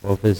ኦፊስ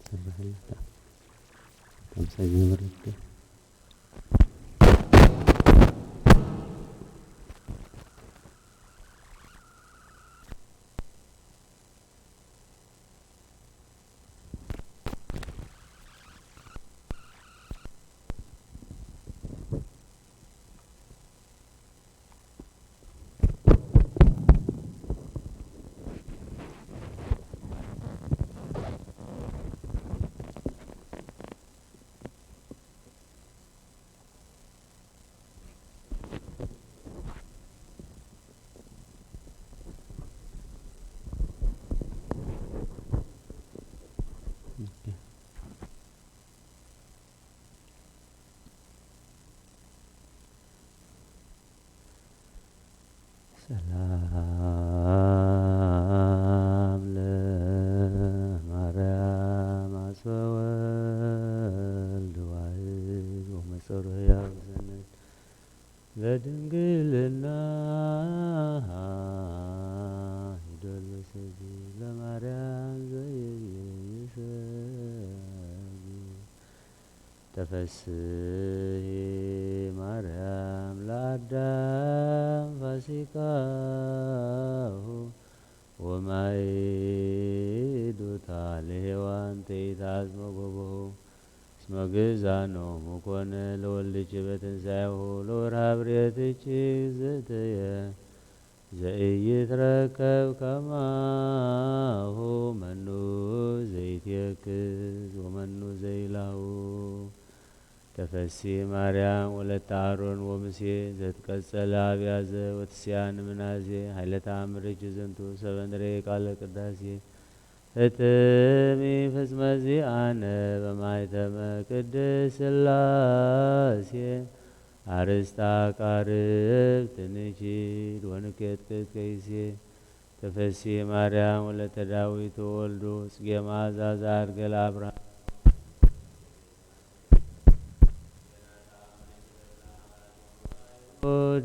ሰራሕና ከምሳ ዝነበረት ሰላም ለማርያም አጽበ ወልድ ዋህድ ወመጸሩ ሕያው ዘነድ በድንግልና ይዶል በሰቢ ለማርያም ዘይብየ ይሰቢ። ተፈስሒ ማርያም ለአዳም ፋሲካሁ ወማይዶታ ለሔዋን ተይታዝመ ጎቦሁ። እስመ ግእዛኖሙ ኮነ ለወልድኪ በትንሣኤሁ ለወርሃ ብሬትኪ እግዝእትየ። ዘኢይትረከብ ከማሁ መኑ ዘይትየክዝ ወመኑ ዘይላሁ። ተፈሲ ማርያም ወለተ አሮን ወሙሴ ዘትቀጸለ አብያዘ ወትስያን ምናዜ ኃይለ ተአምርኪ ዝንቱ ሰበንሬ ቃለ ቅዳሴ። ህትሚ ፍጽመ ዚአነ በማይተመ ቅድስ ሥላሴ። አርስታ ቃርብ ትንኪድ ወንኬት ቅት ከይሴ። ተፈሲ ማርያም ወለተ ዳዊት ወወልዱ ጽጌ መዓዛ ዘአድገ ለአብርሃም።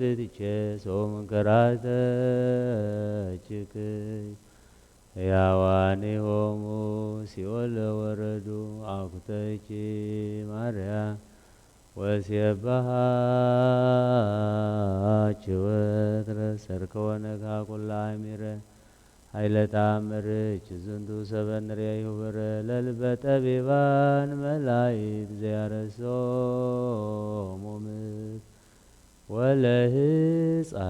ድትቼ ሰው መንከራተችክሽ። ሕያዋኒሆሙ ሲኦል ለወረዱ አኩተኪ ማርያም ወሴባሃኪ ወትረ ሰርክ ወነግሃ ኩላ አሚረ። ኃይለ ተአምርኪ ዝንቱ ሰበንሬ ይሁብረ ለልበ ጠቢባን መላይት ዘያረሶሙ ምት ወለህፃናት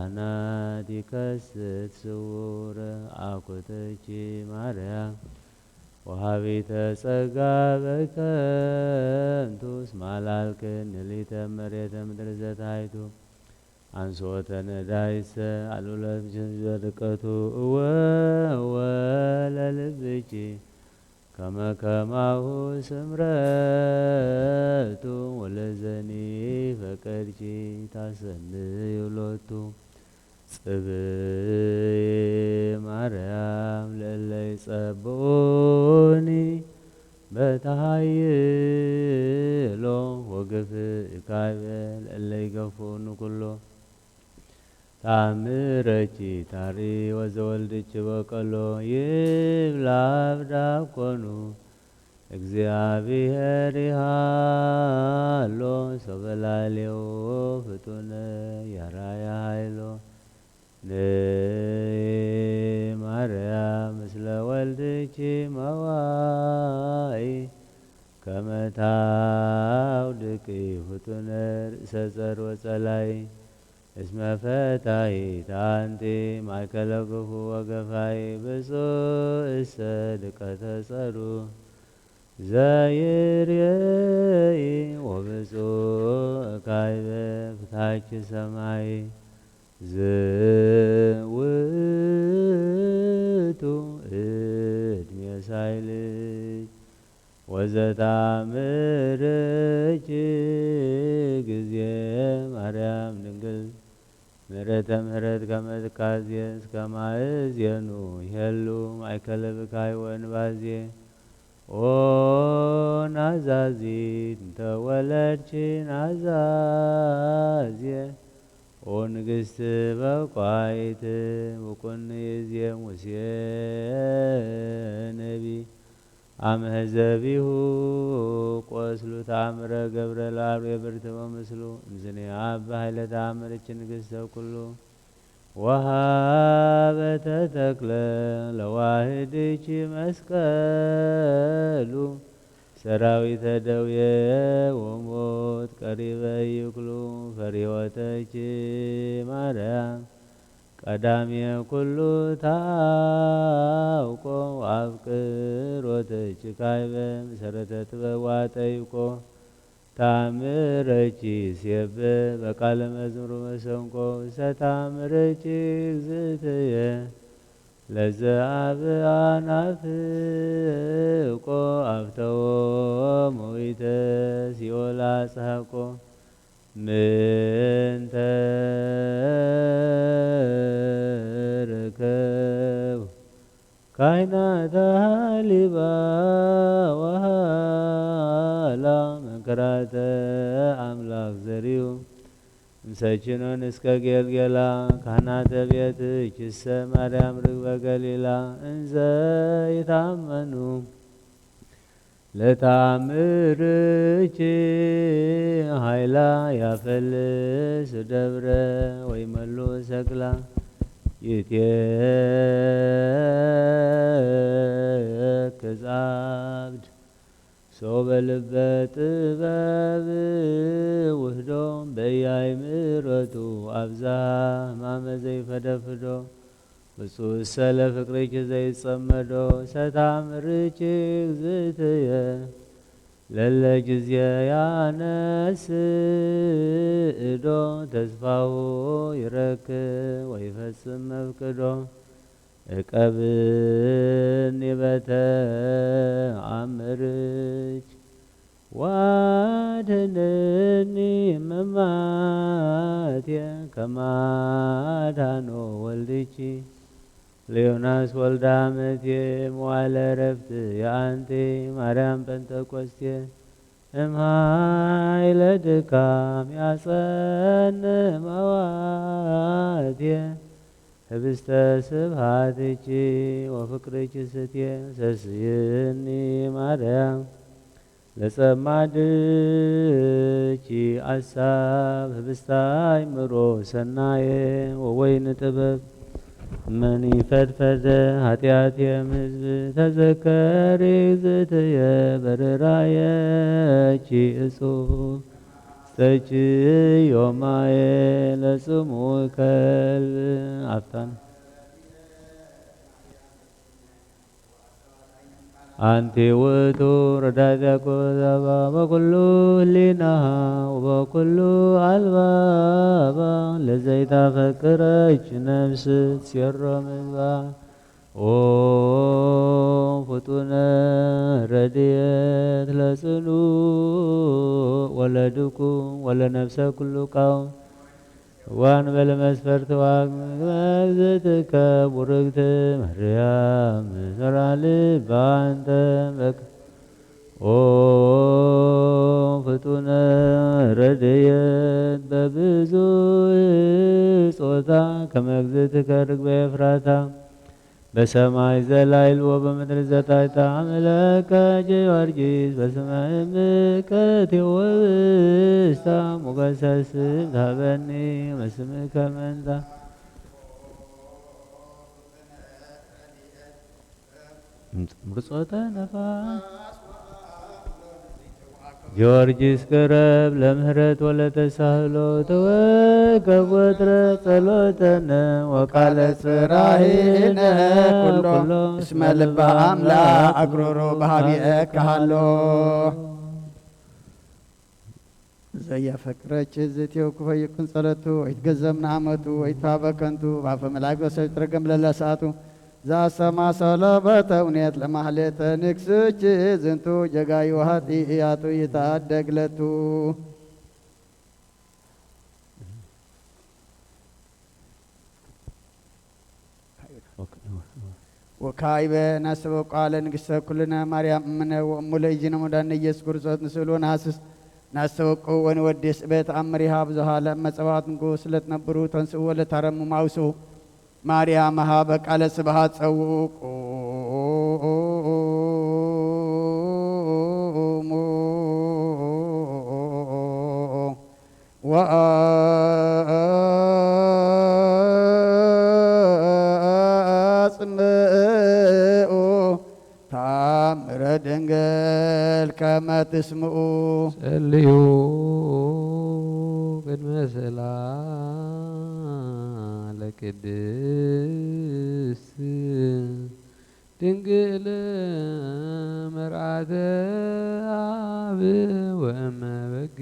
ይከስት ስውር አኩትኪ ማርያም ወሃቢተ ጸጋ በከንቱ እስመ አልዓልክን ንሊተ መሬተ ምድር ዘታይቱ አንሶተ ነዳይሰ አሉለት ጅንዘ ድቀቱ እወ እወ ለልብኪ ከመ ከማሁ ስምረቱ ወለዘኒ ፈቀድኪ ታሰንዩ ሎቱ። ጽብይ ማርያም ለእለ ይጸብኡኒ በተሃይሎ ወግፍእ ካይበ ለእለ ይገፍኡኒ ኩሎ። ተአምረኪ ታሪ ወዘወልድኪ በቀሎ ይብላ አብ ዳኮኑ። እግዚአብሔር ይሃሎ ሶበ ላሌዎ ፍጡነ ያራያ ሃይሎ። ነይ ማርያም ምስለ ወልድኪ መዋኢ ከመ ታውድቂ ፍጡነ ርእሰ ጸር ወጸላይ። እስመ ፈታሂት አንቲ ማእከለ ግፉ ወገፋይ ብፁዕ እሰ ድቀተ ጸሩ ዘይርየኢ ወብፁዕ ካይበ ፍታች ሰማይ። ዝውቱ እድሜ ሳይልጅ ወዘታምርኪ ጊዜ ማርያም ድንግል ምሕረተ ምሕረት ከመ ትካዜ እስከ ማእዜኑ ይሄሉ ማእከለ ብካይ ወእንባዜ። ኦ ናዛዚት እንተ ወለድኪ ናዛዜ ኦ ንግስት በቋይት ብቁን ይዜ ሙሴ ነቢ አመ ህዘቢሁ ቆስሉ ተአምረ ገብረ ለአርዌ ብርትመ ምስሉ እምዝኔ አብ ኃይለ ተአምርኪ ንግስተ ኩሉ ወሃበተ ተክለ ለዋህድኪ መስቀሉ ሰራዊተ ደዌ ወሞት ቀሪበ ይክሉ ፈሪወተኪ ማርያም ቀዳሜ ኩሉ ታውቆ አፍቅሮተኪ ካይበ መሰረተ ጥበብ ዋጠይቆ። ታምረኪ ሴብ በቃለ መዝሙር መሰንቆ ውስተ ታምረኪ እግዝእትየ ለዘ አብ አናፍቆ አፍተዎ መዊተ ሲኦል አጽሃቆ ምንተ ካህናት ሃሊባ ወሃላ መንክራተ ኣምላኽ ዘርዩ ምሰችኖን እስከ ጌልጌላ ካህናተ ቤትኪሰ ማርያም ርግበ ገሊላ እንዘ ይታመኑ ለተኣምርኪ ኃይላ ያፈልስ ደብረ ወይመሉ ሰቅላ ይትየክዝ ዓብድ ሶበ ልበ ጥበብ ውህዶ በያይ ምረቱ ኣብዛ ህማመ ዘይፈደፍዶ እጹ እሰ ለፍቅርኪ ዘይጸመዶ ሰታምርኪ እግዝእትየ ለለ ጊዜ ያነስእዶ ተስፋሁ ይረክብ ወይፈጽም መፍቅዶ እቀብኒ በተኣምርኪ ዋድነኒ መማቴ ከማዳኖ ወልድኪ ለዮናስ ወልዳ መቴ መዋለ ረፍት የአንቲ ማርያም ጴንጠቆስቴ እምሃይለ ድካም ያጸን መዋቴ ህብስተ ስብሃትኪ ወፍቅርኪ ስቴ ሰስይኒ ማርያም ለጸማድኪ አሳብ ህብስተ አእምሮ ሰናየ ወወይን ጥበብ መኒ ፈድፈደ ኃጢአትየ እምሕዝብ ተዘከሪ እግዝእትየ በርራየኪ እጹብ ስተኪ ዮማየ ለጽሙ ከልብ ኣፍታን አንቲ ውእቱ ረዳት ያዕቆብ ዛባ በኩሉ ህሊናሃ ወበኩሉ አልባባ ለዘይታፈቅረች ነፍስ ትሴሮ ምግባ ኦ ፍጡነ ረድኤት ለጽኑ ወለድኩ ወለነፍሰ ኩሉ ቃው እዋን በለ መስፈርት ዋግ መግዝእትከ ቡርክት ማርያም ዘራ ልባ አንተ በክ ኦ ፍጡነ ረድኤት በብዙ ጾታ ከመግዝእትከ ርግበ ኤፍራታ በሰማይ ዘላይል ወበምድር ዘታይታ አምለከ ጊዮርጊስ በስመ እምከ ቴዎብስታ ሞገሰ ስም ታበኒ መስምከ መንታ ምርጾተ ነፋስ ጊዮርጊስ ቅረብ ለምህረት ወለተሳህሎ ተወከብ ወትረ ጸሎተነ ወቃለ ጽራሂነ ኩሎ እስመ ልበ አምላክ እግሮሮ በሃቢኤ ከሃሎ ዘያፈቅረች እዝእትዮ ክፈይቅን ጸለቱ ወይትገዘም ንአመቱ ወይትፋበ ከንቱ ባፈ መላእክት ወሰብ ይትረገም ለለሰዓቱ ዘአስተማሰሎ በተውኔት ለማህሌተ ንግስች ዝንቱ ጀጋዩ ኃጢአቱ ይታደግ ለቱ። ወካይበ ናስተበቋ ለንግስተ ኩልነ ማርያም እምነ ወእሙ ለእይነ ሙዳነ ኢየሱስ ክርስቶስ ንስእሎ ናስስ ናስተበቁ ወንወድስ በተአምሪሃ ብዙሃ ለእመ ጸባኦት ንጉስ ለትነብሩ ተንስኡ ወለታረሙ ማውሱ ማርያም ሃበ ቃለ ስብሃት ጸውቁ ወአጽምኡ ታምረ ድንግል ከመ ትስምኡ። ጸልዩ ቅድመ ስእላ ለቅድስት ድንግል መርዓተ አብ ወእመ በግ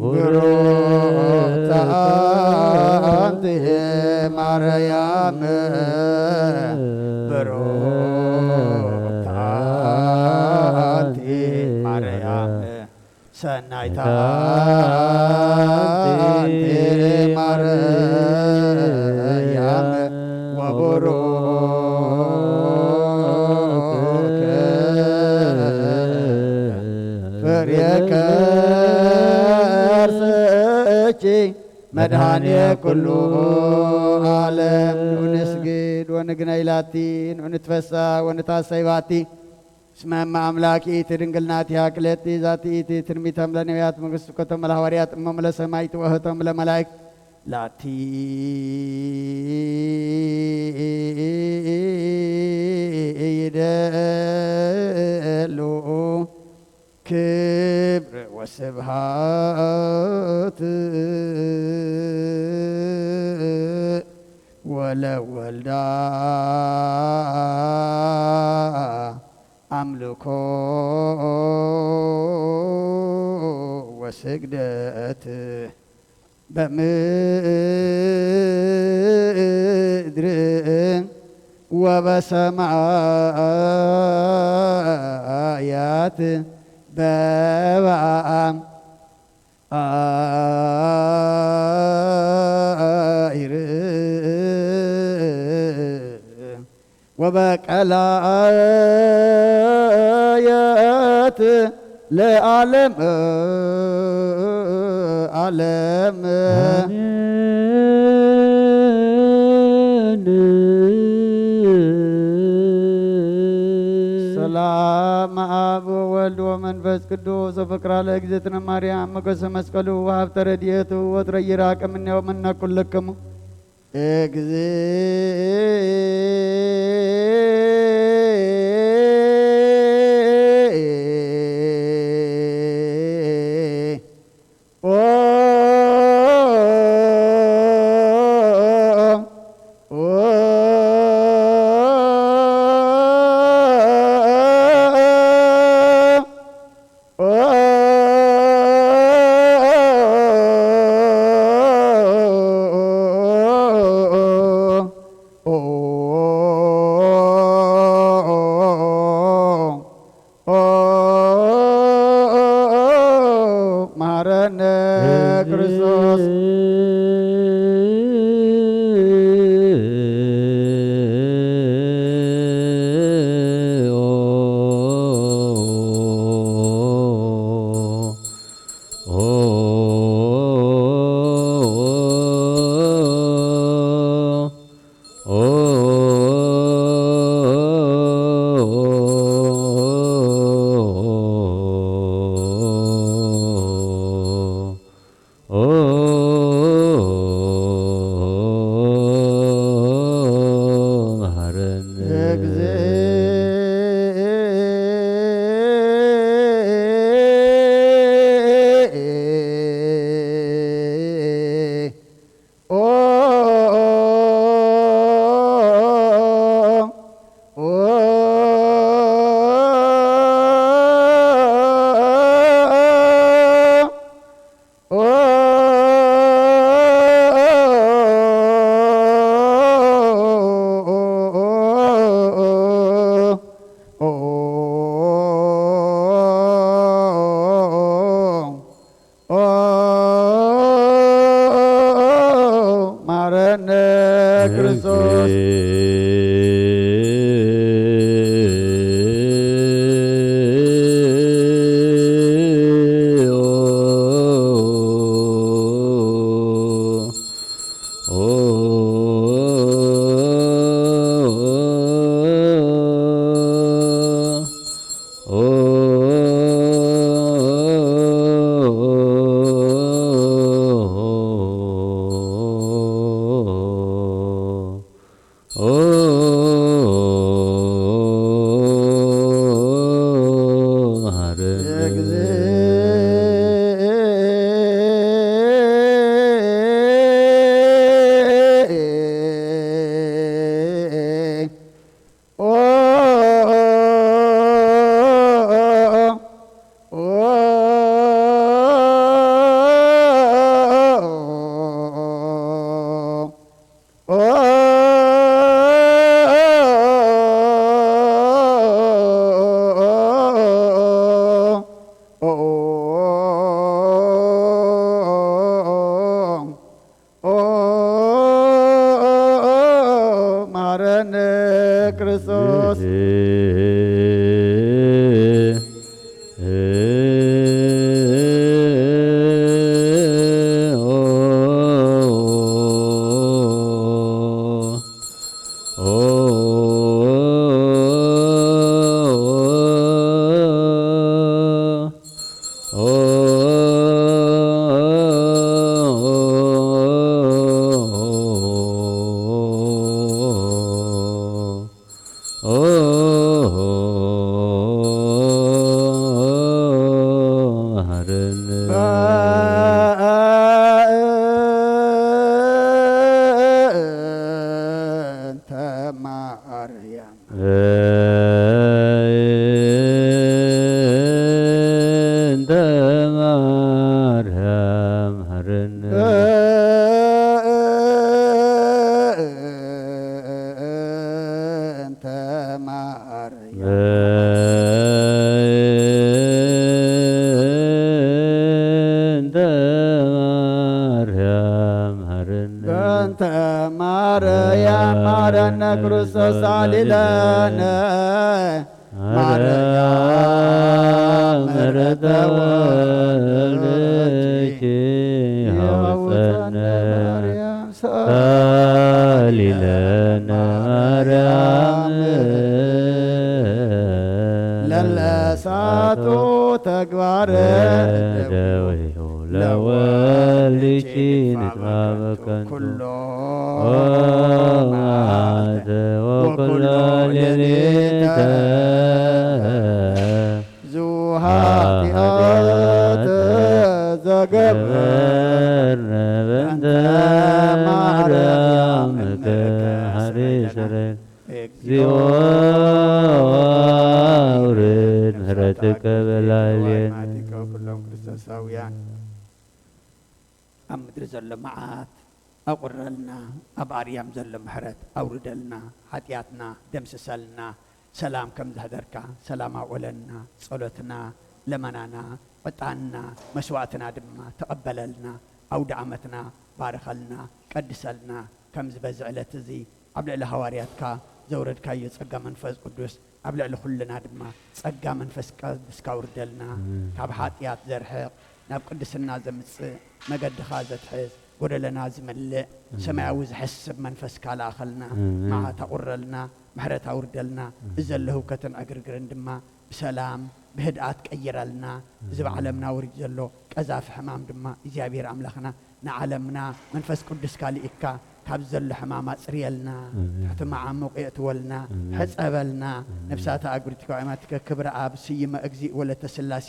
ብሩክተ አንቲ ማርያም፣ ብሩክተ አንቲ ማርያም፣ ሰናይተ አንቲ ማርያም፣ ወቡሩክ መድኃኔ ኩሉ ዓለም። ንዑ ንስግድ ወንግነይ ላቲ፣ ንዑ ንትፈሳ ወንታሰይ ባቲ። እስመ እመ አምላክ ይእቲ ድንግል ናቲሃ ክልኤቲ ዛቲ ይእቲ ትንቢቶም ለነቢያት መንግስቱ ኮቶም ለሐዋርያት እሞም ለሰማይት ወህቶም ለመላእክት ላቲ ይደሉ ክብር ወስብሃት ወለወልዳ አምልኮ ወስግደት በምድር ወበሰማያት በበአም አይር ወበቀላየት ለዓለም ዓለም። አሜን። ሰላም አብ ወወልድ ወመንፈስ ቅዱስ ወፍቅራ ለእግዝእትነ ማርያም ሞገሰ መስቀሉ ወሀብተ ረድኤቱ ወትረ ይራቅ እምኔው ምነ ኩልክሙ። መሐረነ ክርስቶስ። መሐረነ ክርስቶስ። መሐረነ ክርስቶስ። እንተ ማርያም ሐረነ። እንተ ማርያም በእንተ ማርያም ሐረነ። በእንተ ማርያም ሐረነ ክርስቶስ አሊለነ። ማርያም ምሕረተ ወልድኪ ያውፀነ። ማርያም ሳሊለነ ማርያም ለለሳቱ ተግባር ደዊሁ ለወልድኪ ንጥፋ በከንቱ ኩሎ መዓልተ ወኩሎ ሌሊተ። ብዙ ኃጢአት ዘገብርነ በእንተ ማርያም እምከ ሐሪ ስረን። እግዚኦ አውርድ ምሕረትከ በላዕሌነ። ኩሎም ክርስቶሳውያን ኣብ ምድሪ ዘሎ መዓት ኣቑረልና፣ ኣብ ኣርያም ዘሎ ምሕረት ኣውርደልና፣ ሓጢኣትና ደምስሰልና፣ ሰላም ከም ዘሕደርካ ሰላም ኣውዕለልና፣ ጸሎትና፣ ለመናና፣ ዕጣንና፣ መስዋእትና ድማ ተቐበለልና፣ ኣውደ ዓመትና ባርኸልና፣ ቀድሰልና፣ ከምዚ በዚ ዕለት እዚ ኣብ ልዕሊ ሃዋርያትካ ዘውረድካዮ ጸጋ መንፈስ ቅዱስ ኣብ ልዕሊ ኩልና ድማ ጸጋ መንፈስ ቅዱስካ ኣውርደልና። ኣሜን። ካብ ሓጢኣት ዘርሕቕ፣ ናብ ቅድስና ዘምጽእ፣ መገድኻ ዘትሕዝ፣ ጎደለና ዝመልእ፣ ኣሜን። ሰማያዊ ዝሐስብ መንፈስካ ለኣኸልና፣ ኣሜን። መዓት ኣቑረልና፣ ምሕረት ኣውርደልና። ኣሜን። እዚ ዘሎ ህውከትን ዕግርግርን ድማ ብሰላም ብህድኣት ቀይረልና። እዚ ኣብ ዓለምና ወሪዱ ዘሎ ቀዛፊ ሕማም ድማ እግዚኣብሔር ኣምላኽና ንዓለምና መንፈስ ቅዱስካ ልኢካ ካብ ዘሎ ሕማም ኣጽርየልና። ኣሜን። ትሕቲ መዓሙቕ የእትወልና። ኣሜን። ሕጸበልና። ኣሜን። ነፍሳተ ኣግብርቲከ ወአእማቲከ ክብረ ኣብ ስይመ እግዚእ ወለተ ስላሴ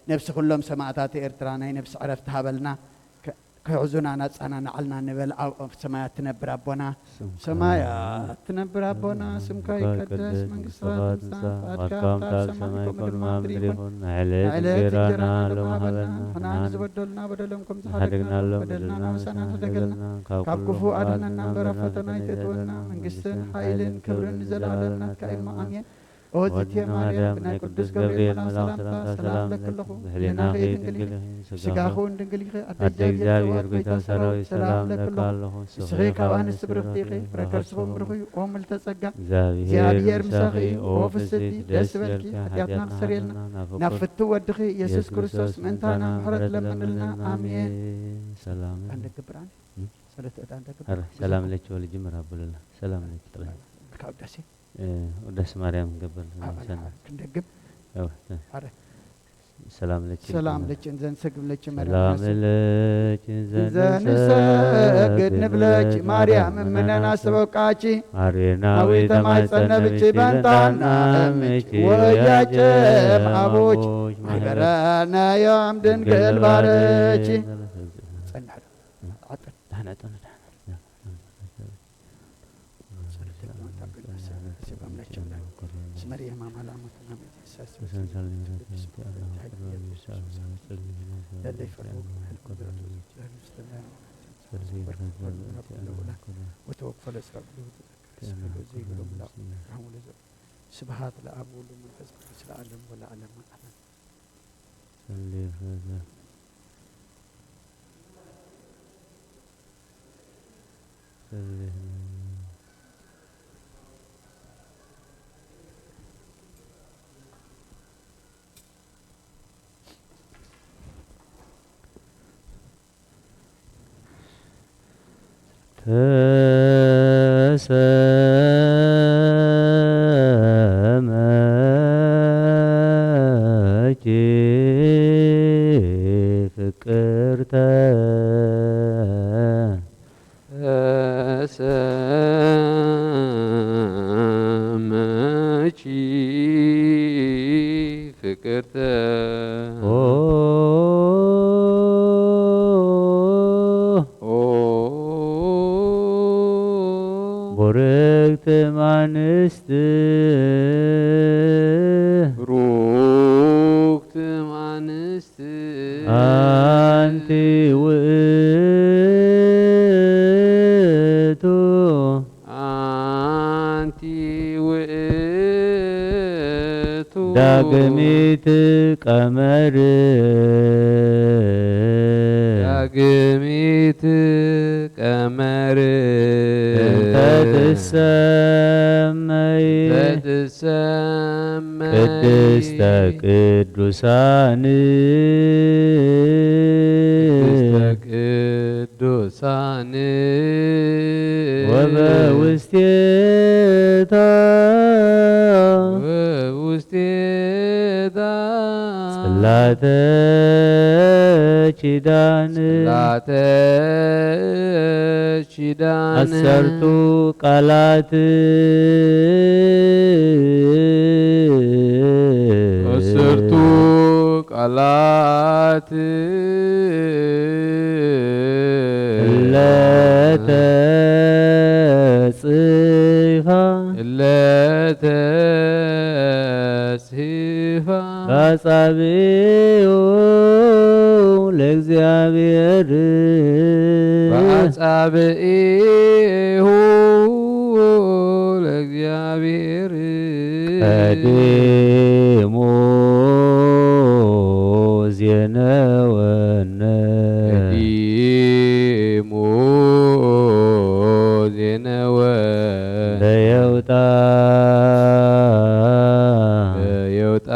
ነፍሲ ኩሎም ሰማዕታት ኤርትራ ናይ ነፍሲ ዕረፍቲ ሃበልና። ከ-፣ ክሕዙና ናጻና ንዓልና ንበል ኣብ፣ ኣብ ሰማያት ትነብር ኣቦና። ስምካ ሰማያት ትነብር ኣቦና፣ ስምካ ይቀደስ፣ መንግስትኻ ትምጻእ፣ ፍቃድካ ኣብ ሰማይ ከምኡ ድማ ኣብ ምድሪ ይኹን። ናይ ዕለት ዕለት እንጀራና እንጀራና ሎሚ ሃበና፣ ንሕና ንዝበደሉና በደሎም ከም ዝሓደግናሎም በደልና ናበሳና ትሕደገልና፣ ካብ ክፉ ኣድሕነና እምበር ኣብ ፈተና ኣይተእትወና። መንግስትን ሓይልን ክብርን ንዘለኣለም ናትካ እዩ እሞ፣ ኣሜን። ኦ ዝእቲ ማርያም፣ ብናይ ቅዱስ ገብርኤል መልኣኽ ሰላምታ ሰላም ለኪ ኣለኹ። ብሕሊናኺ ድንግል ኢኺ፣ ስጋኺ እውን ድንግል ኢኺ። ኣደ እግዚኣብሔር፣ ጌታ ሰራዊት፣ ሰላም ለኪ ኣለኹ። ንስኺ ካብ ኣንስቲ ብርኽቲ ኢኺ፣ ፍረ ከርስኺ እውን ብሩኽ እዩ። ኦ ምልዕተ ጸጋ፣ እግዚኣብሔር ምሳኺ እዩ። ኦ ፍስሕቲ፣ ደስ ይበልኪ፣ ሓጢኣትና ኣስተሰርየልና፣ ናብ ፍትው ወድኺ ኢየሱስ ክርስቶስ ምእንታና ምሕረት ለምንልና። ኣሜን። ሰላም። ኣንደ ግብራን እም? ጸሎት ዕጣን ደግብር። ኧረ፣ ሰላም ለኪ ወልጅምር ኣበሉላ። ሰላም ለኪ ጥራይ። ካብ ውዳሴ? እ፣ ውዳሴ ማርያም ንገብር። ኣብ ሰላም። ክንደግም? ያው፣ እ። ኣረ። ሰላም ለኪ ሰላም ንገብር። ለኪ እንዘንሰግድ ለኪ ማርያም ሰላም ነስብ-፣ ለኪ እንዘንሰግድ እንዘንሰግድ ንብለኪ ንብለኪ ማርያም ማርያም እምነና እምነና ሰበቃኪ። ማርያም ናዊ ናዊ ተማይጸን ተማይጸን ነብኪ ነብኪ በንታና በንታና እምኪ እምኪ ወያቄ ወያቄ ማቡች ማቡች ማሕበረነ ዮም ድንግል ድንግል ባረኪ። ባረኪ። ጸንሕ ዶ? እ? ዓጠን። ዳሕና ጠኑ፣ ዳሕና። ጸሎተ ቅዱሳን ታገል መሰል ስጋ አምላክ አምላክ ስመሪ የማማ ላሞትና መቴሳስ ለለይ ፈርሁ ወተወክፈለ ስራ ስብሐት ለአብ ወወልድ ወመንፈስ ቅዱስ ለዓለም ወለዓለመ ዓለም። ተሰመኪ ፍቅርተ ተሰመኪ ፍቅርተ ኦ ኦ ቡርክት እም ኣንስት ብሩክት እም ኣንስት ኣንቲ ውእቱ ኣንቲ ውእቱ ዳግሚት ቀመር ዳግሚት ቀመር እንተ ትሰመይ ተትሰመይ ቅድስተ ቅዱሳን ቅድስተ ቅዱሳን ወበውስቴታ ወውስቴታ ጽላተ ኪዳን ጽላተ ኪዳን ዓሰርቱ ቃላት ዓሰርቱ ቃላት እለተጽፋ እለተጽፋ ባጻብኡ ለእግዚኣብሔር ባጻብኡ ለእግዚኣብሔር ቀዲሙ ዜነወነ ቀዲሙ ዜነወ በየውጣ በየውጣ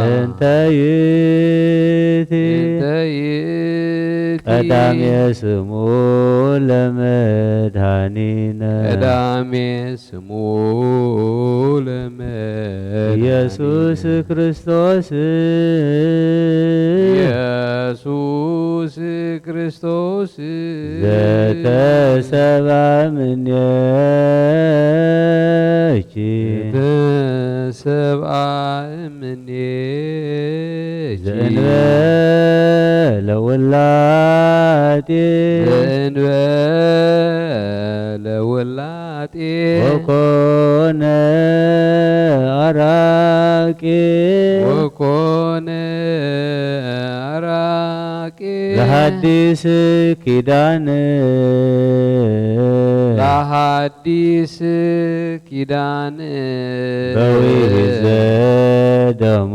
እንተ ይእቲ እንተ ይእቲ ቀዳሜ ስሙ ለመድኃኒነ ቀዳሜ ስሙ ለመድኃኒነ ኢየሱስ ክርስቶስ ኢየሱስ ክርስቶስ ዘተሰብአ እምኔኪ ተሰብአ እምኔኪ ዘእንበለ ውላጤ ዘእንበለ ውላጤ ወኮነ አራቂ ወኮነ አራቂ ለሐዲስ ኪዳን ለሐዲስ ኪዳን በውሒዘ ደሙ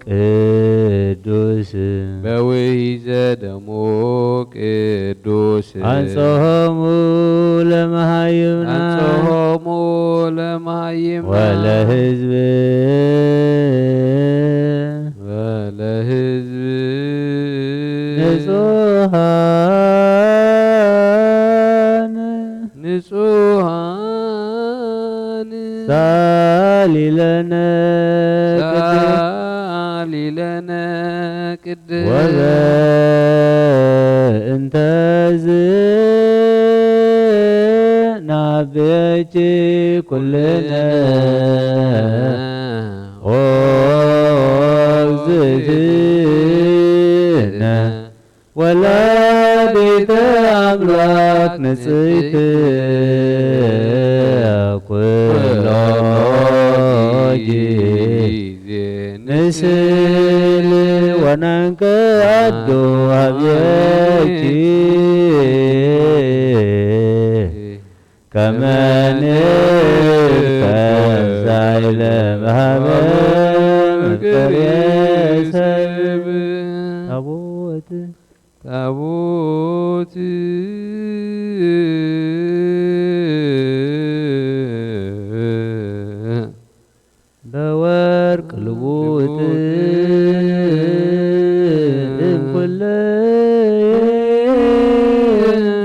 ቅዱስ በውሒዘ ደሙ ቅዱስ አንጽሖሙ ለመሃይምና አንጽሖሙ ለመሃይምና ወለህዝብ ወለህዝብ ንጹሃን ንጹሃን ሳሊለነ ቅድስት ሳሊለነ ቅድስት ወበእንተዝ ናቤኪ ኩልነ ኦ እግዝእትነ ወላዲተ አምላክ ንጽሕት ኩሎ ጊዜ ንስል ወነንቀዱ አብየኪ ከመ ንርከብ ዛይለ በሃበ መፍቀሬ ሰብ ታቦት ታቦት በወርቅ ልውጥ እንኩለ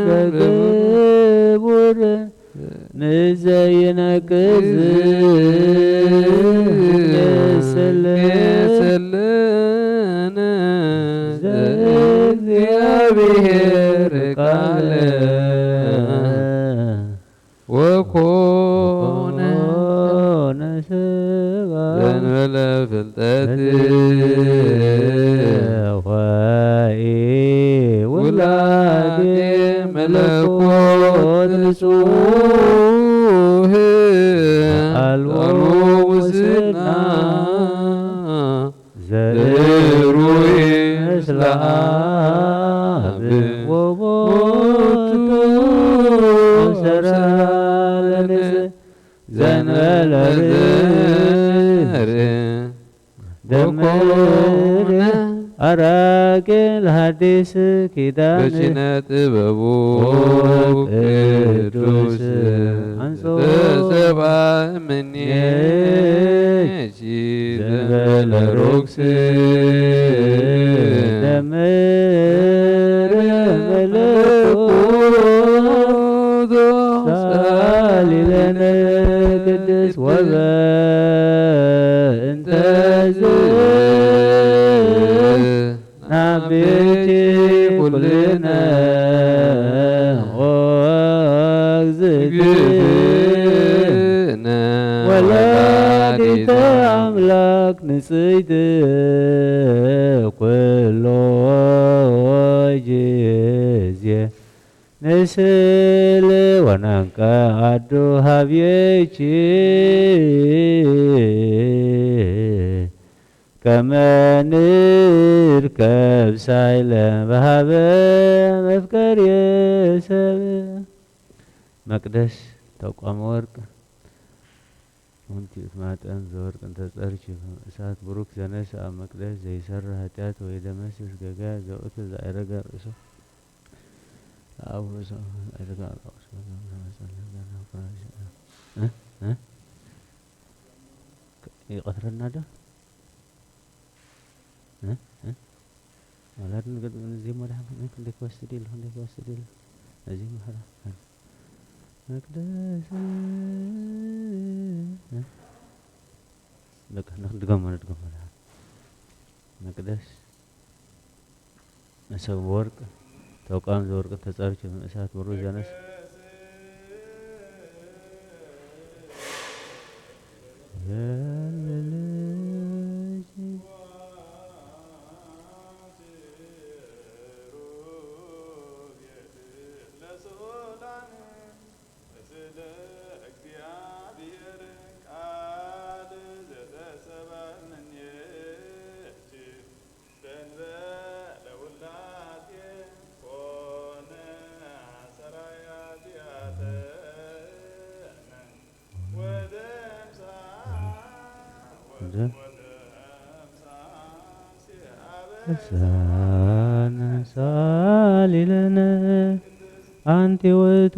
በግቡር ንዘይነቅዝ ስለ ስለነ ዘእግዚአብሔር ቃለ ወኮነ ኮነ ስብሐ ዘንበለ ፍልጠት ሆይ ውላዴ ውላዴ መለኮት መለኮት ንጹህ ኣልቦ ኣልቦ ሙስና ሙስና ዘእሩይ ዘእሩይ ምስለ ምስለ ኣብ ኣብ ወቦቱ ወቦቱ ሰራ ለንስ ዘንበለ ዘር ደምር ወኮነ ኣራጌ ለሐዲስ ኪዳን በኪነ ጥበቡ ቅዱስ ቅዱስ አንጾ ተሰባ እምኔኪ ዘንበለ ርኩስ ደምር መለኮት ሳሊለነ ቅድስ ወበ እንተዝ ናቤኪ ኩልነ እግዝእትነ ወላዲተ ኣምላክ ንጽይቲ ኩሎ ግዜ ንስእሊ ወነንቀ ኣዱ ሃብየኪ ከመ ንርከብ ሳይለ በሃበ መፍቀርየ ሰብ። መቅደስ ተቋም ወርቅ። ወንቲ እትማጠን ዘወርቅ እንተ ጸርች እሳት ብሩክ ዘነስ ኣብ መቅደስ ዘይሰራ ኃጢአት ወይ ደመስስ ገጋ ዘውእቱ ዘአረገ ርእሶ ኣብ ርእሶ ዘአረገ ርእሶ እ? እ? ይቐትረና ዶ? እ? እ? ወላድ ንገድ-፣ ንዜማ ደሓን ክንደይ ክወስድ ኢሉ፣ ክንደይ ክወስድ ኢሉ። ነዚ ምሕራ። መቅደስ። እ? በቃ፣ ንድገሞ፣ ንድገሞ ደሓን። መቅደስ። መሰብ ወርቅ፣ ተቋም ዘወርቅ ተጻርች እሳት ብሩህ ዘነስ። ሳነ ሳሊለነ አንቲ ውእቱ።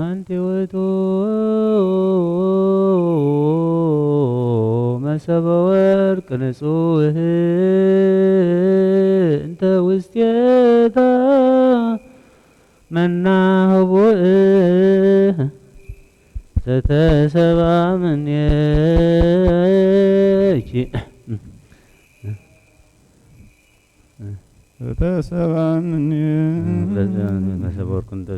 አንቲ ውእቱ መሰበ ወርቅ ንጹህ እንተ ውስቴታ መና ህቡእ ዘተሰባ ምኔኪ። ዘተሰባ ምኔ መሰበ ወርቅ እንተ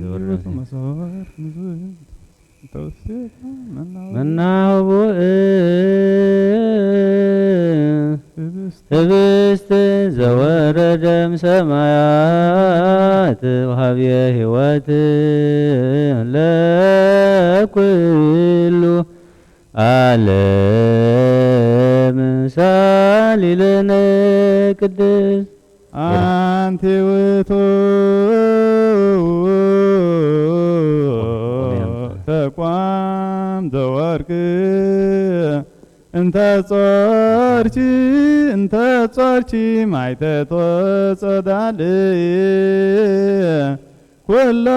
ዘወረደ። መሰበ ወርቅ ንጹህ ተውስቴታ መናወ መናውእ ህብስት ህብስት ዘወረደም ሰማያት ወሃብየ ሕይወት ለኩሉ ዓለም ሳሊለነ ቅድስት። አንቲ ውእቱ ተቋም ዘወርቅ እንተ ጾርኪ፣ እንተ ጾርኪ ማይተቶ ጸዳል ኩሎ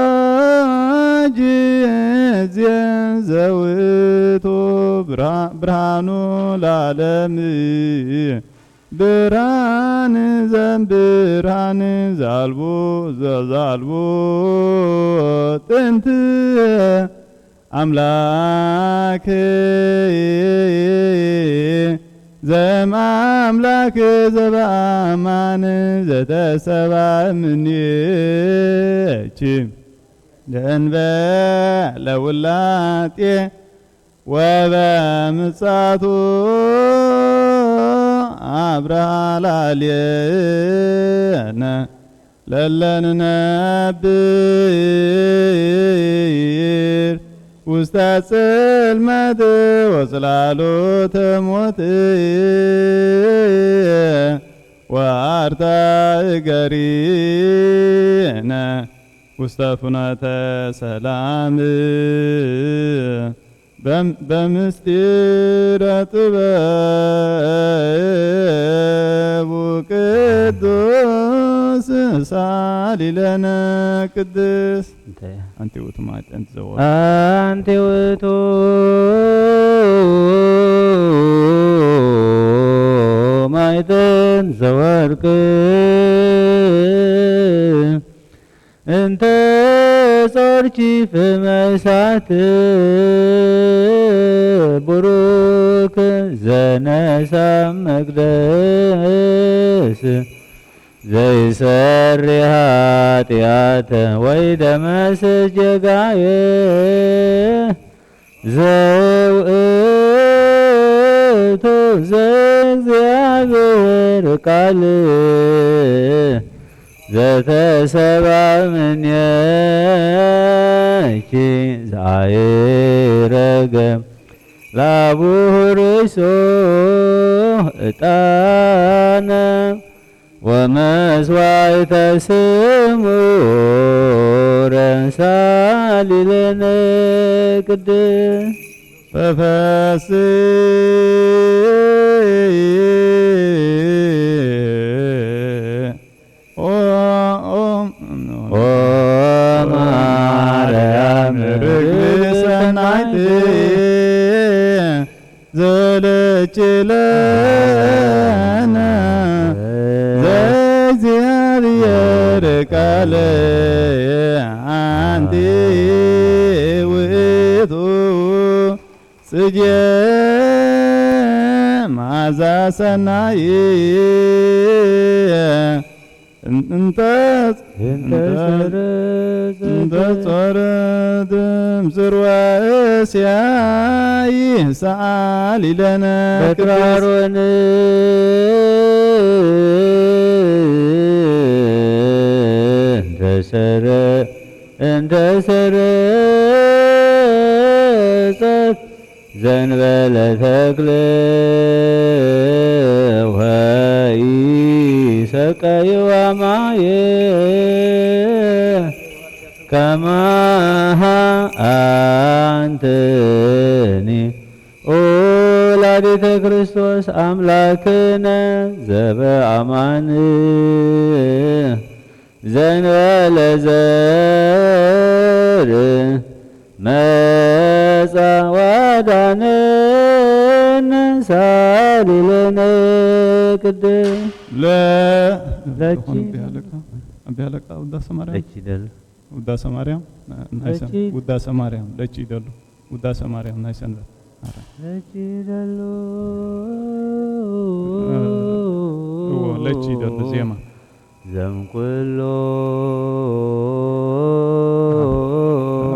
ጊዜ ዘውቱ ብርሃ-፣ ብርሃኑ ለዓለም ብርሃን ዘምብርሃን ዘአልቦ ዘዛልቦ ጥንት ኣምላክ ዘእም ኣምላክ ዘበአማን ዘተሰባ እምኔኪ ዘእንበለ ውላጤ ወበምጻቱ አብርሃ ላዕሌነ ለለንነብር ውስተ ጽልመት ወጽላሎተ ሞት ወአርታ እገሪነ ውስተ ፍኖተ ሰላም በም-፣ በምስጢረ ጥበቡ ቅዱስ ሳሊለነ ቅድስ። እንታይ? ኣንቲ ውእቱ ማዕጠንት ዘወርቅ። ኣንቲ ውእቱ ማዕጠንት ዘወርቅ እንተ ጾርኪ ፍመ እሳት ቡሩክ ዘነሳ መቅደስ ዘይሰሪ ኃጢአት ወይ ደመስስ ጌጋየ ዘውእቱ ዘእግዚኣብሔር ቃል ዘተሰባ ምኔኪ ዘአይረገ ላቡ ርእሶ ዕጣነ ወመስዋዕተ ስሙረ ሳሊለነ ቅድስ ፈፈስሒ ኦ፣ ኦ፣ ኦ ማርያም ርግብ ርግብ ሰናይት ሰናይት ዘለችለነ ዘእግዚኣብሔር ቃል ኣንቲ ውእቱ ጽጌ መዓዛ ሰናይ እንተ እንተ እንተ ሰርጸ እንተ ጾረት ምስርዋ እስያይ ሰኣሊለነ በትራሮን እንተ ሰረ እንተ ሰረጸት ዘንበለ ተክለ ወኢሰቀይዋ ማየ ከማሃ አንትኒ ኦ ወላዲተ ክርስቶስ አምላክነ ዘበአማን ዘንበለ ዘር መጻ ዋዳነነ ሳሊለነ ቅድም ለ ለቺ አቢ ሃለቃ፣ አቢ ሃለቃ ውዳሴ ማርያም ለቺ ደል ውዳሴ ማርያም ናይ ሰን ለቺ ውዳሴ ማርያም ለቺ ይደሉ ውዳሴ ማርያም ናይ ሰንበት ማርያም ለቺ ደሉ እዎ ለቺ ይደሉ ዜማ ዘም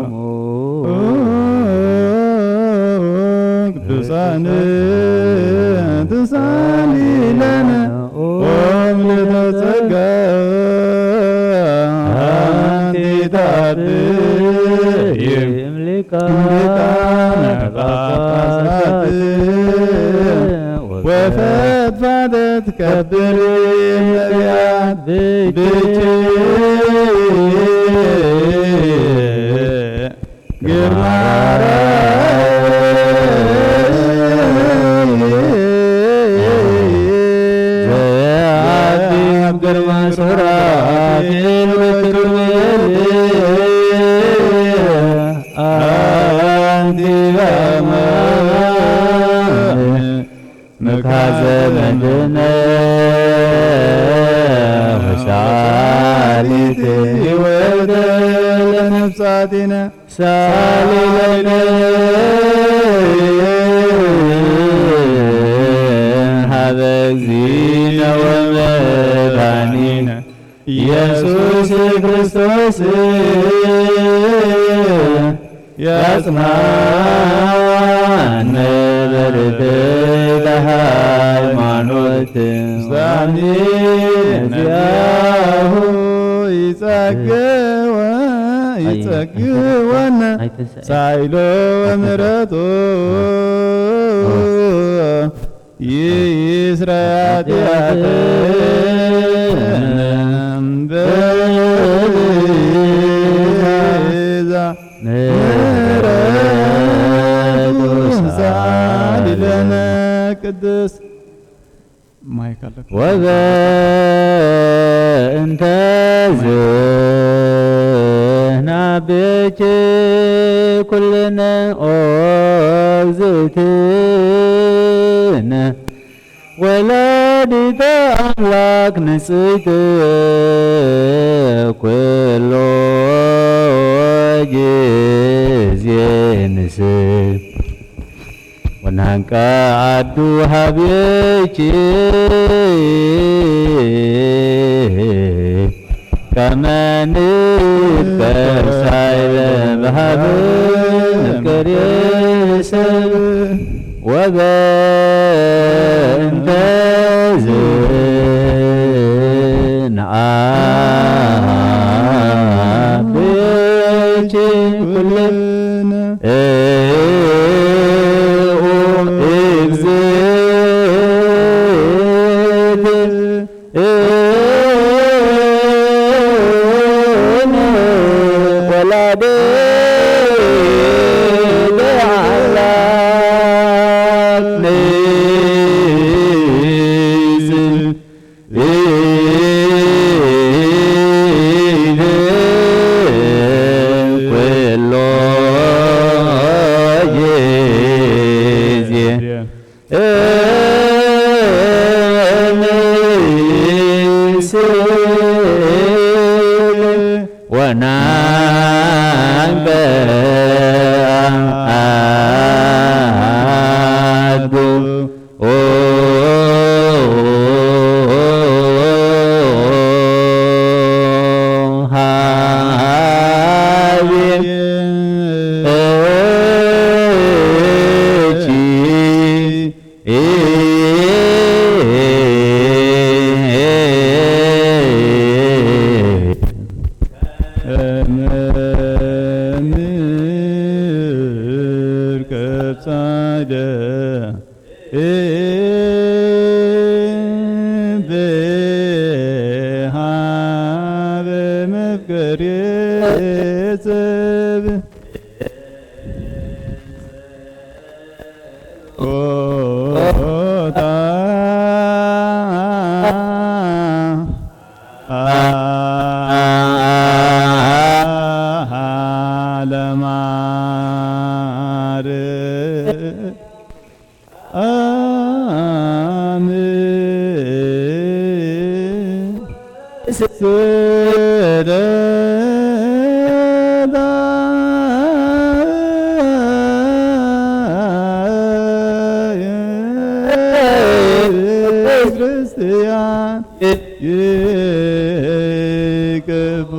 ኩሎሙ ቅዱሳን ትሳሊለነ ኦም ልተጸጋ አንቲ ታብይም ሊቃነ ጳጳሳት ወፈድፋደ ትከብር ነቢያት ብእጅ ግርማ ዘያድም ግርማ ሱራፌል ወኪሩቤል አንቲ በአማን መካዘ መድነ ወሳሊት ሕይወት ለነፍሳቲነ ሳሊለነ ሀበ እግዚእነ ወመድኃኒነ ኢየሱስ ክርስቶስ ያጽናነ በርትዕተ ሃይማኖት ምስለ አሚን ነቢያሁ ይጸግወ ይጸግወነ ሳይሎ ወምሕረቱ ይስረይ ኃጢአትነ በዛ ምሕረቱ ሳሊ ለነ ቅድስት ማይክ ኣለካ። ወበእንተ ዝናብኪ ኩልነ ኦ እግዝእትነ ወላዲተ ኣምላክ ንጽሕቲ ኩሎ ግዜ ንስ ወናንቀ ዓዱ ሃብኪ ከመ ንትከሳይ ለብሃብ ፍቅር ሰብ ወበእንተ ዝንዓብኪ ኩልነ ኦ እግዝእትነ ወላዲተ ኣምላክ ንጽሕቲ ኩሎ ግዜ ወናንቀ ዓዱ ክርስቲያን ይቅቦ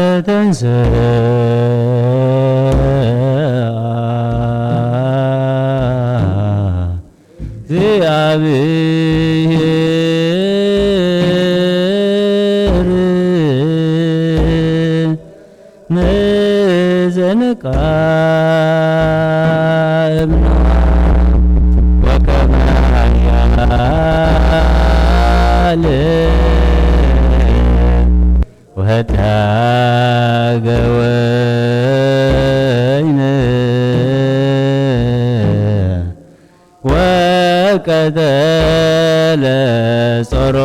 ወተንሥአ እግዚአብሔር ምስለ ነቃብና ወከመ ኃያል ወህዳገ ወይን ወቀተለ ጾሮ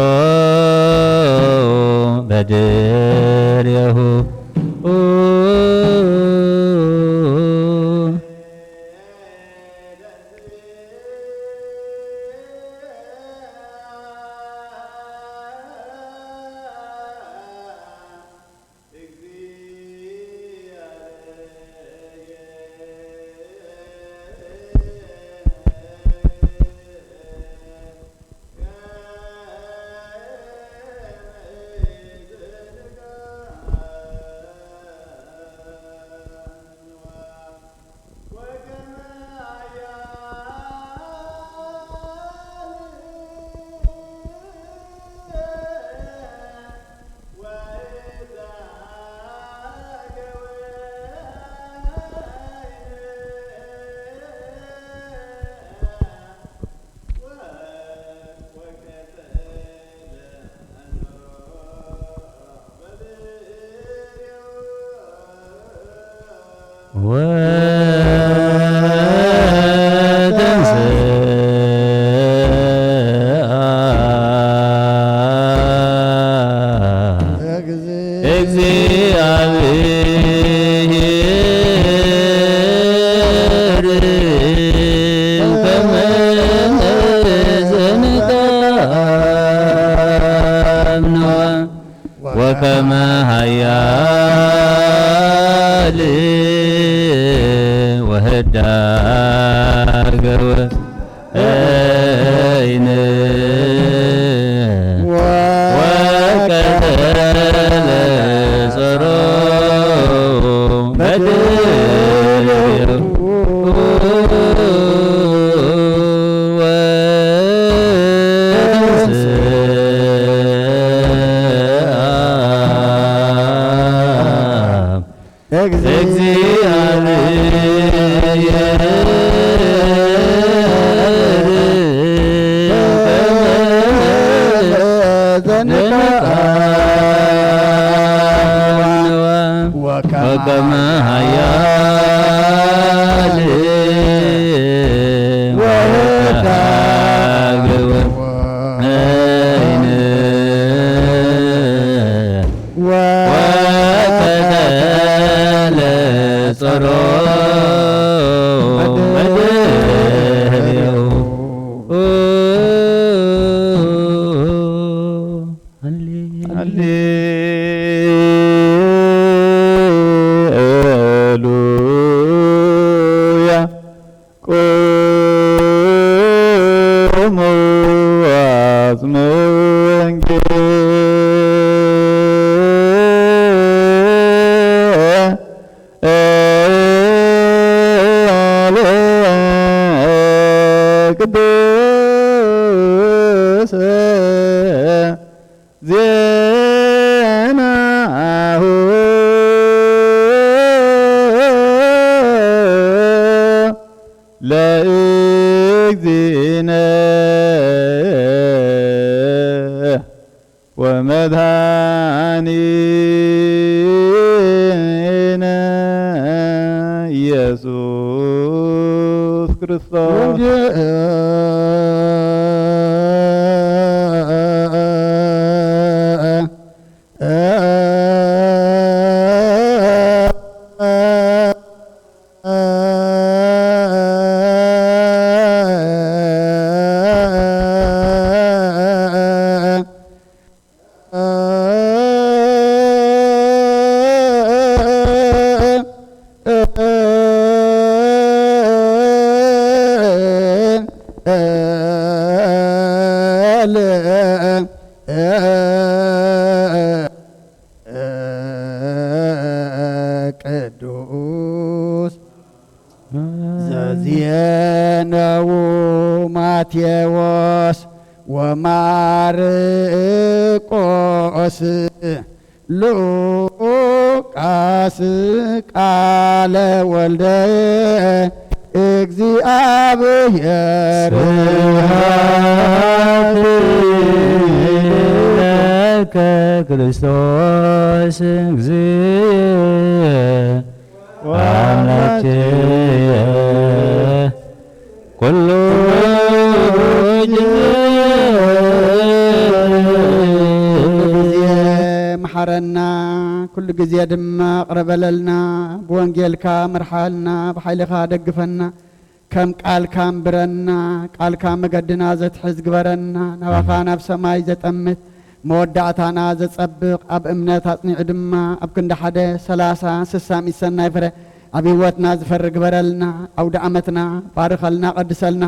በድሬሁ። ወተንሥአ እግዚአብሔር ከመ ዘንቃምና ወከመ ኃያል ወህዳገ ወይን ወቀተለ ጾሮ በድሬሁ። ወተንሥአ እግዚአብሔር ወከመ ኃያል ወህዳገ ወይን ወቀተለ ጾሮ በድሬሁ። ሃሌሉያ። ቁሙ አስምዑ ወንጌል ቅዱስ ዜናሁ ለእግዚእነ ወመድኃኒነ ኢየሱስ ክርስቶስ። ቅዱስ ዘዜነዉ ማቴዎስ ወማርቆስ ሉቃስ ቃለ ወልደ እግዚኣብሔር። ስብሐት ለከ ክርስቶስ እግዚእ አምላኬ ኩሉ ጊዜ። ኩሉ ግዜ መሓረና፣ ኩሉ ግዜ ድማ ቅረበለልና፣ ብወንጌልካ ምርሓልና፣ ብሓይልኻ ደግፈና፣ ከም ቃልካ እንብረና፣ ቃልካ መገድና ዘትሕዝ ግበረና፣ ናባኻ ናብ ሰማይ ዘጠምት መወዳእታና ዘጸብቕ፣ ኣብ እምነት ኣጽኒዑ ድማ ኣብ ክንዲ ሓደ ሰላሳ ስሳ ሚእቲ ሰናይ ፍረ ኣብ ህይወትና ዝፈሪ ግበረልና። ኣውደ ኣመትና ባርኸልና፣ ቀድሰልና።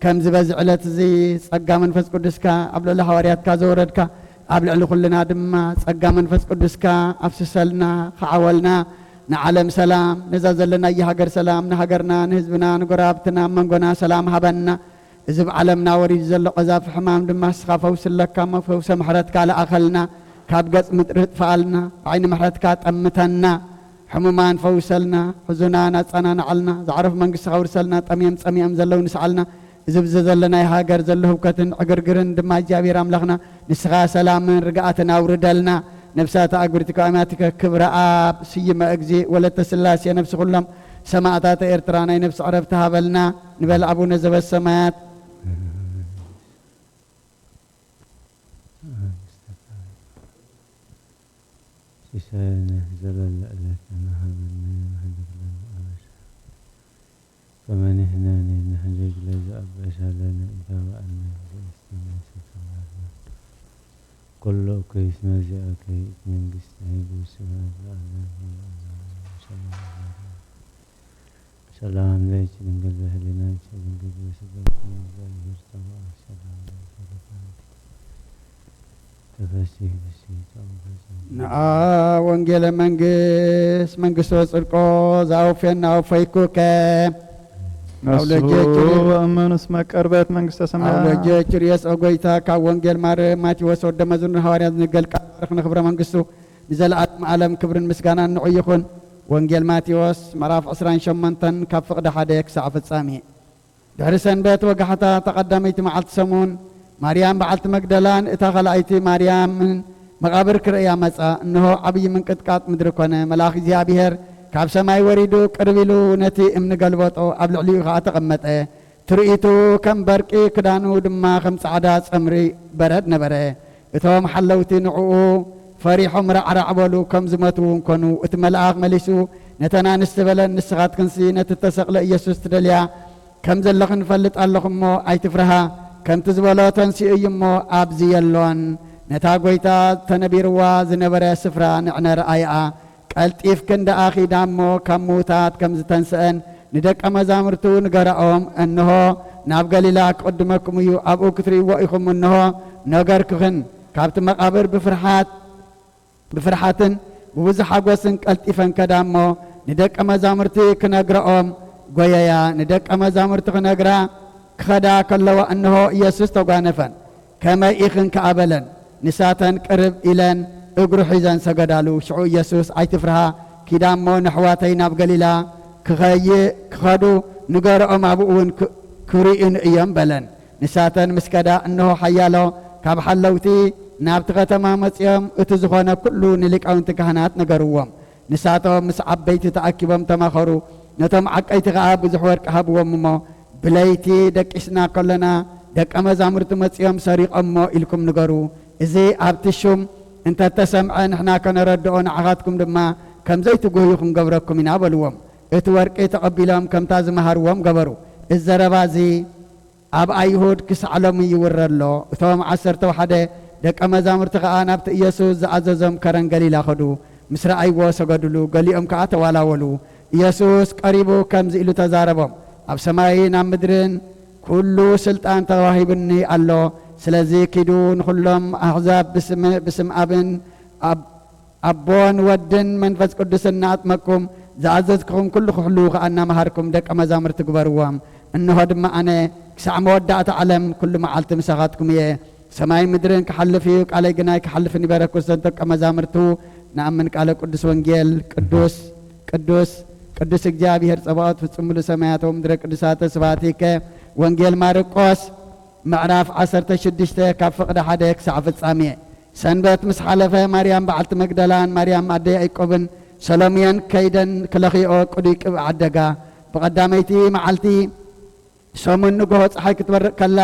ከምዚ በዚ ዕለት እዚ ጸጋ መንፈስ ቅዱስካ ኣብ ልዕሊ ሃዋርያትካ ዘወረድካ፣ ኣብ ልዕሊ ኩልና ድማ ጸጋ መንፈስ ቅዱስካ ኣፍስሰልና፣ ክዓወልና። ንዓለም ሰላም፣ ነዛ ዘለናያ ሃገር ሰላም፣ ንሃገርና፣ ንህዝብና፣ ንጎረባብትና፣ ኣብ መንጎና ሰላም ሃበና። እዚ ብዓለምና ወሪዱ ዘሎ ቀዛፊ ሕማም ድማ ንስኻ ፈውሲ ኣለካ እሞ፣ ፈውሰ ምሕረትካ ለኣኸልና፣ ካብ ገጽ ምድሪ እጥፍኣልና፣ ብዓይኒ ምሕረትካ ጠምተና፣ ሕሙማን ፈውሰልና፣ ሕዙናን ኣጸናንዓልና፣ ዝዓረፉ መንግስትኻ ኣውርሰልና፣ ጠምዮም ጸሚኦም ዘለዉ ንስዓልና። እዚ ብዚ ዘለናዮ ሃገር ዘሎ ህውከትን ዕግርግርን ድማ እግዚኣብሔር ኣምላኽና ንስኻ ሰላምን ርግኣትን ኣውርደልና። ነፍሳት ኣጉሪትካ ኣማቲከ ክብረ ኣብ ስይመ እግዚእ ወለተ ስላሴ ነፍሲ ኩሎም ሰማእታት ኤርትራ ናይ ነፍሲ ዕረፍቲ ሃበልና ንበል ኣቡነ ዘበሰማያት። ሲሳየነ ዘለለ ዕለትነ ሃበነ ዮም ህድግ ለነ አበሳ። ከመ ንሕነኒ ንሕድግ ለዘአበሰ ለነ ኢታብአነ ዘእስተ መንሱት አምላክነ። ኩሉ እኩይ እስመ ዚአከ ይእቲ መንግስት ኃይል ወስብሐት ለዓለመ ዓለም። ሰላም ለኪ። ሰላም ለኪ ድንግል በህሊናኪ ድንግል በስጋኪ እግዚአብሔር ተባረክ። ሰላም ለኪ። ተፈሲ ብሲ ተውፈሲ። ንአ ወንጌለ መንግስት መንግስቶ ጽድቆ ዘአውፌና አውፈይኩከ። ነሱ ወእመኑ እስመ ቀርበት መንግስተ ሰማያት። አውለጀ ኪርዮስ ኦጎይታ ካብ ወንጌል ማርያም ማቴዎስ ወደ መዝሙር ሃዋርያት ንገል ቃል ባርኽ ንክብረ መንግስቱ ንዘለዓለም ዓለም ክብርን ምስጋናን ንዑ ይኹን። ወንጌል ማቴዎስ ምዕራፍ ዕስራን ሸሞንተን ካብ ፍቕዲ ሓደ ክሳዕ ፍጻሜ። ድሕሪ ሰንበት ወጋሕታ እታ ቀዳመይቲ መዓልቲ ሰሙን ማርያም በዓልቲ መግደላን እታ ካልኣይቲ ማርያምን መቓብር ክርእያ መጻ። እንሆ ዓብዪ ምንቅጥቃጥ ምድሪ ኮነ። መልኣኽ እግዚኣብሔር ካብ ሰማይ ወሪዱ ቅርብ ኢሉ ነቲ እምኒ ገልበጦ፣ ኣብ ልዕሊኡ ኸዓ ተቐመጠ። ትርኢቱ ከም በርቂ፣ ክዳኑ ድማ ከም ጻዕዳ ጸምሪ በረድ ነበረ። እቶም ሓለውቲ ንዕኡ ፈሪሖም ራዕራዕ በሉ፣ ከም ዝሞቱ እውን ኮኑ። እቲ መልኣኽ መሊሱ ነተን ኣንስቲ በለን፣ ንስኻትክንሲ ነቲ እተሰቕለ ኢየሱስ ትደልያ ከም ዘለኽን እፈልጥ ኣለኹ እሞ ኣይትፍርሃ። ከምቲ ዝበሎ ተንሲኡ እዩ እሞ ኣብዚ የሎን። ነታ ጐይታ ተነቢርዋ ዝነበረ ስፍራ ንዕነ ረኣይኣ። ቀልጢፍክን ደኣ ኺዳ እሞ ካብ ምዉታት ከም ዝተንስአን ንደቀ መዛሙርቱ ንገራኦም። እንሆ፣ ናብ ገሊላ ክቕድመኩም እዩ፣ ኣብኡ ክትርእይዎ ኢኹም። እንሆ፣ ነገርክኽን ካብቲ መቓብር ብፍርሃት፣ ብፍርሃትን ብብዙሕ ሓጎስን ቀልጢፈን ከዳ እሞ ንደቀ መዛሙርቲ ክነግረኦም ጐየያ። ንደቀ መዛሙርቲ ክነግራ ክኸዳ ከለዋ፣ እንሆ፣ ኢየሱስ ተጓነፈን። ከመይ ኢኽን ከኣ በለን። ንሳተን ቅርብ ኢለን እግሩ ሒዘን ሰገዳሉ። ሽዑ ኢየሱስ፣ ኣይትፍርሃ፣ ኪዳ እሞ ነሕዋተይ ናብ ገሊላ ክኸይ-፣ ክኸዱ ንገርኦም፣ ኣብኡ እውን ክ-፣ ክርእዩኒ እዮም በለን። ንሳተን ምስ ከዳ፣ እንሆ ሓያሎ ካብ ሓለውቲ ናብቲ ከተማ መጺኦም፣ እቲ ዝኾነ ኩሉ ንሊቃውንቲ ካህናት ነገርዎም። ንሳቶም ምስ ዓበይቲ ተኣኪቦም ተማኸሩ። ነቶም ዓቀይቲ ኸኣ ብዙሕ ወርቂ ሃብዎም እሞ፣ ብለይቲ ደቂስና ከሎና ደቀ መዛሙርቲ መጺኦም ሰሪቖሞ ኢልኩም ንገሩ። እዚ ኣብቲ ሹም እንተ ተሰምዐ ንሕና ከነረድኦ፣ ንዓኻትኩም ድማ ከም ዘይትጉህዩ ክንገብረኩም ኢና በልዎም። እቲ ወርቂ ተቐቢሎም ከምታ ዝመሃርዎም ገበሩ። እዚ ዘረባ እዚ ኣብ ኣይሁድ ክሳዕ ሎሚ ይውረ ኣሎ። እቶም ዓሰርተ ወሓደ ደቀ መዛሙርቲ ኸኣ ናብቲ ኢየሱስ ዝኣዘዞም ከረን ገሊላ ኸዱ። ምስ ረኣይዎ ሰገዱሉ፣ ገሊኦም ከኣ ተዋላወሉ። ኢየሱስ ቀሪቡ ከምዚ ኢሉ ተዛረቦም፣ ኣብ ሰማይን ኣብ ምድርን ኩሉ ስልጣን ተዋሂቡኒ ኣሎ። ስለዚ ኪዱ ንኹሎም ኣሕዛብ ብስም ኣብን ኣቦን ወድን መንፈስ ቅዱስን እናኣጥመቅኩም ዝኣዘዝክኹም ኩሉ ክሕልዉ ከኣ እናመሃርኩም ደቀ መዛሙርቲ ግበርዎም። እንሆ ድማ ኣነ ክሳዕ መወዳእታ ዓለም ኩሉ መዓልቲ ምሳኻትኩም እየ። ሰማይን ምድርን ክሓልፍ እዩ፣ ቃለይ ግና ኣይክሓልፍን እዩ በለ። ክርስቶስ ደቀ መዛሙርቱ ንኣምን ቃለ ቅዱስ ወንጌል። ቅዱስ ቅዱስ ቅዱስ እግዚኣብሔር ጸባኦት ፍጹም ምሉእ ሰማያት ወምድረ ቅዱሳተ ስብሐቲከ። ወንጌል ማርቆስ ምዕራፍ ዓሰርተ ሽዱሽተ ካብ ፍቕዲ ሓደ ክሳዕ ፍጻሜ። ሰንበት ምስ ሓለፈ ማርያም በዓልቲ መግደላን ማርያም ኣደ ያዕቆብን ሰሎምየን ከይደን ክለኽይኦ ቅዱይ ቅብእ ዓደጋ። ብቐዳመይቲ መዓልቲ ሰሙን ንግሆ ጸሓይ ክትበርቕ ከላ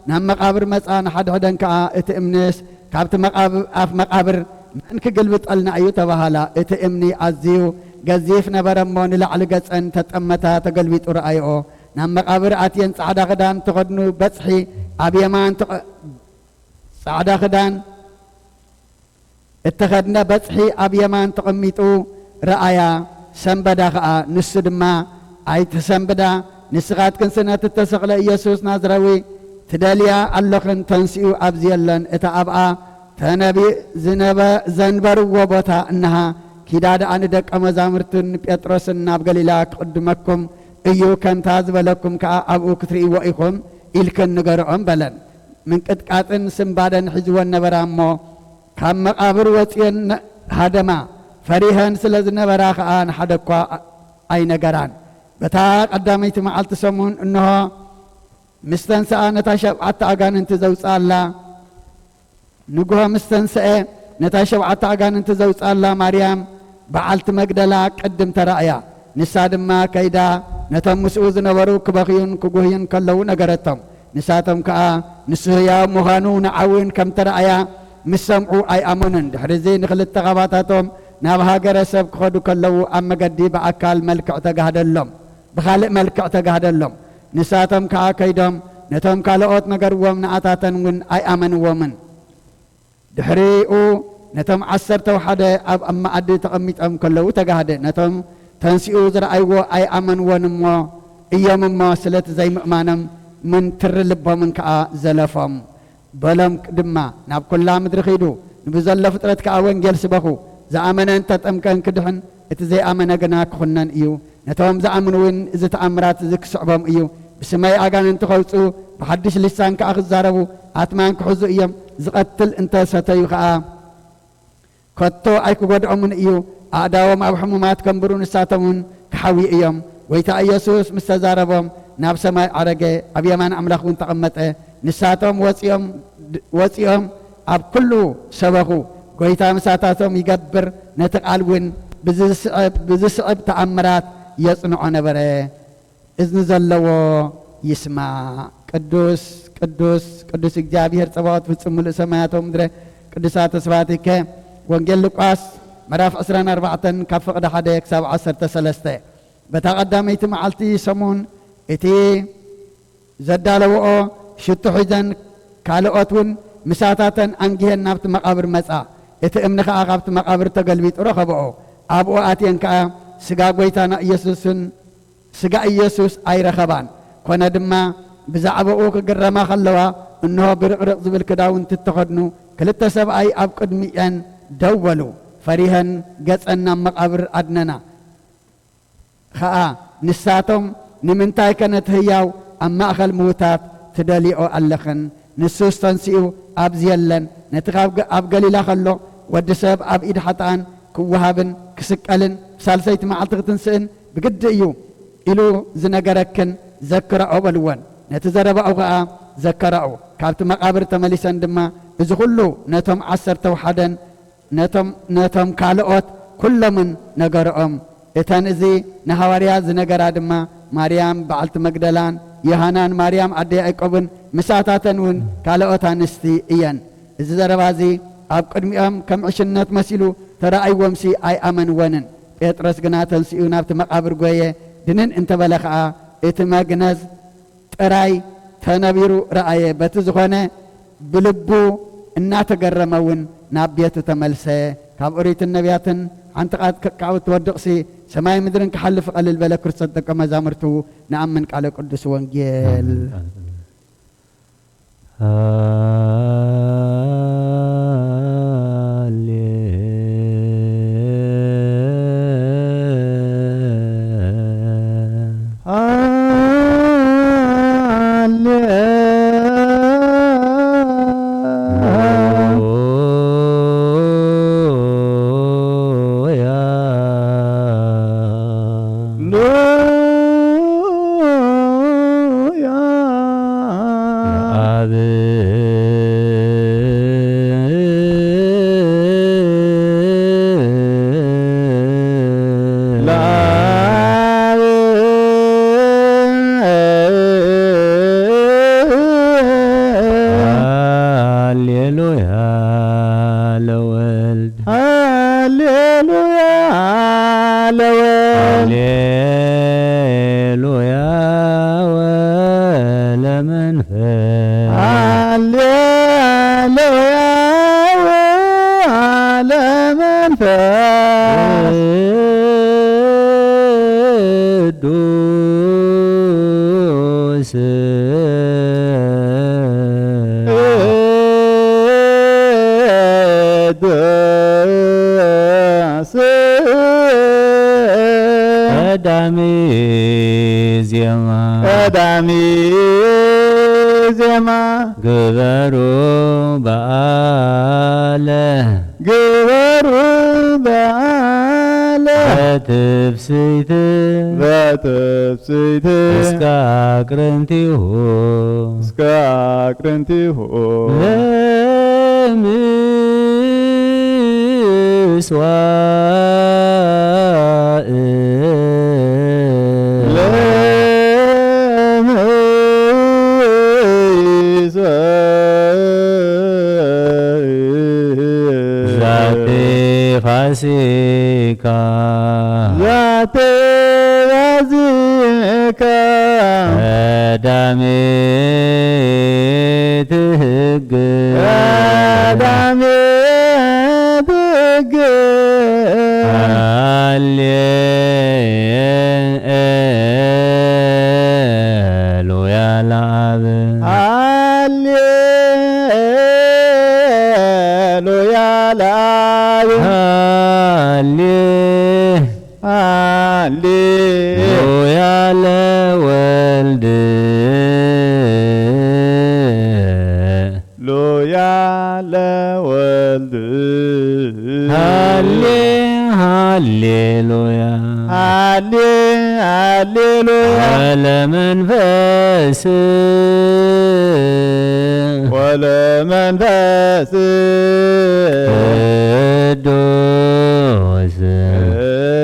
ናብ መቓብር መጻ። ንሓድሕደን ከኣ እቲ እምንስ ካብቲ መቓብ-፣ ኣፍ መቓብር መን ክግልብጠልና እዩ ተባሃላ። እቲ እምኒ ኣዝዩ ገዚፍ ነበረ እሞ ንላዕሊ ገጸን ተጠመታ፣ ተገልቢጡ ረኣይኦ። ናብ መቓብር ኣትየን ጻዕዳ ክዳን ተኸድኑ በጽሒ ኣብ የማን ተቐ-፣ ጻዕዳ ክዳን እተኸድነ በጽሒ ኣብ የማን ተቐሚጡ ረኣያ፣ ሰንበዳ ኸኣ። ንሱ ድማ ኣይትሰንብዳ፣ ንስኻትክንስ ነቲ እተሰቕለ ኢየሱስ ናዝራዊ ትደልያ ኣሎኽን፣ ተንሲኡ ኣብዚ የሎን፣ እታ ኣብኣ ተነቢ-፣ ዝነበ-፣ ዘንበርዎ ቦታ እንሃ፣ ኪዳ ደኣ ንደቀ መዛሙርቱን ንጴጥሮስን ናብ ገሊላ ክቕድመኩም እዩ፣ ከምታ ዝበለኩም ከኣ ኣብኡ ክትርእይዎ ኢኹም ኢልክን ንገርኦም በለን። ምንቅጥቃጥን ስንባደን ሒዝወን ነበራ እሞ፣ ካብ መቓብር ወጺኤን ሃደማ፣ ፈሪሀን ስለ ዝነበራ ኸኣ ንሓደ እኳ ኣይነገራን። በታ ቀዳመይቲ መዓልቲ ሰሙን እንሆ ምስ ተንስኣ ነታ ሸብዓተ ኣጋንንቲ ዘውጽኣላ፣ ንግሆ ምስ ተንስአ ነታ ሸብዓተ ኣጋንንቲ ዘውጽኣላ ማርያም በዓልቲ መግደላ ቅድም ተራእያ። ንሳ ድማ ከይዳ ነቶም ምስኡ ዝነበሩ ክበኽዩን ክጉህዩን ከለዉ ነገረቶም። ንሳቶም ከኣ ንሱ ህያው ምዃኑ ንዓውን ከም ተራእያ ምስ ሰምዑ ኣይኣመኑን። ድሕሪዚ ንኽልተ ኻባታቶም ናብ ሃገረ ሰብ ክኸዱ ከለዉ ኣብ መገዲ ብኣካል መልክዕ ተጋህደሎም፣ ብኻልእ መልክዕ ተጋህደሎም። ንሳቶም ከኣ ከይዶም ነቶም ካልኦት ነገርዎም፣ ንኣታተን እውን ኣይኣመንዎምን። ድሕሪኡ ነቶም ዓሰርተው ሓደ ኣብ፣ ኣብ መኣዲ ተቐሚጦም ከለዉ ተጋህደ። ነቶም ተንሲኡ ዝረኣይዎ ኣይኣመንዎን እሞ፣ እዮም እሞ፣ ስለቲ ዘይምእማኖም ምንትሪ ልቦምን ከኣ ዘለፎም። በሎም ድማ፣ ናብ ኩላ ምድሪ ኺዱ፣ ንብዘሎ ፍጥረት ከኣ ወንጌል ስበኹ። ዝኣመነ እንተጠምቀ እንክድሕን፣ እቲ ዘይኣመነ ግና ክኹነን እዩ። ነቶም ዝኣምኑ እውን እዚ ተኣምራት እዚ ክስዕቦም እዩ። ብስመይ ኣጋንንቲ ከውጽኡ፣ ብሓድሽ ልሳን ከኣ ክዛረቡ፣ ኣትማን ክሕዙ እዮም። ዝቐትል እንተ ሰተዩ ኸኣ ከቶ ኣይክጎድኦምን እዩ። ኣእዳዎም ኣብ ሕሙማት ከንብሩ፣ ንሳቶም እውን ክሓውዩ እዮም። ጐይታ ኢየሱስ ምስ ተዛረቦም፣ ናብ ሰማይ ዓረገ፣ ኣብ የማን ኣምላኽ እውን ተቐመጠ። ንሳቶም ወጺኦም፣ ወጺኦም ኣብ ኩሉ ሰበኹ። ጐይታ ምሳታቶም ይገብር፣ ነቲ ቃል እውን ብዝስዕብ፣ ብዝስዕብ ተኣምራት የጽንዖ ነበረ። እዝኒ ዘለዎ ይስማዕ። ቅዱስ፣ ቅዱስ፣ ቅዱስ እግዚኣብሔር ጸባኦት ፍጹም ምሉእ ሰማያት ወምድረ ቅዱሳተ ስብሐቲከ። ወንጌል ሉቃስ ምዕራፍ ዕስራን ኣርባዕተን ካብ ፍቕዲ ሓደ ክሳብ ዓሰርተ ሰለስተ። በታ ቀዳመይቲ መዓልቲ ሰሙን እቲ ዘዳለውኦ ሽቱ ሒዘን ካልኦት እውን ምሳታተን ኣንጊሀን ናብቲ መቓብር መጻ። እቲ እምኒ ኸኣ ካብቲ መቓብር ተገልቢጡ ረኸብኦ። ኣብኡ ኣትየን ከኣ ስጋ ጐይታና ኢየሱስን ስጋ ኢየሱስ ኣይረኸባን። ኮነ ድማ፣ ብዛዕባኡ ክግረማ ኸለዋ፣ እንሆ፣ ብርቕርቕ ዝብል ክዳውንቲ እተኸድኑ ክልተ ሰብኣይ ኣብ ቅድሚኤን ደው በሉ። ፈሪሀን ገጸን ናብ መቓብር ኣድነና ኸኣ። ንሳቶም፣ "ንምንታይከ ነቲ ህያው ኣብ ማእከል ምዉታት ትደልይኦ ኣለኽን? ንሱስ ተንሲኡ ኣብዚ የለን። ነቲ ካብ ገ-፣ ኣብ ገሊላ ኸሎ፣ ወዲ ሰብ ኣብ ኢድ ሓጥኣን ክወሃብን ክስቀልን ብሳልሰይቲ መዓልቲ ክትንስእን ብግዲ እዩ ኢሉ ዝነገረክን ዘክራኦ" በልወን። ነቲ ዘረባኡ ኸኣ ዘከራኦ። ካብቲ መቓብር ተመሊሰን ድማ እዚ ኹሉ ነቶም ዓሰርተው ሓደን ነቶም፣ ነቶም ካልኦት ኩሎምን ነገርኦም። እተን እዚ ንሃዋርያት ዝነገራ ድማ ማርያም በዓልቲ መግደላን ዮሃናን ማርያም ኣደ ያዕቆብን ምሳታተን እውን ካልኦት ኣንስቲ እየን። እዚ ዘረባ እዚ ኣብ ቅድሚኦም ከም ዕሽነት መሲሉ ተራእይዎምሲ ኣይኣመንወንን። ጴጥሮስ ግና ተንሲኡ ናብቲ መቓብር ጐየ፣ ድንን እንተ በለ ኸኣ እቲ መግነዝ ጥራይ ተነቢሩ ረኣየ። በቲ ዝኾነ ብልቡ እናተገረመ እውን ናብ ቤቱ ተመልሰ። ካብ ኦሪትን ነቢያትን ሓንቲ ቃል ክ-፣ ካብኡ ትወድቕሲ ሰማይ ምድርን ክሓልፍ ቀልል በለ። ክርስቶስ ደቀ መዛሙርቱ ንኣምን ቃለ ቅዱስ ወንጌል። ኣሜን፣ ኣሜን። ሃሌ ሃሌ ሉያ ሉያ ለአብ ለአብ ሃሌሉያ ለወልድ ሃሌሉያ ለወልድ ሃሌሉያ ወለመንፈስ ሃሌሉያ ወለመንፈስ ቅዱስ ቅዱስ ቀዳሚ ዜማ ቀዳሚ ዜማ ግበሩ በዓለ ግበሩ በዓለ በትፍስይት በትፍስይት እስከ አቅርንቲሁ እስከ አቅርንቲሁ ለምስዋዕ ለምስዋዕ ዛቲ ፋሲካ ዛቲ ፋሲካ ቀዳሜት ሕግ ቀዳሜት ሕግ ሃሌ ሉያ ለአብ ሃሌ ሉያ ለአብ ሃሌ ሃሌ ሉያ ለወልድ ሉያ ለወልድ ሃሌ ሃሌ ሉያ ሃሌ ሃሌ ሉያ ለመንፈስ ወለመንፈስ ቅዱስ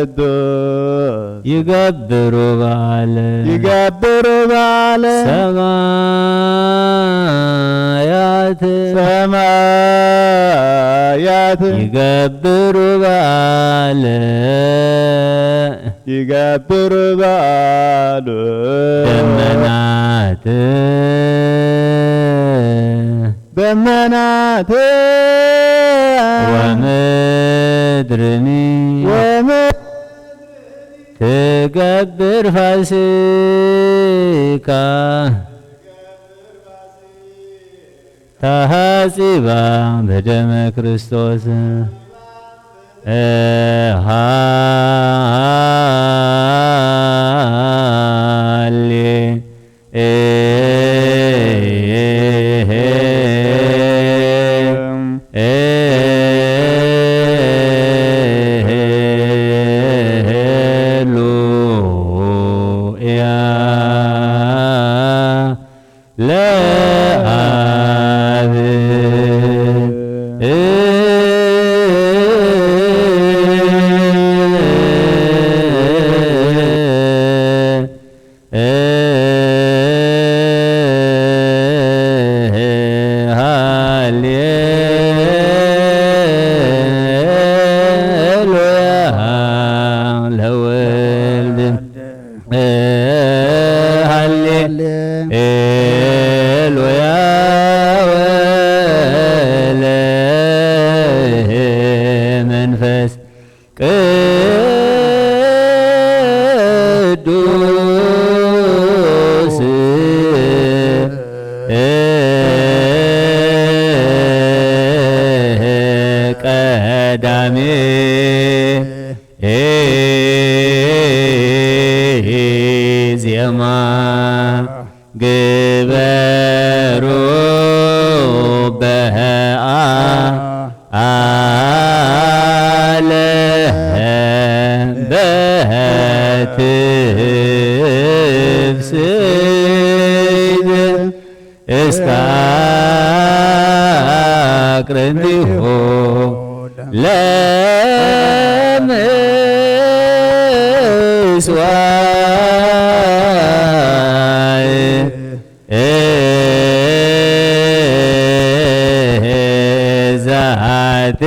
ቅዱስ ይገብሩ በዓለ ይገብሩ በዓለ ሰማያት ሰማያት ይገብሩ በዓለ ይገብሩ በዓለ ደመናት ደመናት ወምድርኒ ወምድርኒ ትገብር ፋሲካ ተሃጺባ በደመ ክርስቶስ ሃሌ ሉያ ለአብ ሃሌሉያ ለወልድ ሃሌ ሉያ ወለ መንፈስ ቅዱስ ቀዳሜ ዜማ ግበሩ በአ አለ በትፍስሕት እስከ አቅርንቲሁ ለምስዋዕ ዛቲ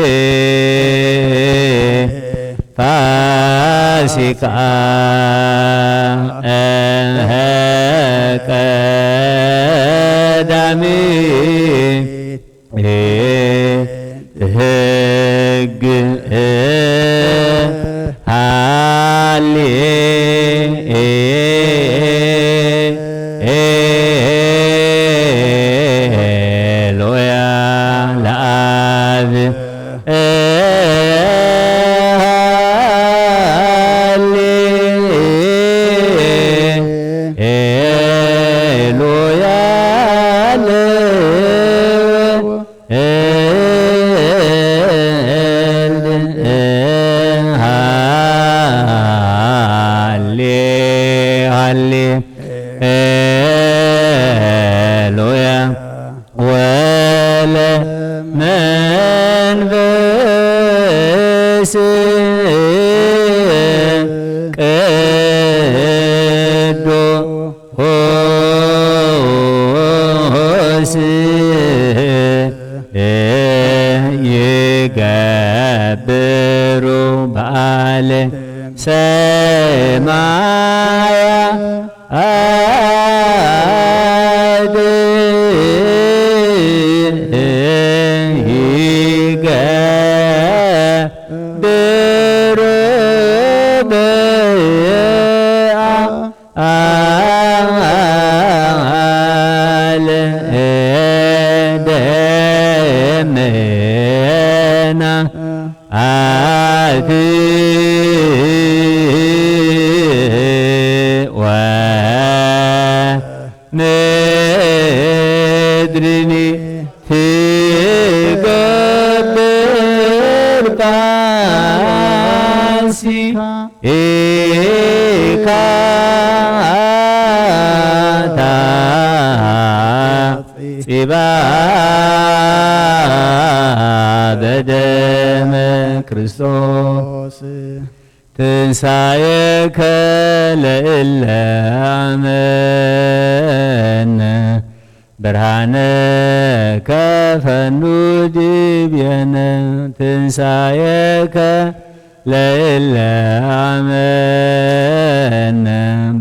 ፋሲካ እምሀ ቀዳሚት ህግ ሃሌ ሉያ ለአብ ሃሌ ሉያ ለ ሃሌ ሃሌ ሉያ ወለ መንፈስ ቅዱስ ሆስ ይገብሩ በዓለ ሰማያት ይገብሩ በዓለ ደመና አቲ ወምድርኒ ትገብር ፋሲካ ኢካ ታጺባ በደመ ክርስቶስ ትንሳኤከ ለእለ አመነ ብርሃነ ከፈኑ ዲቤነ ትንሳኤከ ለእለ አመነ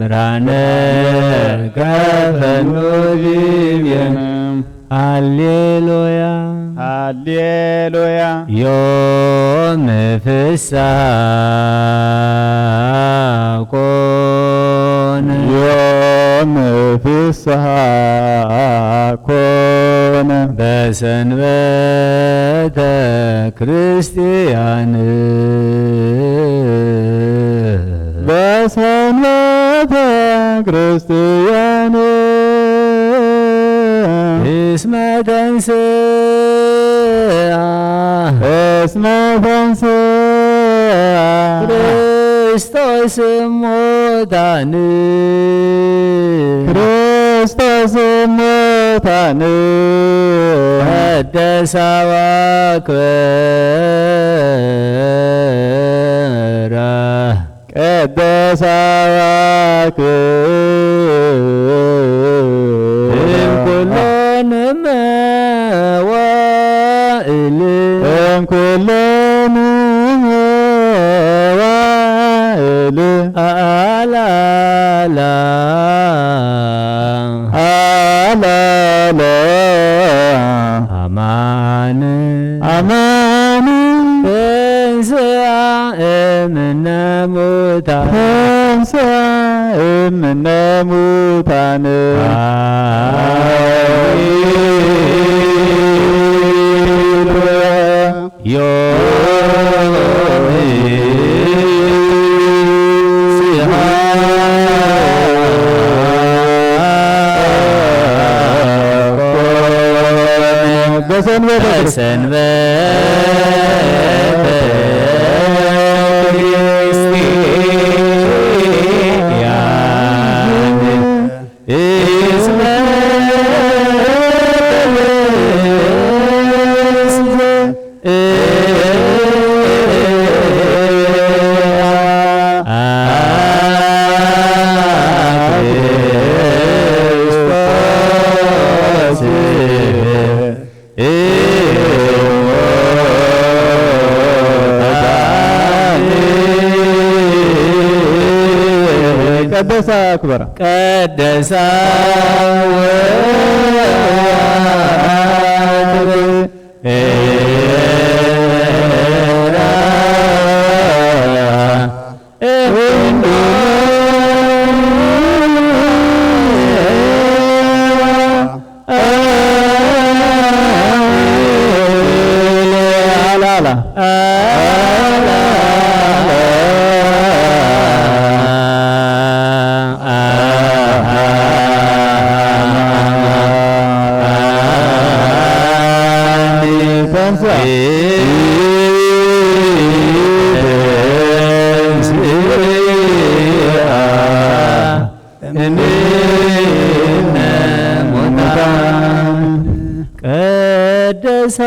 ብርሃነ ከፈኑ ዲቤነ ሃሌሉያ ሃሌሉያ ዮም ፍስሐ ኮነ ዮም ፍስሐ ኮነ በሰንበተ ክርስቲያን በሰንበተ ክርስቲያን እስመ ተንሥአ እስመ ተንሥአ ክርስቶስ እሙታን ክርስቶስ እሙታን ቀደሳ ወአክበራ ቀደሳ ወአክበራ እምኩሎን መዋእል እምኩሎን መዋእል አላላ አላለ አማን አማን ተንሥአ እምነ ሙታን ተንሥአ እምነ ሙታን ሃሌሉያ። ዮ በሰንበተ በሰንበተ ክርስቲያን እስመ ቀደሳ ክበራ ቀደሳ ወአክብር ቀደሳ ቅዱሳ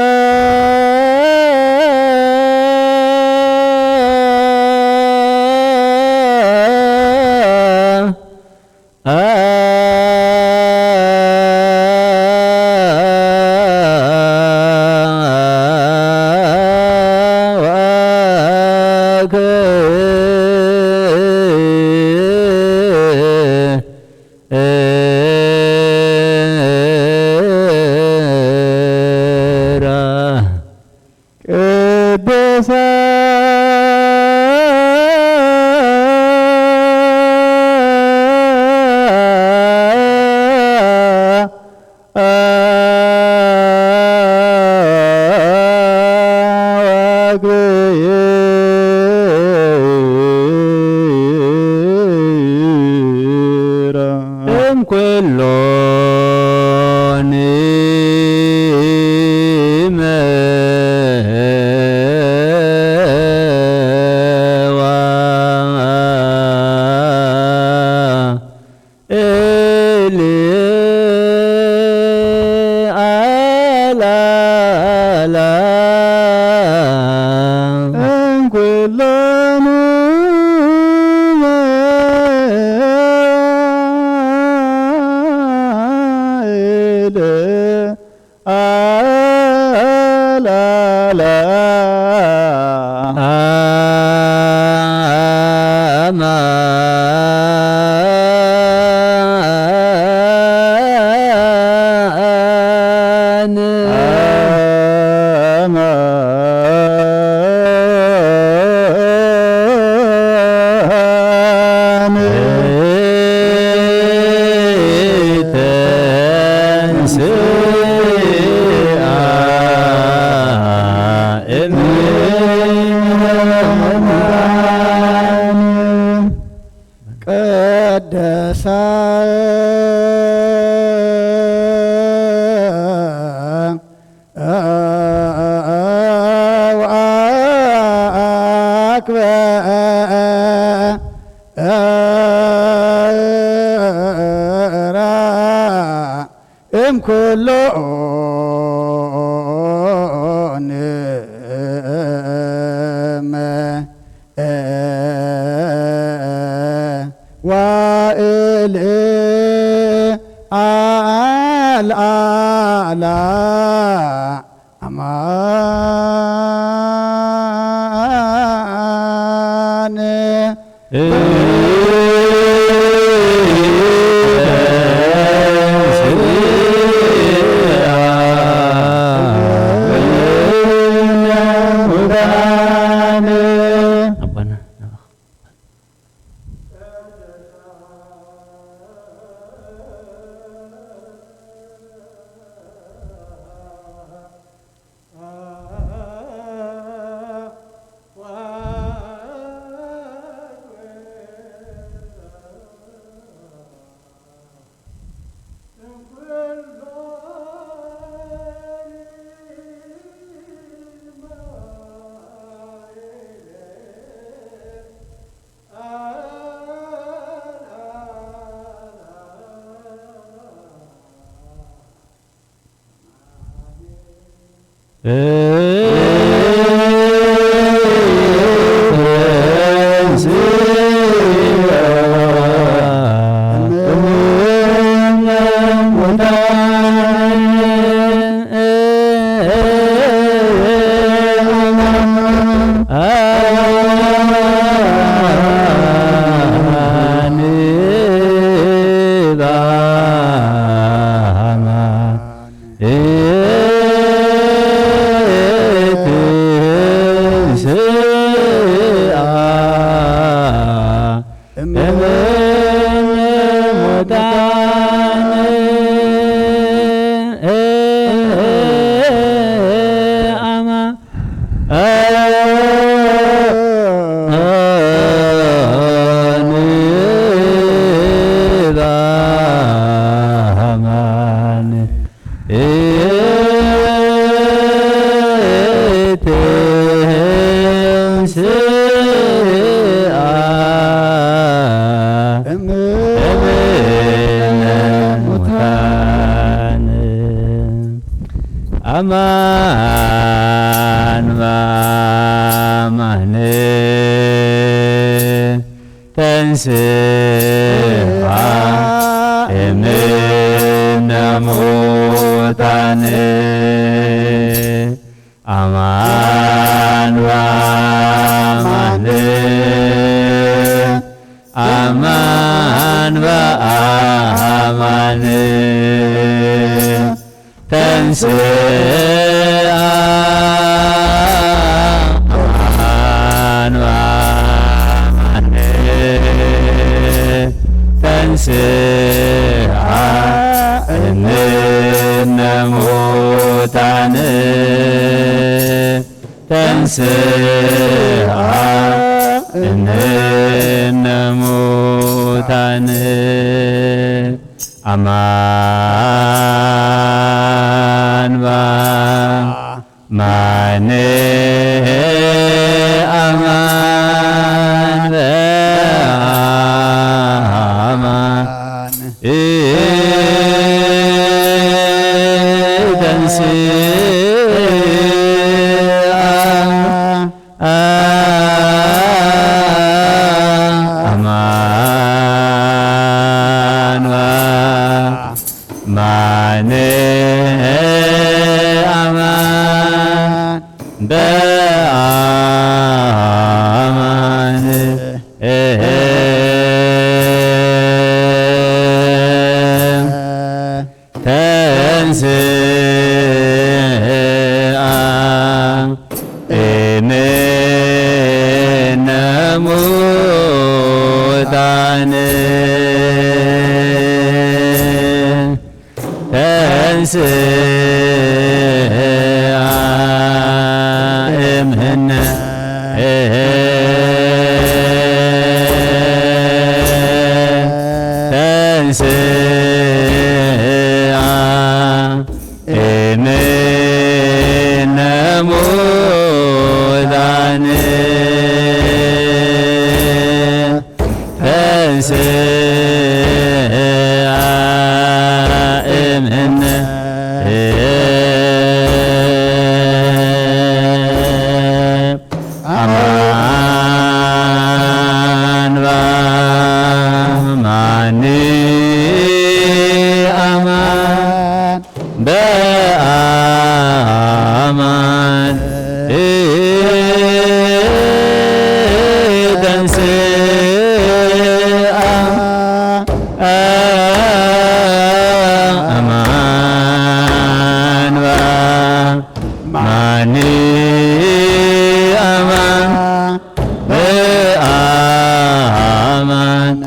እምኩሎን እሊ ኣላላ እንኩሎኑ እሊ ኣላላ ኣማን ቀደሳ ወአክበራ እምኩሎን መዋእል ኣልኣላ ኣማን ኣማን በኣማን ተንስኣ እምነ ሙታን። ኣማን በኣማን፣ ኣማን በኣማን ተንስኣ፣ ኣማን በኣማን ተንስኣ እምነ ሙታን። ተንስኣ እምነ ሙታን። ኣማን በኣማን፣ ኣማን በኣማን ተንስኣ ኣማን በኣማን፣ ኣማን በኣማን ተንስኣ እምነ ሙታን። ተንስኣ እምነ ተንስኣ እምነ ሙታን። ተንስኣ እምነ ኣማን በኣማን፣ ኣማን በኣማን ተንስኣ፣ ኣማን በኣማን፣ ኣማን በኣማን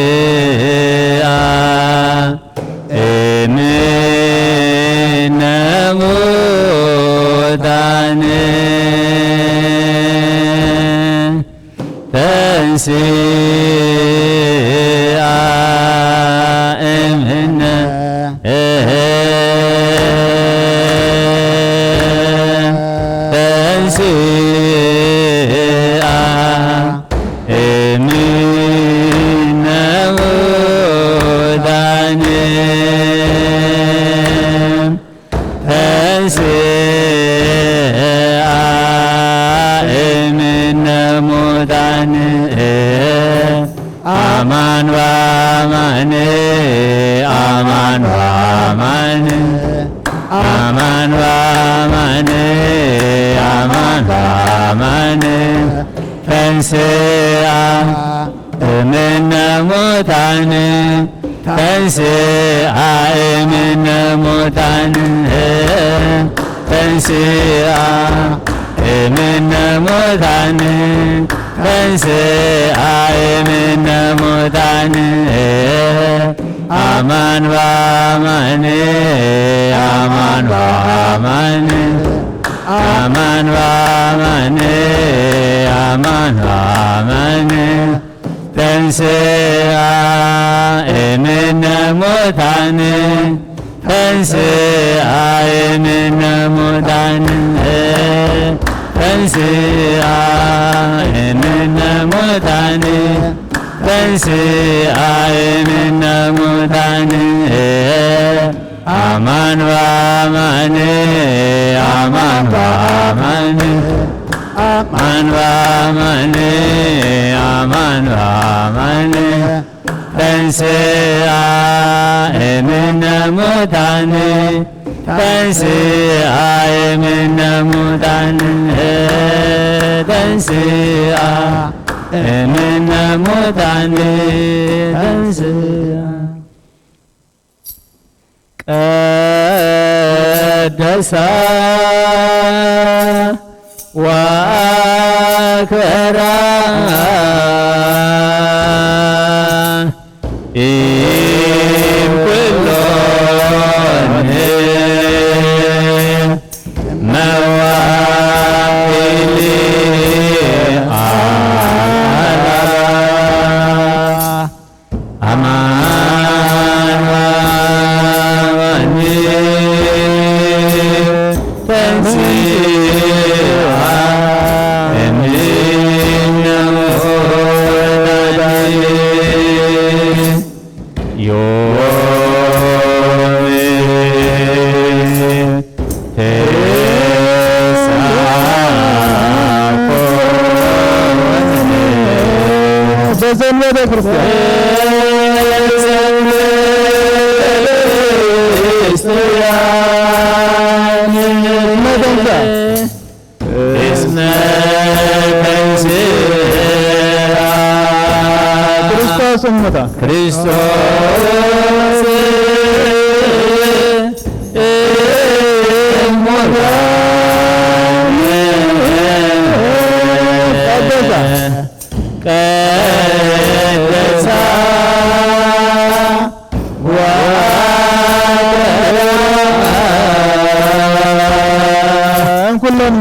ተንስኣ እምነ ሙታን። ተንስኣ እምነ ተንስኣ እምነ ተንሥአ እምነ ሙታን አማን በአማን አማን በአማን አማን በአማን አማን በአማን ተንሥአ እምነ ሙታን ተንሥአ እምነ ሙታን ተንሥአ እምነ ሙታን ተንሥአ እምነ ሙታን አማን በአማን አማን በአማን አማን በአማን አማን በአማን ተንሥአ እምነ ሙታን ተንሥአ እምነ ሙታን ተንሥአ እምነ ሙታን ተንሥአ እምነ ሙታን አማን በአማን አማን በአማን አማን በአማን አማን በአማን ተንሥአ እምነ ሙታን ተንሥአ እምነ ሙታን ተንሥአ እምነ ሙታን ተንሥአ ቀደሳ ወአክበራ እምኩሎን መዋዕሊሃ አማን አማን ተንሥአ እምነ ሙታን ዮም ተንሥአ በሰንበተ ክርስቲያን። በሰንበተ ክርስቲያን። እስመ ተንሥአ ክርስቶስ እሙታን። ክርስቶስ እሙታን። ቀደሳ። ቀደሳ። ኩሎን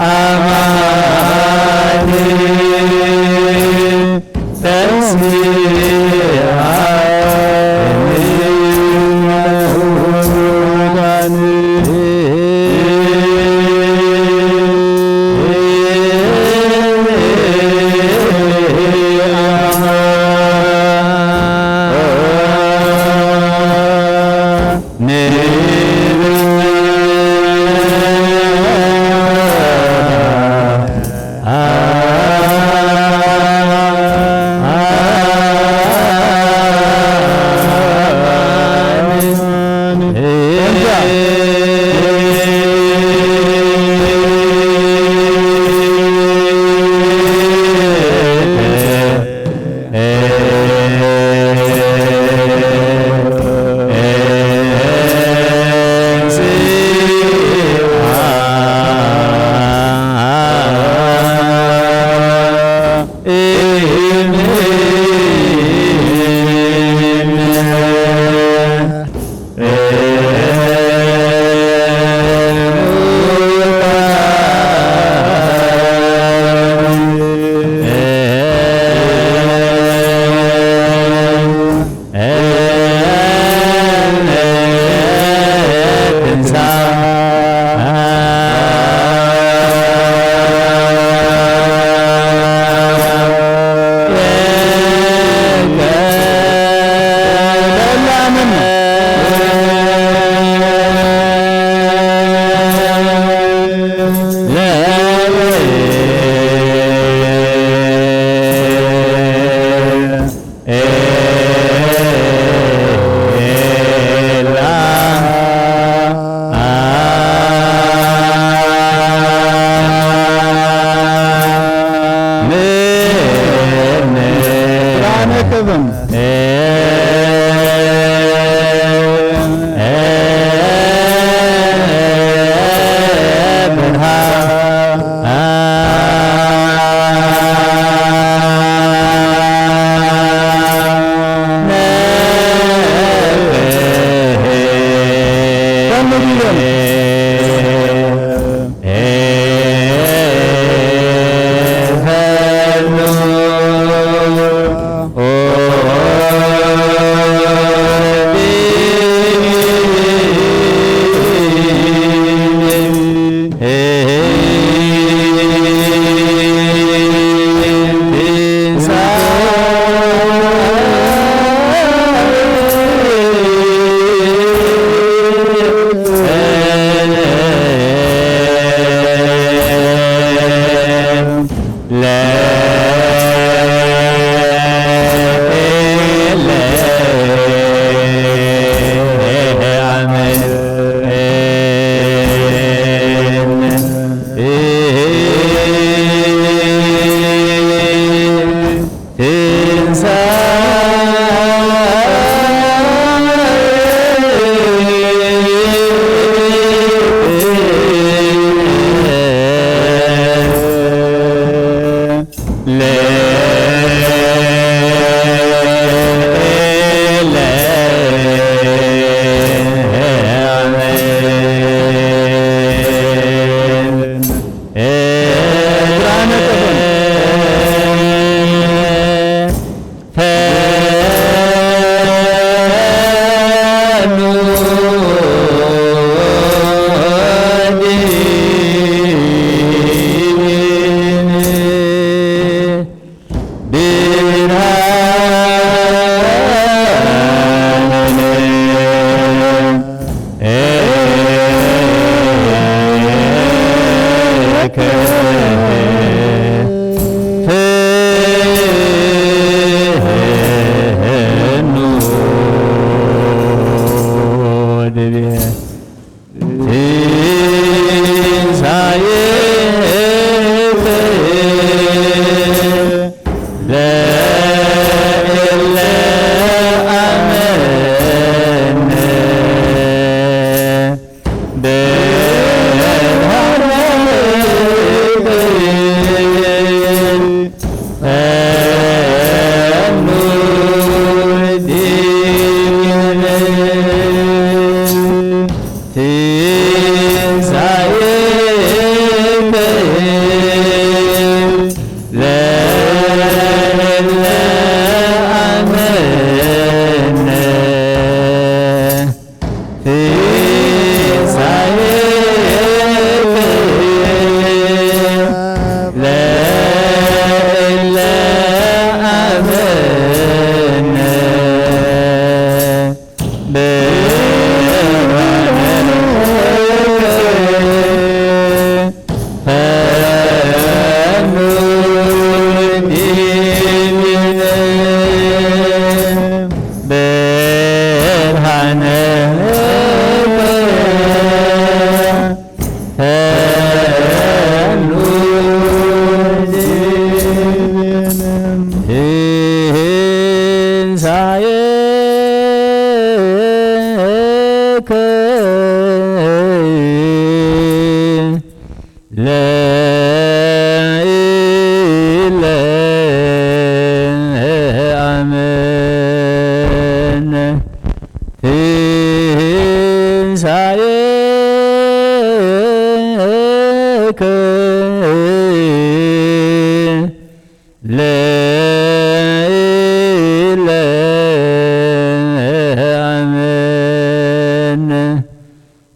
አማን ተንሥአ እምነ ሙታን።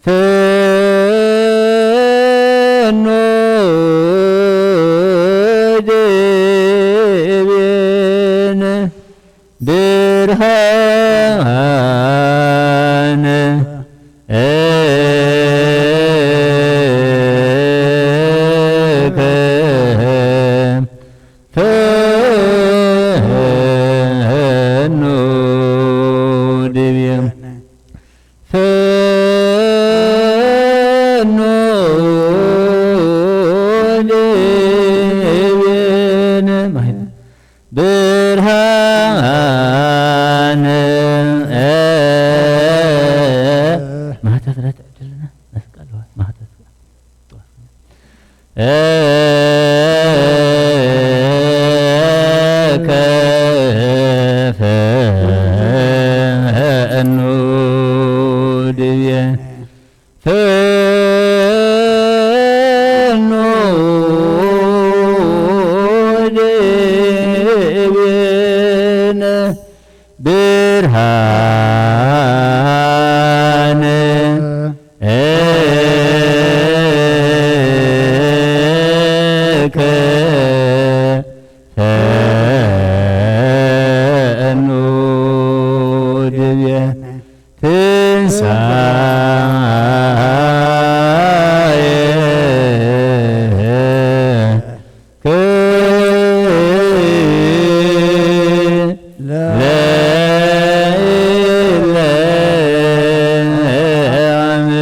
ፈኑ ድቤነ ብርሃነ እከ ፈኑ ድቤነ ፈኑ ድቤነ ማሂ ብርሃነ ማህተት ረትዕ ደለና ነስቃል ማህተት ከፈኑ ድብየ ፈኑ ድብየነ ብርሃነ እከ ፈኑ ድብየ ትንሳኤ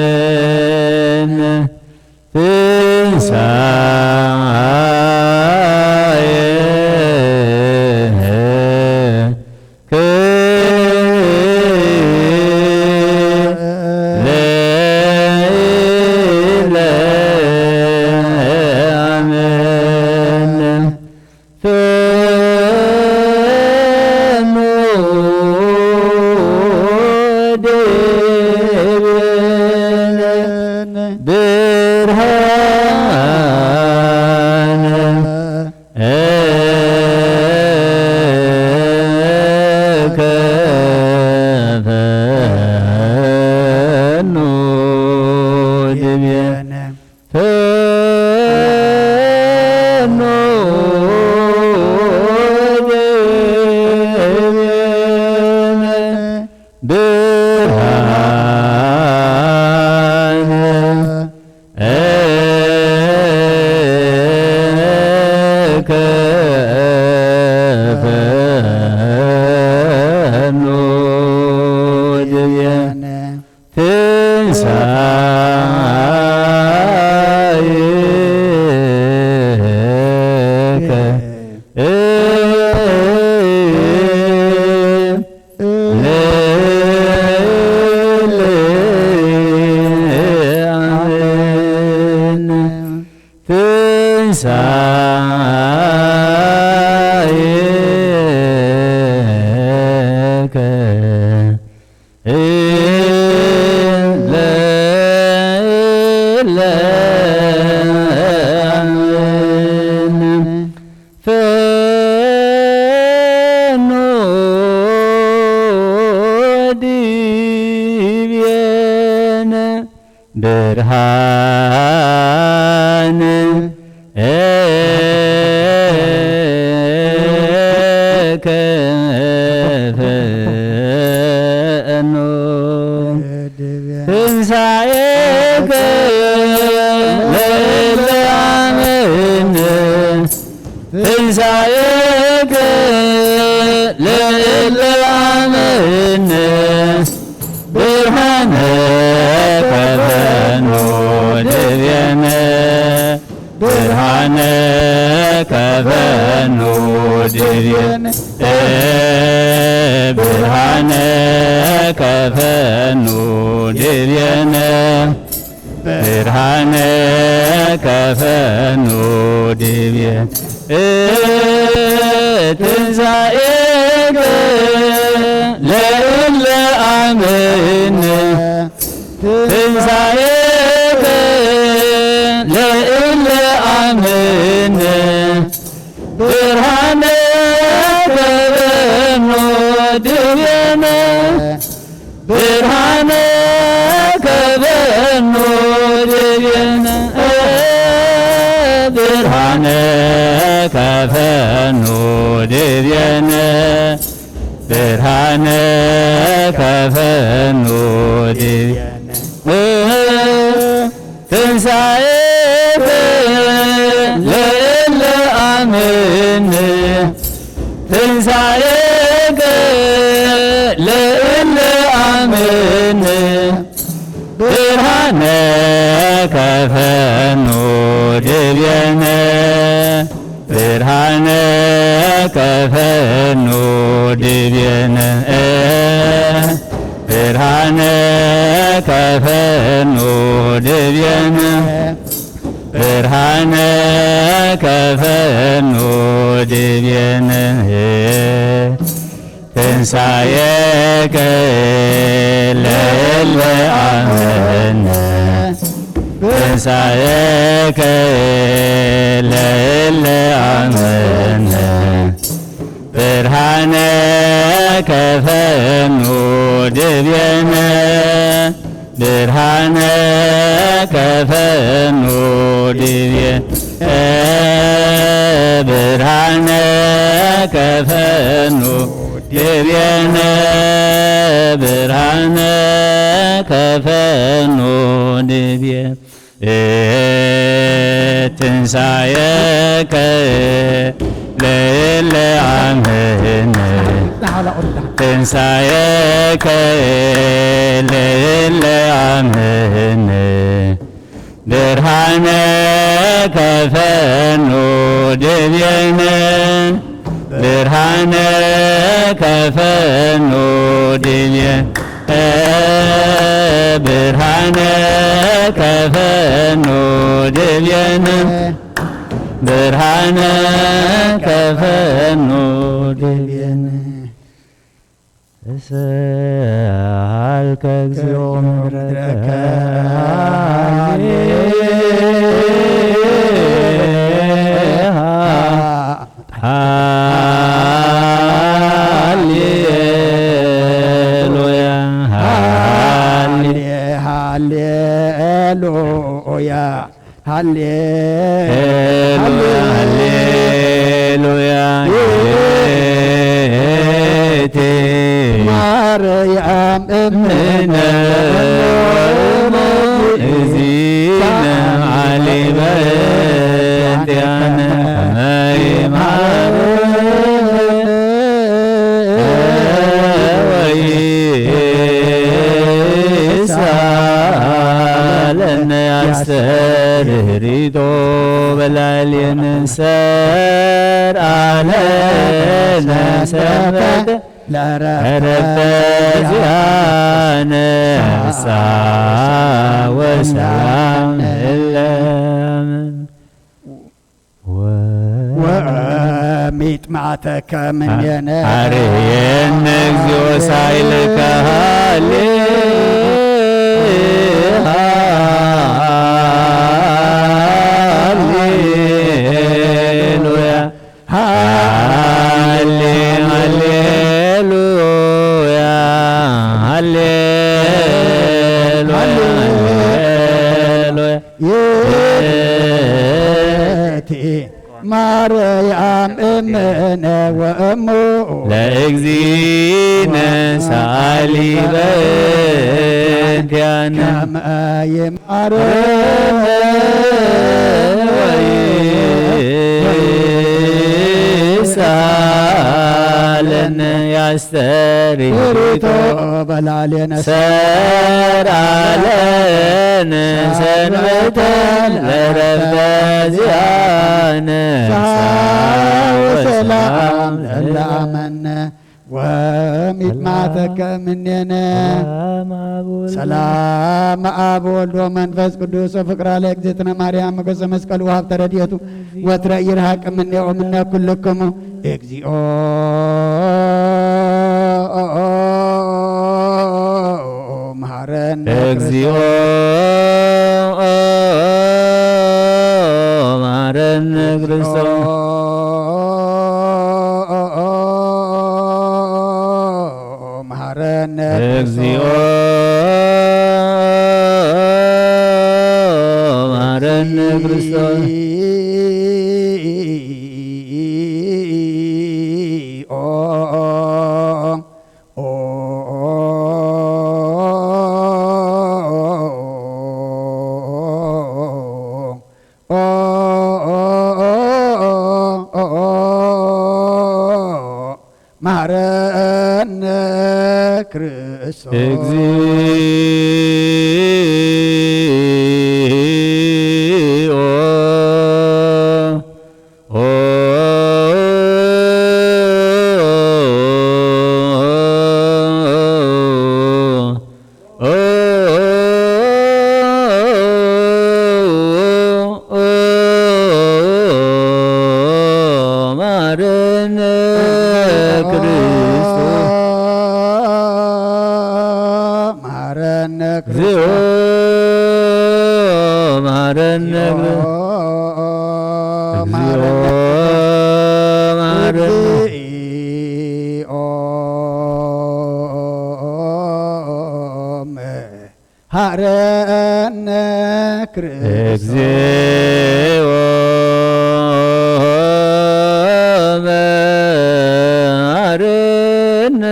ለኢለዓመነ ትንሳኤ ለኢለዓመነ ፈኑ ድቤነ ብርሃነ እከ ፈኑ ድቤነ ፈኑ ድቤነ ብርሃነ እከ ፈኑ ድቤነ ትንሳኤከ ለዓመነ ትንሳኤከ ለኢለዓመነ ፈኑ ድቤነ ብርሃነ እከ ፈኑ ትንሳኤከ ለኢለዓመነ ትንሳኤከ ለኢለዓመነ ብርሃነ እከ ፈኑ ድቤነ ብርሃነ እከ ፈኑ ድቤነ ብርሃነ እከ ፈኑ ድቤነ ብርሃነ እከ ፈኑ ድቤነ ትንሳኤከ ለኢለዓመነ ትንሳኤከ ለኢለዓመነ ብርሃነ እከ ፈኑ ድቤነ ብርሃነ እከ ፈኑ ከፈኑ ድቤነ ብርሃነ ከፈኑ ድቤነ ትንሳኤ ለእለ ኣምን ትንሳኤከ ለእለ ኣምን ብርሃነ ከፈኑ ድቤነ ብርሃነ ከፈኑ ድቤነ ብርሃነ ከፈኑ ድቤነ ብርሃነ ከፈኑ ድቤነ ትንሳኤከ ለእለ ኣምን ትንሳኤከ ለእለ ኣምን ብርሃነ ከፈኑ ድቤነ ብርሃነ ከፈኑ ድቤነ ብርሃነ ከፈኑ ድቤነ ብርሃነ ከፈኑ ድቤነ ትንሳኤከ ለእለ ኣምን ትንሳኤከ ለእለ ኣምን ብርሃነ ከፈኑ ድቤነ ብርሃነ ከፈኑ ድቤነ ብርሃነ ከፈኑ ድቤነ ብርሃነ ከፈኑ ድቤነ እስኣልከ እግዚኦ ምሕረከ ሃሌሉያ ሃሌ ሃሌሉያ ሃሌ ሃሌሉያ ሃሌሉያ ጌቴ ማርያም እምነ ወእሙ እግዚእነ አሊበ እንቲአነ ከመ ይምሃር ወይሳለነ ያስተርህሪቶ በላዕሌነ ሰርአለነ ሰንበተ ለረፍተ ዚአነ ፍስሐ ወሰላም እለ አምን። ወሚጥማዕተከ ምኔነ አርየነ እግዚኦ ሳይልከ ሃሌ ሃሌሉያ ሃሌ ሃሌሉያ ሃሌሉያ ሃሌሉያ ይእቲ ማርያም እምነ ወእሙ ለእግዚእነ ሰአሊ በእንቲአነ ከመ ይምሃረነ ወይሳለነ ያስተሪ ሪቶ በላሌነ ሰርአለነ ሰንበተ ለረፍተ ዚአነ ሰላም ለአመነ ወሚጥማተከ ምኔነ ሰላም አብ ወልድ ወመንፈስ ቅዱስ ወፍቅራ ለእግዝእትነ ማርያም ሞገሰ መስቀሉ ወሀብተ ረድኤቱ ወትረ ይርሃቅ እምኔ ወእምነ ኩልክሙ። እግዚኦ መሐረነ እግዚኦ መሐረነ ክርስቶስ። መሐረነ እግዚኦ መሐረነ ክርስቶስ። እግዚኦ። ማረነ ክርስቶስ። ማረነ እግዚኦ። ማረነ። እግዚኦ። ማረነ። እግዚኦ። መሐረነ ክርስቶስ። እግዚኦ። መሐረነ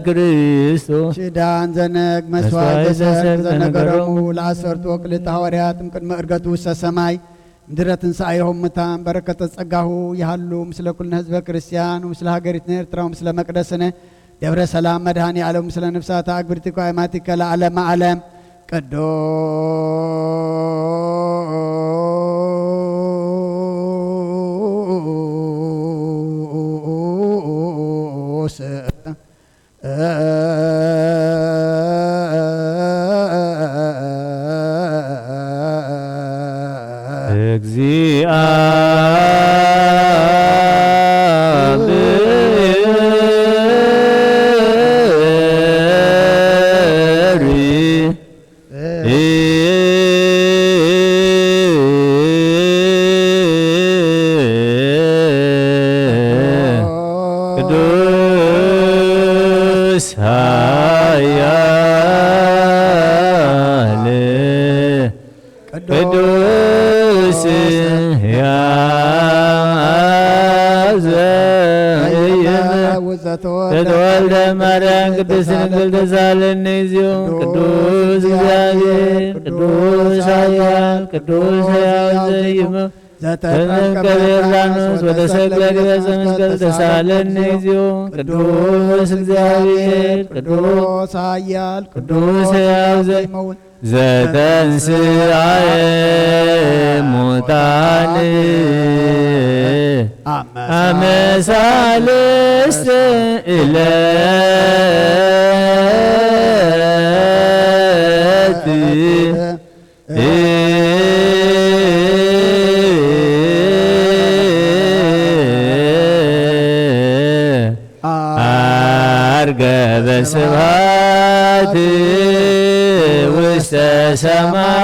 ክርስቶስ። ሽዳን ዘነግ መስዋዕት መስዋዕት ዘሰር ዘሰር ዘነገሮሙ ዘነገሮሙ ለዐሰርቱ ወክልተ ሃዋርያት እምቅድመ ዕርገቱ ውስተ ሰማይ ምድረ ትንሳኤሁ ሙታን በረከተ ጸጋሁ ይሃሉ ምስለ ኩልነ ህዝበ ክርስቲያን ወምስለ ሃገሪትነ ኤርትራ ወምስለ መቅደስነ ደብረ ሰላም መድኃኔ ዓለም ምስለ ነፍሳተ ኣግብርቲከ ወአእማቲከ ለዓለመ ዓለም። ቅዱስ ቅዱስ ኃያል ቅዱስ ሕያው ዘኢይመውት ዘተወልደ ማርያም ቅድስት ድንግል ተሳለኒ እግዚኦ። ቅዱስ እግዚአብሔር ቅዱስ ኃያል ቅዱስ ሕያው ዘኢይመውት ዘተጠምቀ በዮርዳኖስ ወተሰቅለ ዲበ ዕፀ መስቀል ተሳለኒ እግዚኦ። ቅዱስ እግዚአብሔር ቅዱስ ኃያል ቅዱስ ሕያው ዘኢይመውት ዘተንሥአ እሙታን አመ ሳልስት ዕለት ዐርገ በስብሐት ውስተ ሰማያት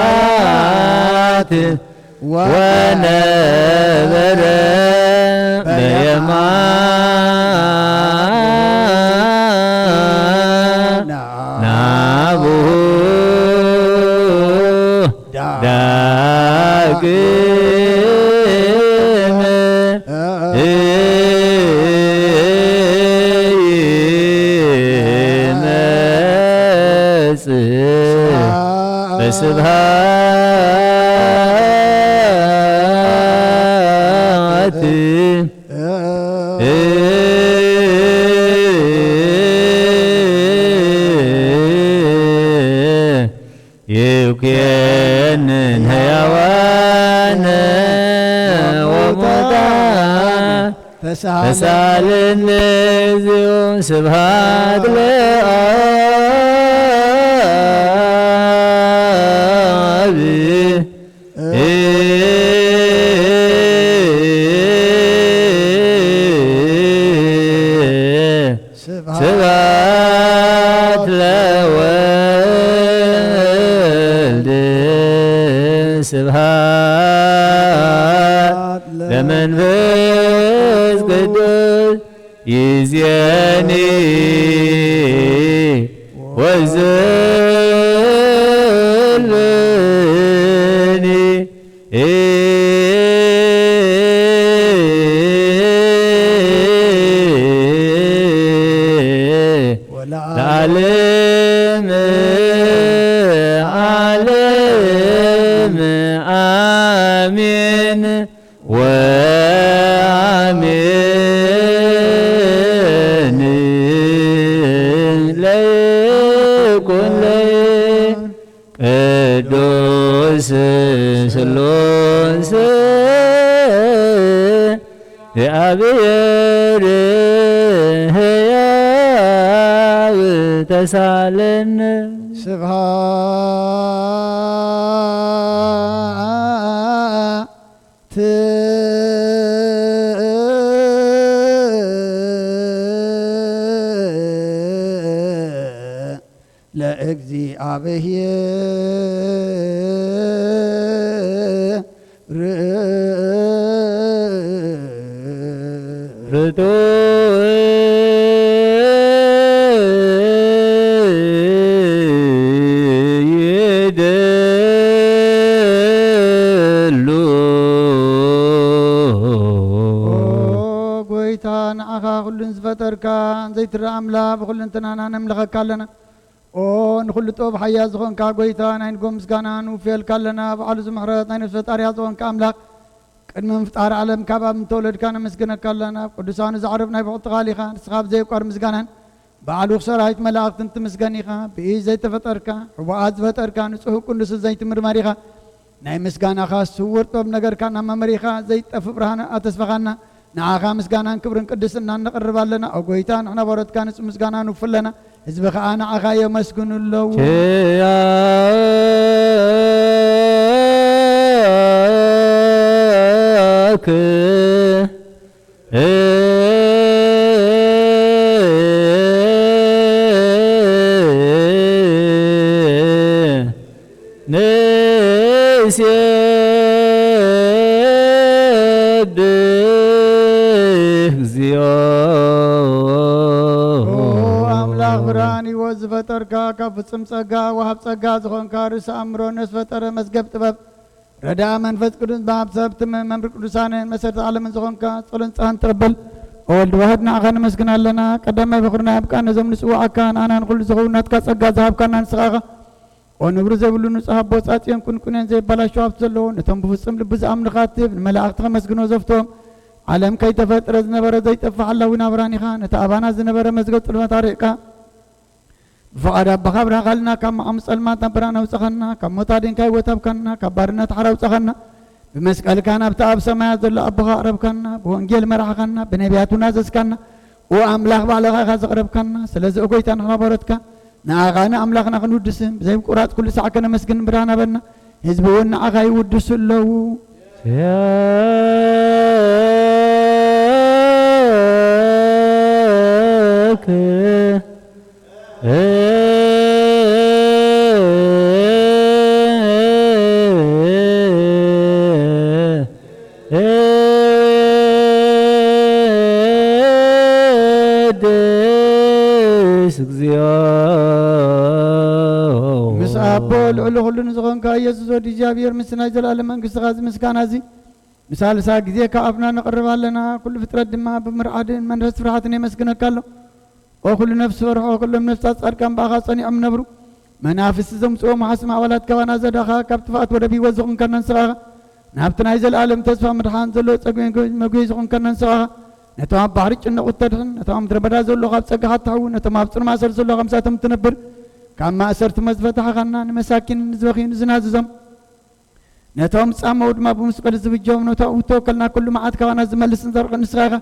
ወነበረ በየማነ አቡሁ ዳግም ይመጽእ በስብሐት። ይኩነን ሕያዋን ወሙታን ተሳለነ እግዚኦ። ስብሐት ለአብ። ስብሐት ለወልድ። ስብሐት ለመንፈስ ቅዱስ። ይዜኒ ወዘልኒ ለዓለም ዓለም አሜን ወአሜን። ቅዱስ ስሉስ እግዚአብሔር ሕያው ተሳለን። ስብሐት ለእግዚአብሔር ርቱዕ ይደሉ። ኦ ጎይታ፣ ንዓኻ ኩሉን ዝፈጠርካ ዘይትረኣ ኣምላኽ ብኹልንትናና ነምልኸካ ኣለና። ኦ ንኹሉ ጥበብ ሓያል ዝኾንካ ጎይታ፣ ናይ ንጎ ምስጋና ንውፍየልካ ኣለና። በዓሉ ዝምሕረት ናይ ነፍሲ ፈጣሪያ ዝኾንካ ኣምላኽ፣ ቅድሚ ምፍጣር ዓለም ካብ ኣብ ምተወለድካ ነመስግነካ ኣለና። ኣብ ቅዱሳኑ ዘዕርፍ ናይ ብቕዕቲ ቃል ኢኻ። ንስኻ ብዘየቋር ምስጋናን በዓሉ ሰራዊት መላእኽትን ትምስገን ኢኻ። ብኢድ ዘይተፈጠርካ፣ ሕቡኣት ዝፈጠርካ፣ ንጹህ ቅዱስ ዘይትምርመር ኢኻ። ናይ ምስጋናኻ ስውር ጥበብ ነገርካ እናመመሪኻ ዘይጠፍእ ብርሃን ኣተስፈኻና። ንዓኻ ምስጋናን ክብርን ቅድስናን ነቕርብ ኣለና። ኦ ጎይታ፣ ንሕና ባሮትካ ንጹህ ምስጋና ንውፍ ኣለና። ህዝቢ ኸኣ ንዓኻ የመስግኑ ኣለዉ። ኪያክ ንሴብሕ እግዚኦ። ኦ ኣምላኽ ብርሃን ህይወት ዝፈጠርካ፣ ካብ ፍጹም ጸጋ ወሃብ ጸጋ ዝኾንካ፣ ርእሲ ኣእምሮ፣ ነፍሲ ፈጠረ፣ መዝገብ ጥበብ፣ ረዳኣ መንፈስ ቅዱስ፣ ብኣብ ሰብ ትም መምህር ቅዱሳን፣ መሰረት ዓለምን ዝኾንካ፣ ጸሎን ጸሃን ተቐበል። ኦ ወልድ ዋህድ፣ ንዓኻ ነመስግን ኣለና። ቀዳማይ በኹርና ኣብ ቃና ነዞም ንጽውዓካ፣ ንኣና ንኹሉ ዝኸውን ናትካ ጸጋ ዝሃብካና ንስኻ ኢኻ። ኦ ንብሪ ዘይብሉ ንጹህ ኣቦ፣ ጻጽዮን ቁንቁኔን ዘይበላሾ ሃብቲ ዘለዎ፣ ነቶም ብፍጹም ልቢ ዝኣምኑኻ ትህብ፣ ንመላእኽቲ ከመስግኖ ዘፍትዎም፣ ዓለም ከይተፈጥረ ዝነበረ ዘይጠፍእ ሓላዊ ናብራን ኢኻ። ነቲ ኣባና ዝነበረ መዝገብ ጽልመት ኣርሒቕካ፣ ብፍቓድ ኣቦኻ ብርሃኻ ኣልና፣ ካብ መዓሙ ጸልማት ናብ ብርሃን ኣውጻኻና፣ ካብ ሞት ኣዲንካ ህይወት ሃብካና፣ ካብ ባርነት ሓራ ኣውጻኻና። ብመስቀልካ ናብቲ ኣብ ሰማያት ዘሎ ኣቦኻ ኣቕረብካና፣ ብወንጌል መራሕኻና፣ ብነቢያት እውን ኣዘዝካና። ኦ ኣምላኽ ባዕልኻ ኢኻ ዘቕረብካና። ስለዚ ኦ ጎይታ ንሕና ባሮትካ ንኣኻ ንኣምላኽና ክንውድስን ብዘይ ምቁራጽ ኩሉ ሳዕ ከነመስግን ብርሃን ሃበና። ህዝቢ እውን ንኣኻ ይውድሱ ኣለዉ። ያክ ቅድስ እግዚኦ። ምስ ኣቦ ልዕሊ ኩሉ ንዝኾንካ ኢየሱስ ወዲ እግዚኣብሔር፣ ምስ ናይ ዘለኣለም መንግስትኻ እዚ ምስጋና እዚ፣ ንሳልሳይ ግዜ ካብ ኣፍና ነቕርብ ኣለና። ኩሉ ፍጥረት ድማ ብምርዓድን መንፈስ ፍርሃትን የመስግነካ ኣሎ። ኦ ኩሉ ነፍሲ ፈርሖ፣ ኩሎም ነፍሳት ጻድቃን ብኣኻ ጸኒዖም ነብሩ። መናፍስቲ ዘምጽኦ መሓስ ማዕበላት ካባና ዘዳኻ፣ ካብ ጥፍኣት ወደብ ህይወት ዝኾንካና ንስኻ ኢኻ። ናብቲ ናይ ዘለኣለም ተስፋ ምድሓን ዘሎ ጸጉ መጉይ ዝኾንካና ንስኻ ኢኻ። ነቶም ኣብ ባሕሪ ጭነቑ እተድሕን፣ ነቶም ኣብ ምድረ በዳ ዘሎ ካብ ጸጋኻ እትሕዊ፣ ነቶም ኣብ ጽኑ ማእሰር ዘሎ ከምሳቶም እትነብር፣ ካብ ማእሰርቲ መዝፈታሕኻና፣ ንመሳኪን ንዝበኽዩ ንዝናዝዞም ነቶም ጻመው ድማ ብመስቀሉ ዝብጀዎም፣ ነቶም እተወከልና ኩሉ መዓት ካባና ዝመልስን ዘርቕን ንስኻ ኢኻ።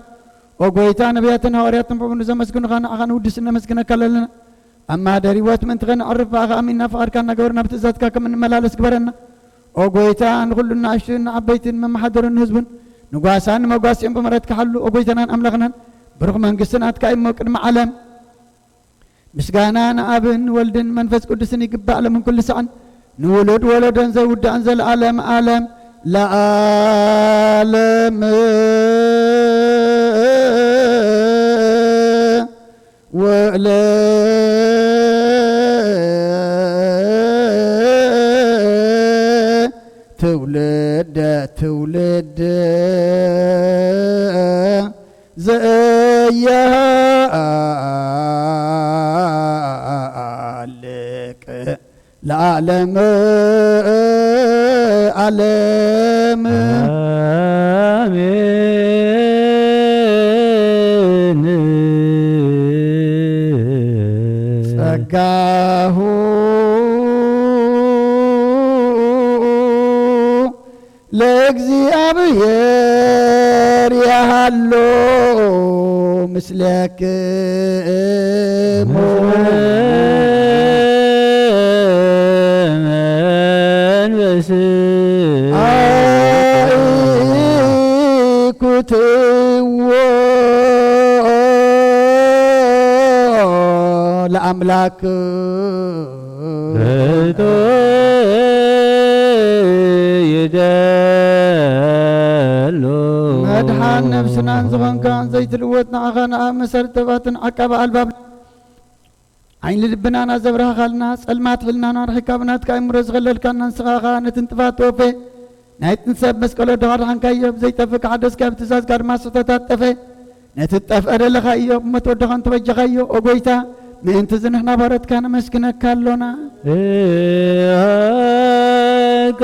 ኦ ጎይታ፣ ነቢያትን ሃዋርያትን ብዕቡኑ ዘመስግኑኻ ንዓኻ ንውድስ እነመስግነካ ኣለና። ኣብ ማህደር ህይወት ምእንቲ ኸነዕርፍ ብኣኻ ኣሚንና ፍቓድካ እናገበርና ብትእዛዝካ ከም እንመላለስ ግበረና። ኦ ጎይታ፣ ንኹሉ ንኣሽቱን ንዓበይትን መመሓደሩን ንህዝቡን ንጓሳን ንመጓስኦም ብምሕረትካ ሓሉ። ኦ ጎይታናን ኣምላኽናን፣ ብሩኽ መንግስቲ ናትካ እዩ እሞ ቅድሚ ዓለም ምስጋና ንኣብን ወልድን መንፈስ ቅዱስን ይግባእ፣ ሎምን ኩሉ ሳዕን ንውሉድ ወለዶን ዘይውዳእን ዘለኣለም ኣለም ለኣለም። ወለ ትውልደ ትውልድ ዘያልቅ ለዓለም ዓለም። አሜን። ጸጋሁ ለእግዚኣብሔር ያሃሎ ምስሌክሙ። መንፈስ ኣይኩትዎ ለኣምላክ። ይደሉ። መድሓን ነብስናን ዝኾንካ ዘይትልወጥ ንዓኻ ንኣብ መሰረት ተባትን ዓቃቢ ኣልባብ ዓይኒ ልብናና ዘብራህኻልና፣ ጸልማት ሕልናና ርሒካ ብናትካ እምሮ ዝኸለልካና ንስኻ ኸኣ ነቲ ንጥፋት ተወፌ ናይ ጥንሰብ መስቀሎ ድኻ ድሓንካዮ፣ ብዘይጠፍእ ክሓደስካ ብትእዛዝካ ድማ ስሕተታት ጠፈ። ነቲ ትጠፍአ ደለኻዮ፣ ብሞት ወድኻን ተበጀኻዮ። ኦ ጎይታ፣ ምእንቲ እዚ ንሕና ባሮትካ ነመስግነካ ኣሎና። እሃከ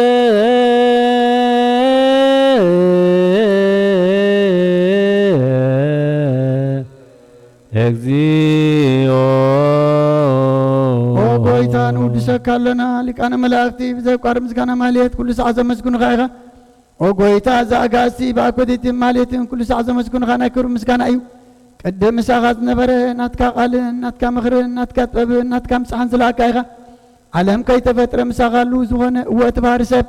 እግዚኦ። ኦ ጎይታ፣ ንውድሰካ ኣሎና። ሊቃነ መላእኽቲ ብዘየቋርጥ ምስጋና ማልየት ኩሉ ሰዓት ዘመስግኑኻ ኢኻ። ኦ ጎይታ፣ እዚ ኣጋእዝቲ ብኣኮቴትን ማልየትን ኩሉ ሰዓት ዘመስግኑኻ ናይ ክብሪ ምስጋና እዩ። ቅድም ምሳኻ ዝነበረ ናትካ ቃልን ናትካ ምኽርን ናትካ ጥበብን ናትካ ምጽሓን ዝለኣካ ኢኻ። ዓለም ከይተፈጥረ ምሳኻ ኣሉ ዝኾነ እወ እቲ ባህሪ ሰብ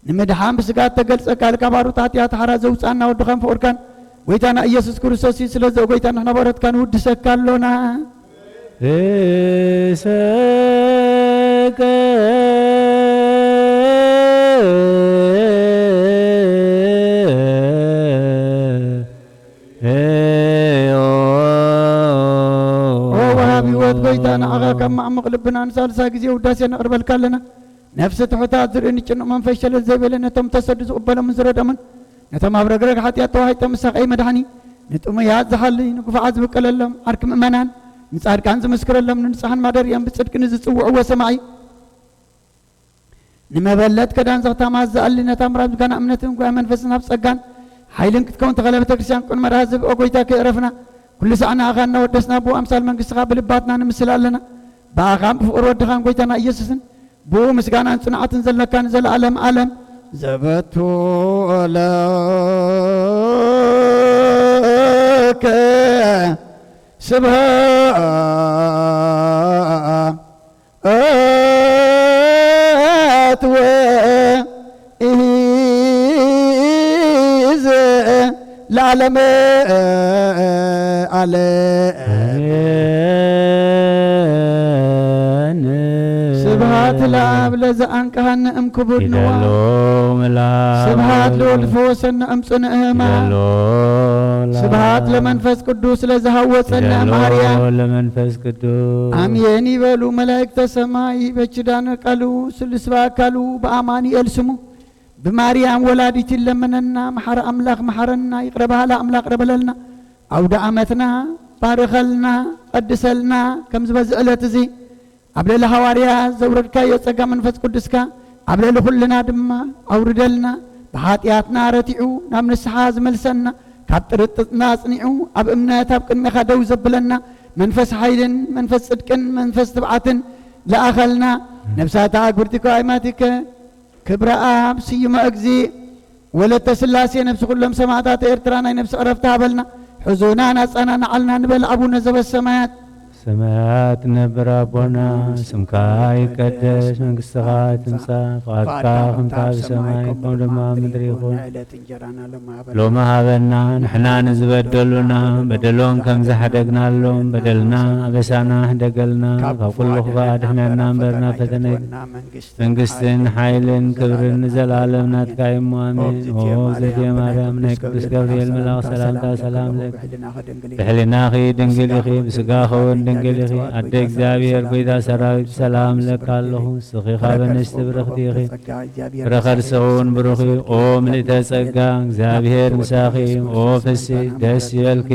ንምድሓን ብስጋ እተገልጸ ቃልካ ባሮት ሓጢኣት ሓራ ዘውጻና ወድኻን ፍቑርካን ጎይታና ኢየሱስ ክርስቶስ እዩ። ስለዚ ኦ ጎይታ ንሕና ባሮትካ ንውድሰካ ኣሎና። እሰቀ ኦ ወሃቢ ህይወት ጎይታ ንዓኻ ካብ ማዕሙቕ ልብና ንሳልሳይ ግዜ ውዳሴ ነቕርበልካ ኣለና። ነፍሲ ትሑታት ዝርእዩ ንጭኑቕ መንፈስ ሸለል ዘይበለ ነቶም ተሰዱ ዝቕበሎምን ዝረድኦምን ነቶም ኣብ ረግረግ ሓጢኣት ተዋሂጦም ምሳቐይ መድሓኒ ንጥሙያት ዝሓሊ ንግፉዓት ዝብቀለሎም ዓርኪ ምእመናን ንጻድቃን ዝምስክረሎም ንንጹሓን ማደሪኦም ብጽድቂ ንዝጽውዕዎ ሰማዒ ንመበለት ከዳን ዘኽታማት ዝኣሊ ነታ ምራብ ዝጋና እምነትን ጉባኤ መንፈስን ኣብ ጸጋን ሓይልን ክትከውን ተኸለ ቤተክርስትያን ቅን መርሃ ዝብ ኦ ጎይታ ከየረፍና ኩሉ ሳዕ ንኣኻ እናወደስና ብኡ ኣምሳል መንግስትኻ ብልባትና ንምስል ኣለና። ብኣኻን ብፍቕሪ ወድኻን ጎይታና ኢየሱስን ብኡ ምስጋናን ጽንዓትን ዘለካ ንዘለኣለም ኣለም ዘበቱ ለከ ስብሃት ወኢሂዘ ለዓለመ ኣለ። ስብሃት ለኣብ ለዘኣንቀሃነ እምክቡድ ንዋ። ስብሃት ለወልድ ፈወሰነ እምጽንእ ህማ። ስብሃት ለመንፈስ ቅዱስ ለዝሃወጸነ እምሃርያ። ለመንፈስ ቅዱስ። ኣሜን ይበሉ መላእክተ ሰማይ። በችዳነ ቃሉ ስሉስ በአካሉ በአማኑኤል ስሙ ብማርያም ወላዲት ይለመነና። መሓረ ኣምላኽ መሓረና። ይቕረ በሃላ ኣምላኽ ይቕረ በለልና። ኣውደ ዓመትና ባርኸልና፣ ቀድሰልና። ከም ዝበዚ ዕለት እዚ ኣብ ልዕሊ ሃዋርያ ዘውረድካዮ ጸጋ መንፈስ ቅዱስካ ኣብ ልዕሊ ኩልና ድማ ኣውርደልና። ብሓጢኣትና ረቲዑ ናብ ንስሓ ዝመልሰና፣ ካብ ጥርጥርና ኣጽኒዑ ኣብ እምነት ኣብ ቅድሜኻ ደው ዘብለና፣ መንፈስ ሓይልን መንፈስ ጽድቅን መንፈስ ትብዓትን ለኣኸልና። ነብሳታ ኣግብርቲ ከዋይማቲከ ክብረ ኣብ ስዩመ እግዚእ ወለተ ስላሴ ነብሲ ኩሎም ሰማዕታት ኤርትራ ናይ ነብሲ ዕረፍቲ ሃበልና። ሕዙናን ኣጸናንዓልና ንበል ኣቡነ ዘበሰማያት። ሰማያት ነብር ኣቦና፣ ስምካ ይቀደስ፣ መንግስትኻ ትምጻእ፣ ፍቓድካ ከምታ ብሰማይ ከም ድማ ኣብ ምድሪ ይኹን። ሎሚ ሃበና፣ ንሕና ንዝበደሉና በደሎም ከም ዝሓደግናሎም በደልና ኣበሳና ሕደገልና፣ ካብ ኩሉ ክፉእ ኣድሕነና እምበር ናብ ፈተነ መንግስትን ሓይልን ክብርን ንዘለኣለም ናትካ እዩ እሞ ኣሜን። ኦ እግዝእትየ ማርያም ናይ ቅዱስ ገብርኤል መልኣኽ ሰላምታ ሰላም ለኪ። ብሕሊናኺ ድንግል ኢኺ፣ ብስጋኺ እውን ድንግል ኢኺ። ኣደ እግዚኣብሔር ጎይታ ሰራዊት ሰላም ለካ ኣለኹ። ንስኺ ካብ ኣንስቲ ብርኽቲ ኢኺ፣ ፍረ ከርስኺ እውን ብሩኽ እዩ። ኦ ምልእተ ጸጋ እግዚኣብሔር ምሳኺ እዩ። ኦ ፍስሕቲ ደስ ይበልኪ፣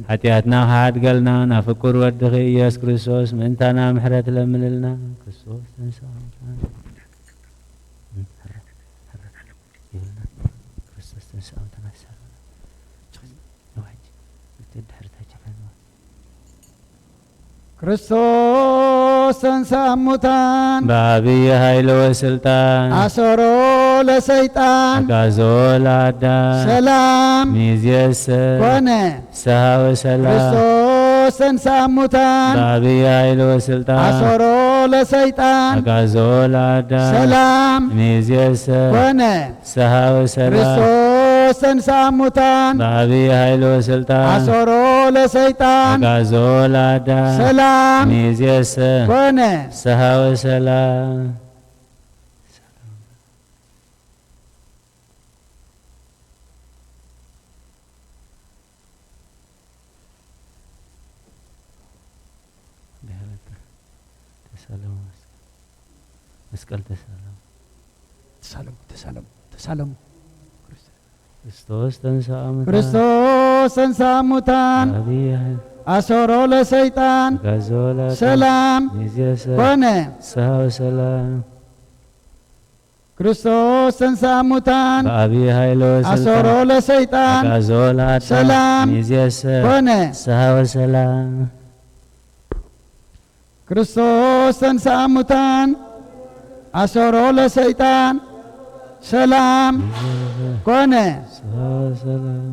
ሓጢኣትና ክሓድገልና ናብ ፍቁር ወድኺ ኢየሱስ ክርስቶስ ምእንታና ምሕረት ለምንልና። ክርስቶስ ተንሥአ እሙታን። ይብልና። ክርስቶስ ተንሥአ እሙታን ኣሳልፈና። ንዋጅ እቲ ድሕርታችን ሓዝዋ። ክርስቶስ ተንሥአ እሙታን። ብዓብዪ ኃይሊ ወስልጣን። ኣሰሮ ለሰይጣን። አግዓዞ ለአዳም። ሰላም። ሚዜሰ። ኮነ። ፍስሐ ወሰላም። ክርስቶስ ተንሥአ እሙታን። በአቢይ ኃይል ወስልጣን። አሰሮ ለሰይጣን። አግዓዞ ለአዳም። ሰላም። ሚዜሰ። ኮነ። ፍስሐ ወሰላም። ክርስቶስ ተንሥአ እሙታን። በአቢይ ኃይል ወስልጣን። አሰሮ ለሰይጣን። አግዓዞ ለአዳም። ሰላም። ሚዜሰ። ኮነ። ፍስሐ ወሰላም። ተሳለሙ መስቀል፣ መስቀል ተሳለሙ። ተሳለሙ፣ ተሳለሙ፣ ተሳለሙ። ክርስቶስ ተንሥአ እሙታን። ክርስቶስ ተንሥአ እሙታን። በአቢይ ኃይል። አሰሮ ለሰይጣን። አግዓዞ ለአዳም። ሰላም። ሚዜሰ። ኮነ። ፍስሐ ወሰላም። ክርስቶስ ተንሥአ እሙታን። በአቢይ ኃይል ወስልጣን። አሰሮ ለሰይጣን። አግዓዞ ለአዳም። ሰላም። ሚዜሰ። ኮነ። ፍስሐ ወሰላም። ክርስቶስ ተንሥአ እሙታን። አሰሮ ለሰይጣን። ሰላም። ኮነ። ፍስሐ ወሰላም።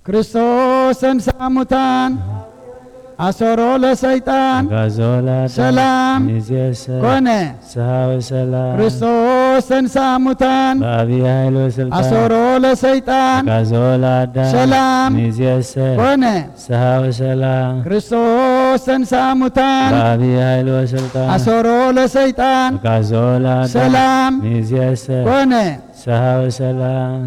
ክርስቶስ ተንሥአ እሙታን። አሰሮ ለሰይጣን። አግዓዞ ለአዳም። ሰላም። ሚዜሰ። ኮነ። ፍስሐ ወሰላም። ክርስቶስ ተንሥአ እሙታን። በአቢይ ኃይል ወስልጣን። አሰሮ ለሰይጣን። አግዓዞ ለአዳም። ሰላም። ሚዜሰ። ኮነ። ፍስሐ ወሰላም። ክርስቶስ ተንሥአ እሙታን። በአቢይ ኃይል ወስልጣን። አሰሮ ለሰይጣን። አግዓዞ ለአዳም። ሰላም። ሚዜሰ። ኮነ። ፍስሐ ወሰላም።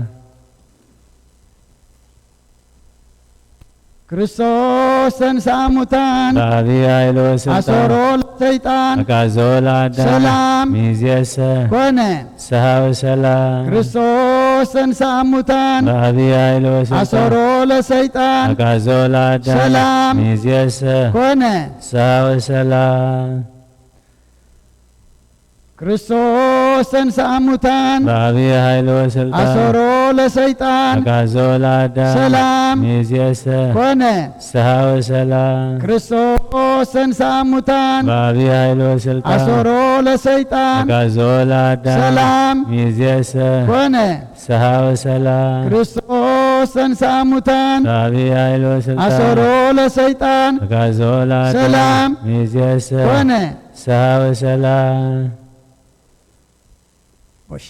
ክርስቶስ ተንሥአ እሙታን። በአቢይ ኃይል ወስልጣን። አሰሮ ለሰይጣን። አግዓዞ ለአዳም። ሰላም። ሚዜሰ። ኮነ። ፍስሐ ወሰላም። ክርስቶስ ተንሥአ እሙታን። በአቢይ ኃይል ወስልጣን። አሰሮ ለሰይጣን። አግዓዞ ለአዳም። ሰላም። ሚዜሰ። ኮነ። ፍስሐ ወሰላም። ክርስቶስ ተንሥአ እሙታን። በአቢይ ኃይል ወስልጣን። አሰሮ ለሰይጣን። አግዓዞ ለአዳም። ሰላም። ሚዜሰ። ኮነ። ፍስሐ ወሰላም። ክርስቶስ ተንሥአ እሙታን። በአቢይ ኃይል ወስልጣን። አሰሮ ለሰይጣን። አግዓዞ ለአዳም። ሰላም። ሚዜሰ። ኮነ። ፍስሐ ወሰላም። ክርስቶስ ተንሥአ እሙታን። በአቢይ ኃይል ወስልጣን። አሰሮ ለሰይጣን። አግዓዞ ለአዳም። ሰላም። ሚዜሰ። ኮነ። ፍስሐ ወሰላም። እሺ።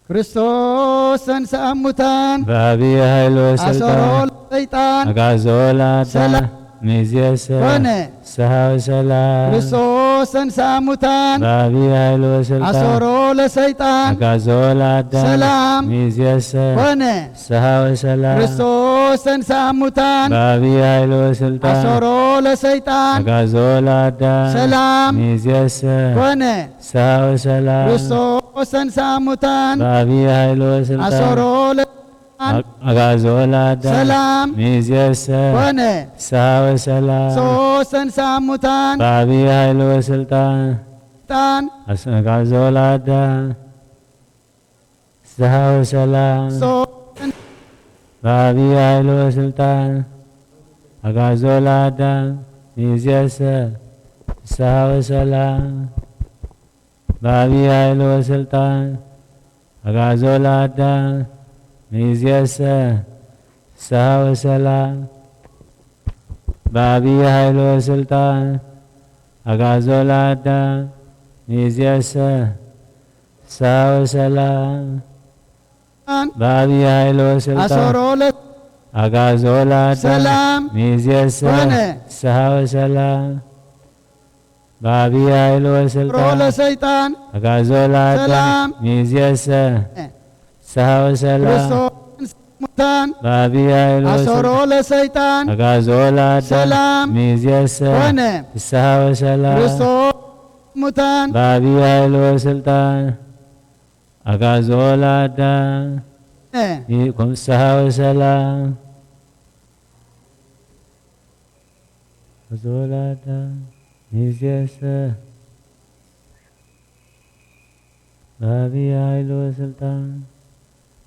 ክርስቶስ ተንሥአ እሙታን። በአቢይ ኃይል ወስልጣን። አሰሮ ለሰይጣን። አግዓዞ ለአዳም። ሰላም። ሚዜሰ። ኮነ። ፍስሐ ወሰላም። ክርስቶስ ተንሥአ እሙታን። በአቢይ ኃይል ወስልጣን። አሰሮ ለሰይጣን። አግዓዞ ለአዳም። ሰላም። ሚዜሰ። ኮነ። ፍስሐ ወሰላም። ክርስቶስ ተንሥአ እሙታን። በአቢይ ኃይል ወስልጣን። አሰሮ ለሰይጣን። አግዓዞ ለአዳም። ሰላም። ሚዜሰ። ኮነ። ፍስሐ ወሰላም። ክርስቶስ ተንሥአ እሙታን። በአቢይ ኃይል ወስልጣን። አሰሮ ለሰይጣን። አግዓዞ ለአዳም። ሰላም። ሚዜሰ። ኮነ። ፍስሐ ወሰላም። ክርስቶስ ተንሥአ እሙታን። በአቢይ ኃይል ወስልጣን። ጣን። አስ-፣ አግዓዞ ለአዳም። ፍስሐ ወሰላም። ሶን። በአቢይ ኃይል ወስልጣን። አግዓዞ ለአዳም። ሚዜሰ። ፍስሐ ወሰላም። በአቢይ ኃይል ወስልጣን። አግዓዞ ለአዳም። ሚዜሰ። ፍስሐ ወሰላም። በአቢይ ኃይል ወስልጣን። አግዓዞ ለአዳም። ሚዜሰ። ፍስሐ ወሰላም። በአቢይ ኃይል ወስልጣን። አሰሮ ለ- አግዓዞ ለአዳም። ሰላም። ሚዜሰ። ኮነ። ፍስሐ ወሰላም። በአቢይ ኃይል አሰሮ ወስልጣን። ለሰይጣን። አግዓዞ ለአዳም። ሰላም። ሚዜሰ። ፍስሐ ወሰላም። ክርስቶስ ሙታን። በአቢይ ኃይል አሰሮ ወስልጣን። ለሰይጣን። አግዓዞ ለአዳም። ሰላም። ሚዜሰ። ኮነ። ፍስሐ ወሰላም። ክርስቶስ ሙታን። በአቢይ ኃይል ወስልጣን። አግዓዞ ለአዳም። ይእኩም ፍስሓ ወሰላም። ኣዞ ወላዳ ሚዜሰ ባቢ ኃይል ወስልጣን።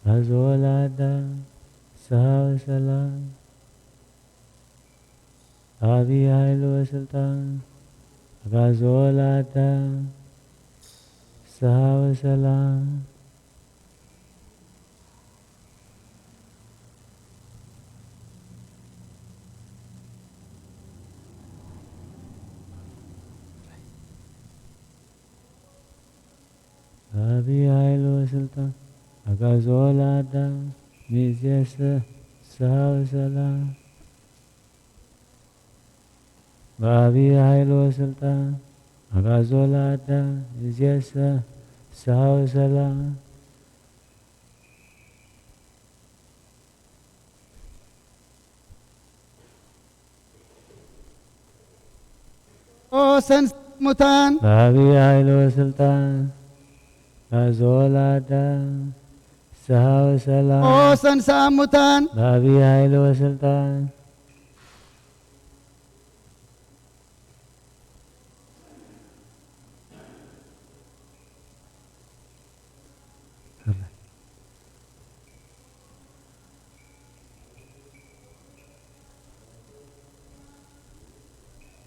ኣዞ ወላዳ ፍስሓ ወሰላም። ባቢ ኃይል ወስልጣን። ኣጋዞ ወላዳ ፍስሓ ወሰላም። ባቢ ኃይል ወስልጣን። ኣጋዞ ወላዳ ሚዜሰ ፍስሓ ወሰላም። ባቢ ኃይል ወስልጣን። ኣጋዞ ወላዳ ሚዜሰ ፍስሓ ወሰላም። ኦሰን ሙታን። ባቢ ኃይል ወስልጣን። ኣጋዞ ወላዳ ፍስሓ ወሰላም። ኦሰን ሙታን። ባቢ ኃይል ወስልጣን።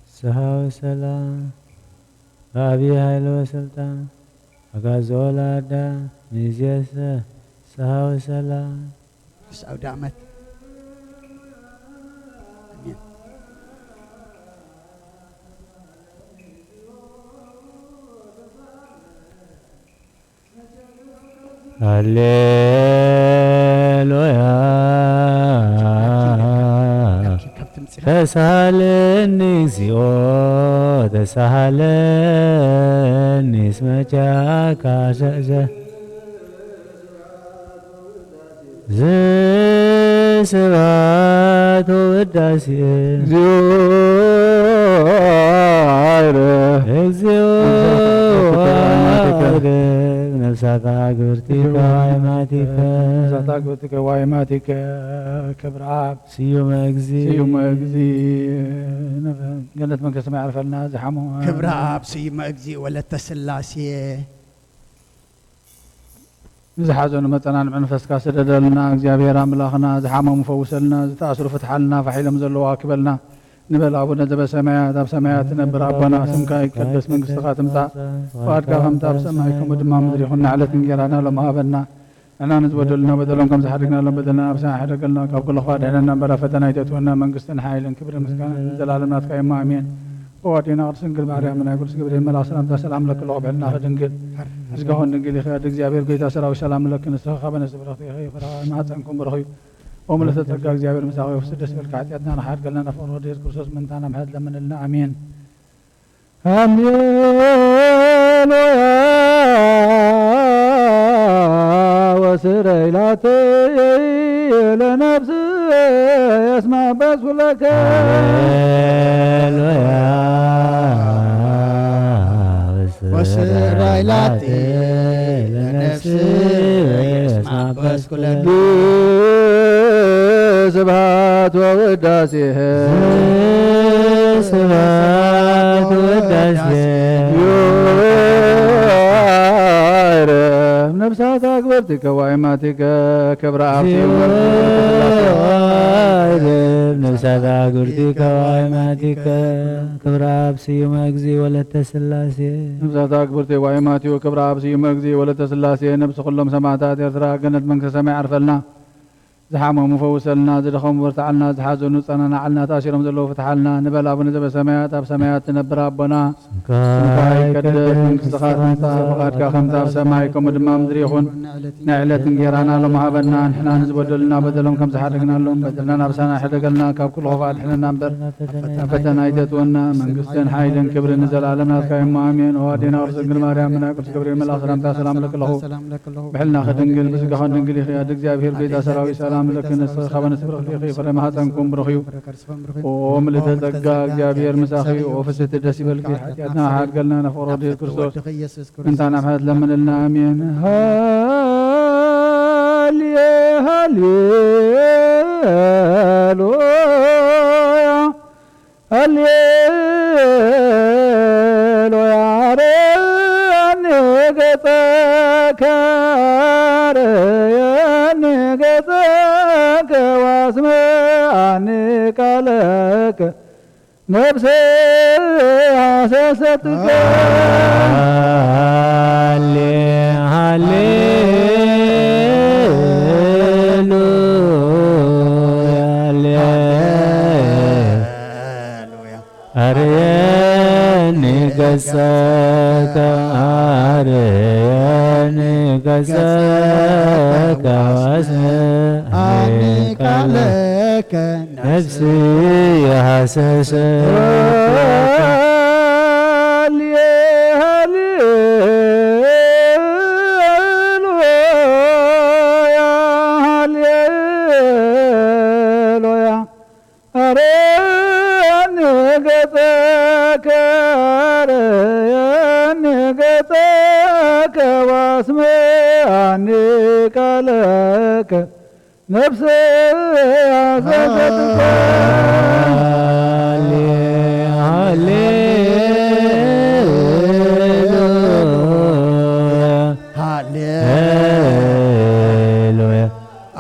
ፍስሓ ወሰላም። ባቢ ኃይል ወስልጣን። ኣጋዞ ወላዳ ሚዜሰ ፍስሓ ወሰላም። ርሑስ ኣውደ ዓመት። ኣሜን። ሃሌሉያ። ተሳሃለኒ እግዚኦ፣ ተሳሃለኒ እስመ ኪያከ ሐሰሰ። ዝስብሐት ወውዳሴ እግዚኦ አይረ። እግዚኦ አይረ። ነፍሳታ ግብርቲ ከዋይማቲከ። ነፍሳታ ግብርቲ ከዋይማቲከ። ክብረ አብ ስዩመ እግዚ። ስዩመ እግዚ። ገነት መንግስተ ሰማይ ያርፈልና። ዝሓሙ ክብረ አብ ስዩመ እግዚ ወለተ ስላሴ። ንዝሓዘኑ መጸናንዒ መንፈስካ ስደደልና። እግዚኣብሔር ኣምላኽና፣ ዝሓመሙ ፈውሰልና፣ ዝተኣስሩ ፍትሓልና፣ ፋሕ ኢሎም ዘለዉ ኣክበልና። ንበል ኣቡነ ዘበሰማያት፣ ኣብ ሰማያት ትነብር ኣቦና፣ ስምካ ይቀደስ፣ መንግስትኻ ትምጻእ፣ ፍቓድካ ከምቲ ኣብ ሰማይ ከምኡ ድማ ኣብ ምድሪ ይኹን። ንዕለት እንጌራና ሎም ሃበና። ንሕና ንዝበደሉና በደሎም ከም ዝሓደግናሎም በደልና ኣብ ሰማይ ሕደገልና፣ ካብ ኩሉ ክፋ ድሕነና እምበር፣ ኣብ ፈተና ኣይተእትወና፣ መንግስትን ሓይልን ክብርን ምስጋናን ንዘለኣለም ናትካ እሞ፣ ኣሜን። ኦ ኣዴና ቅድስት ድንግል ማርያም፣ ናይ ቅዱስ ገብርኤል መልኣክ ሰላምታ ሰላም ለኪ ኣለኹ፣ ብሕልናኺ ድንግል፣ ስጋኹን ድንግል ኢኺ። ኣደ እግዚኣብሔር፣ ጎይታ ሰራዊት፣ ሰላም ለኪ፣ ንስኺ ካብ ኣንስቲ ብርኽቲ ኢኺ፣ ፍረ ማህፀንኩም ብሩኽ እዩ። ኦ ምልእተ ጸጋ፣ እግዚኣብሔር ምሳኺ፣ ወፍሲ ደስ ይበልኪ፣ ሓጢኣትና ንሓድገልና፣ ናብ ፍቕሪ ወዲ የሱስ ክርስቶስ ምእንታና ምሕረት ለምንልና። ኣሜን። ሃሌሉያ። ወስረይ ላቲ ለነፍስ የስማ በስኩለከ። ሃሌሉያ። ወስራይ ላቲ ለነፍስ የስማ በስኩለከ። ስብሐት ወውዳሴ። ስብሐት ወውዳሴ። ይረብ ነፍሳት ኣክበርቲ ከዋይማቲከ። ክብረ አብ ስዩም ወልድ ወመንፈስ ቅዱስ። ይረብ ነፍሳት ኣክብርቲ ከዋይማቲከ። ክብረ አብ ስዩም እግዚ ወለተ ስላሴ። ነፍሳት ኣክብርቲ ዋይማቲው ክብረ አብ ስዩም እግዚ ወለተ ስላሴ። ነፍሲ ኩሎም ሰማዕታት ኤርትራ ገነት መንግስተ ሰማይ ዓርፈልና። ዝሓመሙ ፈውሰልና፣ ዝደኸሙ በርትዓልና፣ ዝሓዘኑ ጸናናዓልና፣ ተኣሲሮም ዘለዉ ፍትሓልና። ንበል ኣቡነ ዘበሰማያት፣ ኣብ ሰማያት ትነብር ኣቦና፣ ስምካ ይቀደስ፣ መንግስትኻ ትምጻእ፣ ፍቓድካ ከምቲ ኣብ ሰማይ ከምኡ ድማ ኣብ ምድሪ ይኹን። ናይ ዕለት እንጌራና ሎሚ ሃበና፣ ንሕና ንዝበደሉና በደሎም ከም ዝሓደግናሎም፣ በደልና ናብ ሳና ሕደገልና፣ ካብ ኩሉ ክፉእ ኣድሕነና እምበር፣ ናብ ፈተና ኣይተእትወና፣ መንግስትን ሓይልን ክብርን ንዘለኣለም ናትካ እሞ፣ ኣሜን። ኦ ኣዴና ቅድስት ድንግል ማርያም፣ ናይ ቅዱስ ገብርኤል መልኣኽ ሰላምታ ሰላም እለኪ ኣለኹ። ብሕልናኺ ድንግል፣ ብስጋኺ ድንግል ኢኺ። ኣደ እግዚኣብሔር፣ ጎይታ ሰራዊት፣ ሰላም እለኪ። ንስኺ ካብ ኣንስቲ ብርኽቲ ኢኺ፣ ፍረ ማህፀንኩም ብሩኽ እዩ። ኦ ምልእተ ጸጋ፣ እግዚኣብሔር ምሳኺ እዩ። ኦ ፍስሕቲ፣ ደስ ይበልኪ። ሓጢኣትና ሓድገልና፣ ናብ ፍቕሪ ወዲ የሱስ ክርስቶስ ምእንታና ምሕረት ለምንልና። ኣሜን። ሃሌ ሃሌሉያ፣ ሃሌሉያ፣ አርየኒ ገጸከ፣ አርየኒ ገጸከ፣ ወአስምዓኒ ቃለከ። ነፍሴ ሐሰሰትከ። ሃሌ፣ ሃሌ፣ ሃሌ። አርየኒ ገጸከ፣ አርየኒ ገጸከ፣ ወአስምዓኒ ቃለከ። ነፍሲ የሐሰሰ። ሃሌ፣ ሃሌሉያ፣ ሃሌሉያ። አርየኒ ገጸከ፣ አርየኒ ገጸከ፣ ወአስምዓኒ ቃለከ። ነፍሰ ያዘዘትከ። ሃሌ፣ ሃሌሉያ፣ ሃሌ፣ ሃሌሉያ።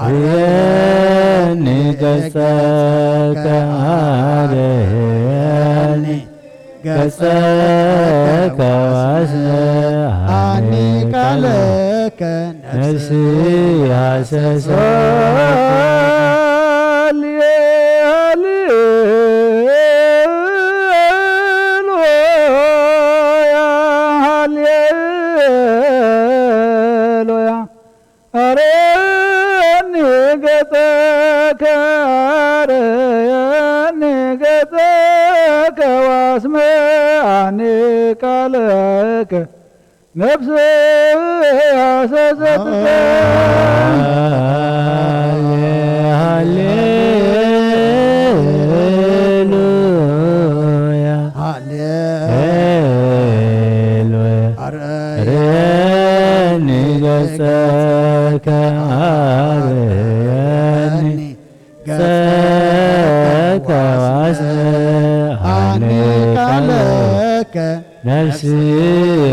አርየኒ ገጸከ፣ አርየኒ ገጸከ፣ ወአስምዓኒ ቃለከ። ነፍሲ ሐሰሰ። ሃሌ፣ ሃሌሉያ፣ ሃሌሉያ። አርየኒ ገጸከ፣ አርየኒ ገጸከ፣ ወአስምዓኒ ቃለከ። ነፍስ ሐሰሰትከ። ሃሌ፣ ሃሌሉያ፣ ሃሌሉያ። አርየኒ ገጸከ፣ አርየኒ ገጸከ፣ ወአስምዓኒ ቃለከ። ነፍሲ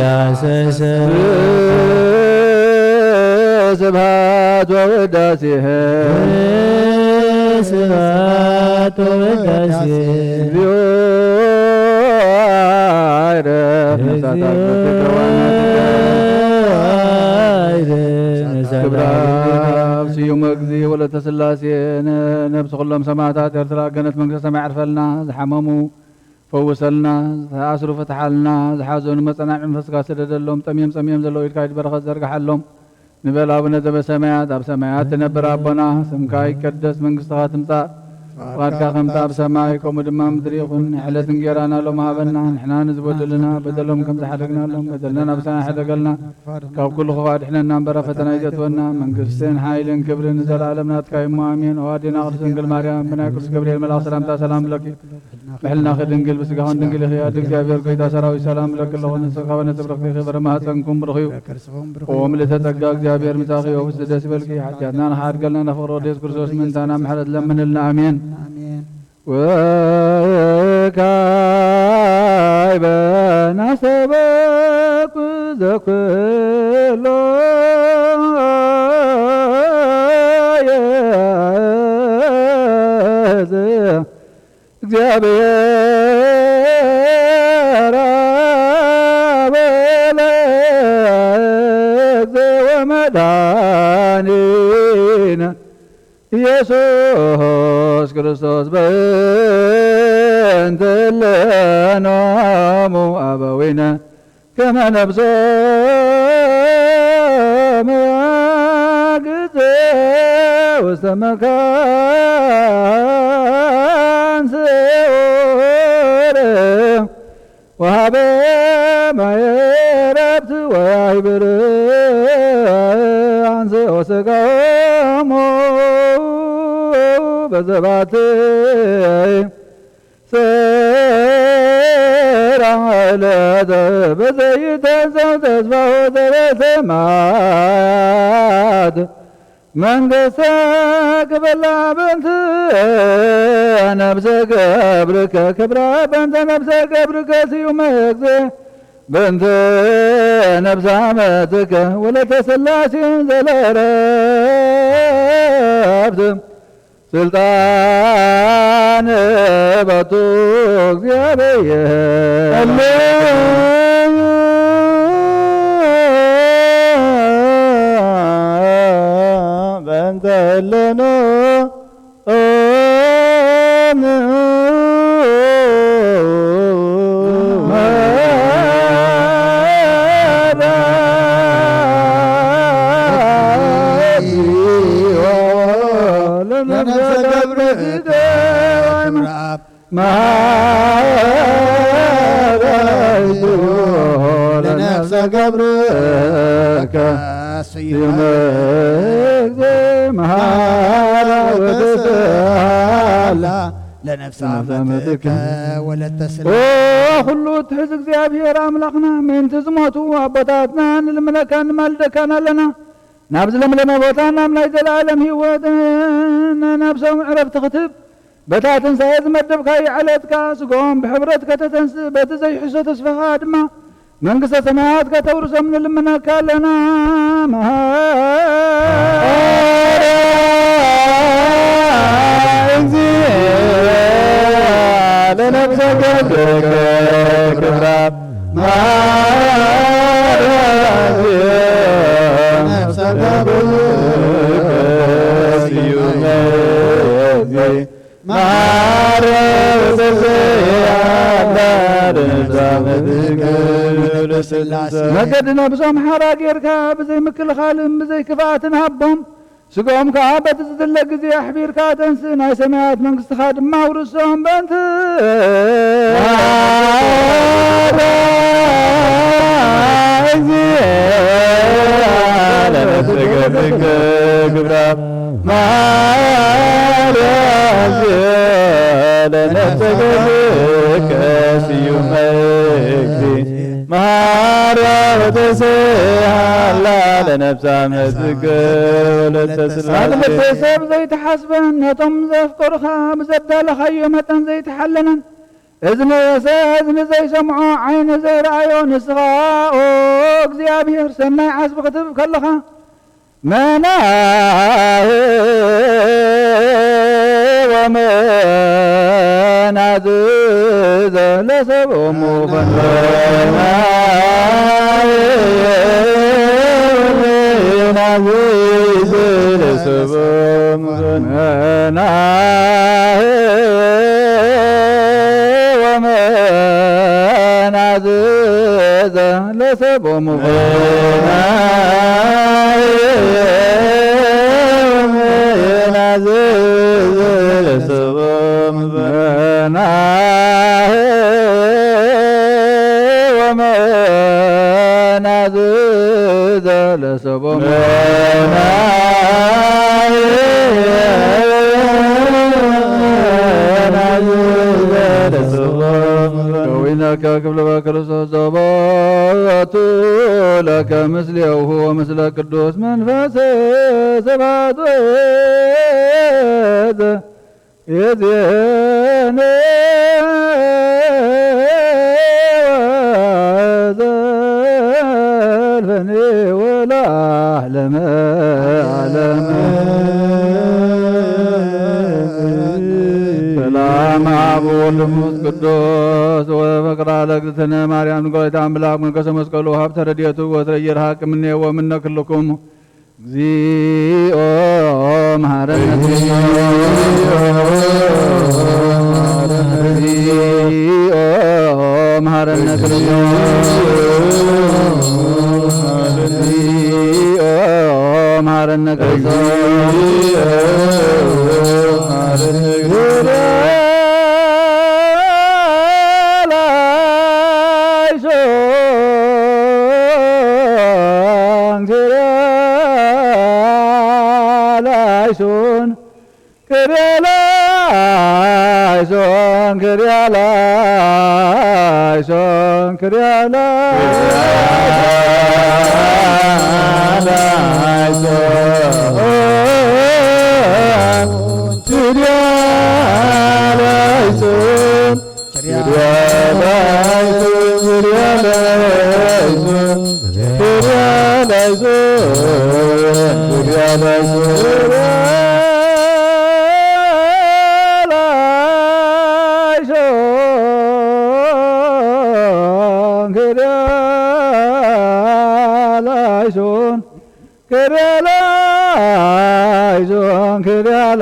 ሐሰሰ። ስብሐት ወውዳሴ። ስብሐት ወውዳሴ። እግዚኦ አይረፍ ነፍሳት አግብርቲከ ወአናቲከ። ክብረ አብ ስዩም እግዚእ ወለተ ሥላሴ። ነፍሲ ኩሎም ሰማዕታት ኤርትራ ገነት መንግስተ ሰማይ ዕርፈልና። ዝሓመሙ ፈውሰልና፣ ዝተኣስሩ ፍትሓልና፣ ዝሓዘኑ መጸናንዒ መንፈስካ ስደደሎም፣ ጠምዮም ጸሚኦም ዘለዉ ኢድካ ኢድ በረኸት ዘርግሓሎም። ንበል ኣቡነ ዘበሰማያት፣ ኣብ ሰማያት ትነብር ኣቦና፣ ስምካ ይቀደስ፣ መንግስትኻ ትምጻእ፣ ፍቓድካ ከምቲ ኣብ ሰማይ ከምኡ ድማ ኣብ ምድሪ ይኹን። ዕለት እንጌራና ሎም ሃበና፣ ንሕና ንዝበደሉና በደሎም ከም ዝሓደግናሎም በደልና ናብ ሰማይ ሓደገልና፣ ካብ ኩሉ ክፉእ ኣድሕነና እምበር ኣብ ፈተና ኣይተእትወና፣ መንግስትን ሓይልን ክብርን ንዘለኣለም ናትካ እዩ እሞ ኣሜን። ኦ ኣዴና ቅድስት ድንግል ማርያም፣ ብናይ ቅዱስ ገብርኤል መልኣኽ ሰላምታ ሰላም እብለኪ። ብሕልናኺ ድንግል፣ ብስጋኽን ድንግል ኢኺ። ኣደ እግዚኣብሔር፣ ጎይታ ሰራዊት፣ ሰላም እብለኪ ኣለኹ። ንስኺ ካብ ኣነ ትብረኽቲ ኢኺ፣ ፍረ ማህፀንኩም ብሩኽ እዩ። ኦ ምልእተ ጸጋ፣ እግዚኣብሔር ምሳኺ እዩ። ደስ ይበልኪ፣ ሓጢኣትና ንኽሓድገልና፣ ንፍቕሪ ወዲ የሱስ ክርስቶስ ምእንታና ምሕረት ለምንልና። ኣሜን። ወካዕበ ናሰበኩ ዘኩሎ የዝ እግዚኣብሔር አበለ እግዚእ ወመድኃኒነ ኢየሱስ ክርስቶስ በእንተ ለኖሙ አበዊነ ከመ ነብሶም ያግዘ ውስተ መካን ስዑር ወሃበ ማየ ዕረፍት ወያይብር አንስኦ ሥጋሆሙ በዘባቲ ሰራ ዕለት በዘይትንሳእ ተስፋሁ ዘበሰማያት መንግስተ ክበላ በእንተ ነብሰ ገብርከ ክብራ በእንተ ነብሰ ገብርከ ስዩመ እግዜ በእንተ ነብሰ አመትከ ወለተ ሥላሴ ዘለረብት ስልጣን በቱ እግዚአብሔር። በእንተ ህለኖ ለነፍሰ ገብርከ ክብረ አብ ማረዮ ለነፍሰ ገብርከ ስዩመ እግዜ መሃራ ወተስአላ ለነፍሰ አመትከ ወለተ ሥላሴ። ኦ ኩሉ እትሕዝ እግዚኣብሔር ኣምላኽና፣ ምእንቲ ዝሞቱ ኣቦታትና ንልምነካን ንማልደካን ኣለና። ናብ ዝለምለመ ቦታ ናብ ናይ ዘለኣለም ህይወት ነብሶም ዕረፍቲ ክትህብ፣ በታ ትንሳኤ ዝመደብካዮ ዕለት ከኣ ስግኦም ብሕብረት ከተተንስእ፣ በቲ ዘይሕሶ ተስፋኻ ድማ መንግስተ ሰማያት ከተውርሶም ንልምነካ ኣለና። መሃራ እግዚእ ለነፍሰ ገብርከ ክብራ ማርያም ነፍሰ ገብርከ ስዩመ እግዚእ ማርያም ዘዘያላ ለነፍሰ ገብርከ ስላሴ። መገዲ ነብሶም ሓራ ጌርካ ብዘይ ምክልኻልን ብዘይ ክፍኣትን ሃቦም። ስግኦም ከኣ በቲ ዝድለ ግዜ ኣሕቢርካ ተንስእ፣ ናይ ሰማያት መንግስትኻ ድማ ኣውርሶም። በእንቲ ለነፍሰ ገብርከ ግብራ ማርያም ለነፍሰ ገብርከ ስዩመ እግዚእ መሃራ ወተስአላ ለነፍሳ መትከ ወለተ ሥላሴ። ኣድመተ ሰብ ዘይተሓስበን ነቶም ዘፍቀሩኻ ብዘዳለኻዮ መጠን ዘይተሓለነን እዝኒ ዘይሰምዖ ዓይኒ ዘይረኣዮ ንስኻ ኦ እግዚኣብሔር ሰናይ ዓስቢ ክትህብ ከለኻ መናህወ መናዝዘ ለሰቦሙ ፈንወ መናህወ መናዝዘ ለሰቦሙ ፈንወ መናህወ መናዝዘ ለሰቦሙ ከዊነከ ክብለ በክርስቶስ ዘቦቱ ለከ ምስሌሁ ወምስለ ቅዱስ መንፈስ ስብሐት ይእዜነ ወዘልፈኔ ወለዓለመ ዓለም። ሰላም አብ ወወልድ ወመንፈስ ቅዱስ ወፍቅር ለእግዝእትነ ማርያም ድንግል ወላዲተ አምላክ መንገሰ መስቀሉ ሀብተ ረድኤቱ ወትረ ይርሃቅ እምኔ ወእምነ ኩልክሙ። እግዚኦ መሐረነ ክርስቶስ። እግዚኦ መሐረነ ክርስቶስ። እግዚኦ መሐረነ ክርስቶስ። ላይሶን ክርኤ ላይሶን ክርኤ ላይሶን ክርኤ ላይሶን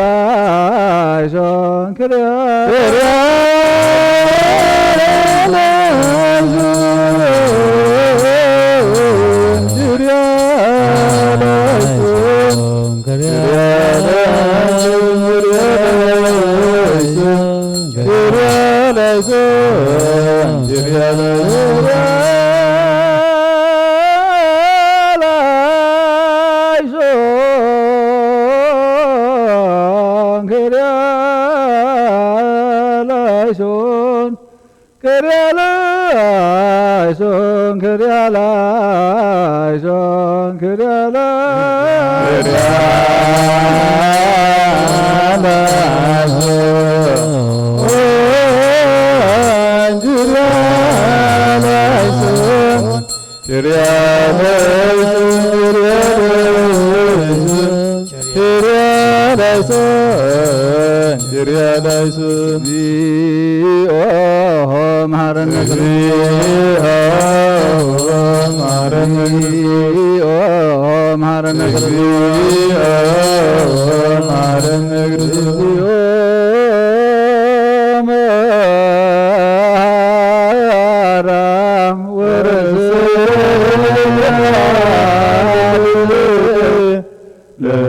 ላይሶን ክርያ ላይሶን ክርያ ላይሶን ክርያ ላይሶን ክርያ ላይሶን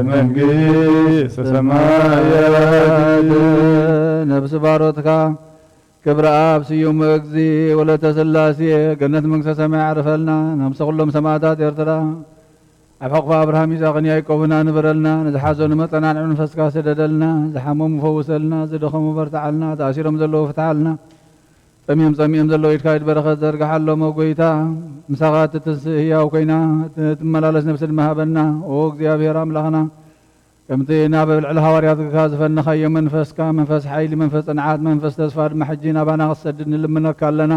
ለመንግስተ ሰማያት። ነብሲ ባሮትካ ክብረ ኣብ ስዩም እግዚ ወለተ ስላሴ ገነት መንግስተ ሰማይ ያዕርፈልና። ነብሲ ኩሎም ሰማእታት ኤርትራ ኣብ ሕቕፊ ኣብርሃም ይስሐቅን ያዕቆብን ኣንብረልና። ንዝሓዘኑ መጸናንዒ መንፈስካ ስደደልና። ዝሓመሙ ፈውሰልና። ዝደኸሙ በርትዓልና። ተኣሲሮም ዘለዉ ፍትሓልና። ጸሚኦም ጸሚኦም ዘለዉ ኢድካ ኢድ በረኸት ዘርግሓሎም። ኦ ጎይታ፣ ምሳኻ እትትንስእ ህያው ኮይና እትመላለስ ነብሲ ድማ ሃበና። ኦ እግዚኣብሔር ኣምላኽና፣ ከምቲ ናብ ልዕሊ ሃዋርያትካ ዝፈነኻዮ መንፈስካ፣ መንፈስ ሓይሊ፣ መንፈስ ጽንዓት፣ መንፈስ ተስፋ ድማ ሕጂ ናባና ክትሰድድ ንልምነካ ኣለና።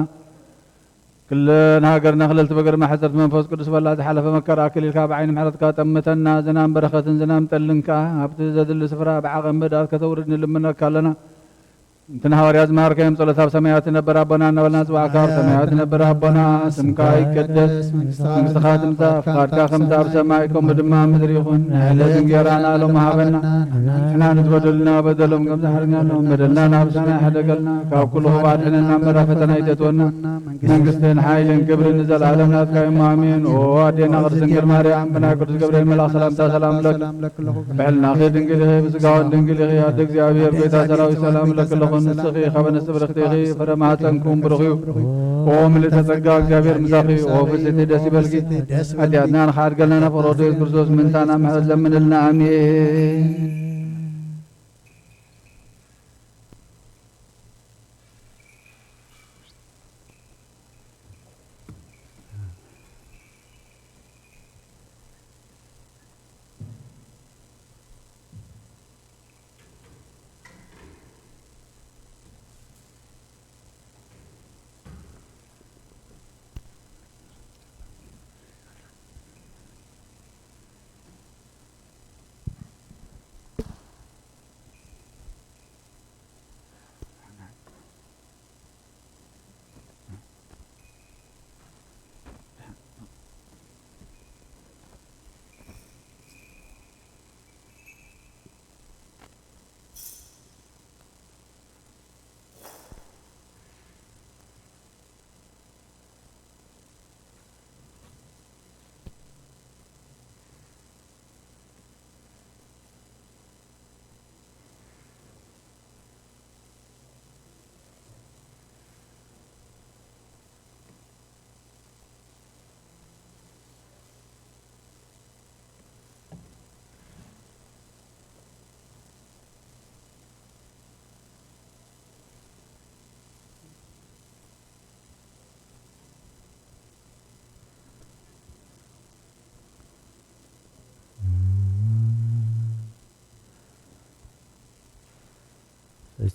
ክለ ንሃገርና ክልልቲ ብግርማ ሕጽርቲ መንፈስ ቅዱስ በላ ዝሓለፈ መከራ ኣክሊልካ ብዓይኒ ምሕረትካ ጠምተና። ዝናም በረኸትን ዝናም ጠልን ከኣ ኣብቲ ዘድሊ ስፍራ ብዓቐን ብድኣት ከተውርድ ንልምነካ ኣለና። እንተ ንሃዋርያት ዝመሃርካዮም ጸሎት ኣብ ሰማያት ትነብር ኣቦና እናበልና ንጽዋዕካ። ኣብ ሰማያት ትነብር ኣቦና፣ ስምካ ይቀደስ፣ መንግስትኻ ትምጻእ፣ ፍቓድካ ከምቲ ኣብ ሰማይ ከምኡ ድማ ኣብ ምድሪ ይኹን። ናይ ዕለት እንጌራና ሎሚ ሃበና። ንሕና ንዝበደሉና በደሎም ከም ዝሓርና ሎም በደልና ናብ ሳና ይሕደገልና፣ ካብ ኩሉ ክፉእ ኣድሕነና እምበር ኣብ ፈተና ኣይተእትወና። መንግስትን ሓይልን ክብርን ንዘለኣለም ናትካ እዮም። ኣሜን። ኦ ኣዴና ቅድስት ድንግል ማርያም፣ ብናይ ቅዱስ ገብርኤል መልኣኽ ሰላምታ ሰላም እብለኪ። ብሕልናኺ ድንግል ኢኺ፣ ብስጋውን ድንግል ኢኺ። ኣደ እግዚኣብሔር፣ ጎይታ ሰራዊት፣ ሰላም እብለኪ ኣለኹ። ንስኺ ካብ ኣንስቲ ብርኽቲ ኢኺ፣ ፍረ ማህፀንኩም ብሩኽ እዩ። ኦ ምልዕተ ጸጋ፣ እግዚኣብሔር ምሳኺ። ኦ ፍስሕቲ፣ ደስ ይበልኪ። ኃጢኣትና ንኽሓድገልና፣ ናብ ፍቕሪ ወዱ የሱስ ክርስቶስ ምንታና ምሕረት ለምንልና። ኣሜን።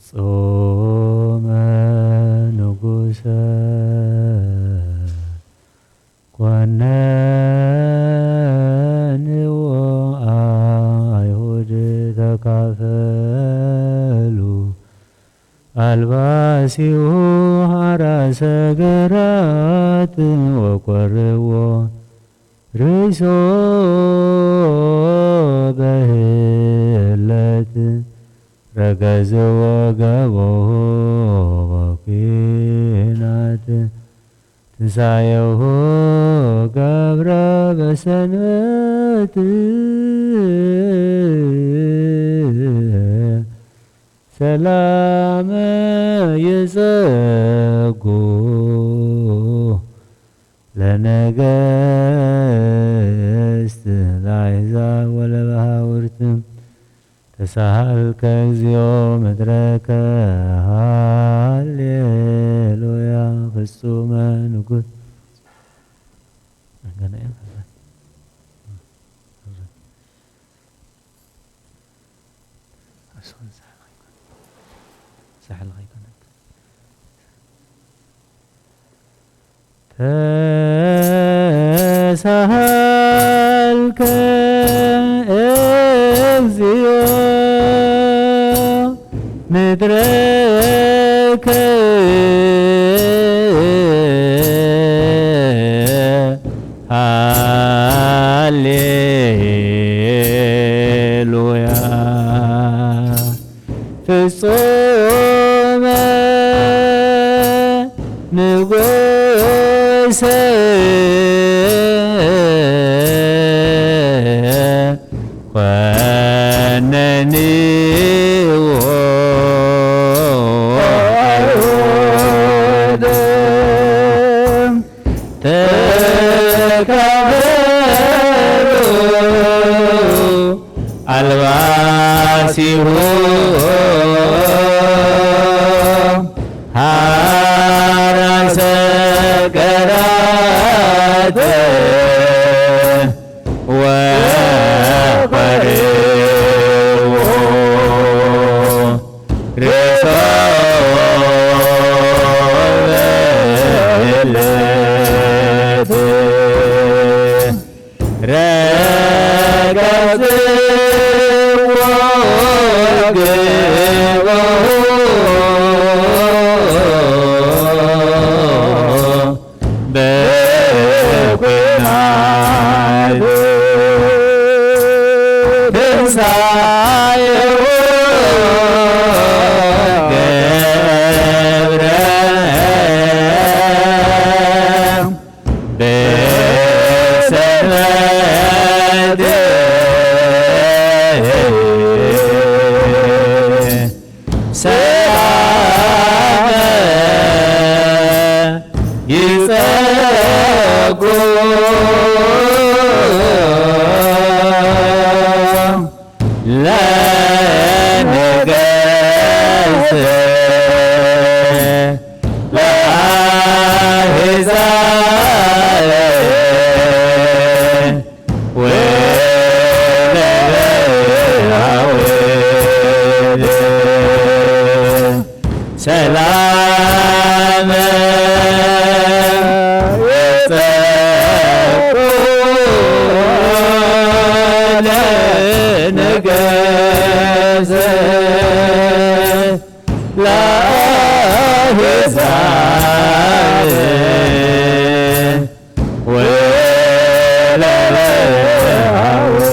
ፍጹመ ንጉሰ ኮነንዎ ኣይሁድ ተካፈሉ። ኣልባሲሁ ሐራ ሰገራት ወቆርዎ ርእሶ በህለት ረገዝዎ ገቦ በኩናት ትንሳኤሁ ገብረ በሰንበት ሰላም ይጸጉ ለነገስት ለአሕዛብ ወለበሃውርት ተሳሃልከ እግዚኦ ምድረከ ሃሌሉያ ፍጹመ ንጉስ ሳሕል ኸይኮነት ተሳሃልከ እግዚኦ ምድረከ ሃሌሉያ ፍጹመ ንጉሰ ኮነንዎ ኣይሁድ ተቀበሉ አልባሲሁ ሐራሰ ገራት ወፈሬዎ ርእሶ በለት ረገጽዎ ግብሩ በኩናት ትንሳኤሁ ገብረ በሰንበት ሰላም ይጸጉ ለነገሥት ለአሕዛብ ወለበሃውር ሰላም ይጸጉ ለነገሥት ለአሕዛብ ወለበሃውር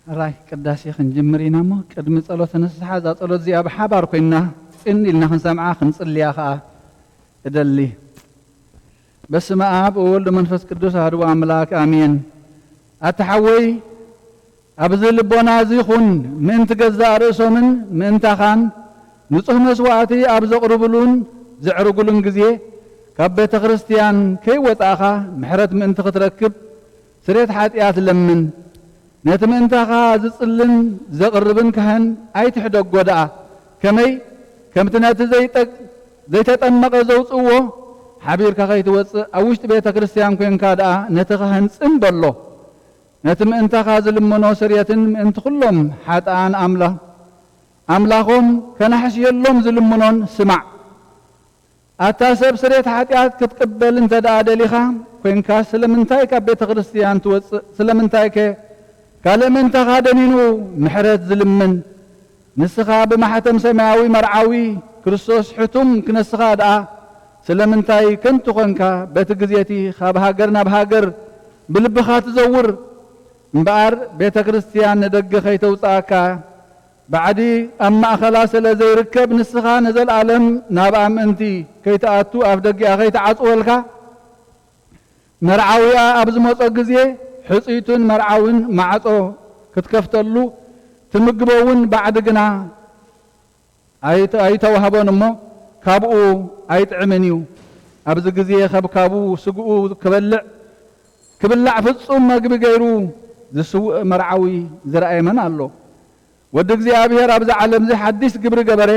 ራይ ቅዳሴ ክንጅምር ኢና እሞ፣ ቅድሚ ጸሎተ ንስሓ እዛ ጸሎት እዚኣ ብሓባር ኮይንና ጽን ኢልና ክንሰምዓ ክንጽልያ ከኣ እደሊ። በስመ አብ ወወልድ ወመንፈስ ቅዱስ አሐዱ አምላክ አሜን። ኣታ ሓወይ፣ ኣብዚ ልቦና እዚ ኹን፣ ምእንቲ ገዛእ ርእሶምን ምእንታኻን ንጹህ መስዋእቲ ኣብ ዘቕርብሉን ዘዕርጉሉን ግዜ፣ ካብ ቤተ ክርስቲያን ከይወጻእኻ ምሕረት ምእንቲ ክትረክብ ስሬት ሓጢኣት ለምን። ነቲ ምእንታኻ ዝጽልን ዘቕርብን ካህን ኣይትሕደጎ ደኣ። ከመይ? ከምቲ ነቲ ዘይጠ-፣ ዘይተጠመቐ ዘውጽእዎ፣ ሓቢርካ ከይትወጽእ ኣብ ውሽጢ ቤተ ክርስቲያን ኮንካ ደኣ ነቲ ካህን ጽን በሎ። ነቲ ምእንታኻ ዝልመኖ ስርየትን ምእንቲ ኩሎም ሓጥኣን ኣምላ-፣ ኣምላኾም ከናሕስየሎም ዝልምኖን ስማዕ። ኣታ ሰብ ስሬት ሓጢኣት ክትቅበል እንተ ደኣ ደሊኻ ኮይንካ ስለምንታይ ካብ ቤተ ክርስቲያን ትወጽእ? ስለምንታይከ ካልእ ምእንታኻ ደኒኑ ምሕረት ዝልምን? ንስኻ ብማሕተም ሰማያዊ መርዓዊ ክርስቶስ ሕቱም ክነስኻ ደኣ ስለምንታይ ከንቱ ኾንካ? በቲ ግዜቲ ካብ ሃገር ናብ ሃገር ብልብኻ ትዘውር እምበኣር ቤተ ክርስቲያን ንደገ ከይተውጽኣካ ባዕዲ ኣብ ማእኸላ ስለ ዘይርከብ ንስኻ ንዘልኣለም ናብኣ ምእንቲ ከይትኣቱ ኣፍ ደጊኣ ከይትዓጽወልካ መርዓዊኣ ኣብ ዝመጾ ግዜ ሕጽይቱን መርዓውን ማዕጾ ክትከፍተሉ ትምግቦ እውን ባዕዲ ግና ኣይተ- ኣይተዋህቦን እሞ ካብኡ ኣይጥዕምን እዩ። ኣብዚ ግዜ ከብካቡ ስግኡ ክበልዕ ክብላዕ ፍጹም መግቢ ገይሩ ዝስውእ መርዓዊ ዝረኣየ መን ኣሎ? ወዲ እግዚኣብሔር ኣብዛ ዓለምዚ ሓድሽ ግብሪ ገበረ፣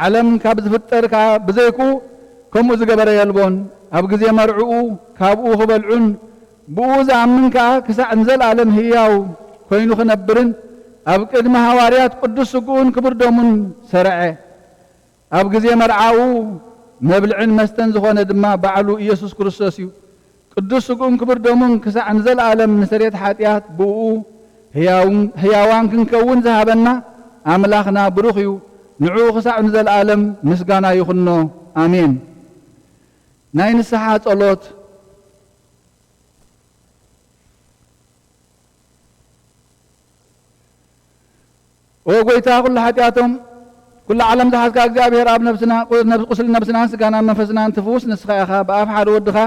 ዓለም ካብ ዝፍጠር ከኣ ብዘይክኡ ከምኡ ዝገበረ የልቦን። ኣብ ግዜ መርዕኡ ካብኡ ክበልዑን ብኡ ዝኣምን ከኣ ክሳዕ ንዘለኣለም ህያው ኮይኑ ክነብርን ኣብ ቅድሚ ሃዋርያት ቅዱስ ስግኡን ክቡር ደሙን ሰርዐ። ኣብ ግዜ መርዓኡ መብልዕን መስተን ዝኾነ ድማ ባዕሉ ኢየሱስ ክርስቶስ እዩ። ቅዱስ ስግኡን ክቡር ደሙን ክሳዕ ንዘለኣለም ንስርየት ሓጢኣት ብእኡ ህያውን- ህያዋን ክንከውን ዝሃበና ኣምላኽና ብሩኽ እዩ። ንዕኡ ክሳዕ ንዘለኣለም ምስጋና ይኹኖ። ኣሜን። ናይ ንስሓ ጸሎት። ኦ ጎይታ፣ ኩሉ ሓጢኣቶም ኩሉ ዓለም ዝሓዝካ እግዚኣብሔር ኣብ ነብስና፣ ቁ-፣ ነብስ-፣ ቁስሊ ነብስናን ስጋናን መንፈስናን ትፍውስ ንስኻ ኢኻ። ብኣፍ ሓደ ወድኻ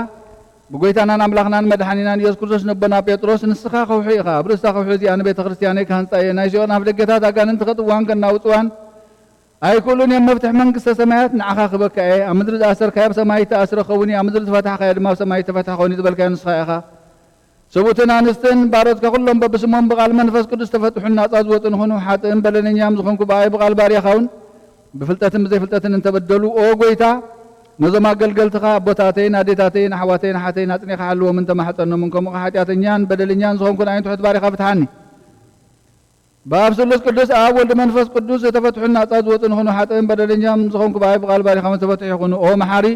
ብጎይታናን ኣምላኽናን መድሓኒናን ኢየሱስ ክርስቶስ ነቦና ጴጥሮስ፣ ንስኻ ከውሒ ኢኻ። ኣብ ርእስታ ከውሒ እዚኣ ንቤተ ክርስቲያነይ ክሃንጻ እየ። ናይ ሲኦል ኣፍ ደገታት ኣጋንንቲ ከጥዋን ከናውጽዋን ኣይክእሉን እዮም። መፍትሕ መንግስተ ሰማያት ንዓኻ ክበካ እየ። ኣብ ምድሪ ዝኣሰርካዮ ኣብ ሰማይ እተኣስረ ክኸውን እዩ። ኣብ ምድሪ ዝፈታሕካዮ ድማ ኣብ ሰማይ እተፈትሐ ክኸውን እዩ ዝበልካዮ ንስኻ ኢኻ። ሰብኡትን ኣንስትን ባሮትካ ኩሎም በብስሞም ብቓል መንፈስ ቅዱስ ተፈትሑን ናጻ ዝወጹን ይኹኑ። ሓጥእን በደለኛም ዝኾንኩ ብኣይ ብቓል ባርያኻ እውን ብፍልጠትን ብዘይፍልጠትን እንተበደሉ፣ ኦ ጎይታ፣ ነዞም ኣገልገልትኻ ኣቦታተይን ኣዴታተይን ኣሕዋተይን ኣሓተይን ኣጽኒኻ ሓልዎም እንተማሕጸኖምን፣ ከምኡ ሓጢኣተኛን በደለኛን ዝኾንኩ ንኣይን ትሑት ባርያኻ ፍትሓኒ። ብኣብ ስሉስ ቅዱስ ኣብ ወልድ መንፈስ ቅዱስ ዝተፈትሑን ናጻ ዝወጹን ይኹኑ። ሓጥእን በደለኛም ዝኾንኩ ብኣይ ብቓል ባሪኻም ዝተፈትሑ ይኹኑ። ኦ መሓሪ፣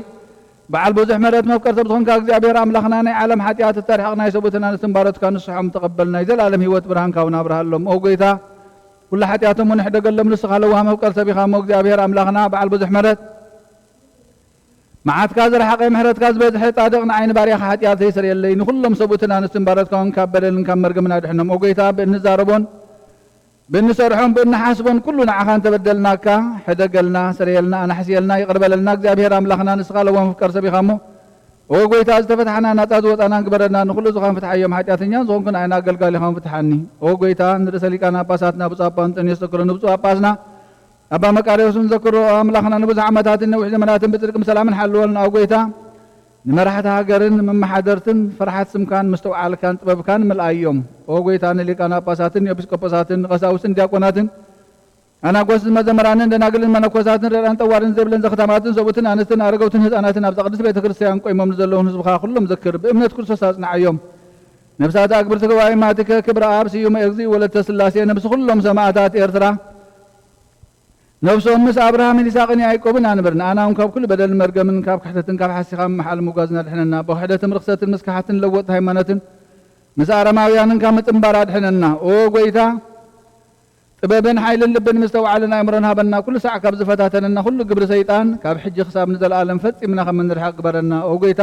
በዓል ብዙሕ ምሕረት መፍቀር ሰብ ዝኾንካ እግዚኣብሔር ኣምላኽና፣ ናይ ዓለም ሓጢኣት እተርሕቕ ናይ ሰብኡትን ኣንስትን ባሮትካ ንስሖም ተቐበል። ናይ ዘለኣለም ህይወት ብርሃንካ እውን ኣብርሃሎም። ኦ ጎይታ፣ ኩሉ ሓጢኣቶም እውን ሕደገሎም። ንስኻ ለዋህ መፍቀር ሰብ ኢኻ እሞ እግዚኣብሔር ኣምላኽና በዓል ብዙሕ ምሕረት መዓትካ ዝረሓቐ ምሕረትካ ዝበዝሐ ጻድቕ ንዓይ ንባርያኻ ሓጢኣተይ ስርየለይ። ንኹሎም ሰብኡትን ኣንስትን ባሮትካ እውን ካብ በደልን ካብ መርገምን ኣድሕኖም። ኦ ጎይታ፣ ብእንዛረቦን ብእንሰርሖን ብእንሓስቦን ኩሉ ንዓኻ እንተበደልናካ፣ ሕደገልና፣ ስረየልና፣ ኣናሕስየልና፣ ይቕር በለልና። እግዚኣብሔር ኣምላኽና ንስኻ ለዋህ መፍቀር ሰብ ኢኻ እሞ፣ ኦ ጎይታ፣ ዝተፈትሓና ናጻ ዝወጻና ግበረና። ንኹሉ ዝኾን ፍትሓዮም። ሓጢኣተኛ ዝኾንኩ ንዓይን ኣገልጋሊኻን ፍትሓኒ። ኦ ጎይታ፣ ንርእሰ ሊቃነ ጳጳሳትና ብፁዕ ኣባ እንጠንዮስ ዘክሮ ንብፁዕ ጳጳስና ኣባ መቃርዮስ ንዘክሮ ኣምላኽና ንብዙሕ ዓመታትን ነዊሕ ዘመናትን ብጽድቅን ብሰላምን ሓልወልና። ኦ ጎይታ፣ ንመራሕቲ ሃገርን መመሓደርትን ፍርሓት ስምካን ምስትውዓልካን ጥበብካን ምልኣዮም። ኦ ጎይታ፣ ንሊቃነ ጳጳሳትን ንኤጲስቆጶሳትን ንቐሳውስትን ዲያቆናትን ኣናጎስን መዘምራንን ደናግልን መነኮሳትን ርራን ጠዋርን ዘይብለን ዘኽታማትን ሰብኡትን ኣንስትን ኣረገውትን ህፃናትን ኣብዛ ቅድስት ቤተ ክርስቲያን ቆይሞም ንዘለውን ህዝብኻ ኩሎም ዘክር። ብእምነት ክርስቶስ ኣጽንዓዮም። ነፍሳት ኣግብርቲ ገባኢ ማቲከ ክብረ ኣብ ስዩመ እግዚእ ወለተ ስላሴ ነብሲ ኩሎም ሰማዕታት ኤርትራ ነብሶም ምስ ኣብርሃምን ይስሐቅን ያዕቆብን ኣንብር። ንኣና እውን ካብ ኩሉ በደልን መርገምን ካብ ክሕደትን ካብ ሓሲኻ ምምሓል ምጓዝን ኣድሕነና። ብክሕደትን ርኽሰትን ምስ ክሓትን ለወጥቲ ሃይማኖትን ምስ ኣረማውያንን ካብ ምጥንባር ኣድሕነና። ኦ ጎይታ፣ ጥበብን ሓይልን ልብን ምስተውዓልን ኣእምሮን ሃበና። ኩሉ ሳዕ ካብ ዝፈታተነና ኩሉ ግብሪ ሰይጣን ካብ ሕጂ ክሳብ ንዘለኣለም ፈጺምና ከም እንርሕቕ ግበረና። ኦ ጎይታ፣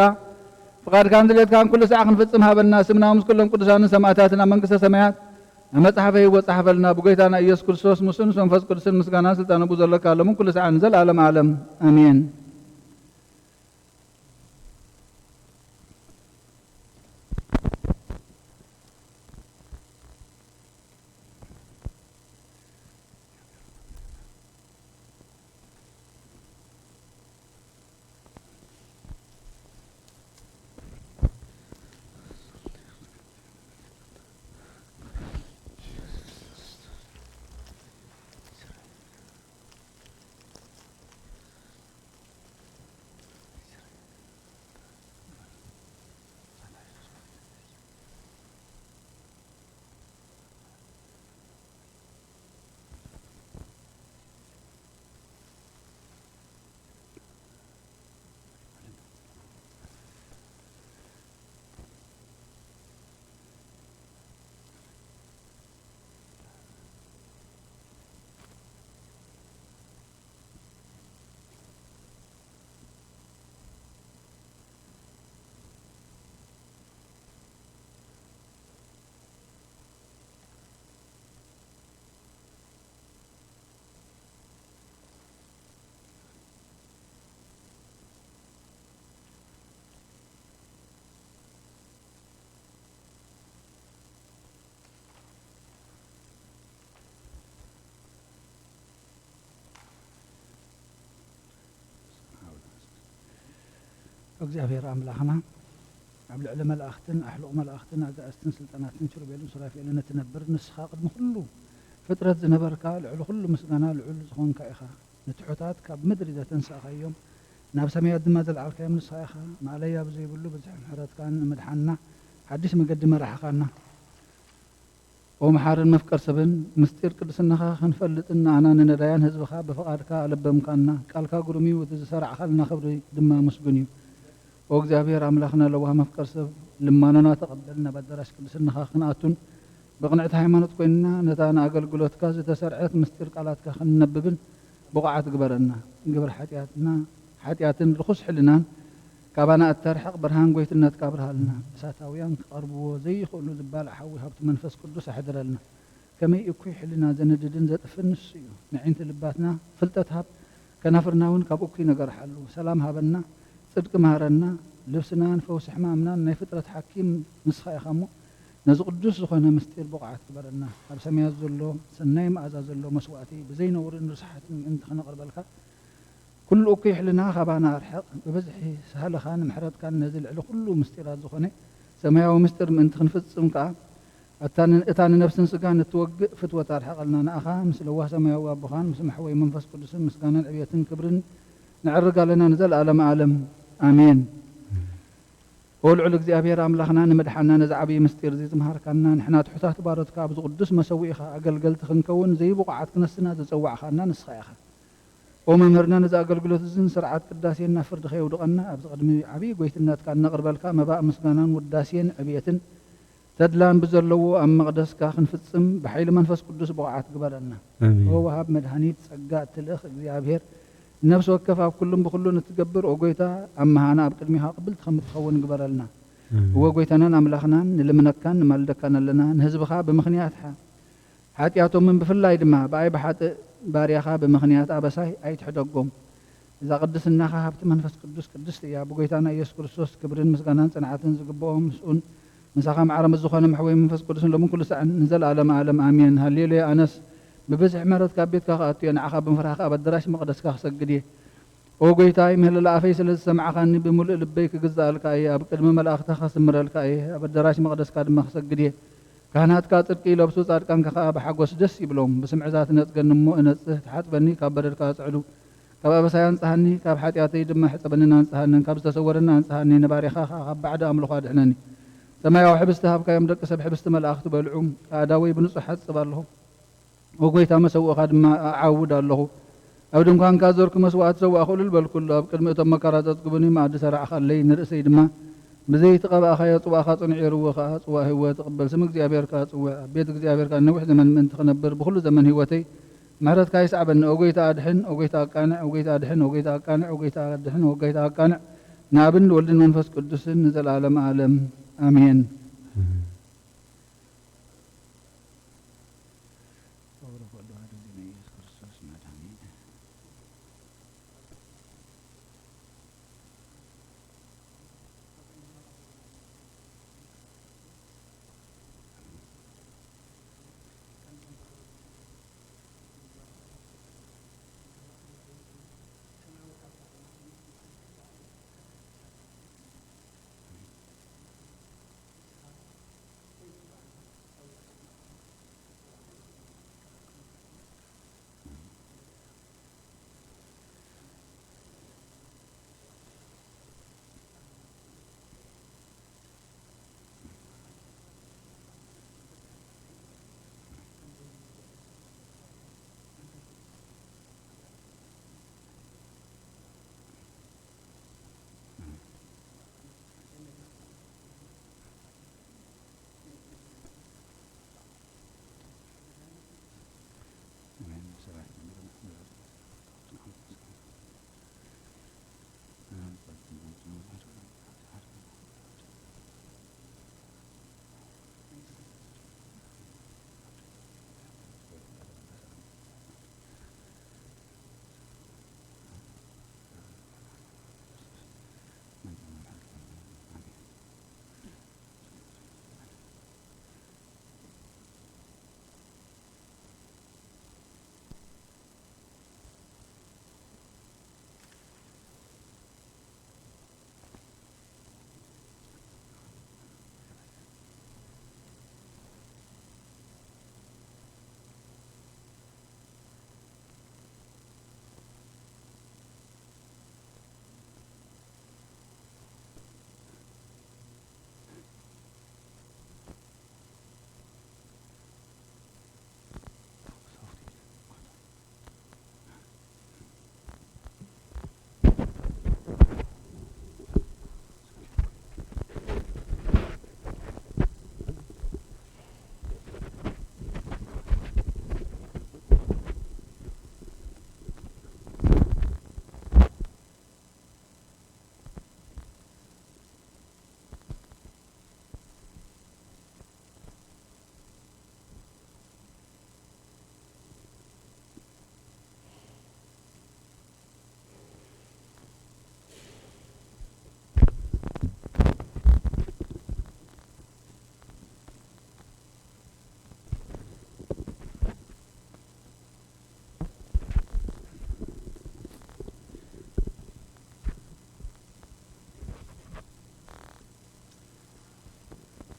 ፍቓድካን ድሌትካን ኩሉ ሳዕ ክንፍጽም ሃበና። ስምና ምስ ኩሎም ቅዱሳንን ሰማዕታትን ኣብ መንግስተ ሰማያት ኣብ መጽሓፈ ህይወት ጸሓፈልና። ብጎይታና ኢየሱስ ክርስቶስ ምስኡን ምስ መንፈስ ቅዱስን ምስጋናን ስልጣን ብኡ ዘለካ ሎምን ኩሉ ሳዕን ንዘለኣለም ዓለም። ኣሜን። እግዚኣብሔር ኣምላኽና ኣብ ልዕሊ መላእኽትን ኣሕሉቕ መላእኽትን ኣጋእዝትን ስልጣናትን ኪሩቤልን ሱራፌልን እትነብር፣ ንስኻ ቅድሚ ኩሉ ፍጥረት ዝነበርካ፣ ልዕሊ ኩሉ ምስጋና ልዑል ዝኾንካ ኢኻ። ንትሑታት ካብ ምድሪ ዘተንሳእካዮም፣ ናብ ሰማያት ድማ ዘልዓልካዮም ንስኻ ኢኻ። ማእለያ ብዘይብሉ ብዝሒ ምሕረትካን ንምድሓንና ሓድሽ መገዲ መራሕኻና። ኦ መሓርን መፍቀር ሰብን፣ ምስጢር ቅድስናኻ ክንፈልጥን ንኣና ንነዳያን ህዝብኻ ብፍቓድካ ኣለበምካና። ቃልካ ግሩም እዩ፣ እቲ ዝሰራዕኻልና ክብሪ ድማ ምስጉን እዩ። ኦ እግዚኣብሔር ኣምላኽና ለዋህ መፍቀር ሰብ፣ ልማኖና ተቐበል፣ ናብ ኣዳራሽ ቅድስናኻ ክንኣቱን ብቕንዕቲ ሃይማኖት ኮይንና ነታ ንኣገልግሎትካ ዝተሰርዐት ምስጢር ቃላትካ ክንነብብን ብቑዓት ግበረና። ግብር ሓጢኣትና፣ ሓጢኣትን ርኹስ ሕልናን ካባና እተርሕቕ ብርሃን ጎይትነትካ ኣብርሃልና። እሳታውያን ክቐርብዎ ዘይኽእሉ ዝባላዕ ሓዊ ሃብቲ መንፈስ ቅዱስ ኣሕድረልና። ከመይ እኩይ ሕልና ዘንድድን ዘጥፍእን ንሱ እዩ። ንዒንቲ ልባትና ፍልጠት ሃብ፣ ከናፍርና እውን ካብ እኩይ ነገር ሓሉ። ሰላም ሃበና፣ ጽድቂ መሃረና፣ ልብስናን ፈውሲ ሕማምናን ናይ ፍጥረት ሓኪም ንስኻ ኢኻ እሞ፣ ነዚ ቅዱስ ዝኾነ ምስጢር ብቑዓት ግበረና። ኣብ ሰማያት ዘሎ ሰናይ መኣዛ ዘሎ መስዋእቲ ብዘይነውርን ርሱሓትን ምእንቲ ከነቕርበልካ፣ ኩሉ እኩይ ሕልና ካባና ኣርሕቕ። ብብዝሒ ሳህልኻን ምሕረትካን ነዚ ልዕሊ ኩሉ ምስጢራት ዝኾነ ሰማያዊ ምስጢር ምእንቲ ክንፍጽም ከኣ፣ ኣታ ን-፣ እታ ንነፍስን ስጋን እትወግእ ፍትወት ኣርሕቐልና። ንኣኻ ምስ ለዋህ ሰማያዊ ኣቦኻን ምስ መሕወይ መንፈስ ቅዱስን ምስጋናን ዕብየትን ክብርን ነዕርግ ኣለና ንዘለኣለመ ዓለም። ኣሜን። ኦ ልዑል እግዚኣብሔር ኣምላኽና፣ ንምድሓና ነዚ ዓብዪ ምስጢር እዚ ዝምሃርካና፣ ንሕና ትሑታት ባሮትካ ኣብዚ ቅዱስ መሰውኢኻ ኣገልገልቲ ክንከውን ዘይብቑዓት ክነስና ዝጸዋዕኻና ንስኻ ኢኻ። ኦ መምህርና፣ ነዚ ኣገልግሎት እዝን ስርዓት ቅዳሴን ናብ ፍርዲ ከየውድቐና፣ ኣብዚ ቅድሚ ዓብዪ ጎይትነትካ እነቕርበልካ መባእ ምስጋናን ውዳሴን ዕብየትን ተድላን ብዘለዎ ኣብ መቕደስካ ክንፍጽም ብሓይሊ መንፈስ ቅዱስ ብቑዓት ግበረና። ኣሜን። ኦ ወሃብ መድሃኒት ጸጋ እትልእኽ እግዚኣብሔር፣ ነፍሲ ወከፍ ኣብ ኩሉን ብኹሉን እትገብር፣ ኦ ጎይታ፣ ኣብ መሃና ኣብ ቅድሚኻ ቅብልቲ ከም እትኸውን ግበረልና። ኣሜን። እወ ጎይታናን ኣምላኽናን፣ ንልምነካን ንማልደካን ኣለና። ንህዝብኻ ብምኽንያት ሓ-፣ ሓጢኣቶምን ብፍላይ ድማ ብኣይ ብሓጥእ ባርያኻ ብምኽንያት ኣበሳይ ኣይትሕደጎም። እዛ ቅድስናኻ ሃብቲ መንፈስ ቅዱስ ቅድስቲ እያ። ብጎይታና ኢየሱስ ክርስቶስ ክብርን ምስጋናን ጽንዓትን ዝግብኦ ምስኡን ምሳኻ ማዕረ ምስ ዝኾነ መሕወይ መንፈስ ቅዱስን ሎምን ኩሉ ሳዕን ንዘለኣለመ ዓለም ኣሜን። ሃሌሉያ። ኣነስ ብብዝሒ ምሕረትካ ኣብ ቤትካ ክኣቱ እየ፣ ንዓኻ ብምፍራህካ ኣብ ኣዳራሽ መቕደስካ ክሰግድ እየ። ኦ ጎይታይ፣ ምህለላ ኣፈይ ስለ ዝሰማዕኻኒ ብምሉእ ልበይ ክግዛኣልካ እየ። ኣብ ቅድሚ መላእኽትኻ ክስምረልካ እየ። ኣብ ኣዳራሽ መቕደስካ ድማ ክሰግድ እየ። ካህናትካ ጽድቂ ይለብሱ፣ ጻድቃንካ ኸኣ ብሓጎስ ደስ ይብሎም። ብስምዒ እዛ ትነጽገኒ እሞ እነጽህ፣ ትሓጽበኒ፣ ካብ በደል ከኣ ጽዕዱ። ካብ ኣበሳይ ኣንጽሃኒ፣ ካብ ሓጢኣተይ ድማ ሕጸበንን ኣንጽሃንን፣ ካብ ዝተሰወረኒ ኣንጽሃኒ፣ ንባርያኻ ኸኣ ካብ ባዕዲ ኣምልኾ ኣድሕነኒ። ሰማያዊ ሕብስቲ ሃብካዮም ደቂ ሰብ፣ ሕብስቲ መላእኽቲ በልዑ። ኣእዳወይ ብንጹሕ ሓጽብ ኣለኹ። ኦ ጐይታ፣ መሰውእኻ ድማ ኣዓውድ ኣለኹ። ኣብ ድንኳንካ ዘርኩ መስዋእቲ ሰዋእኹ እልል በልኩሉ። ኣብ ቅድሚ እቶም መከራ ዘጽግቡኒ መኣዲ ሰራዕኻለይ። ንርእሰይ ድማ ብዘይቲ ቀባእኻዮ፣ ጽዋእኻ ጽኑዕ እዩ፣ ርውእ ኸኣ ጽዋእ ህይወት እቕበል። ስም እግዚኣብሔር ከኣ እጽውዕ። ኣብ ቤት እግዚኣብሔር ከኣ ነዊሕ ዘመን ምእንቲ ክነብር፣ ብኹሉ ዘመን ህይወተይ ምሕረትካ ይስዓበኒ። ኦ ጐይታ ኣድሕን፣ ኦ ጐይታ ኣቃንዕ፣ ኦ ጐይታ ኣድሕን፣ ኦ ጐይታ ኣቃንዕ፣ ኦ ጐይታ ኣድሕን፣ ኦ ጐይታ ኣቃንዕ። ንኣብን ንወልድን መንፈስ ቅዱስን ንዘለኣለመ ዓለም ኣሜን። ጸውረ ወልድ ዋሕድ ዜና ኢየሱስ ክርስቶስ መድኃኒነ።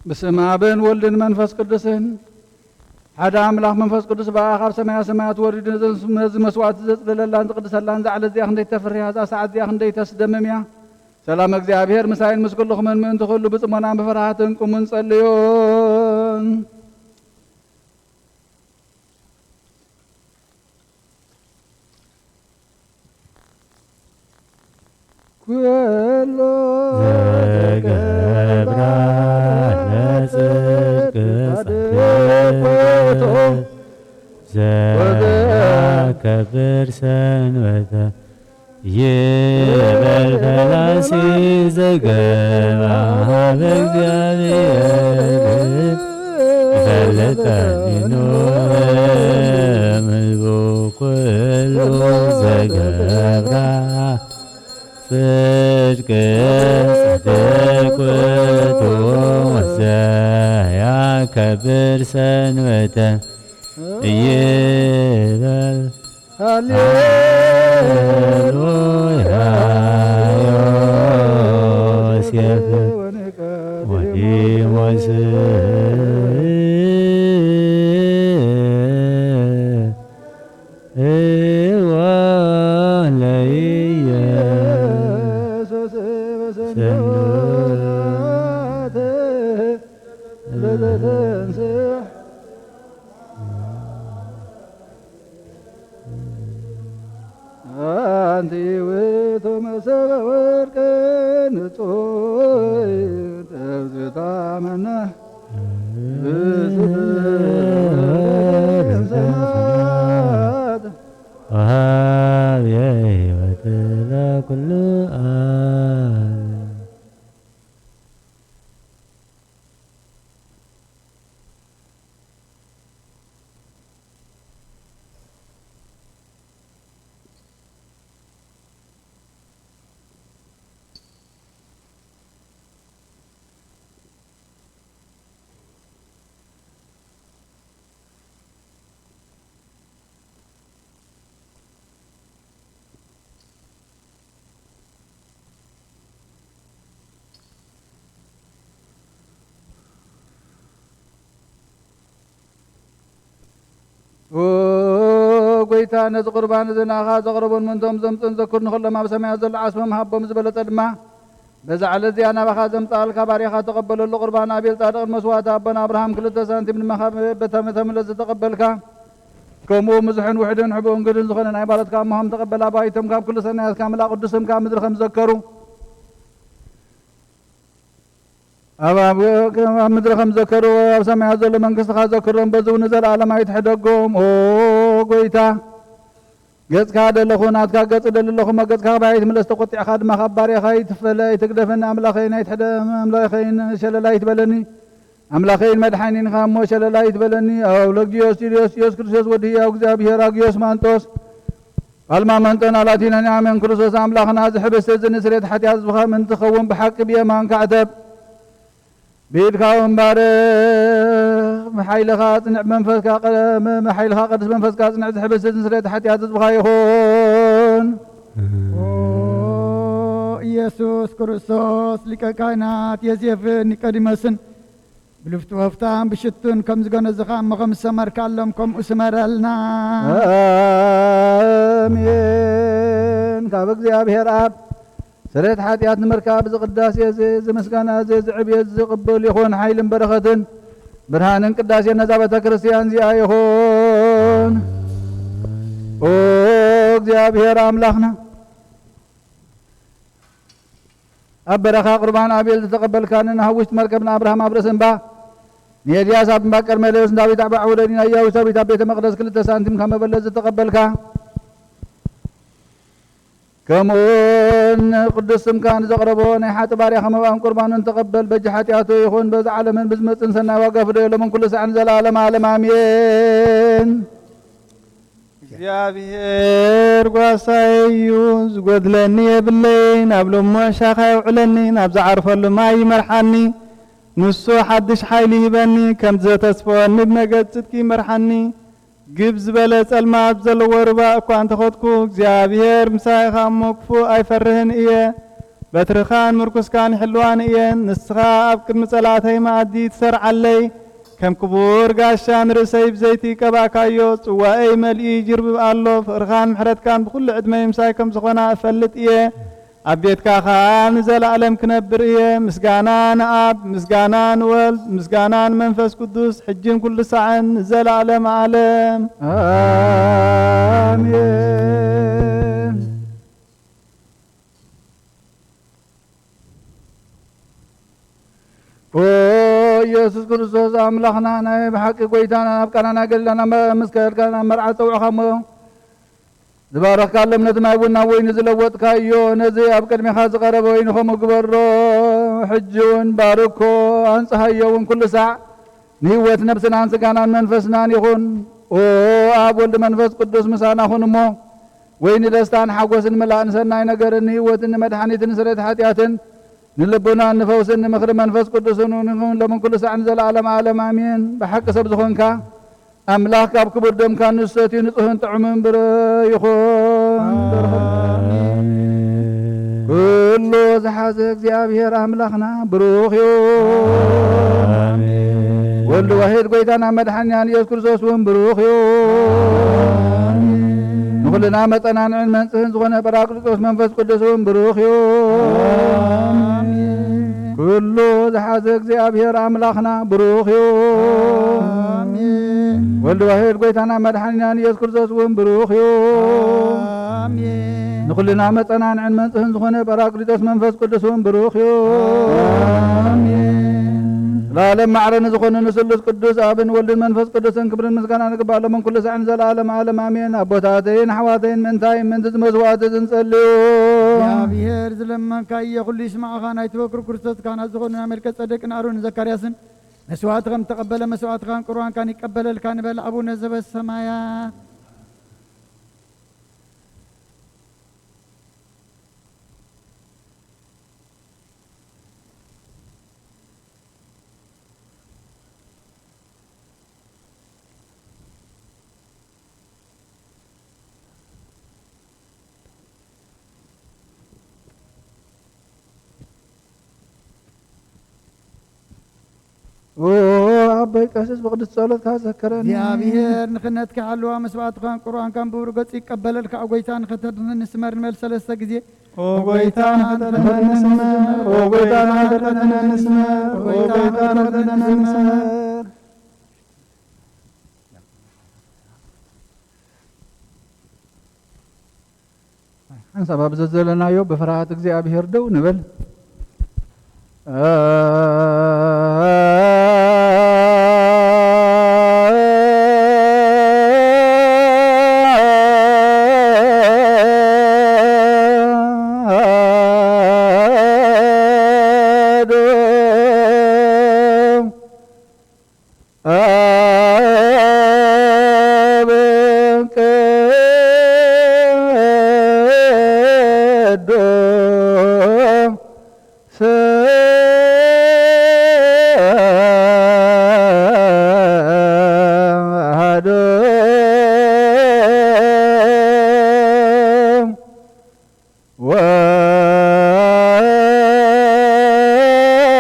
በስመ ኣብን ወልድን መንፈስ ቅዱስን ሓደ ኣምላኽ መንፈስ ቅዱስ ብኣኻ ኣብ ሰማያ ሰማያት ወሪዱ ነዚ መስዋዕቲ ዘጽለለላን ዝቕድሰላን እዛ ዕለት እዚኣ ክንደይ ተፍርያ፣ እዛ ሰዓት እዚኣ ክንደይ ተስደምም እያ። ሰላም እግዚኣብሔር ምሳይን ምስ ኩልኹምን ምእንቲ ኩሉ ብጽሞናን ብፍርሃትን ቁሙን ጸልዩን። ኩሎ ዘገብራ ለጽድቅ ጻድቅ ዘያከብር ሰንበተ ይበል ፈላሲ ዘገባ በእግዚኣብሔር ይፈልጥ ቀኒኑ እምሕዝቡ ኩሉ ዘገብራ ጽድቅ ጽድቅ ውእቱ ዘያከብር ሰንበተ ይበል ሃሌሉያ ዮሴፍ ወኒቆዲሞስ እወ ለኢየሱስ በሰንበት ለዘተንስእ አንቲ ውእቱ መሰበ ወርቅ ንጹሕ ተብዝታ መና ብስም ሰማያት ወሃብ የሕይወት ለኩሉ ዓለም። ኦ ጎይታ፣ ነዚ ቁርባን እዚ ንኣኻ ዘቕረቡን ምእንቶም ዘምጽኡን ዘክሩ፣ ንኹሎም ኣብ ሰማያት ዘሎ ዓስቦም ሃቦም ዝበለጸ ድማ፣ በዛ ዕለት እዚኣ ናባኻ ዘምጽኣልካ ባሪኻ ተቐበለሉ። ቁርባን ኣቤል ጻድቕ ንመስዋዕቲ ኣቦና ኣብርሃም ክልተ ሳንቲም ንመኻብ በታ መተምለት ዝተቐበልካ፣ ከምኡ ምዙሕን ውሕድን ሕቡእን ግድን ዝኾነ ናይ ባሮትካ እሞሆም ተቐበል። ኣባይቶም ካብ ኩሉ ሰናያትካ ምልኣ ቅዱስ ስምካ ኣብ ምድሪ ከም ዝዘከሩ፣ ኣብ ኣብ ኣብ ምድሪ ከም ዘከሩ ኣብ ሰማያት ዘሎ መንግስትኻ ዘክሮም፣ በዚ እውን ንዘለኣለም ኣይትሕደጎም። ኦ ጎይታ፣ ገጽካ ደለኹ፣ ናትካ ገጽ እደሊ ኣለኹ፣ እሞ ገጽካ ካባይ ኣይትምለስ፣ ተቖጢዕካ ድማ ካብ ባርያኻ ኣይትፈለ፣ ኣይትግደፈኒ። ኣምላኸይን ኣይትሕደ-፣ ኣምላኸይን ሸለል ኣይትበለኒ፣ ኣምላኸይን መድሓኒንኻ እሞ ሸለል ኣይትበለኒ። ኣብ ለጊዮስ ጁልዮስ ኢየሱስ ክርስቶስ ወዲ ህያው እግዚኣብሔር ኣግዮስ ማንጦስ፣ ቃልማ መንጦና ላቲናን ኣሜን። ክርስቶስ ኣምላኽና፣ እዚ ሕብስቲ እዚ ንስሬት ሓጢኣት ዝብኻ ምእንቲ ኸውን ብሓቂ ብየማንካ ዕተብ። ብኢድካ እውን ባርኽ፣ ብሓይልኻ ጽንዕ፣ ብመንፈስካ ቀ-፣ ብሓይልኻ ቅዱስ መንፈስካ ጽንዕ፣ እዚ ሕብስቲ እዚ ንስሬት ሓጢኣት ዝብኻ ይኹን። ኦ ኢየሱስ ክርስቶስ፣ ሊቀ ካህናት ዮሴፍን ኒቆዲሞስን ብልፍቲ ወፍታን ብሽቱን ከም ዝገነዝኻ እሞ ከም ዝሰመርካሎም ከምኡ ስመረልና። ኣሜን። ካብ እግዚኣብሔር ኣብ ስርየት ሓጢኣት ንምርካብ እዚ ቅዳሴ እዚ፣ እዚ ምስጋና እዚ፣ እዚ ዕብየት እዚ ቅቡል ይኹን። ሓይልን በረኸትን ብርሃንን ቅዳሴ ነዛ ቤተ ክርስቲያን እዚኣ ይኹን። ኦ እግዚኣብሔር ኣምላኽና፣ ኣብ በረኻ ቁርባን ኣቤል ዝተቐበልካኒ፣ ንሃዊሽት መርከብ ንኣብርሃም ኣብ ርእሲ እምባ፣ ንኤልያስ ኣብ እምባ ቀርሜሌዎስ፣ ንዳዊት ኣብ ኣዕወደኒ፣ ንኢያቡስ ኣብ ቤተ መቕደስ ክልተ ሳንቲም ካብ መበለት ዝተቐበልካ፣ ከምኡውን ቅዱስ ስምካ ንዘቕረቦ ናይ ሓጢ ባርያኻ መባእን ቁርባንን ተቐበል። በጂ ሓጢኣቱ ይኹን በዚ ዓለምን ብዝመጽእን ሰናይ ዋጋ ፍደዮ፣ ሎምን ኩሉ ሳዕን ዘለዓለም ዓለም ኣሜን። እግዚኣብሔር ጓሳይ እዩ፣ ዝጎድለኒ የብለይን። ኣብ ልሞ ሻኻ የውዕለኒ፣ ናብ ዝዓርፈሉ ማይ ይመርሓኒ። ንሱ ሓድሽ ሓይሊ ይህበኒ፣ ከም ዘተስፈወኒ ብመገድ ጽድቂ ይመርሓኒ። ግብ ዝበለ ጸልማት ዘለዎ ሩባ እኳ እንተኸድኩ፣ እግዚኣብሔር ምሳይ ኸኣ እሞ ክፉእ ኣይፈርህን እየ። በትርኻን ምርኩስካን ይሕልዋኒ እየን። ንስኻ ኣብ ቅድሚ ጸላእተይ መኣዲ ትሰርዓለይ። ከም ክቡር ጋሻ ንርእሰይ ብዘይቲ ቀባእካዮ፣ ጽዋኤይ መሊኡ ይጅርብብ ኣሎ። ፍቕርኻን ምሕረትካን ብኹሉ ዕድመይ ምሳይ ከም ዝኾና እፈልጥ እየ። ኣብ ቤትካ ኸኣ ንዘለኣለም ክነብር እየ። ምስጋና ንኣብ፣ ምስጋና ንወልድ፣ ምስጋና ንመንፈስ ቅዱስ፣ ሕጅን ኩሉ ሳዕን ንዘለኣለም ዓለም። ኣሜን። ኦ ኢየሱስ ክርስቶስ ኣምላኽና፣ ናይ ብሓቂ ጐይታና፣ ናብ ቃና ናይ ገሊላ ናብ መ-፣ ምስ ከድካ ናብ መርዓ ጸውዕኻ እሞ፣ ዝባረኽካሎም ነቲ ማይ ቡን ናብ ወይኒ ዝለወጥካዮ፣ ነዚ ኣብ ቅድሜኻ ዝቐረበ ወይኒ ኸምኡ ግበሮ። ሕጂ እውን ባርኮ፣ ኣንጽሃዮ እውን ኩሉ ሳዕ ንህይወት ነብስናን ስጋናን መንፈስናን ይኹን። ኦ ኣብ ወልድ መንፈስ ቅዱስ ምሳና ኩን እሞ፣ ወይኒ ደስታን ሓጎስን ምላእ ንሰናይ ነገርን ንህይወትን ንመድሓኒትን ንስርየት ሓጢኣትን ንልቡናን ንፈውስን ንምኽሪ መንፈስ ቅዱስን እውን ይኹን ሎምን ኩሉ ሳዕን ዘለዓለም ዓለም ኣሜን። ብሓቂ ሰብ ዝኾንካ ኣምላኽ ካብ ክቡር ደምካ ንዝሰትዩ ንጹህን ጥዑምን ብረ ይኹን። ኣሜን። ኩሉ ዝሓዘ እግዚኣብሔር ኣምላኽና ብሩኽ እዩ። ኣሜን። ወልድ ዋሂድ ጐይታና መድሓኒናን ኢየሱስ ክርስቶስ እውን ብሩኽ እዩ። ኣሜን። ንኹልና መጸናንዕን መንጽህን ዝኾነ ጳራቅሊጦስ መንፈስ ቅዱስ እውን ብሩኽ እዩ። ኣሜን። ኩሉ ዝሓዘ እግዚኣብሔር ኣምላኽና ብሩኽ እዩ። ኣሜን። ወልድ ዋሂድ ጐይታና መድሓኒናን ኢየሱስ ክርስቶስ እውን ብሩኽ እዩ። ኣሜን። ንኹልና መጸናንዕን መንጽህን ዝኾነ ጳራቅሊጦስ መንፈስ ቅዱስ እውን ብሩኽ እዩ። ኣሜን። ለዓለም ማዕረ ንዝኾነ ንስሉስ ቅዱስ ኣብን ወልድን መንፈስ ቅዱስን ክብርን ምስጋናን ይግባእ ሎምን ኩሉ ሳዕን ዘለዓለም ዓለም ኣሜን። ኣቦታተይን ኣሕዋተይን ምእንታይ ምእንቲ ዝመስዋዕቲ ዝንጸልዩ። እግዚኣብሔር ዝለመንካዮ ኩሉ ይስማዕኻ። ናይ ትበክር ክርስቶስ ካህናት ዝኾኑ ናይ መልከ ጸደቅን ኣሮንን ዘካርያስን መስዋዕቲ ከም ተቐበለ መስዋዕትኻን ቁርባንካን ይቀበለልካ ንበል። ኣቡነ ዘበሰማያት። ኦ ኣቦይ ቀሲስ ብቅዱስ ጸሎትካ ዘከረኒ። እግዚኣብሔር ንክነትካ ሓልዋ መስዋዕትኻን ቁርባንካን ብብሩህ ገጹ ይቀበለልካ። ኦ ጎይታ ንኸተድህነኒ ስመር ንበል ሰለስተ ግዜ። ኦ ጎይታ ንኸተድህነኒ ስመር፣ ኦ ጎይታ ንኸተድህነኒ ስመር፣ ኦ ጎይታ ንኸተድህነኒ ስመር። ሓንሳብ ኣብ ዘዘለናዮ ብፍርሃት እግዚኣብሔር ደው ንበል።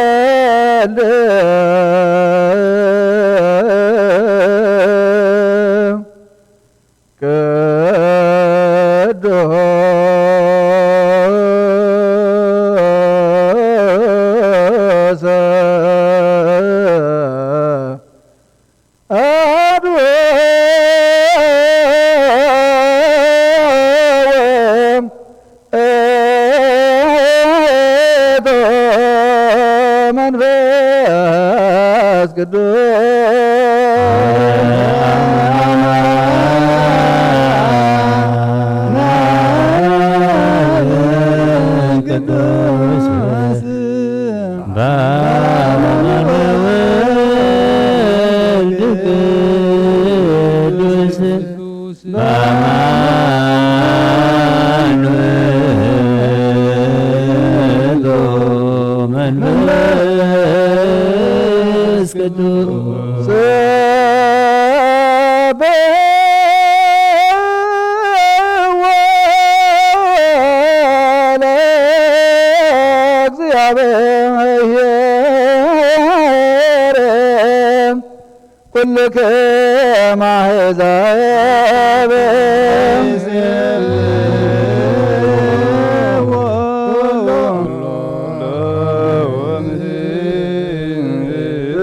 ወልድ ቅዱስ አሐዱ ውእቱ መንፈስ ቅዱስ። ቅዱስ በአብ ወወልድ ቅዱስ በአማኑኤል መንፈስ ቅዱስ። ኩልክም ኣሕዛብ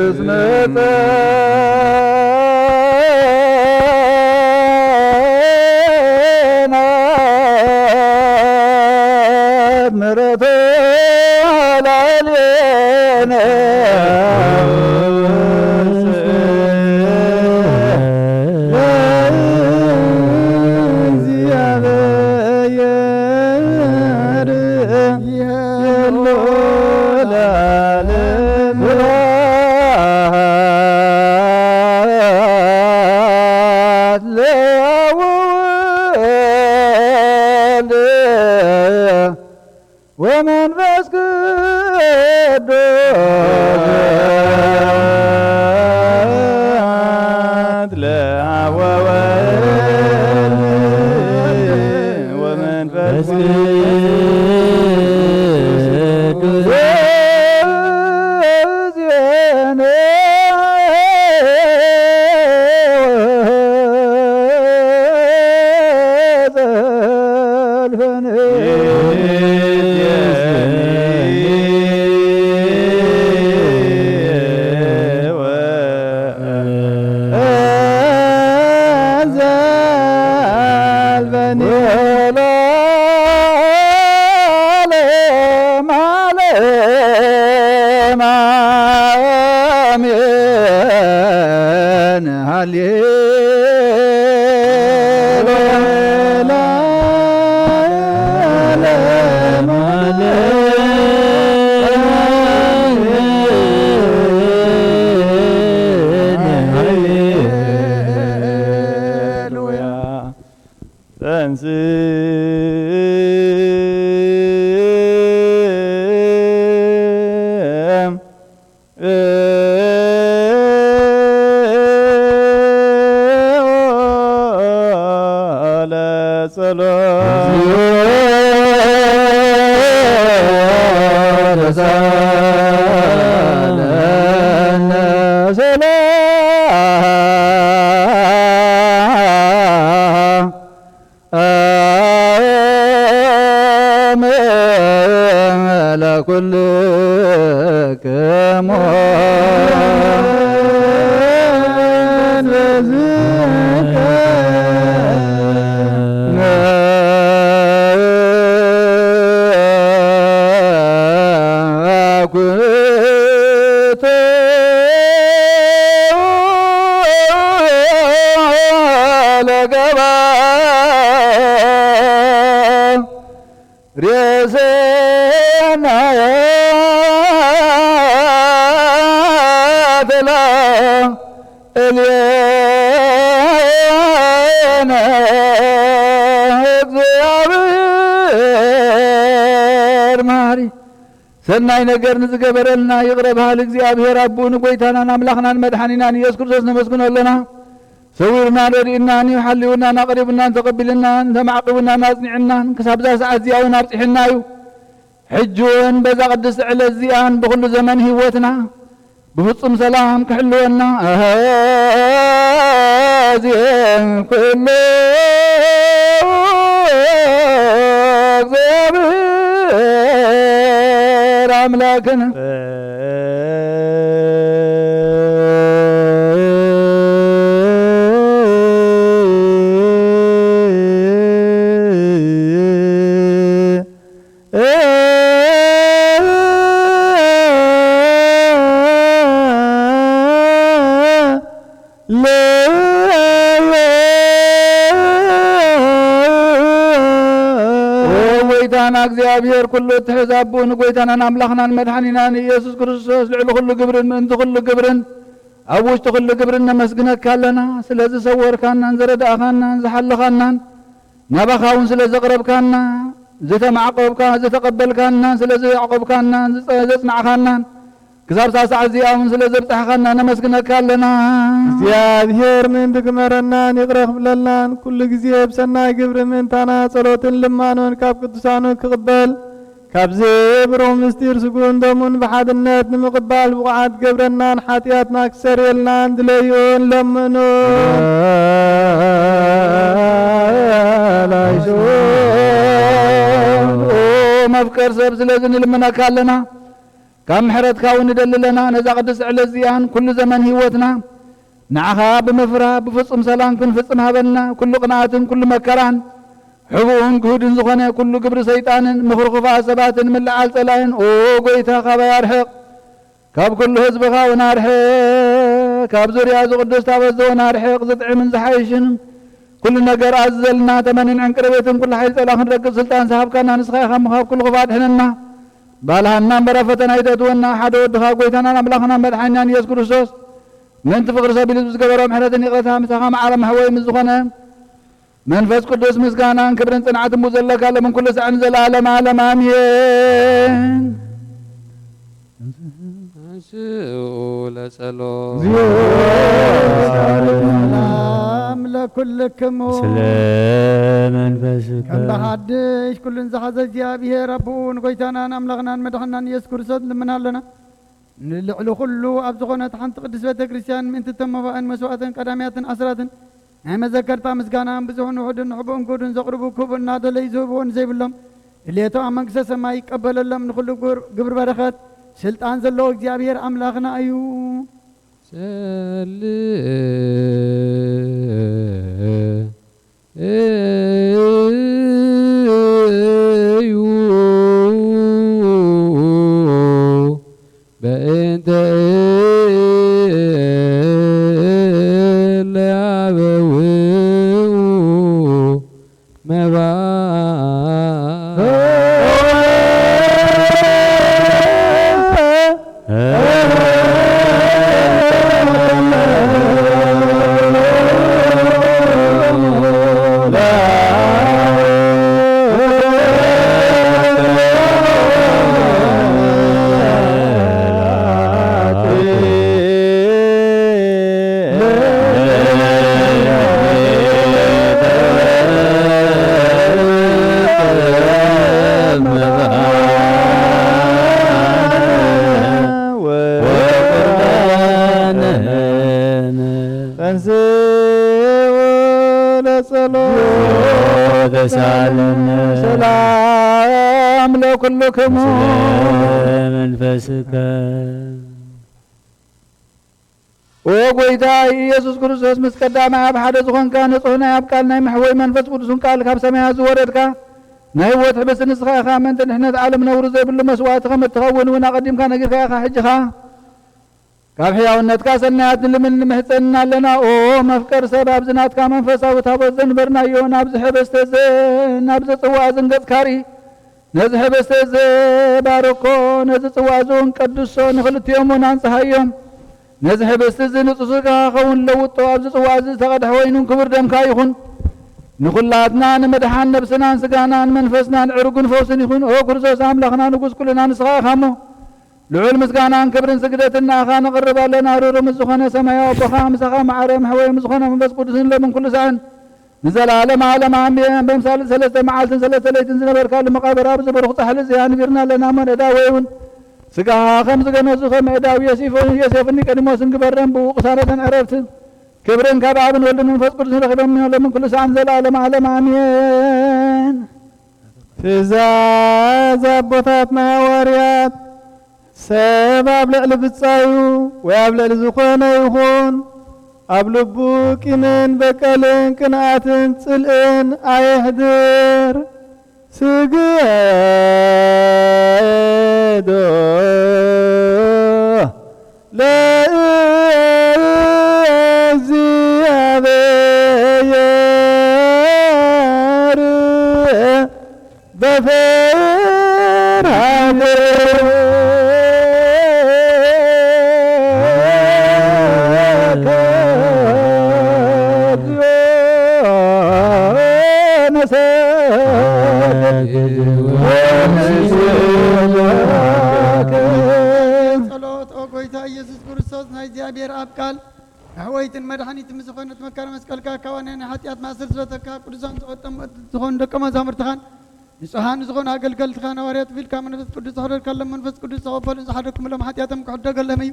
እስመ ጸንዐት ምሕረቱ ላዕሌነ። ወመንፈስ ቅዱስ ለአብ ወወልድ ወመንፈስ ቅዱስ ሰናይ ነገር ንዝገበረልና ይቕረ በሃሊ እግዚኣብሔር ኣቦኡ ንጎይታናን ኣምላኽናን መድሓኒናን ኢየሱስ ክርስቶስ ነመስግኖ ኣለና። ሰዊሩናን ረዲኡናን እዩ፣ ሓልዩናን ኣቕሪቡናን ተቐቢልናን ተማዕቂቡናን ኣጽኒዑናን ክሳብ እዛ ሰዓት እዚኣ እውን ኣብጺሑና እዩ። ሕጂ እውን በዛ ቅድስቲ ዕለት እዚኣን ብኹሉ ዘመን ህይወትና ብፍጹም ሰላም ክሕልወና ኣሃዜ ኩሉ እግዚኣብሔር ኣምላክን ኦ ጎይታና እግዚኣብሔር ኩሉ እትሕዝ ኣቦኡ ንጎይታናን ኣምላኽናን መድሓኒናን ኢየሱስ ክርስቶስ ልዕሊ ኩሉ ግብርን ምእንቲ ኩሉ ግብርን ኣብ ውሽጢ ኩሉ ግብርን ነመስግነካ ኣለና። ስለ ዝሰወርካናን ዝረዳእኻናን ዝሓለኻናን ናባኻ እውን ስለ ዘቕረብካና ዝተማዕቆብካ ዝተቐበልካናን ስለ ዘዕቆብካናን ዝጸ- ዘጽናዕኻናን ክሳብ ሳዕ እዚኣ እውን ስለ ዘብጻሕኻና ነመስግነካ ኣለና። እግዚኣብሔር ምእንቲ ክመረናን ይቕረ ክብለልናን ኩሉ ግዜ ብሰናይ ግብሪ ምእንታና ጸሎትን ልማኖን ካብ ቅዱሳኑ ክቕበል ካብዚ ብሩኽ ምስጢር ስጉን ደሙን ብሓድነት ንምቕባል ብቑዓት ገብረናን ሓጢኣትና ክሰርየልናን ድለዩን ለምኑ። ላይሶ መፍቀር ሰብ ስለዚ ንልምነካ ኣለና። ካብ ምሕረትካ እውን ንደሊ ኣለና። ነዛ ቅድስቲ ዕለት እዚኣን ኩሉ ዘመን ህይወትና ንዓኻ ብምፍራህ ብፍጹም ሰላም ክንፍጽም ሃበና። ኩሉ ቅንኣትን ኩሉ መከራን ሕቡእን ግሁድን ዝኾነ ኩሉ ግብሪ ሰይጣንን ምኽሪ ክፉኣት ሰባትን ምልዓል ጸላእን፣ ኦ ጎይታ፣ ካባይ ኣርሕቕ። ካብ ኩሉ ህዝብኻ እውን ኣርሕቕ። ካብ ዙርያ እዚ ቅዱስ ታቦት እዚ እውን ኣርሕቕ። ዝጥዕምን ዝሓይሽን ኩሉ ነገር ኣዝዘልና። ተመንን ዕንቅርቤትን ኩሉ ሓይሊ ጸላእ ክንረግጽ ስልጣን ዝሃብካና ንስኻ ኢኻ እሞ ካብ ኩሉ ክፉእ ኣድሕነና። ባልሃና እምበር ኣብ ፈተና ኣይተእትወና። ሓደ ወድኻ ጎይታናን ኣምላኽናን መድሓኒናን ኢየሱስ ክርስቶስ ምእንቲ ፍቕሪ ሰብ ኢሉ ዝገበሮ ምሕረትን ይቕረታ ምሳኻ መዓረ መሕወይ ምስ ዝኾነ መንፈስ ቅዱስ ምስጋናን ክብርን ጽንዓትን ብኡ ዘለካ ሎምን ኩሉ ሳዕን ዘለዓለም ዓለም ኣሜን። አንስኡ ለጸሎት። እግዚኦ ሰላም ለኩልክሙ። ስለ መንፈስከ። ከም ብሓድሽ ኩሉን ዝሓዘ እግዚኣብሔር ኣቦኡ ንጎይታናን ኣምላኽናን መድሓናን ኢየሱስ ክርስቶስ ንልምን ኣለና። ንልዕሊ ኩሉ ኣብ ዝኾነት ሓንቲ ቅድስት ቤተ ክርስቲያን ምእንቲ እቶም መባእን መስዋእትን ቀዳምያትን ኣስራትን ናይ መዘከርታ ምስጋና ብዙሕን ውሑድን ሕቡእን ግሁድን ዘቕርቡ ክቡእ እናደለዩ ዝህብዎ ንዘይብሎም ድሌቶም ኣብ መንግስተ ሰማይ ይቀበለሎም። ንኹሉ ግብር፣ ግብር በረኸት ስልጣን ዘለዎ እግዚኣብሔር ኣምላኽና እዩ። ጸልእ እዩ በእንተ እለ አበው መባ ተንሥኡ ለጸሎት ተሳለነ ሰላም ለኩልክሙ። ስለ መንፈስከ። ኦ ጎይታ ኢየሱስ ክርስቶስ፣ ምስ ቀዳማይ ኣብ ሓደ ዝኾንካ፣ ንጹሕ ናይ ኣብ ቃል ናይ መሕወይ መንፈስ ቅዱስን ቃል ካብ ሰማያት ዝወረድካ፣ ናይ ህይወት ሕብስቲ ንስኻ ኢኻ። ምእንቲ ድሕነት ዓለም ነውሪ ዘይብሉ መስዋእቲ ከም እትኸውን እውን ኣቐዲምካ ነጊርካ ኢኻ። ሕጂ ኸኣ ካብ ሕያውነትካ ሰናያት ንልምን ንምሕጸንና ኣለና። ኦ መፍቀር ሰብ፣ ኣብዚ ናትካ መንፈሳዊ ታቦት ዘንበርናዮ፣ ናብዚ ሕብስቲ እዚ፣ ናብዚ ጽዋእ እዚ ንገጽካ ርኢ። ነዚ ሕብስቲ እዚ ባርኮ፣ ነዚ ጽዋእ እዚ እውን ቀድሶ፣ ንኽልቲኦም እውን ኣንጽሃዮም። ነዚ ሕብስቲ እዚ ንጹህ ስጋኻ ክኸውን ለውጦ፣ ኣብዚ ጽዋእ እዚ ዝተቐድሐ ወይኑን ክቡር ደምካ ይኹን። ንኹላትና ንምድሓን ነብስናን ስጋናን መንፈስናን ዕርጉን ፈውስን ይኹን። ኦ ክርስቶስ ኣምላኽና ንጉስ ኩልና ንስኻ ኢኻ እሞ፣ ልዑል ምስጋናን ክብርን ስግደትን ንኣኻ ነቕርብ ኣለና። ርሩእ ምስ ዝኾነ ሰማያዊ ኣቦኻ፣ ምሳኻ መዓረ መሕወይ ምስ ዝኾነ መንፈስ ቅዱስን ሎምን ኩሉ ሳዕን ንዘለዓለም ዓለም ኣሜን። በምሳሌ ሰለስተ መዓልትን ሰለስተ ለይትን ዝነበርካሉ መቓብር ኣብዚ ብሩኽ ጻሕሊ እዚ ኣንቢርና ኣለና። እሞ ንእዳወይ እውን ስጋኻ ከም ዝገነዙ ከም እዳው ዮሴፍ፣ ዮሴፍ ኒቆዲሞስን ግበረን። ብኡ ቅሳነትን ዕረፍትን ክብርን ካብ ኣብን ወልድን መንፈስ ቅዱስን ረኺቦም ሎምን ኩሉ ሳዕን ዘለዓለም ዓለም ኣሜን። ትእዛዝ ኣቦታትና ሃዋርያት፣ ሰብ ኣብ ልዕሊ ብጻዩ ወይ ኣብ ልዕሊ ዝኾነ ይኹን ኣብ ልቡ ቂምን በቀልን ቅንኣትን ጽልእን ኣየሕድር። ስግዶ ለእግዚኣብሔር በፍርሃት ጸሎት። ኦ ጎይታ ኢየሱስ ክርስቶስ፣ ናይ እግዚኣብሔር ኣብ ቃል ኣሕወይትን መድሓኒትን ምስ ዝኾነት መከራ መስቀልካ፣ ካብ ናይ ሓጢኣት ማእሰርቲ ዝፈተካ ቅዱሳን ዝቐጠሙ ዝኾኑ ደቀ መዛሙርትኻን ንጹሃን ዝኾኑ ኣገልገልትኻ ነዋርያት ቢልካ መንፈስ ቅዱስ ዝሕደርካሎም መንፈስ ቅዱስ ተቐበሉ። ዝሓደግኩምሎም ሓጢኣቶም ክሕደገሎም እዩ፣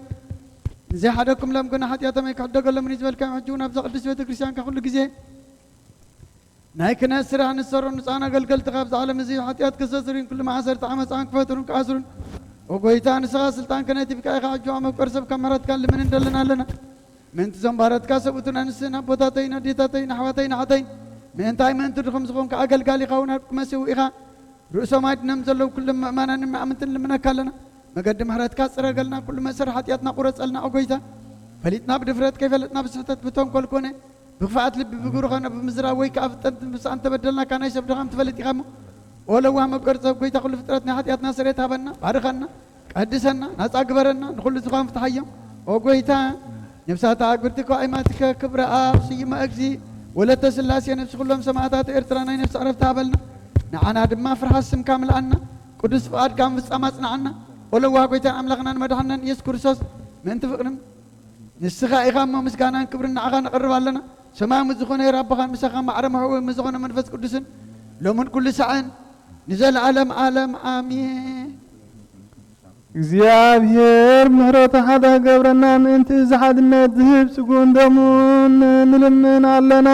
ንዘይሓደግኩምሎም ግን ሓጢኣቶም ኣይክሕደገሎምን እዩ ዝበልካዮም። ሕጂ እውን ኣብዛ ቅድስት ቤተ ክርስቲያንካ ኩሉ ግዜ ናይ ክህነት ስራሕ ንሰሩ ንጹሃን ኣገልገልትኻ ኣብዚ ዓለም እዚ ሓጢኣት ከሰስሩን ኩሉ ማእሰርቲ ዓመፃን ክፈትሩን ክኣስሩን፣ ኦ ጎይታ፣ ንስኻ ስልጣን ክህነት ሂብካ ኢኻ። ሕጂ መፍቀሪ ሰብ ካብ ምሕረትካ ልምን እንደልን ኣለና። ምእንቲ እዞም ባረትካ ሰብኡትን ኣንስትን ኣቦታተይን ኣዴታተይን ኣሕዋተይን ኣሓተይን ምእንታይ ምእንቲ ድኹም ዝኾንካ ኣገልጋሊኻ እውን ክመሲኡ ኢኻ። ርእሶም ኣድነም ዘለዉ ኩሎም ምእማናንን ምእምንትን ልምነካ ኣለና። መገዲ ምሕረትካ ጽረገልና፣ ኩሉ መእሰሪ ሓጢኣትና ቁረጸልና ኦ ጎይታ። ፈሊጥና ብድፍረት ከይፈለጥና ብስሕተት ብተንኮል ኮነ ብክፍኣት ልቢ ብግብሪ ኾነ ብምዝራብ ወይ ከኣ ብጠንትን ብሳዕን ተበደልናካ ናይ ሰብ ድኻም ትፈልጥ ኢኻ እሞ፣ ኦ ለዋህ መፍቀሪ ሰብ ጎይታ ኩሉ ፍጥረት ናይ ሓጢኣትና ስርየት ሃበና፣ ባርኸና፣ ቀድሰና፣ ናጻ ግበረና፣ ንኹሉ ዝኻን ፍትሓዮም። ኦ ጎይታ፣ ነፍሳት ኣግብርቲ ከዋይማትከ ክብረ ኣብ ስዩመ እግዚ ወለተ ስላሴ ነፍሲ ኩሎም ሰማዕታት ኤርትራ ናይ ነፍሲ ዕረፍቲ ሃበልና። ንዓና ድማ ፍርሃት ስምካ ምልኣና፣ ቅዱስ ፍቓድካ ምፍጻም ኣጽንዓና። ኦ ለዋህ ጎይታን ኣምላኽናን መድሓንናን ኢየሱስ ክርስቶስ ምእንቲ ፍቕርን ንስኻ ኢኻ እሞ ምስጋናን ክብርን ንዓኻ ነቕርብ ኣለና። ሰማያዊ ምስ ዝኾነ ኣቦኻን ምሳኻ ማዕረ መሕውዊ ምስ ዝኾነ መንፈስ ቅዱስን ሎምን ኩሉ ሳዕን ንዘለዓለም ዓለም ኣሜን። እግዚኣብሔር ምሕረቱ ሓደ ክገብረና ምእንቲ እዚ ሓድነት ዝህብ ስጉን ደሙን ንልምን ኣለና።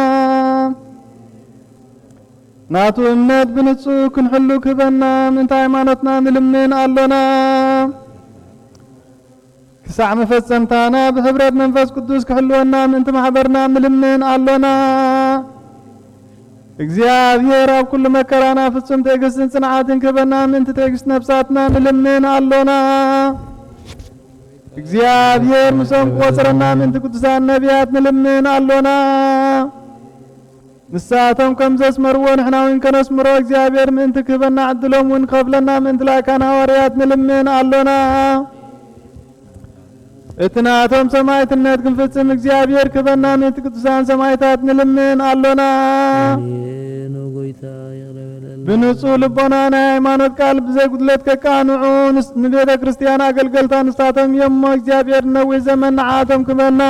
ናቱ እምነት ብንጹህ ክንሕሉ ክህበና ምእንቲ ሃይማኖትና ንልምን ኣሎና። ክሳዕ መፈጸምታና ብሕብረት መንፈስ ቅዱስ ክሕልወና ምእንቲ ማሕበርና ንልምን ኣሎና። እግዚኣብሔር ኣብ ኩሉ መከራና ፍጹም ትዕግስትን ጽንዓትን ክህበና ምእንቲ ትዕግስት ነፍሳትና ንልምን ኣሎና። እግዚኣብሔር ምስኦም ክቆጽረና ምእንቲ ቅዱሳን ነቢያት ንልምን ኣሎና። ንሳቶም ከም ዘስመርዎ ንሕና እውን ከነስምሮ እግዚኣብሔር ምእንቲ ክህበና ዕድሎም እውን ክኸፍለና ምእንቲ ላእካን ሃዋርያት ንልምን ኣሎና። እቲ ናቶም ሰማዕትነት ክንፍጽም እግዚኣብሔር ክህበና ምእንቲ ቅዱሳን ሰማዕታት ንልምን ኣሎና። ኣሜን። ኦ ጎይታ ይቕረ በለልና። ብንጹህ ልቦና ናይ ሃይማኖት ቃል ብዘይ ጉድለት ከቃንዑ ንስ-፣ ንቤተ ክርስቲያን ኣገልገልታ ንሳቶም እዮም እሞ እግዚኣብሔር ንነዊሕ ዘመን ንዓቶም ክህበና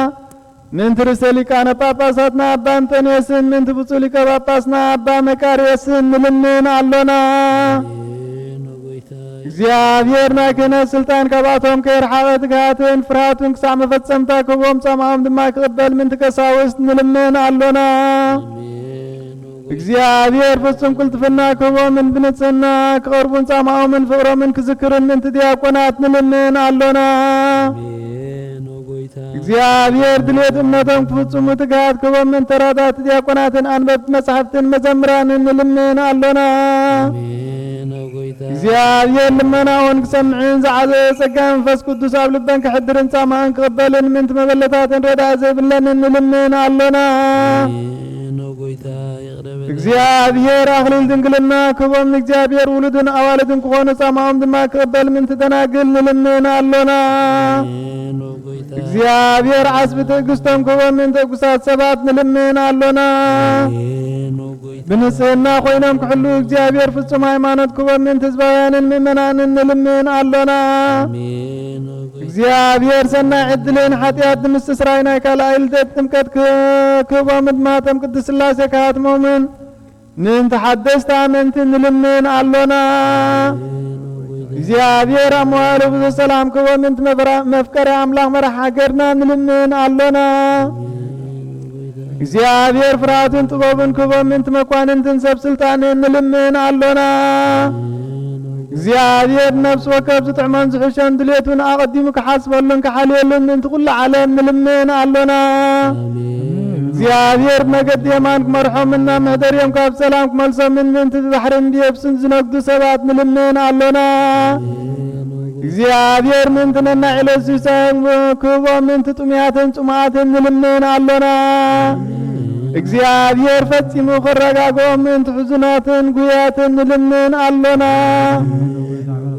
ምእንቲ ርእሰ ሊቃነ ጳጳሳትና ኣባ እንጠንዮስን ምእንቲ ብፁዕ ሊቀ ጳጳስና ኣባ መቃርዮስን ንልምን ኣሎና። ኣሜን። ኦ ጎይታ እግዚኣብሔር ናይ ክህነት ስልጣን ካብኣቶም ከየርሓቐ ትግሃትን ፍርሃትን ክሳዕ መፈጸምታ ክህቦም ጻማኦም ድማ ክቕበል ምእንቲ ቀሳውስት ንልምን ኣሎና። ኣሜን። ኦ ጎይታ እግዚኣብሔር ፍጹም ቅልጥፍና ክህቦምን ብንጽህና ክቐርቡን ጻማኦምን ፍቕሮምን ክዝክርን ምእንቲ ዲያቆናት ንልምን ኣሎና። ኣሜን። ኦ ጎይታ እግዚኣብሔር ድሌት እምነቶም ክፍጽሙ ትግሃት ክህቦምን ተራዳእቲ ዲያቆናትን ኣንበብቲ መጻሕፍትን መዘምራንን ንልምን ኣሎና። ኣሜን። ኦ ጎይታ እግዚኣብሔር ልመናኦን ክሰምዕን ዝዓዘዘ ጸጋ መንፈስ ቅዱስ ኣብ ልበን ክሕድርን ጻማኦን ክቕበልን ምእንቲ መበለታትን ረዳእ ዘይብለንን ንልምን ኣሎና። ኣሜን። ኦ ጎይታ ይቕረ በል። እግዚኣብሔር ኣኽሊል ድንግልና ክህቦም ንእግዚኣብሔር ውሉድን ኣዋልድን ክኾኑ ጻማኦም ድማ ክቕበል ምእንቲ ደናግል ንልምን ኣሎና። ኣሜን። ኦ ጎይታ እግዚኣብሔር ዓስቢ ትዕግስቶም ክህቦም ምእንቲ ዕጉሳት ሰባት ንልምን ኣሎና። ኣሜን። ኦ ጎይታ ብንጽህና ኮይኖም ክሕሉ እግዚኣብሔር ፍጹም ሃይማኖት ክህቦም ምእንቲ ህዝባውያንን ምእመናንን ንልምን ኣሎና። ኣሜን። ኦ ጎይታ እግዚኣብሔር ሰናይ ዕድልን ሓጢኣት ንምስትስራይ ናይ ካልኣይ ልደት ጥምቀት ክ-፣ ክህቦም ድማ እቶም ቅድስት ሥላሴ ክሃትሞምን ምእንቲ ሓደስቲ ኣመንቲ ንልምን ኣሎና። እግዚኣብሔር ኣብ መዋዕሉ ብዙሕ ሰላም ክህቦም ምእንቲ መፍራ-፣ መፍቀሪ ኣምላኽ መራሕ ሃገርና ንልምን ኣሎና። እግዚኣብሔር ፍርሃትን ጥበብን ክህቦም ምእንቲ መኳንንትን ሰብ ስልጣንን ንልምን ኣሎና። እግዚኣብሔር ነፍሲ ወከፍ ዝጥዕሞን ዝሕሾን ድሌቱን ኣቐዲሙ ክሓስበሉን ክሓልየሉን ምእንቲ ኩሉ ዓለም ንልምን ኣሎና። ኣሜን። እግዚኣብሔር ብመገዲ የማን ክመርሖምን ናብ መሕደርዮም ካብ ሰላም ክመልሶምን ምእንቲ ብባሕርን ብየብስን ዝነግዱ ሰባት ንልምን ኣሎና። ኣሜን። እግዚኣብሔር ምእንቲ ነናዒሎ ሲሳዮም ክህቦም ምእንቲ ጥሙያትን ጽሙኣትን ንልምን ኣሎና። እግዚኣብሔር ፈጺሙ ከረጋግኦም ምእንቲ ሕዙናትን ጉያትን ንልምን ኣሎና።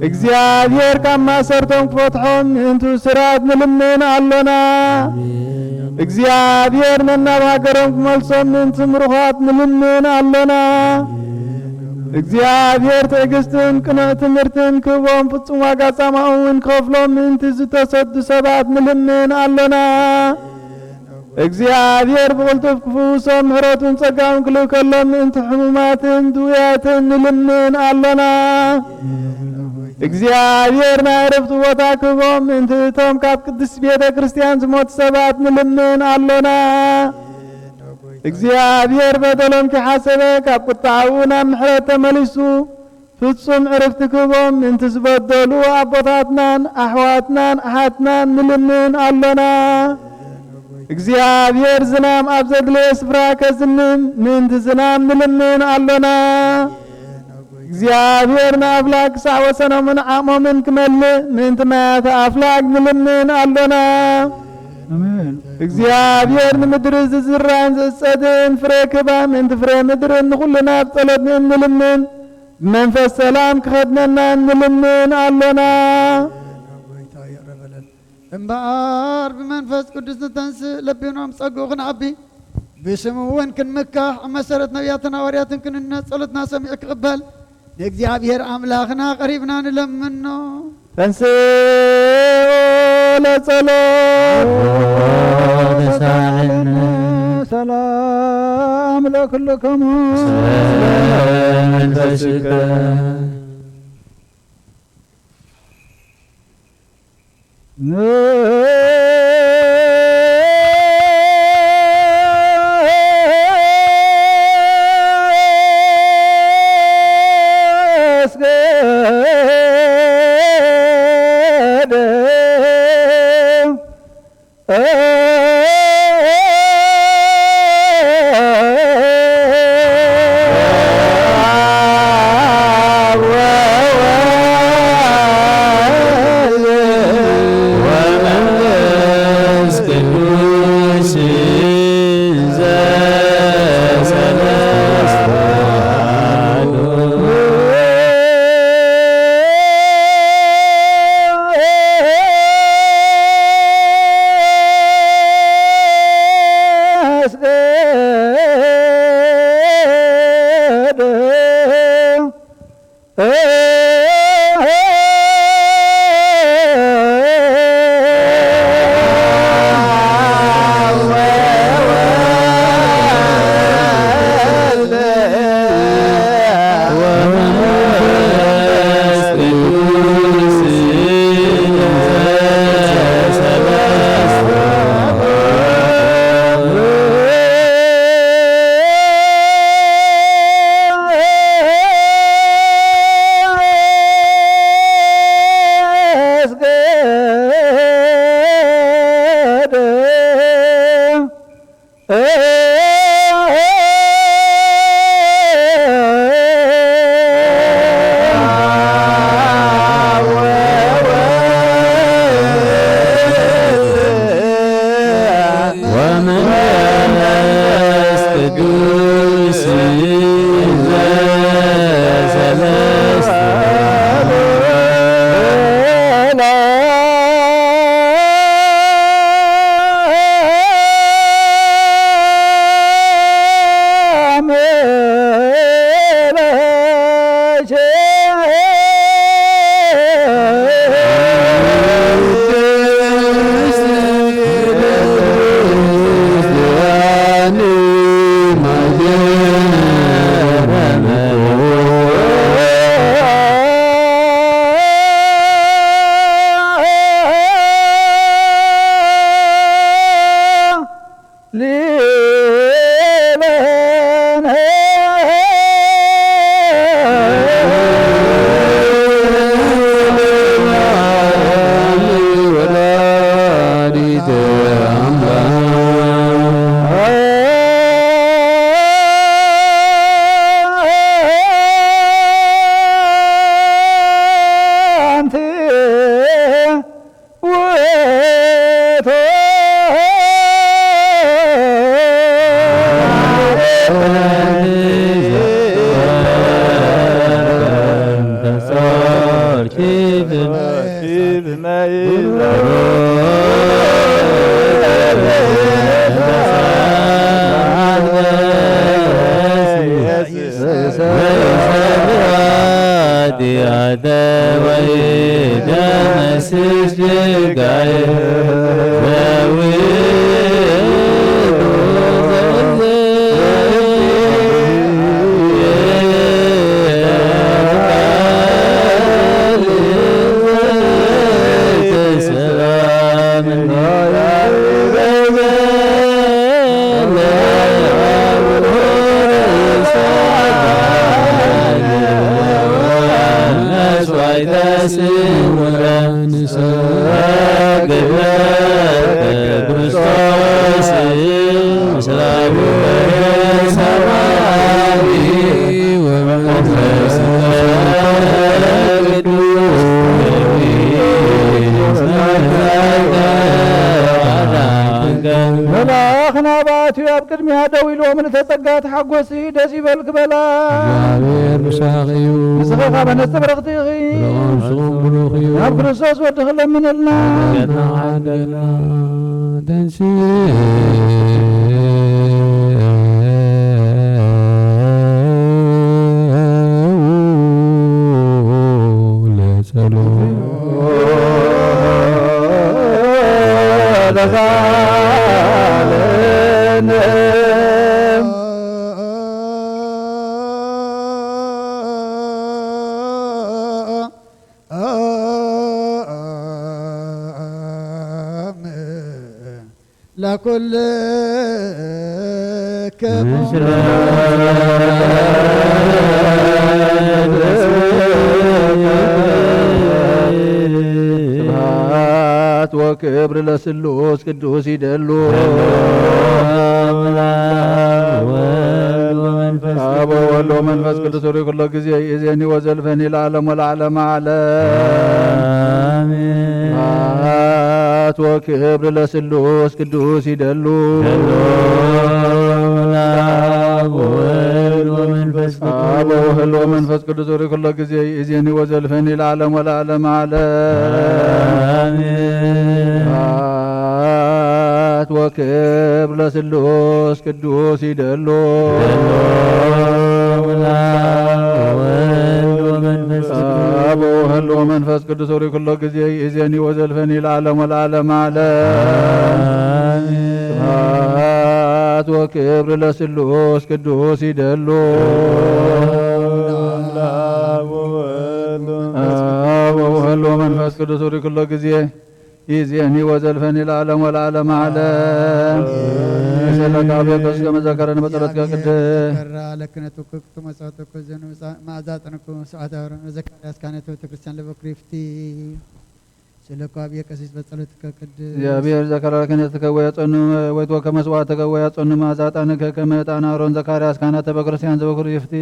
እግዚኣብሔር ካብ ማእሰርቶም ክፈትሖም ምእንቲ እሱራት ንልምን ኣሎና። እግዚኣብሔር ነናብ ሃገሮም ክመልሶም ምእንቲ ምሩኻት ንልምን ኣሎና። እግዚኣብሔር ትዕግስትን ቅኑዕ ትምህርትን ክህቦም ፍጹም ዋጋ ጻማኦም እውን ክኸፍሎም ምእንቲ ዝተሰዱ ሰባት ንልምን ኣሎና። እግዚኣብሔር ብቕልጡፍ ክፍውሶም ምሕረቱን ጸጋውን ክልእከሎም ምእንቲ ሕሙማትን ድውያትን ንልምን ኣሎና። እግዚኣብሔር ናይ ዕረፍቲ ቦታ ክህቦም ምእንቲ እቶም ካብ ቅድስት ቤተ ክርስቲያን ዝሞቱ ሰባት ንልምን ኣሎና። እግዚኣብሔር በደሎም ኪሓሰበ ካብ ቁጣኡ ናብ ምሕረት ተመሊሱ ፍጹም ዕረፍቲ ክህቦም ምእንቲ ዝበደሉ ኣቦታትናን ኣሕዋትናን ኣሓትናን ንልምን ኣሎና። እግዚኣብሔር ዝናም ኣብ ዘድለየ ስፍራ ከዝንም ምእንቲ ዝናም ንልምን ኣሎና። እግዚኣብሔር ንኣፍላግ ክሳዕ ወሰኖምን ዓቕሞምን ክመልእ ምእንቲ ማያተ ኣፍላግ ንልምን ኣሎና። እግዚኣብሔር ንምድሪ ዝዝራን ዝእጸድን ፍሬ ክህባ ምእንቲ ፍሬ ምድርን ንኹልና ብጸሎት ንእንልምን ብመንፈስ ሰላም ክኸድነና ንልምን ኣሎና። እምበኣር ብመንፈስ ቅዱስ ንተንስእ ለቢኖም ጸግኡ ክንዓቢ ብስሙ እውን ክንምካሕ ኣብ መሰረት ነቢያትን ሃዋርያትን ክንነ ጸሎትና ሰሚዑ ክቕበል ንእግዚኣብሔር ኣምላኽና ቀሪብና ንለምኖ። ተንስኡ ለጸሎት ተሳዕነ ሰላም ለክልክሙ መንፈስከ መልኣኽ ናባቱ ኣብ ቅድሚያ ደው ኢሉ ምልእተ ጸጋ ተሓጎሲ ደስ ይበልክ በላ። እግዚኣብሔር ምሳኺ እዩ። ንስኺ ኻብ ኣንስቲ ብርኽቲ ኢኺ። ብርኦም ስኹም ብሩኽ እዩ። ናብ ክርስቶስ ወድኺ ለምንልና። ሓጢኣትና ሓደና። ተንስ ለጸሎት ለኩልክሙ። ስብሐት ወክብር ለስሉስ ቅዱስ ይደሉ። አብ ወወልድ ወመንፈስ ቅዱስ ሪ ኩሎ ጊዜ ይእዜኒ ወዘልፈኒ ለዓለም ወለዓለም ዓለም። አሜን። ስብሐት ወክብር ለስሉስ ቅዱስ ይደሉ። አብ ወወልድ ወመንፈስ ቅዱስ። አብ ወወልድ ወመንፈስ ቅዱስ ሪ ኩሎ ጊዜ ይእዜኒ ወዘልፈኒ ለዓለም ወለዓለም ዓለም። አሜን። ስብሐት ወክብር ለስሉስ ቅዱስ ይደሉ። ወወልድ ወመንፈስ ቅዱስ። አብ ወወልድ ወመንፈስ ቅዱስ ሪ ኩሎ ጊዜ ይእዜኒ ወዘልፈኒ ለዓለም ወለዓለም ዓለም። አሜን። ስብሐት ወክብር ለስሉስ ቅዱስ ይደሉ። አብ ወወልድ ወመንፈስ ቅዱስ ሪ ኩሎ ጊዜ ይእዜኒ ወዘልፈኒ ለዓለም ወለዓለም ዓለም። አሜን። ይሰለካ ቤቶስ ከመ ዘከረኒ በጸሎትከ ቅድስት። ከራ ለክነቱ ክክቱ መጻቱ ኩዘኑ መዓዛ ጠንኩ ስብሐት አብርሃም ዘካርያስ ካህነቱ ቤተክርስቲያን ለበኩሪፍቲ። ስለ እኮ አብየ ቀሲስ በጸሎትከ ቅድስት። እግዚኣብሔር ዘከራ ለክነትከ ወያጸኑ ወይትወከ መስዋዕትከ ወያጸኑ መዓዛ ዕጣንከ ከመ ዕጣን አሮን ዘካርያስ ካህናተ ቤተክርስቲያን ዘበኩሪፍቲ።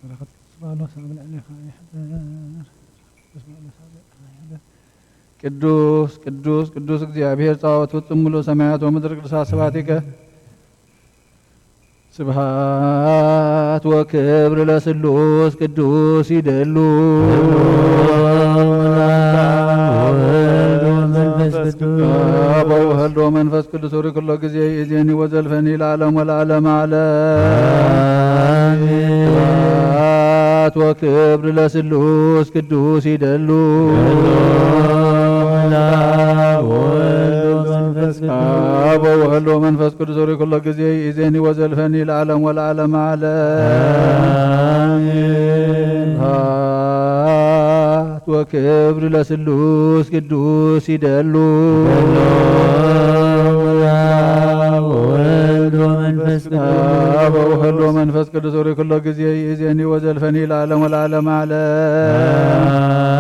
በረኸት ቅዱስ ጳውሎስ ኣብ ልዕሌኻ ይሕደር። ቅዱስ ጳውሎስ ኣብ ልዕሌኻ ይሕደር። ቅዱስ፣ ቅዱስ፣ ቅዱስ እግዚኣብሔር ጸባኦት ፍጹም ምሉእ ሰማያት ወምድር ቅዱሳት ስብሐቲከ። ስብሐት ወክብር ለስሉስ ቅዱስ ይደሉ። ወወልድ ወመንፈስ ቅዱስ። አብ ወወልድ ወመንፈስ ቅዱስ ሪ ኩሎ ጊዜ ይእዜኒ ወዘልፈኒ ለዓለም ወለዓለም ዓለም። አሜን። ስብሐት ወክብር ለስሉስ ቅዱስ ይደሉ። አብ ወወልድ ወመንፈስ ቅዱስ። አብ ወወልድ ወመንፈስ ቅዱስ ሪ ኩሎ ጊዜ ይእዜኒ ወዘልፈኒ ለዓለም ወለዓለም ዓለም። አሜን። ስብሐት ወክብር ለስሉስ ቅዱስ ይደሉ። አብ ወወልድ ወመንፈስ ቅዱስ። አብ ወወልድ ወመንፈስ ቅዱስ ሪ ኩሎ ጊዜ ይእዜኒ ወዘልፈኒ ለዓለም ወለዓለም ዓለም።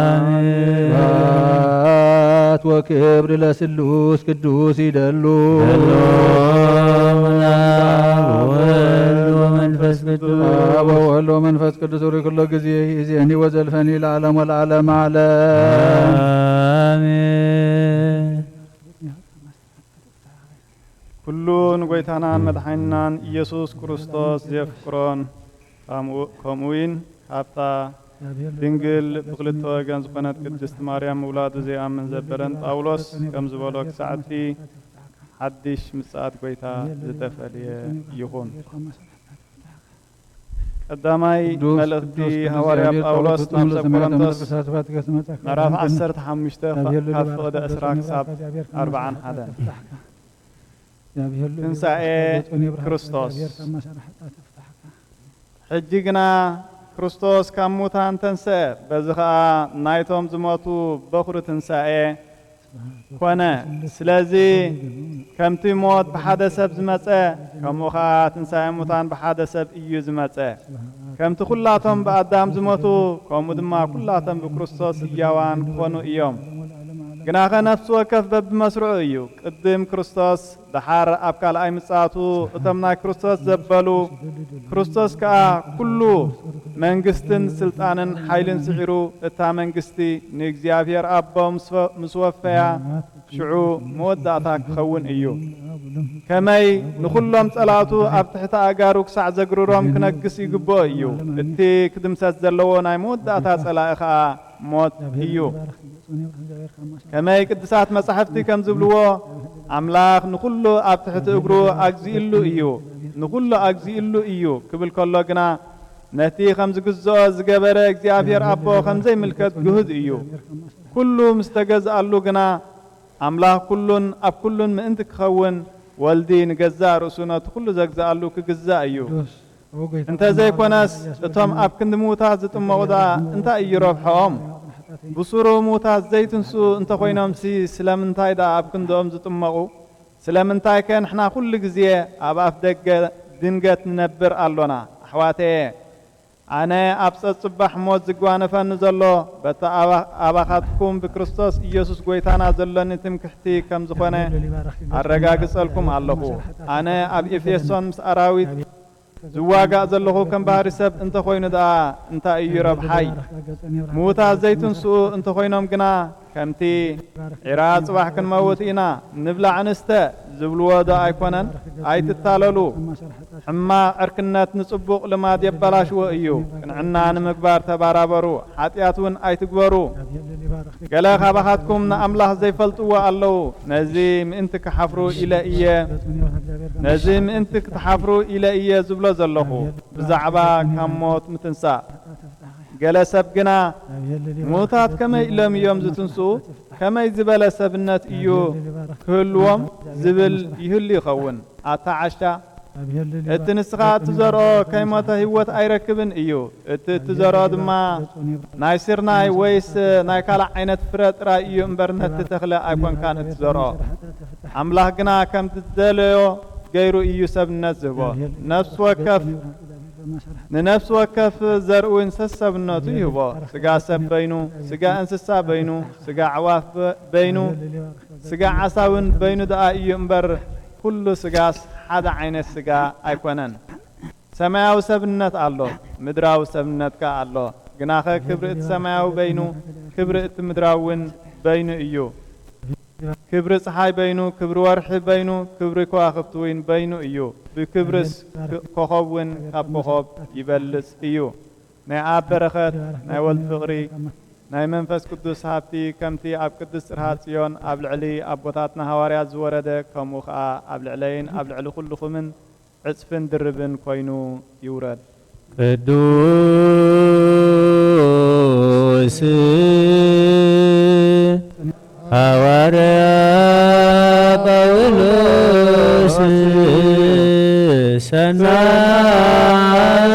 አሜን። ስብሐት ወክብር ለስሉስ ቅዱስ ይደሉ። አብ ወወልድ ወመንፈስ ቅዱስ። አብ ወወልድ ወመንፈስ ቅዱስ ሪ ኩሎ ጊዜ ይእዜኒ ወዘልፈኒ ለዓለም ወለዓለም ዓለም። አሜን። ኩሉ ንጎይታናን መድሓኒናን ኢየሱስ ክርስቶስ ዘፍቅሮን፣ ከምኡ፣ ከምኡ እውን ካብታ ድንግል ብክልተ ወገን ዝኾነት ቅድስት ማርያም ምውላዱ ዘይኣምን ዘበለን ጳውሎስ ከም ዝበሎ፣ ክሳዕቲ ሓድሽ ምጽኣት ጎይታ ዝተፈልየ ይኹን። ቀዳማይ ቅዱስ፣ መልእኽቲ ቅዱስ፣ ቅዱስ ሃዋርያ እግዚኣብሔር ጳውሎስ ጸባኦት ናብ ፍጹም ሰብ ለሰማያት ቆሮንቶስ ኣምላክ፣ እሳት ባትከ ትመጻ ምዕራፍ ከዳንከን። ዓሰርተ ሓሙሽተ ካብ ፍቕዲ ዕስራ ክሳብ ኣርብዓን ሓደን። ትንሳኤ ክርስቶስ። ሕጂ ግና ክርስቶስ ካብ ሙታን ተንስአ፣ በዚ ኸኣ ናይቶም ዝሞቱ በኹሪ ትንሳኤ ኮነ። ስለዚ ከምቲ ሞት ብሓደ ሰብ ዝመጸ፣ ከምኡ ኸኣ ትንሳኤ ሙታን ብሓደ ሰብ እዩ ዝመጸ። ከምቲ ኩላቶም ብኣዳም ዝሞቱ፣ ከምኡ ድማ ኩላቶም ብክርስቶስ ህያዋን ክኾኑ እዮም። ግናኸ ነፍሲ ወከፍ በብመስርዑ እዩ። ቅድም ክርስቶስ፣ ደሓር ኣብ ካልኣይ ምጽኣቱ እቶም ናይ ክርስቶስ ዘበሉ፣ ክርስቶስ ከኣ ኩሉ መንግስትን ስልጣንን ሓይልን ስዒሩ፣ እታ መንግስቲ ንእግዚኣብሔር ኣቦ ምስ ወ-፣ ምስ ወፈያ፣ ሽዑ መወዳእታ ክኸውን እዩ። ከመይ ንኹሎም ጸላእቱ ኣብ ትሕቲ ኣእጋሩ ክሳዕ ዘግርሮም ክነግስ ይግብኦ እዩ። እቲ ክድምሰስ ዘለዎ ናይ መወዳእታ ጸላኢ ኸኣ ሞት እዩ። ከመይ ቅዱሳት መጻሕፍቲ ከም ዝብልዎ፣ ኣምላኽ ንኹሉ ኣብ ትሕቲ እግሩ ኣግዚእሉ እዩ፣ ንኹሉ ኣግዚእሉ እዩ ክብል ከሎ ግና፣ ነቲ ከም ዝግዝኦ ዝገበረ እግዚኣብሔር ኣቦ ከም ዘይምልከት ግሁድ እዩ። ኩሉ ምስ ተገዝኣሉ ግና፣ ኣምላኽ ኩሉን ኣብ ኩሉን ምእንቲ ክኸውን፣ ወልዲ ንገዛእ ርእሱ ነቲ ኩሉ ዘግዝኣሉ ክግዛእ እዩ። እንተ ዘይኮነስ፣ እቶም ኣብ ክንዲ ምዉታት ዝጥመቑ ደኣ እንታይ እዩ ረብሐኦም? ብሱሩ ምዉታት ዘይትንስኡ እንተ ኾይኖምሲ፣ ስለምንታይ ደኣ ኣብ ክንድኦም ዝጥመቑ? ስለምንታይከ ንሕና ኩሉ ግዜ ኣብ ኣፍ ደገ ድንገት ንነብር ኣሎና? ኣሕዋተየ፣ ኣነ ኣብ ጸጽባሕ ሞት ዝጓነፈኒ ዘሎ፣ በቲ ኣባ-፣ ኣባኻትኩም ብክርስቶስ ኢየሱስ ጐይታና ዘሎኒ ትምክሕቲ ከም ዝኾነ ኣረጋግጸልኩም ኣለኹ። ኣነ ኣብ ኤፌሶን ምስ ኣራዊት ዝዋጋእ ዘለኹ ከም ባህሪ ሰብ እንተ ኾይኑ ደኣ እንታይ እዩ ረብሓይ? ምዉታት ዘይትንስኡ እንተ ኾይኖም ግና፣ ከምቲ ዒራ ጽባሕ ክንመውት ኢና፣ ንብላዕ ንስተ ዝብልዎ ዶ ኣይኮነን? ኣይትታለሉ። ሕማቕ ዕርክነት ንጽቡቕ ልማድ የበላሽዎ እዩ። ቅንዕና ንምግባር ተባራበሩ፣ ሓጢኣት እውን ኣይትግበሩ። ገለ ካባኻትኩም ንኣምላኽ ዘይፈልጥዎ ኣለዉ። ነዚ ምእንቲ ክሓፍሩ ኢለ እየ፣ ነዚ ምእንቲ ክትሓፍሩ ኢለ እየ ዝብሎ ዘለኹ፣ ብዛዕባ ካብ ሞት ምትንሳእ። ገለ ሰብ ግና፣ "ምዉታት ከመይ ኢሎም እዮም ዝትንስኡ? ከመይ ዝበለ ሰብነት እዩ ክህልዎም?" ዝብል ይህሉ ይኸውን። ኣታ ዓሻ፣ እቲ ንስኻ እትዘርኦ ከይሞተ ህይወት ኣይረክብን እዩ። እቲ እትዘርኦ ድማ ናይ ስርናይ ወይስ ናይ ካልእ ዓይነት ፍረ ጥራይ እዩ እምበር፣ ነቲ ተኽለ ኣይኮንካን እትዘርኦ። ኣምላኽ ግና ከም ዝደለዮ ገይሩ እዩ ሰብነት ዝህቦ። ነፍሲ ወከፍ፣ ንነፍሲ ወከፍ ዘርእውን ሰሰብነቱ ይህቦ። ስጋ ሰብ በይኑ፣ ስጋ እንስሳ በይኑ፣ ስጋ ኣዕዋፍ በ-፣ በይኑ፣ ስጋ ዓሳ እውን በይኑ ደኣ እዩ እምበር፣ ኩሉ ስጋስ ሓደ ዓይነት ስጋ ኣይኮነን። ሰማያዊ ሰብነት ኣሎ፣ ምድራዊ ሰብነት ከኣ ኣሎ። ግናኸ ክብሪ እቲ ሰማያዊ በይኑ፣ ክብሪ እቲ ምድራዊ እውን በይኑ እዩ። ክብሪ ጸሓይ በይኑ፣ ክብሪ ወርሒ በይኑ፣ ክብሪ ከዋኽብቲ እውን በይኑ እዩ። ብክብርስ ክ-፣ ኮኸብ እውን ካብ ኮኸብ ይበልጽ እዩ። ናይ ኣብ በረኸት፣ ናይ ወልድ ፍቕሪ፣ ናይ መንፈስ ቅዱስ ሃብቲ፣ ከምቲ ኣብ ቅድስት ጽርሃ ጽዮን ኣብ ልዕሊ ኣቦታትና ሃዋርያት ዝወረደ፣ ከምኡ ኸኣ ኣብ ልዕለይን ኣብ ልዕሊ ኩልኹምን ዕጽፍን ድርብን ኮይኑ ይውረድ። ቅዱስ ሃዋርያ ጳውሎስ ሰናየ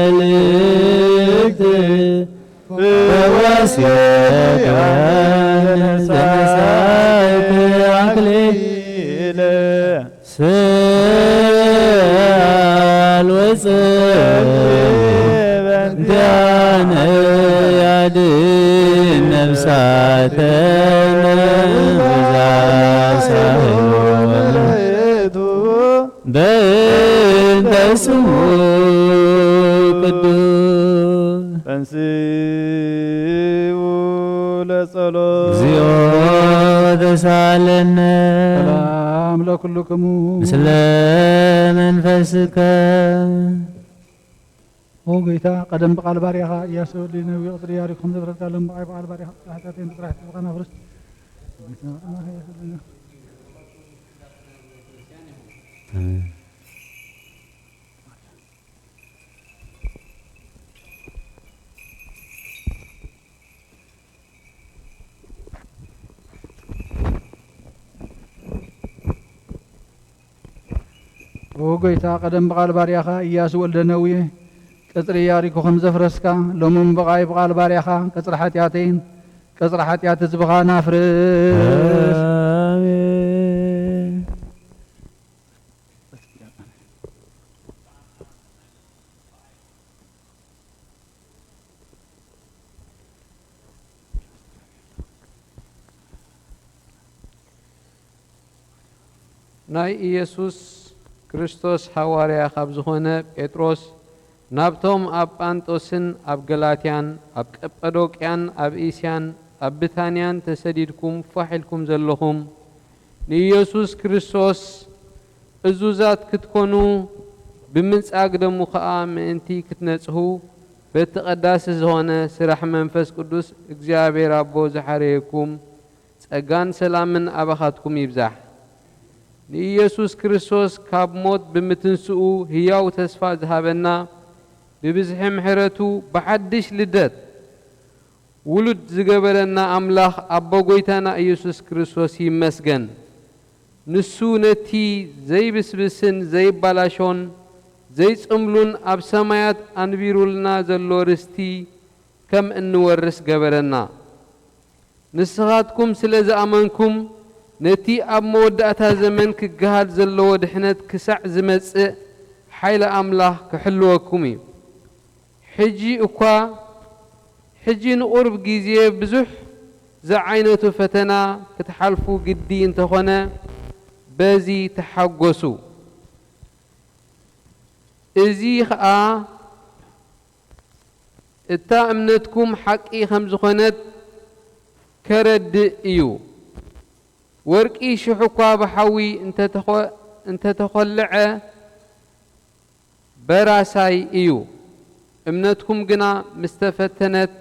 መልእክት ወወስየከን ዘመሳይክ አክሊል ስኣል ወጽል በእንቲአነ ያድን ነፍሳተነ ብዛ ሳህል በእንተ ስሙ ቅዱስ። ተንሥኡ ለጸሎት። እግዚኦ ተሳለነ። ሰላም ለኩልክሙ። ምስለ መንፈስከ። ኦ ጎይታ፣ ቀደም ብቓል ባርያኻ ኢያሱ ወዲ ነቢ ቅጽሪ ያሪኮም ዘብረርካሎም ብቓይ በዓል ባርያኻ ጥራሕታትን ጥራሕቲ ብቓና ፍርስ። ኦ ጎይታ፣ ቀደም ብቓል ባርያኻ ኢያሱ ወልደ ነዊ፣ ቅጽሪ ኢያሪኮ ከም ዘፍረስካ፣ ሎሚ እምበኣር ብቓል ባርያኻ ቅጽሪ ሓጢኣተይን ቅጽሪ ሓጢኣት ህዝብኻን ኣፍርስ። ኣሜን። ናይ ኢየሱስ ክርስቶስ ሃዋርያ ካብ ዝኾነ ጴጥሮስ፣ ናብቶም ኣብ ጳንጦስን ኣብ ገላትያን ኣብ ቀጳዶቅያን ኣብ እስያን ኣብ ብታንያን ተሰዲድኩም ፋሕ ኢልኩም ዘለኹም፣ ንኢየሱስ ክርስቶስ እዙዛት ክትኮኑ፣ ብምንጻግ ደሙ ኸኣ ምእንቲ ክትነጽሁ፣ በቲ ቀዳሲ ዝኾነ ስራሕ መንፈስ ቅዱስ እግዚኣብሔር ኣቦ ዝሓረየኩም፣ ጸጋን ሰላምን ኣባኻትኩም ይብዛሕ። ንኢየሱስ ክርስቶስ ካብ ሞት ብምትንስኡ ህያው ተስፋ ዝሃበና፣ ብብዝሒ ምሕረቱ ብሓድሽ ልደት ውሉድ ዝገበረና ኣምላኽ ኣቦ ጐይታና ኢየሱስ ክርስቶስ ይመስገን። ንሱ ነቲ ዘይብስብስን ዘይባላሾን ዘይጽምሉን ኣብ ሰማያት ኣንቢሩልና ዘሎ ርስቲ ከም እንወርስ ገበረና። ንስኻትኩም ስለ ዝኣመንኩም፣ ነቲ ኣብ መወዳእታ ዘመን ክገሃድ ዘለዎ ድሕነት ክሳዕ ዝመጽእ ሓይሊ ኣምላኽ ክሕልወኩም እዩ። ሕጂ እኳ፣ ሕጂ ንቑሩብ ግዜ ብዙሕ ዝዓይነቱ ፈተና ክትሓልፉ ግዲ እንተኾነ፣ በዚ ተሓጎሱ። እዚ ኸኣ እታ እምነትኩም ሓቂ ከም ዝኾነት ከረድእ እዩ። ወርቂ ሽሕ እኳ ብሓዊ እንተተኾ-፣ እንተተኾልዐ በራሳይ እዩ። እምነትኩም ግና ምስ ተፈተነት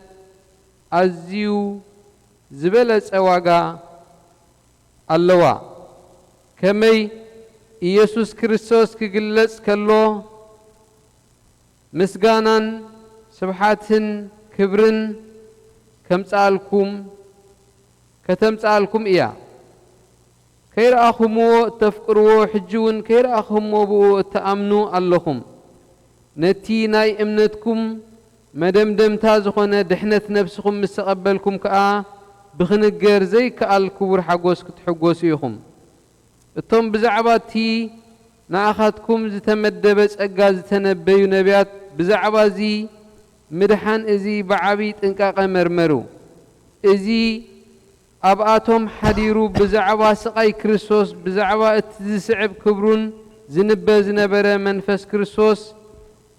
ኣዝዩ ዝበለጸ ዋጋ ኣለዋ። ከመይ ኢየሱስ ክርስቶስ ክግለጽ ከሎ፣ ምስጋናን ስብሓትን ክብርን ከምጽኣልኩም፣ ከተምጽኣልኩም እያ። ከይረኣኹምዎ እተፍቅርዎ፣ ሕጂ እውን ከይረኣኹምዎ ብኡ እትኣምኑ ኣለኹም። ነቲ ናይ እምነትኩም መደምደምታ ዝኾነ ድሕነት ነፍስኹም ምስ ተቐበልኩም ከኣ፣ ብኽንገር ዘይከኣል ክቡር ሓጎስ ክትሕጎሱ ኢኹም። እቶም ብዛዕባ እቲ ንኣኻትኩም ዝተመደበ ጸጋ ዝተነበዩ ነቢያት፣ ብዛዕባ እዚ ምድሓን እዚ ብዓቢ ጥንቃቐ መርመሩ። እዚ ኣብኣቶም ሓዲሩ፣ ብዛዕባ ስቓይ ክርስቶስ፣ ብዛዕባ እቲ ዝስዕብ ክብሩን ዝንበ ዝነበረ መንፈስ ክርስቶስ፣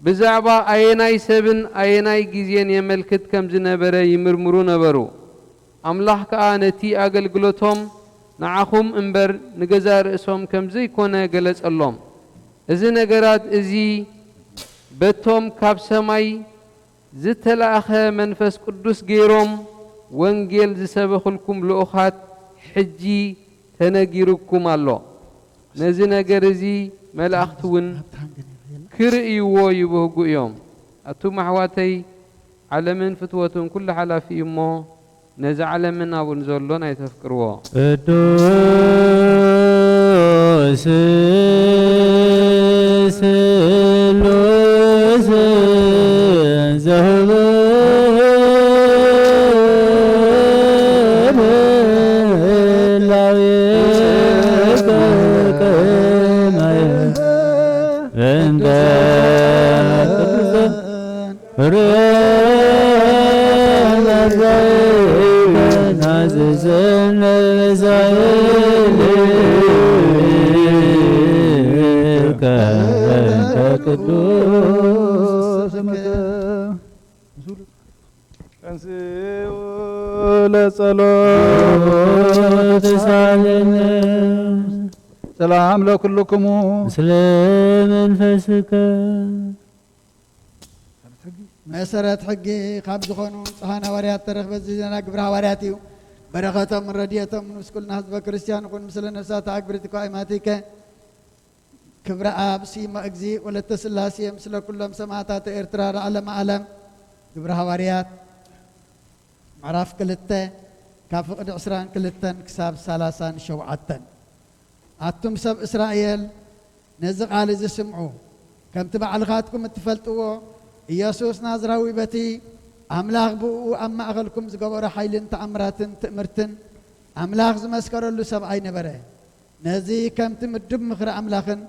ብዛዕባ ኣየናይ ሰብን ኣየናይ ግዜን የመልክት ከም ዝነበረ ይምርምሩ ነበሩ። ኣምላኽ ከኣ ነቲ ኣገልግሎቶም ንዓኹም እምበር ንገዛእ ርእሶም ከም ዘይኮነ ገለጸሎም። እዚ ነገራት እዚ በቶም ካብ ሰማይ ዝተላእኸ መንፈስ ቅዱስ ገይሮም ወንጌል ዝሰበኹልኩም ልኡኻት ሕጂ ተነጊሩኩም ኣሎ። ነዚ ነገር እዚ መላእኽቲ እውን ክርእይዎ ይብህጉ እዮም። ኣቱም ኣሕዋተይ፣ ዓለምን ፍትወቱን ኩሉ ሓላፊ እዩ እሞ፣ ነዚ ዓለምን ኣብኡ ንዘሎን ኣይተፍቅርዎ። ቅዱስ ስሉስ ዘህቡ ህላዌ ከቀናየ እንደ ቅዱስ ስምከ። ተንሥኡ ለጸሎት። ተሳለነ። ሰላም ለኩልክሙ። ምስለ መንፈስከ። መሰረት ሕጊ ካብ ዝኾኑ ንጹሓን ሃዋርያት ተረኽበ። እዚ ዜና ግብረ ሃዋርያት እዩ። በረኸቶም ረድኤቶም ምስ ኩልና ህዝበ ክርስቲያን ይኹን። ምስለ ነፍሳት ኣግብርቲ ከዋይ ማቲከ። ክብረ ኣብ ስይመ እግዚእ ወለተ ስላሴ ምስለ ኩሎም ሰማዕታት ኤርትራ ለዓለመ ዓለም። ግብረ ሃዋርያት ምዕራፍ ክልተ ካብ ፍቕዲ ዕስራን ክልተን ክሳብ ሰላሳን ሸውዓተን። ኣቱም ሰብ እስራኤል፣ ነዚ ቃል እዚ ስምዑ። ከምቲ ባዕልኻትኩም እትፈልጥዎ፣ ኢየሱስ ናዝራዊ በቲ ኣምላኽ ብእኡ ኣብ ማእኸልኩም ዝገበሮ ሓይልን ተኣምራትን ትእምርትን ኣምላኽ ዝመስከረሉ ሰብኣይ ነበረ። ነዚ ከምቲ ምዱብ ምኽሪ ኣምላኽን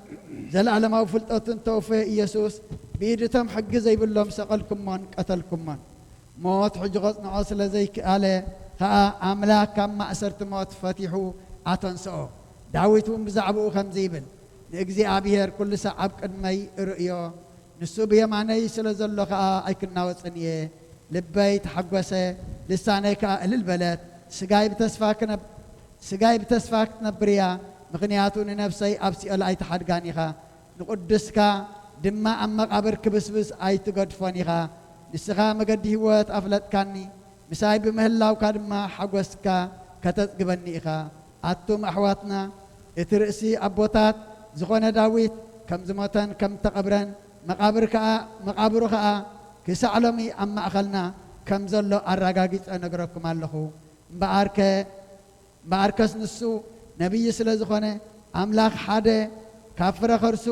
ዘለኣለማዊ ፍልጠቱን ተወፈየ ኢየሱስ ብኢድ እቶም ሕጊ ዘይብሎም ሰቐልኩሞን ቀተልኩሞን። ሞት ሕጂ ኸጽንዖ ስለ ዘይከኣለ ኸኣ ኣምላኽ ካብ ማእሰርቲ ሞት ፈቲሑ ኣተንስኦ። ዳዊት እውን ብዛዕባኡ ከምዚ ይብል፣ ንእግዚኣብሔር ኩሉ ሳዕ ኣብ ቅድመይ እርእዮ፣ ንሱ ብየማነይ ስለ ዘሎ ኸኣ ኣይክናወጽን እየ። ልበይ ተሓጎሰ፣ ልሳነይ ከኣ እልል በለት። ስጋይ ብተስፋ ክነብ-፣ ስጋይ ብተስፋ ክትነብር እያ፣ ምኽንያቱ ንነፍሰይ ኣብ ሲኦል ኣይትሓድጋን ኢኻ፣ ንቕዱስካ ድማ ኣብ መቓብር ክብስብስ ኣይትገድፎን ኢኻ። ንስኻ መገዲ ህይወት ኣፍለጥካኒ፣ ምሳይ ብምህላውካ ድማ ሓጎስካ ከተጽግበኒ ኢኻ። ኣቱም ኣሕዋትና፣ እቲ ርእሲ ኣቦታት ዝኾነ ዳዊት ከም ዝሞተን ከም እተቐብረን፣ መቓብር ከኣ፣ መቓብሩ ከኣ ክሳዕ ሎሚ ኣብ ማእኸልና ከም ዘሎ ኣረጋጊጸ እነግረኩም ኣለኹ። እምበኣርከ፣ እምበኣርከስ ንሱ ነቢይ ስለ ዝኾነ፣ ኣምላኽ ሓደ ካብ ፍረ ኸርሱ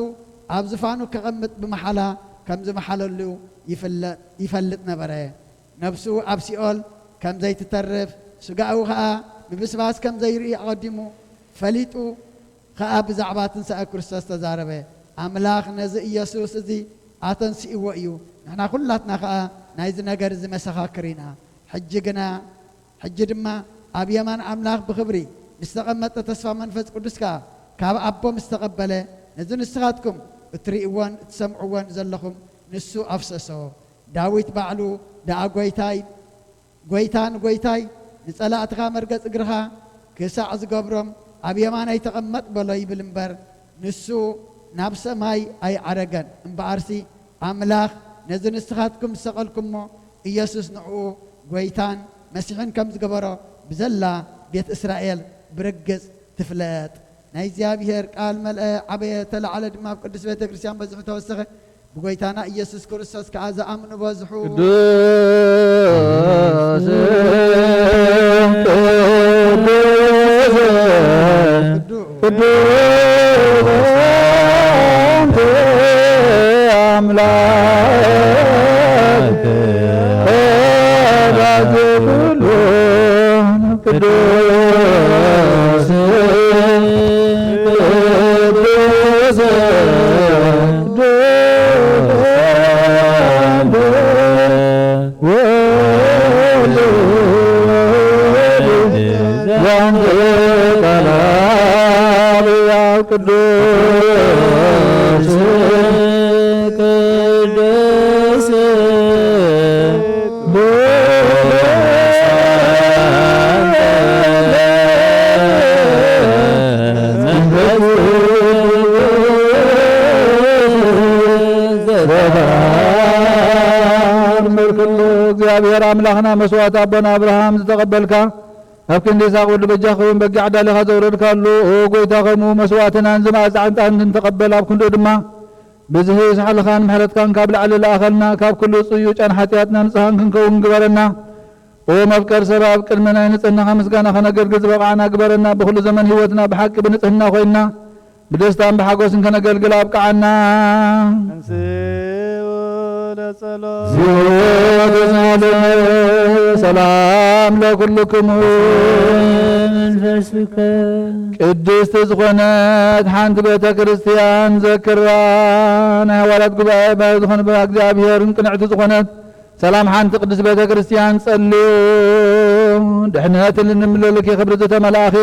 ኣብ ዝፋኑ ከቐምጥ ብምሓላ ከም ዝመሓለሉ ይፍለጥ፣ ይፈልጥ ነበረ። ነፍሱ ኣብ ሲኦል ከም ዘይትተርፍ፣ ስጋኡ ኸኣ ምብስባስ ከም ዘይርኢ ኣቐዲሙ ፈሊጡ ኸኣ ብዛዕባ ትንሳኤ ክርስቶስ ተዛረበ። ኣምላኽ ነዚ ኢየሱስ እዚ ኣተንሲእዎ እዩ። ንሕና ኹላትና ኸኣ ናይዚ ነገር እዚ መሰኻክር ኢና። ሕጂ ግና፣ ሕጂ ድማ ኣብ የማን ኣምላኽ ብኽብሪ ምስ ተቐመጠ፣ ተስፋ መንፈስ ቅዱስ ከኣ ካብ ኣቦ ምስ ተቐበለ፣ ነዚ ንስኻትኩም እትርእይዎን እትሰምዕዎን ዘለኹም ንሱ ኣፍሰሶ። ዳዊት ባዕሉ ደኣ፣ "ጐይታይ፣ ጐይታ ንጐይታይ፣ ንጸላእትኻ መርገጽ እግርኻ ክሳዕ ዝገብሮም ኣብ የማነይ ተቐመጥ በሎ" ይብል እምበር፣ ንሱ ናብ ሰማይ ኣይዓረገን። እምበኣርሲ፣ ኣምላኽ ነዚ ንስኻትኩም ዝሰቐልኩሞ ኢየሱስ ንዕኡ ጐይታን መሲሕን ከም ዝገበሮ ብዘላ ቤት እስራኤል ብርግጽ ትፍለጥ። ናይ እግዚኣብሔር ቃል መልአ፣ ዓበየ፣ ተላዕለ ድማ ኣብ ቅድስት ቤተ ክርስቲያን በዚሑ ተወሰኸ። ብጎይታና ኢየሱስ ክርስቶስ ከኣ ዝኣምኑ በዝሑ። ቅዱስ፣ ቅዱስ፣ ቅዱስ ኣንተ ኣምላክ ወራዚ ኩሉ ቅዱስ፣ ቅዱስ፣ ቅዱስ ወልድ ዘንተ ቃል አብ ቅዱስ፣ ቅዱስ መርክሉ። እግዚኣብሔር ኣምላኽና፣ መስዋዕት ኣቦና ኣብርሃም ዝተቐበልካ፣ ኣብ ክንዲ ይስሐቅ ወዲ በጃ ክኸውን በጊዕ ኣዳሊኻ ዘውረድካሉ፣ ኦ ጎይታ፣ ከምኡ መስዋዕትናን ዝመኣዘ ዕጣንን ተቐበል። ኣብ ክንድኡ ድማ ብዝሒ ሳሕልኻን ምሕረትካን ካብ ላዕሊ ለኣኸልና፣ ካብ ኩሉ ጽዩጫን ሓጢኣትና ንጽሃን ክንከውን ግበረና። ኦ መፍቀር ሰብ፣ ኣብ ቅድሚ ናይ ንጽህናኻ ምስጋና ከነገልግል ዝበቕዓና ግበረና። ብኹሉ ዘመን ህይወትና ብሓቂ ብንጽህና ኮይንና፣ ብደስታን ብሓጎስን ከነገልግል ኣብቅዓና። ተንሥኡ ለጸሎት። እግዚኦ ተሳለነ። ሰላም ለኩልክሙ። መንፈስከ። ቅድስቲ ዝኾነት ሓንቲ ቤተ ክርስቲያን ዘክራ፣ ናይ ሃዋርያት ጉባኤ ባሕሪ ዝኾነ እግዚኣብሔር ቅንዕቲ ዝኾነት ሰላም ሓንቲ ቅድስት ቤተ ክርስቲያን ጸልዩ። ድሕነትን እንምልልኪ ክብሪ ዝተመላእኺ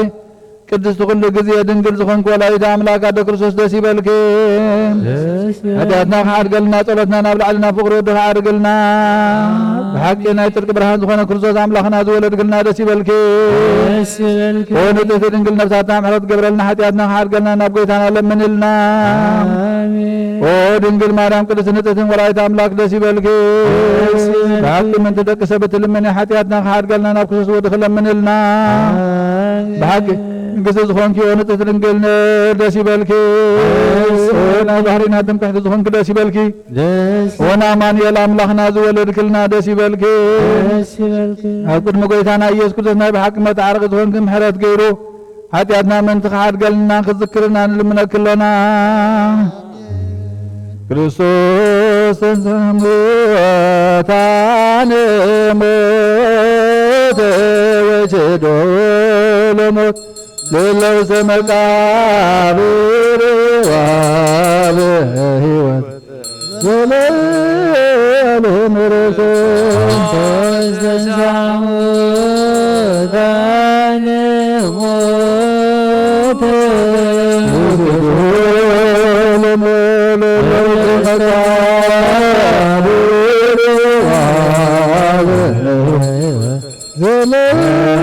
ቅድስቲ ኩሉ ግዜ ድንግል ዝኾንኪ ወላዲተ ኣምላክ ኣደ ክርስቶስ ደስ ይበልኪ። ደስ ይበልኪ። ኃጢኣትና ክሓድገልና ጸሎትና ናብ ላዕሊ ናብ ፍቕሪ ወድኺ ዓርግልና። ብሓቂ ናይ ጽድቂ ብርሃን ዝኾነ ክርስቶስ ኣምላኽና ዝወለድክልና ደስ ይበልኪ። ደስ ይበልኪ። ኦ ንጽሕቲ ድንግል ነፍሳትና ምሕረት ገብረልና፣ ኃጢኣትና ክሓድገልና ናብ ጎይታና ለምንልና። ኣሜን። ኦ ድንግል ማርያም ቅድስት ንጽሕትን ወላዲተ ኣምላክ ደስ ይበልኪ። ደስ ይበልኪ። ብሓቂ ምእንቲ ደቂ ሰብ እትልምኒ ኃጢኣትና ክሓድገልና ናብ ክርስቶስ ወድኺ ለምንልና። ኣሜን። ብሓቂ ንግስቲ ዝኾንኪ ኦ ንጽሕቲ ድንግል ደስ ይበልኪ። ደስ ይበልኪ። ኦ ናይ ባህሪና ትምክሕቲ ዝኾንኪ ደስ ይበልኪ። ደስ ኦ ንኣማኑኤል ኣምላኽና ዝወለድክልና ደስ ይበልኪ። ደስ ይበልኪ። ኣብ ቅድሚ ጎይታና ኢየሱስ ክርስቶስ ናይ ብሓቂ መተዓረቂ ዝኾንኪ ምሕረት ገይሩ ኃጢኣትና ምእንቲ ክሓድገልና ክዝክርና ንልምነኪ ኣሎና። ክርስቶስ ተንሥአ እሙታን ሞተ ወይሴዶ ለሞት ለእለ ውስተ መቃብር ወሀበ ሕይወት ዘለዓለም ረፍት።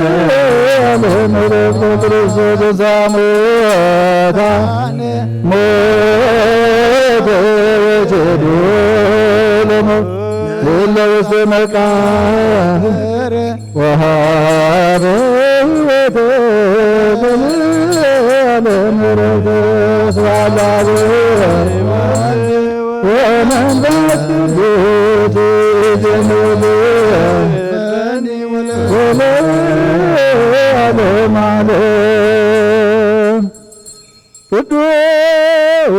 ዘለዓለም ረፍት ክርስቶስ ተንሥአ እሙታን ሞተ ወይሴዶ ለሞት ለእለ ውስተ መቃብር ወሀበ ሕይወት ዘለዓለም ረፍት። ስብሐት ለአብ ወመንፈስ ቅዱስ ይእዜኑ ዘለዓለመ ዓለም። ቅዱስ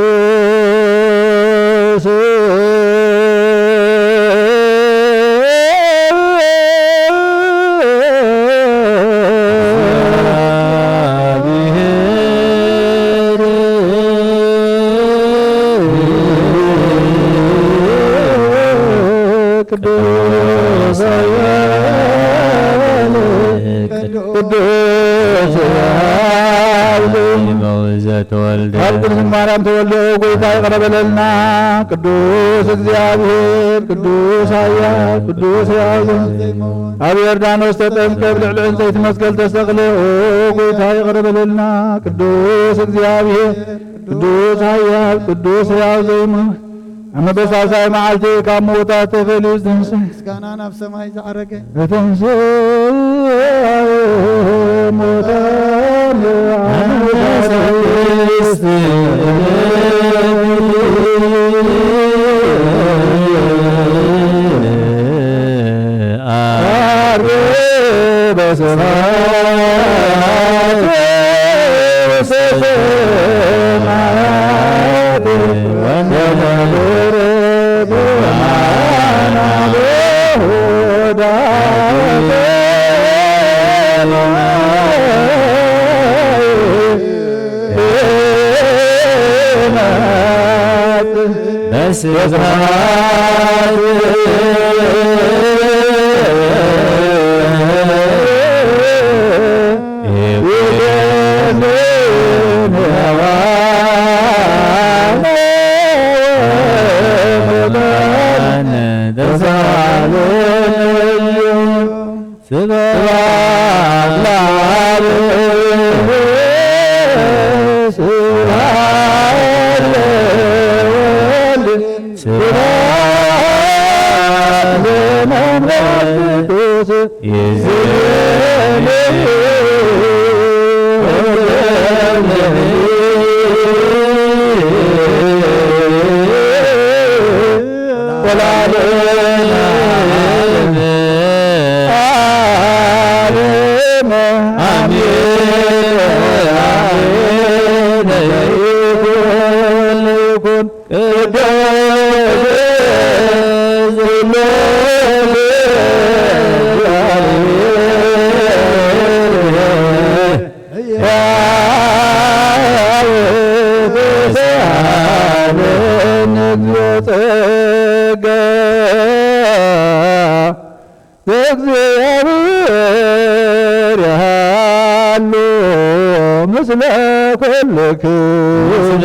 ቅዱስ ቅዱስ አብ ዘተወልደ ካብ ቅድስት ማርያም ተወልደ፣ ጌታ ይቅረ በለልና። ቅዱስ እግዚአብሔር፣ ቅዱስ ኃያል፣ ቅዱስ ሕያው ኣብ ዮርዳኖስ ተጠምቀ፣ ብልዕሊ ዕንፀይቲ መስቀል ተሰቅለ። ኦ ጌታ ይቅረ በለልና። ቅዱስ እግዚአብሔር፣ ቅዱስ ኃያል፣ ቅዱስ ሕያው ዘይሞት፣ ኣብ መበሳሳይ መዓልቲ ካብ ምዉታት ተፈልዩ ዝተንስአ፣ ምስጋና ናብ ሰማይ ዝዓረገ፣ ዝተንስአ፣ ሙታን ዓርብ በሰማያት ውስተ ሰማያት ወመንበር በየማነ አቡሁ ዳግመ ይመጽእ በስብሐት ይኩን ሕያዋነ ወሙታነ ተሳለዩ። ስብሐት ለአብ ወስብሐት ለወልድ ስብሐት ለመንፈስ ቅዱስ ይእዜኒ ወለዓለመ ዓለም አሜን። ይኩን ይኩን። ቅዱስ እግዚአብሔር ያሉ ምስለ ኩልክም።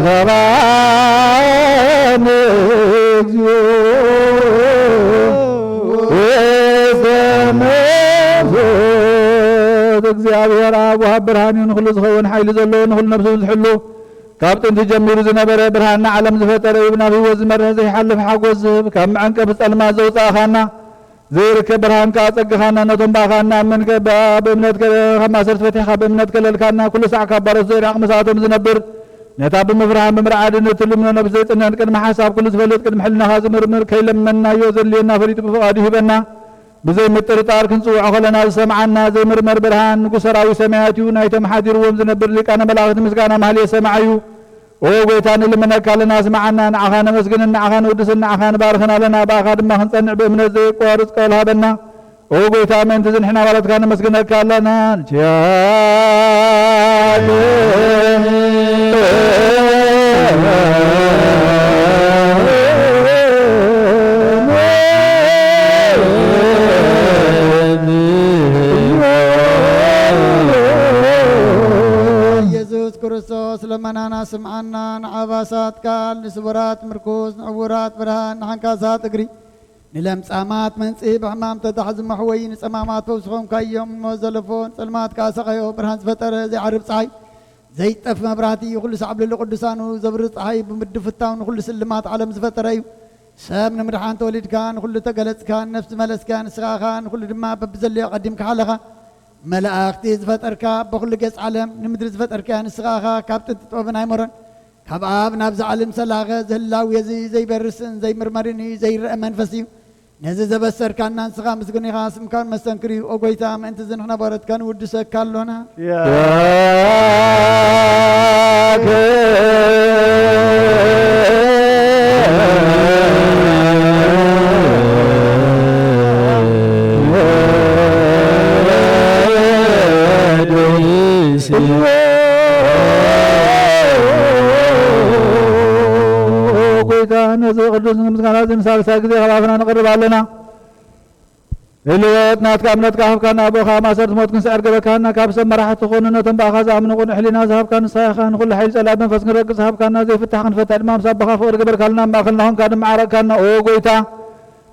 ሰላም እግዚኦ ውስተ መንፈስ። እግዚኣብሔር ኣብ ወሃብ ብርሃን እዩ፣ ንኹሉ ዝኸውን ሓይሊ ዘለዎ፣ ንኹሉ ነፍሱ ዝሕሉ፣ ካብ ጥንቲ ጀሚሩ ዝነበረ፣ ብርሃን ንዓለም ዝፈጠረ እዩ፣ ናብ ህይወት ዝመርሕ ዘይሓልፍ ሓጎስ ዝህብ፣ ካብ መዐንቀፊ ጸልማት ዘውጻእኻና፣ ዘይርከብ ብርሃን ከኣ ጸግኻና፣ ነቶም ብኣኻ እንኣምን ከ-፣ ብኣ-፣ ብእምነት ከ-፣ ካብ ማእሰርቲ ፈቲሕካ ብእምነት ከለልካና፣ ኩሉ ሳዕ ካብ ባሮት ዘይርሕቕ ምስኣቶም ዝነብር፣ ነታ ብምፍርሃን ብምርዓድን እትልምኖ ነፍሲ ዘይጽነን ቅድሚ ሓሳብ ኩሉ ዝፈልጥ ቅድሚ ሕልናኻ ዝምርምር ከይለመንናዮ ዘድልየና ፈሊጡ ብፍቓዱ ይህበና። ብዘይ ምጥርጣር ክንጽውዖ ከለና ዝሰምዓና ዘይምርመር ብርሃን ንጉሰ ሰራዊት ሰማያት እዩ። ናይቶም ሓዲርዎም ዝነብር ሊቃነ መላእኽቲ ምስጋና ማህሌት ሰማዕ እዩ። ኦ ጎይታ ንልምነካ ኣለና ስምዓና። ንዓኻ ነመስግንን ንዓኻ ንውድስን ንዓኻ ንባርኽን ኣለና። ብኣኻ ድማ ክንጸንዕ ብእምነት ዘየቋርጽ ቃል ሃበና። ኦ ጎይታ ምእንቲ ዝንሕና ባሮትካ ነመስግነካ ኣለና። ንኪያት ኢየሱስ ክርስቶስ ለመናና ስምዓና። ንዓባሳት ቃል ንስቡራት ምርኩስ ንዕውራት ብርሃን ንሓንካሳት እግሪ ንለምጻማት መንጽሂ ብሕማም ተታሕዚ መሕወዪ ንጸማማት ፈውሲ ኾንካዮም። ንሞት ዘለፎ ንጸልማት ከኣ ሰቐዮ ብርሃን ዝፈጠረ ዘይዓርብ ጸሓይ ዘይጠፍ መብራህቲ ኩሉ ሳዕ ብልሉ ቅዱሳኑ ዘብሪ ጸሓይ ብምድፍታው ንኹሉ ስልማት ዓለም ዝፈጠረ እዩ። ሰብ ንምድሓን ተወሊድካ ንኹሉ ተገለጽካ ነፍሲ መለስካ ንስኻ ኸኣ ንኹሉ ድማ በብዘለዮ ቀዲምካ ሓለኻ። መላእኽቲ ዝፈጠርካ በኹሉ ገጽ ዓለም ንምድሪ ዝፈጠርካ ንስኻ ኸኣ ካብ ጥንቲ ጥበብን ኣይመሮን ካብ ኣብ ናብዚ ዓለም ሰላኸ ዝህላው የዚ ዘይበርስን ዘይምርመርን እዩ ዘይረአ መንፈስ እዩ። ነዚ ዘበሰርካና ንስኻ ምስጉን ኢኻ፣ ስምካን መስተንክር እዩ። ኦ ጎይታ፣ ምእንቲ ዝንሕና ባሮትካ ንውድሰካ ኣሎና። ያከ ጎይታ፣ ነዚ ቅዱስ ምስጋና እዚ ንሳልሳይ ግዜ ካብ ኣፍና ንቕርብ ኣለና። ህልወት ናትካ እምነትካ ሃብካና፣ ብኡኻ ማእሰርቲ ሞት ክንስዕር ገበርካና፣ ካብ ሰብ መራሕቲ ትኾኑ ነቶም ብኣኻ ዝኣምኑ ቅኑዕ ሕሊና ዝሃብካ ንስኻ ኢኻ። ንኹሉ ሓይሊ ጸላኢ መንፈስ ክንረግጽ ሃብካና፣ ዘይፍታሕ ክንፈትሕ ድማ ምስ ኣቦኻ ፍቕሪ ገበርካልና፣ ኣብ ማእከልና ኾንካ ድማ ዓረቅካና። ኦ ጎይታ፣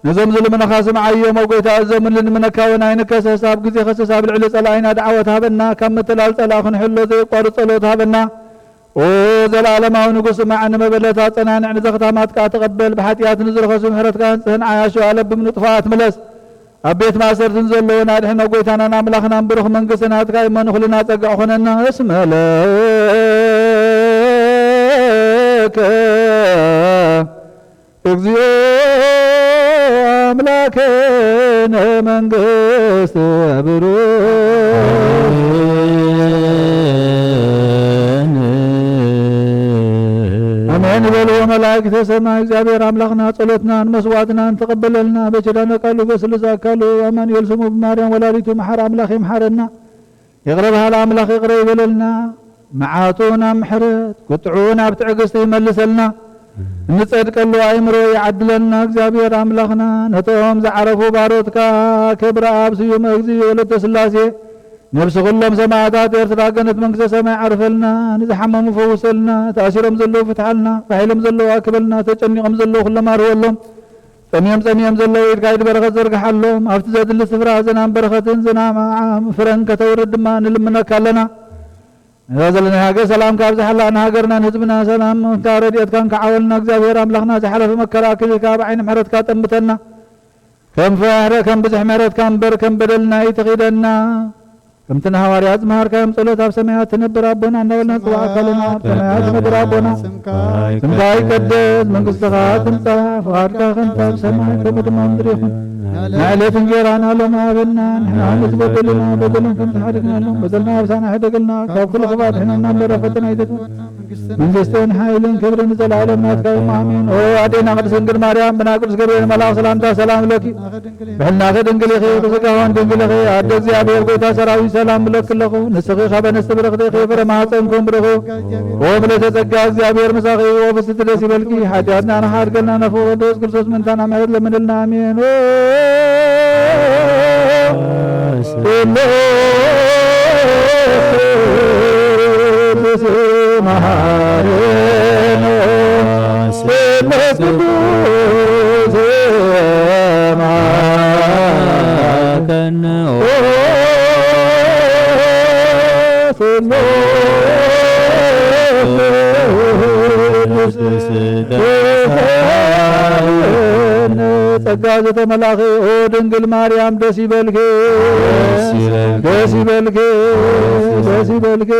ነዞም ዝልምኑኻ ስምዓዮም። ኦ ጎይታ፣ እዞም ንልምነካ እውን ኣይንከሰስ፣ ኣብ ግዜ ከሰስ ኣብ ልዕሊ ጸላኢና ደዓወት ሃበና፣ ካብ ምትላል ጸላኢ ክንሕሎ ዘየቋርጽ ጸሎት ሃበና። ኦ ዘላለማዊ ንጉስ፣ ስማዕ፣ ንመበለት ኣጸናንዕ፣ ንዘኽታማት ከኣ ተቐበል። ብሓጢኣት ንዝረኸሱ ምሕረትካ ኣንጽህን፣ ዓያሹ ኣለብም ንጥፋኣት ምለስ። ኣብ ቤት ማእሰርቲ ንዘለዉን ኣድሕኖ። ጎይታናን ኣምላኽናን ብሩኽ መንግስቲ ናትካ እሞ ንኹልና ጸግዒ ኹነና። እስመ ለከ እግዚኦ ኣምላክነ መንግስት ብሩክ። ኣሜን በሉ መላእክተ ሰማይ። እግዚኣብሔር ኣምላኽና ጸሎትናን መስዋዕትናን ተቐበለልና። በኪዳነ ቃሉ በስሉስ ኣካሉ ኣማኑኤል ስሙ ብማርያም ወላዲቱ መሓር ኣምላኽ ይምሓረና። ይቕረ በሃሊ ኣምላኽ ይቕረ ይበለልና። መዓቱ ናብ ምሕረት፣ ቁጥዑ ናብ ትዕግስቲ ይመልሰልና። እንጸድቀሉ ኣእምሮ ይዓድለልና እግዚኣብሔር ኣምላኽና። ነቶም ዝዓረፉ ባሮትካ ክብረ ኣብ ስዩመ እግዚእ ወለተ ስላሴ ነብሲ ኩሎም ሰማዕታት ኤርትራ ገነት መንግስተ ሰማይ ዓርፈልና። ንዝሓመሙ ፈውሰልና። ተኣሲሮም ዘለዉ ፍትሓልና። ፋሒሎም ዘለዉ ኣክበልና። ተጨኒቖም ዘለዉ ኩሎም ኣርህወሎም። ጸሚዮም ጸሚዮም ዘለዉ ኢድካ ኢድ በረኸት ዘርግሓሎም። ኣብቲ ዘድሊ ስፍራ ዝናም በረኸትን ዝናም ፍረን ከተውርድ ድማ ንልምነካ ኣለና። ነዛ ዘለና ሃገር ሰላምካ ኣብዝሓላ፣ ንሃገርናን ህዝብና ሰላምካ ረድኤትካን ክዓወልና እግዚኣብሔር ኣምላኽና። ዝሓለፈ መከራ ክብካ ብዓይኒ ምሕረትካ ጠምተና። ከም ፍሕረ-፣ ከም ብዝሕ ምሕረትካ እምበር ከም በደልና ኣይትኺደና። ከምቲ ንሃዋርያት ዝመሃርካዮም ጸሎት ኣብ ሰማያት ትነብር ኣቦና እንዳበልና ንጽውዓካ ኣለና። ኣብ ሰማያት ትነብር ኣቦና፣ ስምካ ይቀደስ፣ መንግስትኻ ትምጻእ፣ ፍቓድካ ከምቲ ኣብ ሰማይ ከምኡ ድማ ኣብ ምድሪ ይኹን። ንዕለት እንጀራና ሎሚ ሃበና፣ ንሕና ንዝበደሉና በደሎም ከም ዝሓደግናሎም በደልና ኣብሳና፣ ሕደገልና ካብ ኩሉ ክፉእ ኣድሕነና እምበር ኣብ ፈተና ኣይተእትወና። መንግስትን ሓይልን ክብርን ንዘለኣለም ናትካ እዩ። ኣሜን። ኦ ኣዴና ቅድስት ድንግል ማርያም፣ ብናይ ቅዱስ ገብርኤል መልኣኽ ሰላምታ ሰላም እብለኪ። ብሕልናኺ ድንግል ኢኺ፣ ብስጋኺ እውን ድንግል ኢኺ። ኣደ እግዚኣብሔር፣ ጎይታ ሰራዊት፣ ሰላም እብለኪ ኣለኹ። ንስኺ ካብ ኣንስቲ ብርኽቲ ኢኺ፣ ፍረ ማህፀንኩም ብሩኽ እዩ። ኦ ምልዕተ ጸጋ፣ እግዚኣብሔር ምሳኺ እዩ። ኦ ፍስቲ ደስ ይበልኪ፣ ሓጢኣትና ንኽሓድገልና ንፍቕሩ ቅዱስ ክርስቶስ ምእንታና ምሕረት ለምንልና። ኣሜን። ኦ ስሉስ መሐሪ ጸጋ ዘተመላኺ ኦ ድንግል ማርያም ደስ ይበልኪ፣ ደስ ይበልኪ፣ ደስ ይበልኪ።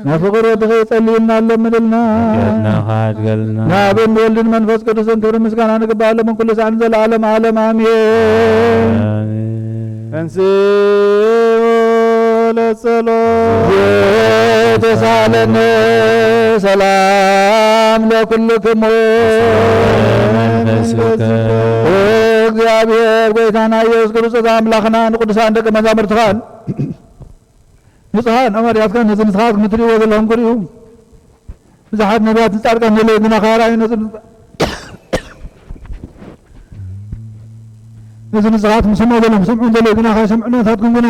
ናብ ፍቕር ወድኺ ጸልይልና ኣለምንልና። ናብ ወልድን መንፈስ ቅዱስን ክብሪ ምስጋና ንግባእ ሎምን ኩሉ ሳዕን ዘለዓለም ዓለም ኣሜን። ኣሜን። ተንሥኡ ለጸሎት። የተሳለነ ሰላም ለኩልክሙ። መንፈስከ። እግዚኣብሔር ጎይታና ኢየሱስ ክርስቶስ ኣምላኽና ንቅዱሳን ደቂ መዛሙርትኻን ንጹሓን ሃዋርያትካን ነዚ ንስኻትኩም እትርእይዎ ዘለኹም ክርእዩ ብዙሓት ነቢያትን ጻድቃን ዘለዉ ግና ከኣርኣዩ ነዚ ነዚ ንስኻትኩም ዝሰምዑ ዘለኹም ክሰምዑ ዘለዉ ግና ከይሰምዑ ናታትኩም ግና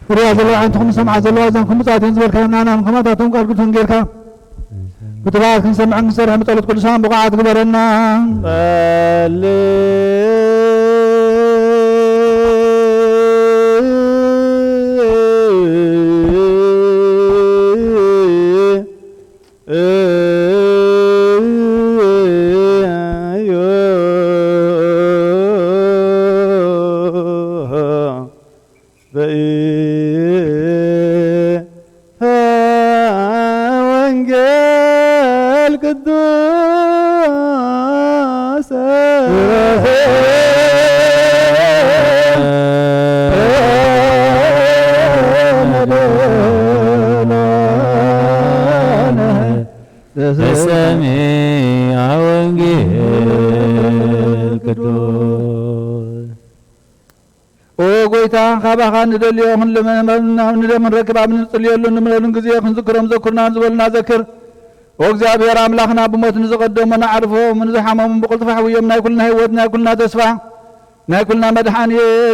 ፍርያ ዘለዋ ዓንትኹም ዝሰምዓ ዘለዋ እዘን ክምጻት እየን ዝበልካዮም ንኣና ከማታቶም ቃል ቅዱሳን ጌርካ ብትብዓት ክንሰምዕን ክንሰርሕን ብጸሎት ቅዱሳን ብቑዓት ግበረና። ጸልእ ወንጌል ቅዱስ ተሰሚዐ ወንጌል ቅዱስ። ኦ ጎይታ፣ ካባኻ ንደልዮ ክንልምን ንረክብ ኣብ ንጽልየሉ ንምለሉን ግዜ ክንዝክሮም ዘኩርና ዝበሉና ዘክር። ኦ እግዚኣብሔር ኣምላኽና፣ ብሞት ንዝቐደሙ ንዓርፎም፣ ንዝሓመሙ ብቕልጥፍ ኣሕውዮም፣ ናይ ኩልና ህይወት፣ ናይ ኩልና ተስፋ፣ ናይ ኩልና መድሓኒ፣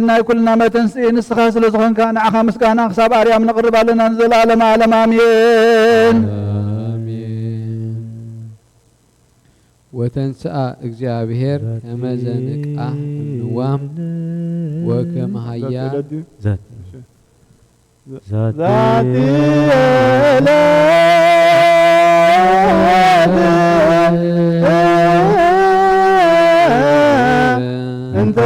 ናይ ኩልና መተንስኢ ንስኻ ስለ ዝኾንካ፣ ንዓኻ ምስጋና ክሳብ ኣርያም ነቕርብ ኣለና ንዘለኣለመ ዓለም። ኣሜን። ኣሜን። ወተንስአ እግዚኣብሔር ከመ ዘንቃህ እምንዋም ወከመ ሃያ ዛቲ ዛቲ ዕለት እንተ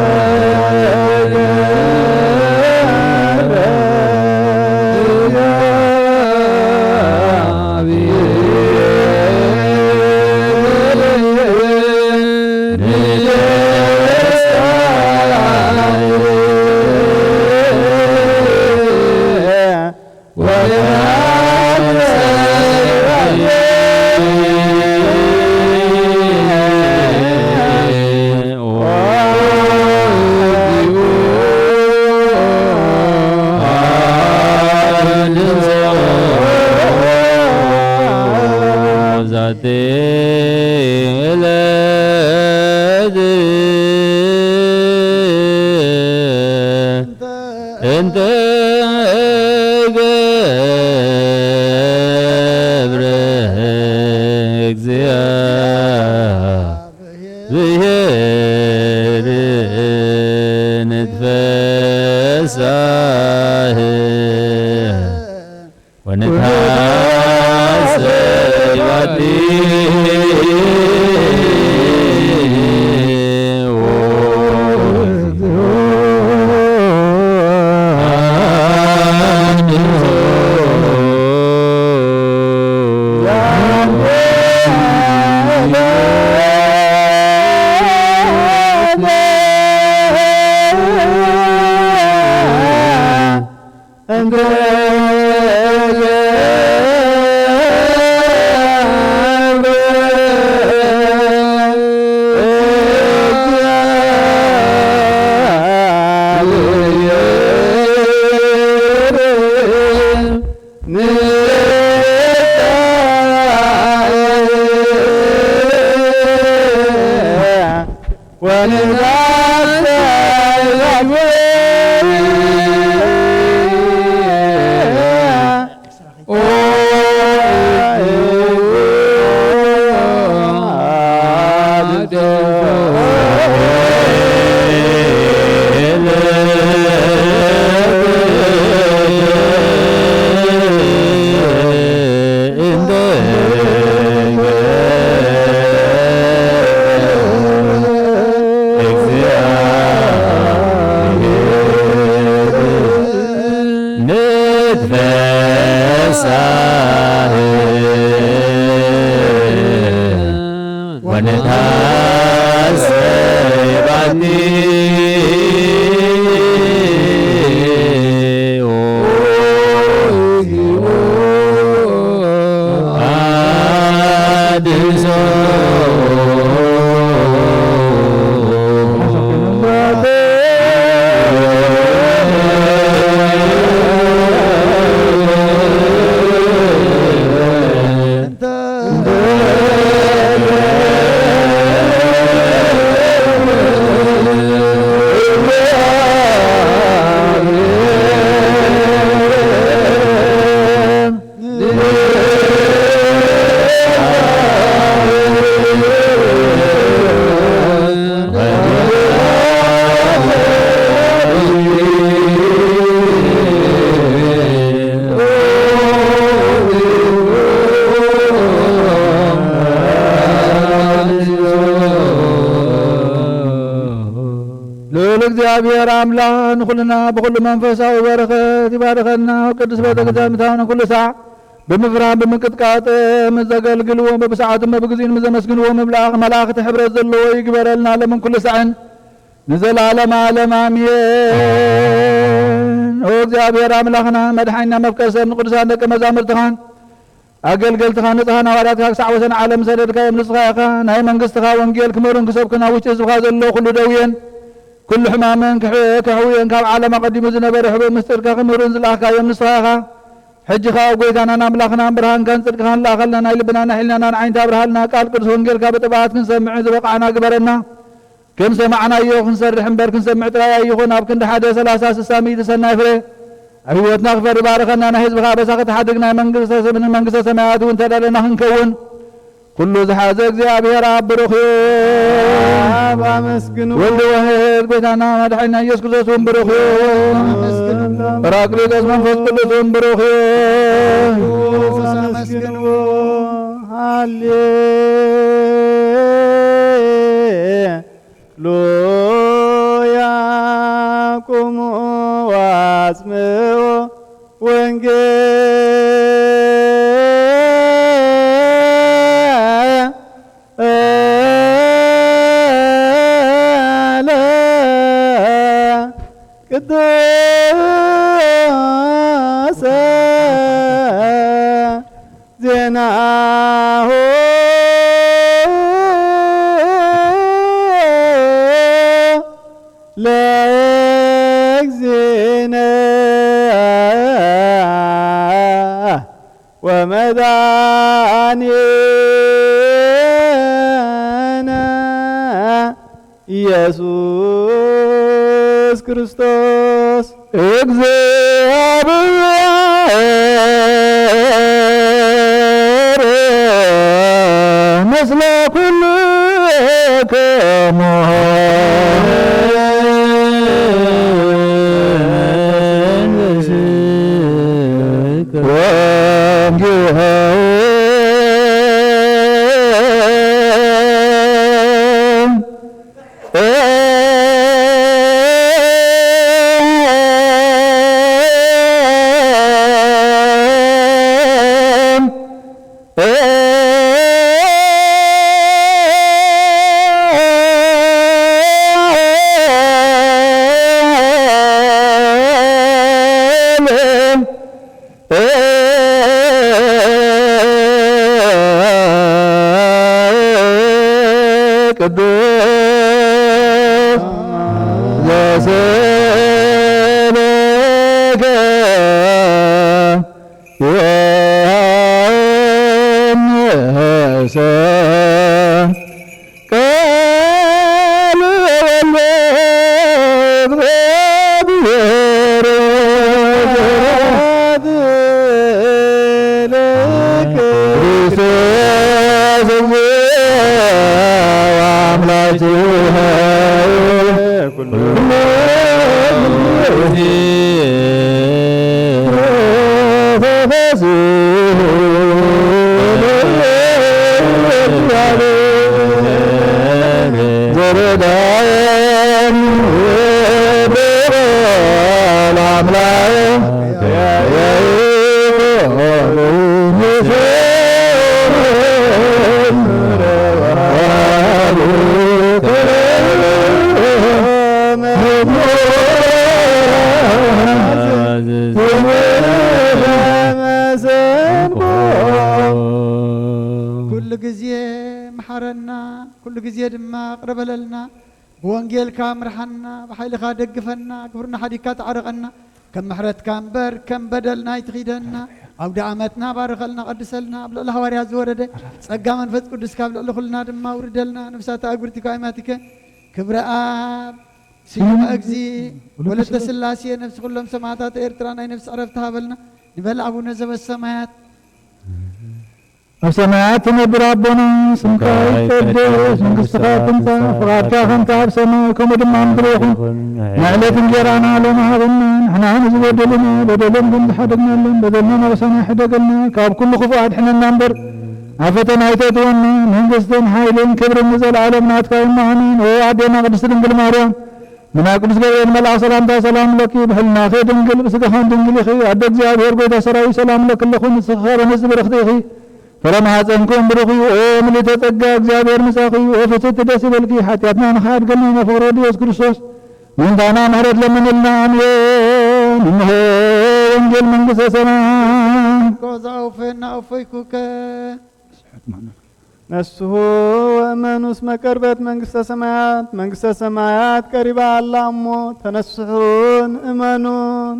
ገብረ ዛቲ ዕለት እንተ ገብረ እግዚአብሔር ንትፈሳህ ወንትሐሰይ ባቲ። ፍሳህ ወንታሰይ ባቲ ልዑል እግዚኣብሔር ኣምላኽ ንኹልና ብኹሉ መንፈሳዊ በረኸት ይባርኸና። ቅዱስ ቤተ ክርስቲያን ምእንታን ኩሉ ሳዕ ብምፍራህን ብምንቅጥቃጥ ምስ ዘገልግልዎ፣ በብሰዓቱን በብግዚኡን ምስ ዘመስግንዎ፣ ምብላኽ መላእኽቲ ሕብረት ዘለዎ ይግበረልና፣ ሎምን ኩሉ ሳዕን ንዘለዓለመ ዓለም ኣሜን። ኦ እግዚኣብሔር ኣምላኽና፣ መድሓኒና፣ መፍቀር ሰብ፣ ንቅዱሳን ደቂ መዛሙርትኻን ኣገልገልትኻን ንጹሓን ሃዋርያትካ ክሳዕ ወሰን ዓለም ዝሰደድካዮም፣ ንስኻ ኢኻ። ናይ መንግስትኻ ወንጌል ክምህሩን ክሰብኩን ኣብ ውሽጢ ህዝብኻ ዘሎ ኩሉ ደውየን ኩሉ ሕማምን ክሕ-፣ ከሕውየን ካብ ዓለም ኣቐዲሙ ዝነበረ ሕቡእ ምስጢርካ ክምህሩን ዝለኣኽካዮም ንስኻ ኢኻ። ሕጂ ኸኣ ጎይታናን ኣምላኽናን ብርሃንካን ጽድቅኻን ለኣኸልና፣ ናይ ልብናን ናይ ሕሊናናን ዓይንቲ ኣብርሃልና፣ ቃል ቅዱስ ወንጌልካ ብጥብዓት ክንሰምዕ ዝበቓዕና ግበረና። ከም ሰማዕናዮ ክንሰርሕ እምበር ክንሰምዕ ጥራይ ኣይኹን፣ ኣብ ክንዲ ሓደ ሰላሳ ስሳ ሚእቲ ሰናይ ፍረ ኣብ ህይወትና ክፈሪ ባርኸና፣ ናይ ህዝብኻ ኣበሳ ክትሓድግ ናይ መንግስተ ሰ-፣ ንመንግስተ ሰማያት እውን ተዳለና ክንከውን። ኩሉ ዝሓዘ እግዚኣብሔር ኣብ ብሩኽ እዩ። ኣብ ኣመስግንዎ። ወልድ ዋሕድ ጎይታና መድሓኒና ኢየሱስ ክርስቶስ እውን ብሩኽ እዩ። ኣመስግንዎ። ጳራቅሊጦስ መንፈስ ቅዱስ እውን ብሩኽ እዩ። ኣመስግንዎ። ሃሌሉያ። ቁሙ ወአጽምዑ ወንጌለ ቅዱሰ ዜናሁ ለእግዚእነ ወመድኃኒነ ኢየሱስ ክርስቶስ። እግዚአብሔር ምስለ ኩልክሙ። ወንጌል ቅዱስ ዘሰበከ ዮሐንስ ቃል ወልደ እግዚአብሔር ክርስቶስ እግዚኦ አምላክነ ኩሉ ጊዜ በለልና፣ ብወንጌልካ ምርሓና፣ ብሓይልኻ ደግፈና፣ ግብርና ሓዲግካ ተዓረቐና። ከም ምሕረትካ እምበር ከም በደልና ኣይትኺደና። ኣውደ ዓመትና ባርኸልና፣ ቀድሰልና። ኣብ ልዕሊ ሃዋርያት ዝወረደ ጸጋ መንፈስ ቅዱስካ ኣብ ልዕሊ ኩልና ድማ ኣውርደልና። ነፍሳት ኣእጉርቲ ካይማቲከ ክብረ ኣብ ስዩመ እግዚ ወለተ ስላሴ ነፍሲ ኩሎም ሰማዕታት ኤርትራ ናይ ነፍሲ ዕረፍቲ ሃበልና። ንበል ኣቡነ ዘበሰማያት። ኣብ ሰማያት ትነብር ኣቦና፣ ስምካ ይቀደስ፣ መንግስትኻ ትምጻእ፣ ፍቓድካ ከምቲ ኣብ ሰማይ ከምኡ ድማ ኣብ ምድሪ ይኹን። ንዕለት እንጀራና ሎሚ ሃበና፣ ንሕና ንዝበደሉና በደሎም ከም ዝሓደግናሎም በደልና ናብ ኣሳና ይሕደገልና፣ ካብ ኩሉ ክፉእ ኣድሕነና እምበር ኣብ ፈተና ኣይተእትወና። መንግስትን ሓይልን ክብርን ንዘለኣለም ናትካ እዩ፣ ኣሜን። ኦ ኣዴና ቅድስት ድንግል ማርያም፣ ብናይ ቅዱስ ገብርኤል መልኣኽ ሰላምታ ሰላም ለኪ፣ ብሕልናኺ ድንግል፣ ብስጋኻን ድንግል ኢኺ። ኣደ እግዚኣብሔር፣ ጎይታ ሰራዊት፣ ሰላም ለኪ ኣለኹ፣ ንስኺ ካብ ኣንስቲ ብርኽቲ ኢኺ። ፍረ ማሕፀንኩም ብሩኽ እዩ። ኦ ምልዕተ ጸጋ፣ እግዚኣብሔር ምሳኺ እዩ። ኦ ፍስሕቲ፣ ደስ ይበልኪ፣ ሓጢኣትና ንኽሓድገልና ናብ ፍቕሪ ወዲ የሱስ ክርስቶስ ምእንታና ምሕረት ለምንልና። ኣሜን። እንሆ ወንጌል መንግስተ ሰማይ። እኮ ዘኣውፈና ኣፎይኩከ። ነስሑ ወእመኑ እስመ ቀርበት መንግስተ ሰማያት፣ መንግስተ ሰማያት ቀሪባ ኣላ እሞ ተነስሑን እመኑን።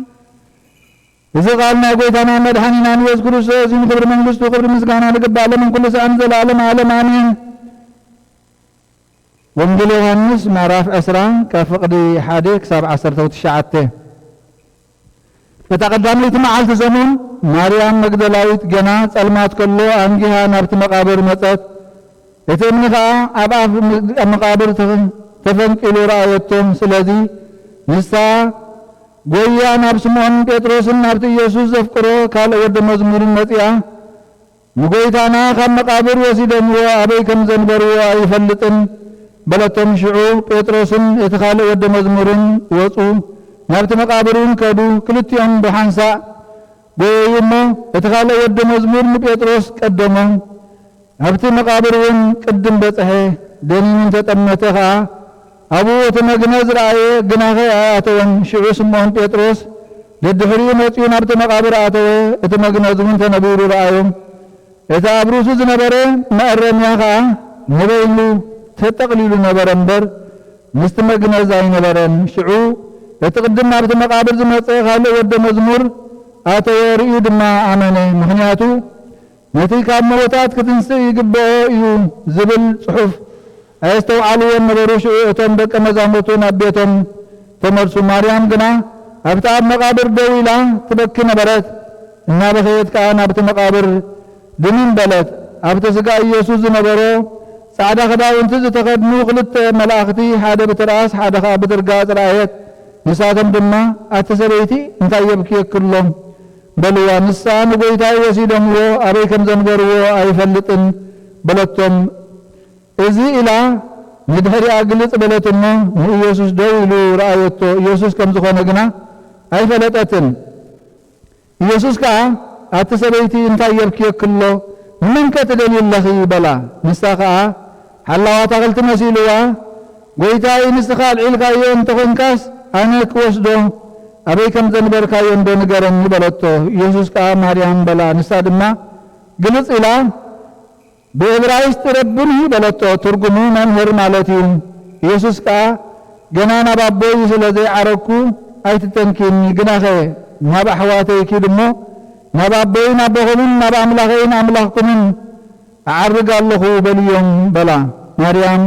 እዚ ቃል ናይ ጎይታና መድሓኒናን ኢየሱስ ክርስቶስ እዩ። ክብሪ መንግስቱ ክብሪ ምስጋና ዝግባእ ለምን ኩሉ ሰዓን ዘላለም ዓለም ኣሜን። ወንጌል ዮሃንስ ምዕራፍ ዕስራ ካብ ፍቕዲ ሓደ ክሳብ ዓሰርተ ትሽዓተ። እታ ቀዳመይቲ መዓልቲ ሰሙን ማርያም መግደላዊት ገና ጸልማት ከሎ ኣንጊሃ ናብቲ መቓብር መጸት። እቲ እምኒ ኸኣ ኣብ ኣፍ ም-፣ መቓብር ተፈ-፣ ተፈንቂሉ ረኣየቶ። ስለዚ ንሳ ጎያ ናብ ስምዖን ጴጥሮስን ናብቲ ኢየሱስ ዘፍቅሮ ካልእ ወዲ መዝሙርን መጺኣ፣ ንጎይታና ካብ መቓብር ወሲዶምዎ ኣበይ ከም ዘንበርዎ ኣይፈልጥን በለቶም። ሽዑ ጴጥሮስን እቲ ካልእ ወዲ መዝሙርን ወጹ፣ ናብቲ መቓብር እውን ከዱ። ክልቲኦም ብሓንሳእ ጎየዩ እሞ፣ እቲ ካልእ ወዲ መዝሙር ንጴጥሮስ ቀደሞ። ኣብቲ መቓብር እውን ቅድም በጽሐ። ደኒኑ እንተጠመተ ኸኣ፣ ኣብኡ እቲ መግነዝ ረኣየ፣ ግናኸ ኣይኣተወን። ሽዑ ስምዖን ጴጥሮስ ደድሕሪኡ መጺኡ ናብቲ መቓብር ኣተወ። እቲ መግነዝ እውን ተነቢሩ ረኣዮ። እቲ ኣብ ርእሱ ዝነበረ መእረምያ ኸኣ ንበይኑ ተጠቕሊሉ ነበረ እምበር፣ ምስቲ መግነዝ ኣይነበረን። ሽዑ እቲ ቅድም ናብቲ መቓብር ዝመጸ ካልእ ወደ መዝሙር ኣተወ፣ ርእዩ ድማ ኣመነ። ምኽንያቱ፣ ነቲ ካብ ምዉታት ክትንስእ ይግብኦ እዩ ዝብል ጽሑፍ ኣየስተውዓልዎን ነበሩ። ሽዑ እቶም ደቀ መዛሙርቱ ናብ ቤቶም ተመልሱ። ማርያም ግና ኣብቲ ኣብ መቓብር ደው ኢላ ትበኪ ነበረት። እናበኸየት ከኣ ናብቲ መቓብር ድንን በለት። ኣብቲ ስጋ ኢየሱስ ዝነበሮ ጻዕዳ ክዳውንቲ ዝተኸድኑ ክልተ መላእኽቲ፣ ሓደ ብትርኣስ ሓደ ኸኣ ብትርጋጽ ረኣየት። ንሳቶም ድማ፣ "ኣቲ ሰበይቲ፣ እንታይ የብክየኪ ኣሎ?" በልዋ። ንሳ፣ "ንጎይታይ ወሲዶምዎ፣ ኣበይ ከም ዘንበርዎ ኣይፈልጥን" በለቶም። እዚ ኢላ ንድሕሪኣ ግልጽ በለት እሞ፣ ንኢየሱስ ደው ኢሉ ረኣየቶ። ኢየሱስ ከም ዝኾነ ግና ኣይፈለጠትን። ኢየሱስ ከኣ፣ "ኣቲ ሰበይቲ፣ እንታይ የብክየኪ ኣሎ? ንመንከ ትደልዪ ኣለኺ?" በላ። ንሳ ከኣ፣ ሓላዋ ኣታኽልቲ መሲልዋ፣ "ጎይታይ፣ ንስኻ ኣልዒልካዮ እንተ ኾንካስ፣ ኣነ ክወስዶ፣ ኣበይ ከም ዘንበርካዮ እንዶ ንገረኒ" በለቶ። ኢየሱስ ከኣ፣ "ማርያም" በላ። ንሳ ድማ ግልጽ ኢላ፣ ብዕብራይስጥ ረቡኒ በለቶ፣ ትርጉሙ መምህር ማለት እዩ። ኢየሱስ ከኣ፣ "ገና ናብ ኣቦይ ስለ ዘይዓረግኩ ኣይትተንኪኒ፣ ግናኸ ናብ ኣሕዋተይ ኪድ እሞ፣ ናብ ኣቦይን ኣቦኹምን ናብ ኣምላኸይን ኣምላኽኩምን እዓርግ ኣለኹ በልዮም" በላ። ማርያም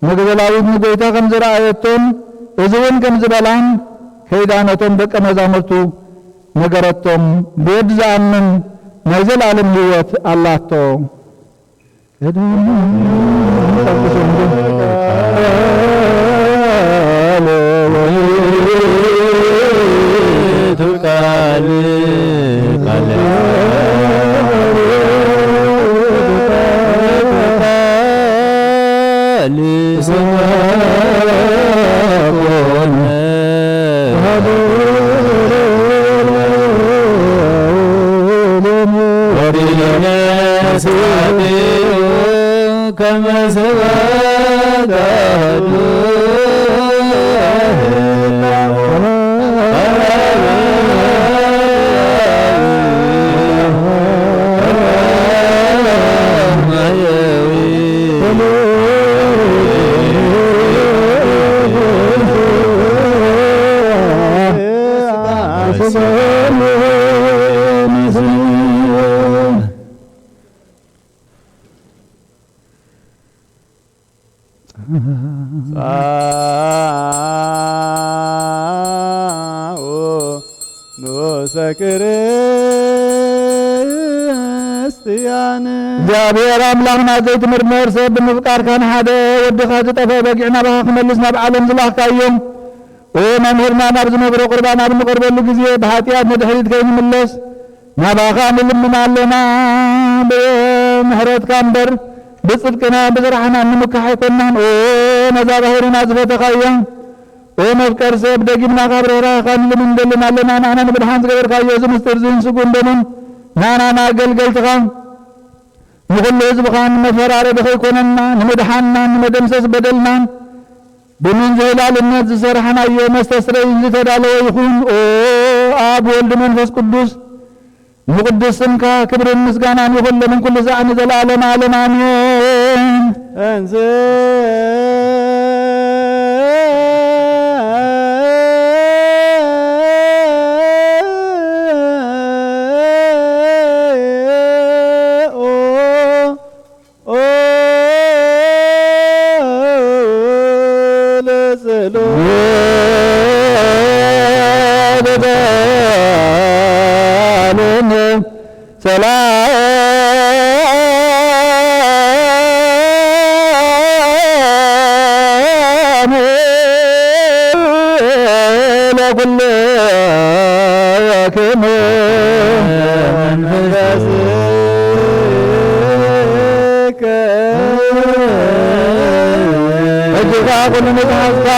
መግደላዊት ንጎይታ ከም ዝረኣየቶን እዚ እውን ከም ዝበላን ከይዳ ነቶም ደቀ መዛሙርቱ ነገረቶም። ብወዲ ዝኣምን ናይ ዘለኣለም ህይወት ኣላቶ። ንዑሰ ክርስቲያን። እግዚኣብሔር ኣምላኽና ዘይትምርመር ሰብ ብምፍቃርካ ንሓደ ወድኻ ዝጠፍአ በጊዕ ናባኻ ክመልስ ናብ ዓለም ዝላኽካዮ። ኦ መምህርና፣ ናብ ዝነብሮ ቁርባን ኣብ እንቐርበሉ ግዜ ብሓጢኣት ንድሕሪት ከይንምለስ ናባኻ ንልምን ኣለና። ብምሕረትካ እምበር ብጽድቅና ብስራሕና ንምካሕ ኣይኮንናን። ኦ ነዛ ባህርና ዝፈተኻያ፣ ኦ መፍቀር ሰብ፣ ደጊምና ካብ ርህራኸ ንልምን ንደልን ኣለና። ንዓና ንምድሓን ዝገበርካዮ እዚ ምስጢር እዚ ስጉን ደሙን ንዓና ንኣገልገልትኻ ንኹሉ ህዝብኻ ንመፈራረዲ ከይኮነና፣ ንምድሓንና፣ ንመደምሰስ በደልናን ብምንዝህላልነት ዝሰራሕናዮ መስተስረይን ዝተዳለወ ይኹን። ኦ ኣብ፣ ወልድ፣ መንፈስ ቅዱስ፣ ንቅዱስ ስምካ ክብርን ምስጋናን ይኹን ሎምን ኩሉ ሳዕ ንዘለዓለመ ዓለም ኣሜን። እንዘ ኦ ለጸሎት ሰላም ለኩልክሙ መንፈስከ። ሕጂ ከኣ ኩሉ ንዝሓዝካ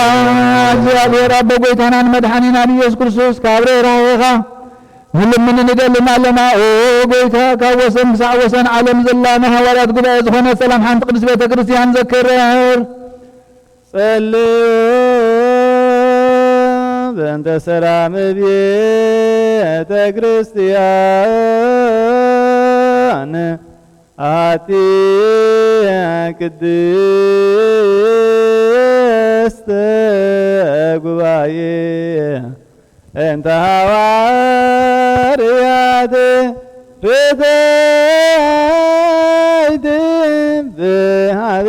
እግዚኣብሔር ኣቦ፣ ጎይታናን መድሓኒናን ኢየሱስ ክርስቶስ፣ ካብ ርህራሄኻ ንልምን ንደልን ኣለና። ኦ ጎይታ፣ ካብ ወሰን ክሳዕ ወሰን ዓለም ዘላ ናይ ሃዋርያት ጉባኤ ዝኾነት ሰላም ሓንቲ ቅድስት ቤተ ክርስቲያን ዘክር። ጸልዩ በእንተ ሰላም ቤተ ክርስቲያን ኣቲ ቅድስተ ጉባኤ እንተ ሃዋርያት ርትዕት ብሃበ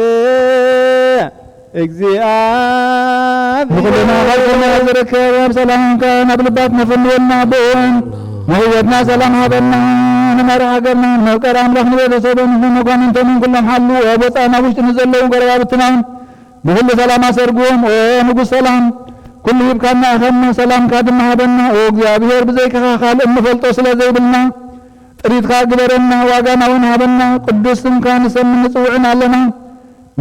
እግዚኣብሔር ንኹልና ካብ ሰማያት ዝርከብ ኣብ ሰላምካ ናብ ልባትና ፈንወልና ብእዋን ንህይወትና ሰላም ሃበና። ንመርሒ ሃገርና ንመፍቀሪ ኣምላኽ ንቤተሰቦም ንመኳንንቶምን ኩሎም ሓሉ ኣብ ወፃእን ኣብ ውሽጥን ንዘለዉ ጎረባብትና ብኹሉ ሰላም ኣሰርግዎም። ኦ ንጉስ ሰላም፣ ኩሉ ሂብካና ኢኻ እሞ ሰላምካ ድማ ሃበና። ኦ እግዚኣብሔር፣ ብዘይካኻ ካልእ እንፈልጦ ስለ ዘይብልና፣ ጥሪትካ ግበረና፣ ዋጋና እውን ሃበና። ቅዱስ ስምካ ንሰምን ንጽውዕን ኣለና።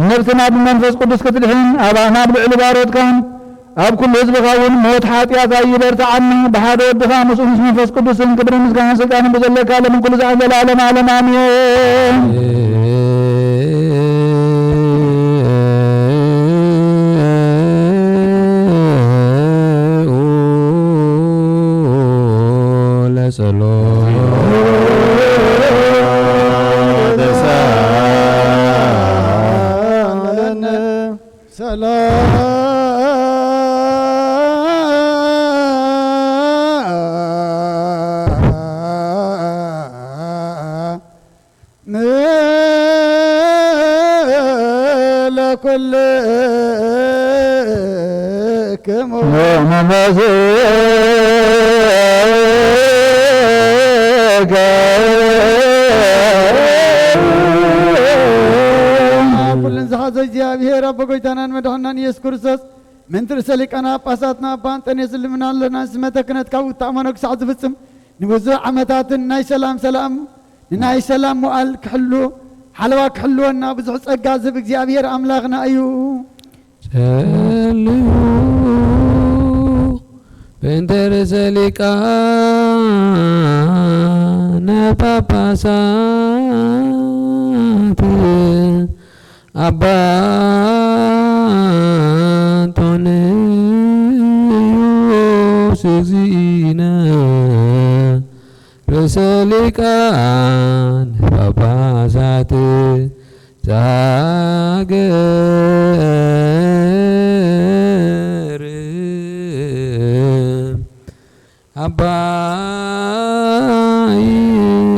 ነብስና ብመንፈስ ቅዱስ ክትድሕን፣ ኣባና ኣብ ልዕሊ ባሮትካን ኣብ ኩሉ ህዝብኻ እውን ሞት ሓጢኣት ኣይበርትዓና። ብሓደ ወድኻ ምስኡ ምስ መንፈስ ቅዱስን ክብርን ምስጋናን ስልጣንን ብዘለካ ዓለምን ኩሉ ዛዕን ዘለዓለም ዓለም ኣሜን። ለጸሎት ሰላም ለኩልክሙ። ኩልን ዝሓዘ እግዚኣብሔር ኣቦ ጎይታናን መድሓናን ኢየሱስ ክርስቶስ፣ ምእንቲ ርእሰ ሊቃነ ጳጳሳትና ኣባ እንጠንዮስ ዝልምና ኣለና። ስመተ ክህነት ካብ እተኣመኖ ክሳዕ ዝፍጽም ንብዙሕ ዓመታትን ናይ ሰላም ሰላም ንናይ ሰላም መዋእል ክሕሉ ሓለዋ ክሕልወና ብዙሕ ጸጋ ዝህብ እግዚኣብሔር ኣምላኽና እዩ። ጸልዩ በእንተ ርእሰ ሊቃነ ጳጳሳት ኣባ እንጦንዮስ እግዚእነ ርእሰ ሊቃነ ጳጳሳት ዘሀገር ኣባ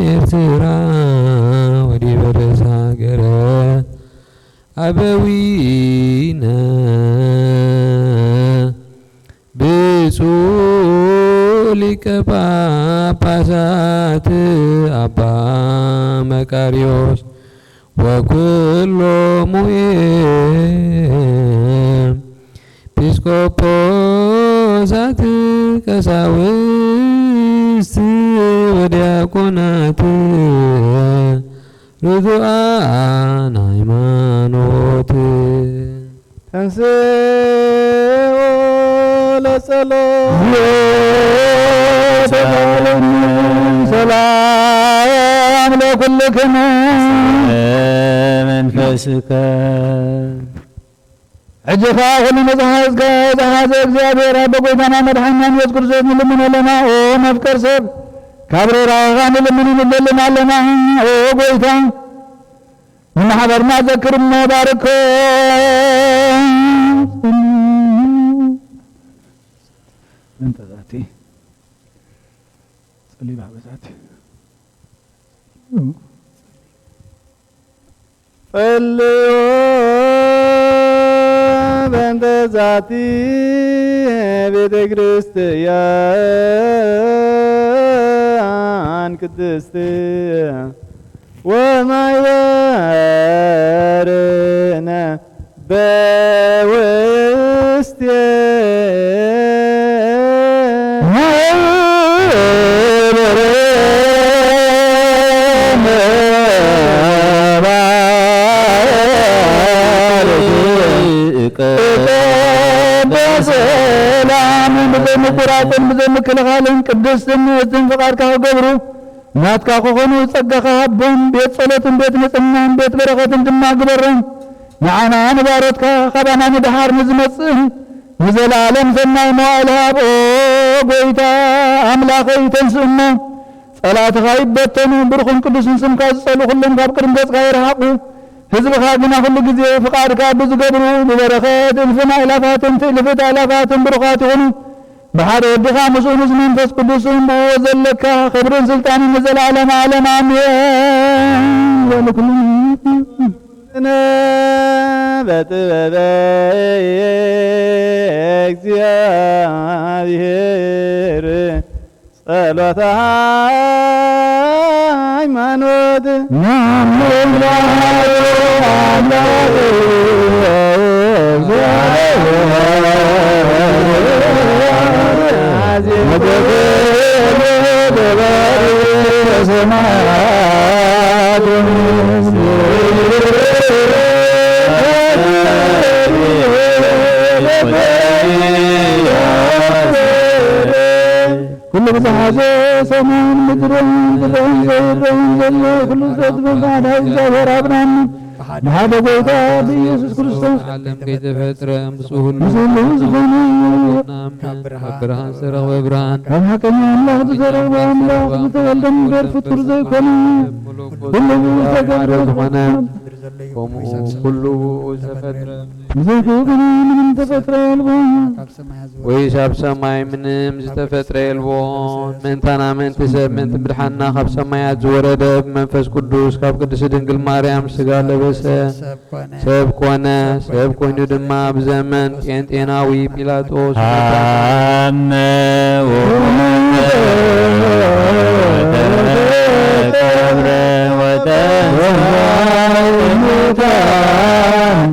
ኤርትራ ወዲበ ርእሰ ሃገረ ኣበዊነ ብፁዕ ሊቀ ጳጳሳት ኣባ መቃርዮስ ወኩሎሙ ኤጲስቆጶሳት ቀሳውስት ወዲያቆናት ርቱዓን ሃይማኖት። ተንሥኡ ለጸሎት። ሰላም ለኩልክሙ። መንፈስከ። ሕጂ ኸኣ ኩሉ መጽሓፍከ ዝሓዘ እግዚኣብሔር ኣቦ ጐይታና መድሓኒና ኢየሱስ ክርስቶስ ንልምን ኣለና። ኦ መፍቀር ሰብ፣ ካብ ርህራሄኻ ንልምን ንደልን ኣለና። ኦ ጐይታ፣ ንማሕበርና ዘክር እሞ ባርኮ። እንተ ዛቲ ጸሊባ በዛቲ ጸልዮ በእንተ ዛቲ ቤተ ክርስቲያን ቅድስት ወማይበርነ በውስቴ በሰላም ብዘይ ምቁራጽን ብዘይ ምክልኻልን ቅድስትን ንእስትን ፍቓድካ ክገብሩ ናትካ ክኾኑ ጸጋኻ ሃቦም። ቤት ጸሎትን ቤት ንጽህናን ቤት በረኸትን ድማ ግበሮም። ንዓና ንባሮትካ ካባና ንድሓር ንዝመጽእን ንዘለኣለም ሰናይ መዋእል ሃብ። ኦ ጐይታ ኣምላኸይ፣ ተንስእ እሞ ጸላእትኻ ይበተኑ፣ ብሩኽን ቅዱስን ስምካ ዝጸልኡ ኹሎም ካብ ቅድሚ ገጽካ ይርሓቑ። ህዝብኻ ግና ኩሉ ግዜ ፍቓድካ ብዝገብሩ ብበረኸት እልፍን ኣእላፋትን ትእልፍት ኣእላፋትን ብሩኻት ይኹኑ። ብሓደ ወድኻ ምስኡ ምስ መንፈስ ቅዱስ ብኡ ዘለካ ክብርን ስልጣንን ንዘለዓለመ ዓለም ኣሜን። በሉ ኩሉ ነ በጥበበ እግዚኣብሔር ጸሎተ ሃይማኖት ኩሉ ብዝሓዘ ሰማይን ምድርን ዝረአን ዘይረአን ዘሎ ኩሉ ፍጥረት ብማዕዳ እግዚኣብሔር ኣብናኒ ብሓደ ጐይታ ብኢየሱስ ክርስቶስ ዓለም ከይተፈጥረ ምስኡ ሁሉ ምስኡ ሁሉ ዝኾነ እዩ። ካብ ብርሃን ካብ ብርሃን ዝተረኽበ ብርሃን ካብ ሓቀኛ ኣምላኽ ዝተረኽበ ኣምላኽ ዝተወልደ እምበር ፍጡር ዘይኮነ ኩሉ ብኡ ዝተገብረ ዝኾነ ከምኡ ኩሉ ብኡ ዝተፈጥረ ብዘይብኡ ግና ምንም ተፈጥረ የልቦን። ወይስ ኣብ ሰማይ ምንም ዝተፈጥረ የልቦን። ምእንታና ምእንቲ ሰብ ምእንቲ ምድሓንና ካብ ሰማያት ዝወረደ ብመንፈስ ቅዱስ ካብ ቅድስቲ ድንግል ማርያም ስጋ ለበሰ፣ ሰብ ኮነ። ሰብ ኮይኑ ድማ ብዘመን ጴንጤናዊ ጲላጦስ ሃመ ወሞተ ወተቀብረ ወተንሥአ እሙታን።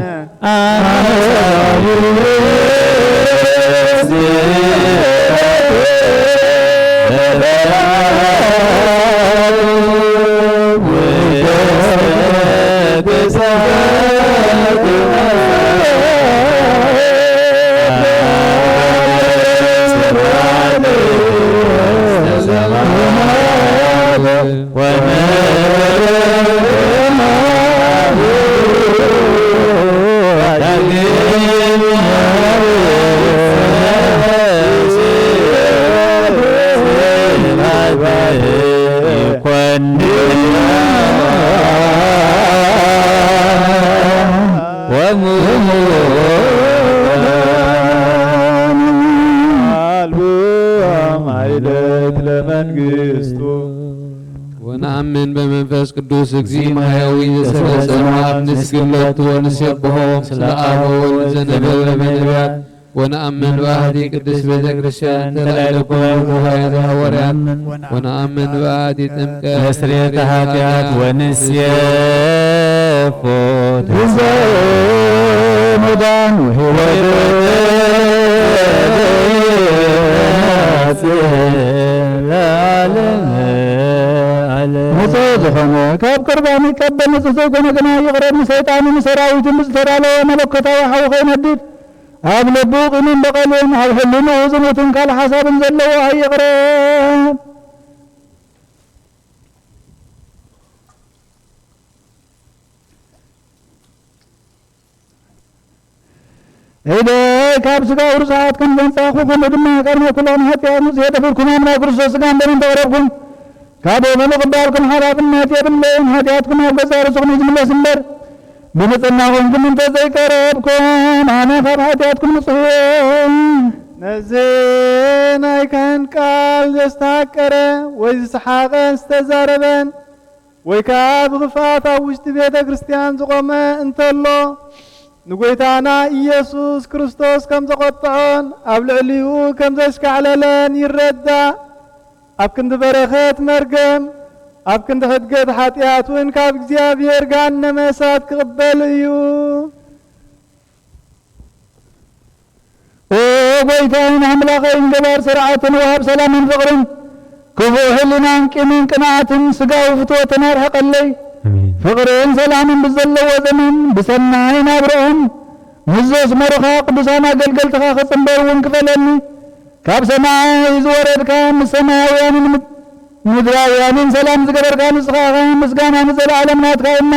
መንግስቱ። ወነአምን በመንፈስ ቅዱስ እግዚእ ማሕያዊ ዘሰረጸ እምአብ ንስግድ ሎቱ ወንሴብሖ፣ ስለ አብ ወወልድ ዘነበበ በነቢያት። ወነአምን በአሐቲ ቅድስት ቤተ ክርስቲያን ተላዕለ ኩሉ ጉባኤያተ ሐዋርያት። ወነአምን በአሐቲ ጥምቀት መስሬተ ኃጢአት ወንሴፎ ትንሣኤ ሙታን ወሕይወተ ለዓለመ ዓለም። ንጹሕ ዝኾነ ካብ ቁርባን ይቀበል፣ ንጹሕ ዘይኮነ ግና ይቕረብ። ንሰይጣንን ንሰራዊቱን ብዝተዳለወ መለኮታዊ ሓዊ ከይነድድ ኣብ ልቡ ቂምን በቐልን ኣብ ሕልንኡ ዝሙትን ካልእ ሓሳብን ዘለዎ ኣይቕረብ። ኢደይ ካብ ስጋኡ ርሱዓት ከም ዘንጻኹ፣ ከምኡ ድማ ካብ ናይ ኩሎም ሓጢኣት ንጹሕ የጠፍርኩም ኣምላኽ ክርስቶስ ስጋን ደምን ተቕረብኩም። ካብ ምቕባልኩም ሓላፍነት የብለይን። ሓጢኣትኩም ኣብ ገዛእ ርእስኹም እዩ ዝምለስ እምበር፣ ብንጽህና ኮንኩም እንተ ዘይቀረብኩም፣ ኣነ ካብ ሓጢኣትኩም ንጹሕ እየ። ነዚ ናይ ካህን ቃል ዘስተሃቀረ ወይ ዝሰሓቐን ዝተዛረበን ወይ ከኣ ብኽፍኣት ኣብ ውሽጢ ቤተ ክርስቲያን ዝቖመ እንተሎ፣ ንጐይታና ኢየሱስ ክርስቶስ ከም ዘቖጥዖን ኣብ ልዕሊኡ ከም ዘሽካዕለለን ይረዳእ። ኣብ ክንዲ በረኸት መርገም፣ ኣብ ክንዲ ሕድገት ሓጢኣት እውን ካብ እግዚኣብሔር ገሃነመ እሳት ክቕበል እዩ። ኦ ጐይታይን ኣምላኸይን፣ ገባር ስርዓትን ወሃብ ሰላምን ፍቕርን፣ ክፉእ ሕልናን ቂምን ቅንኣትን ስጋዊ ፍትወትን ኣርሕቐለይ። ኣሜን። ፍቕርን ሰላምን ብዘለዎ ዘመን ብሰናይ ናብርኦም ምስ ዘስመሩኻ ቅዱሳን ኣገልገልትኻ ክጽንበር እውን ክፈለኒ። ካብ ሰማይ ዝወረድካ ምስ ሰማያውያንን ምድ-፣ ምድራውያንን ሰላም ዝገበርካ ንስኻ ኢኻ። ምስጋና ንዘለኣለም ናትካ እዩ እሞ፣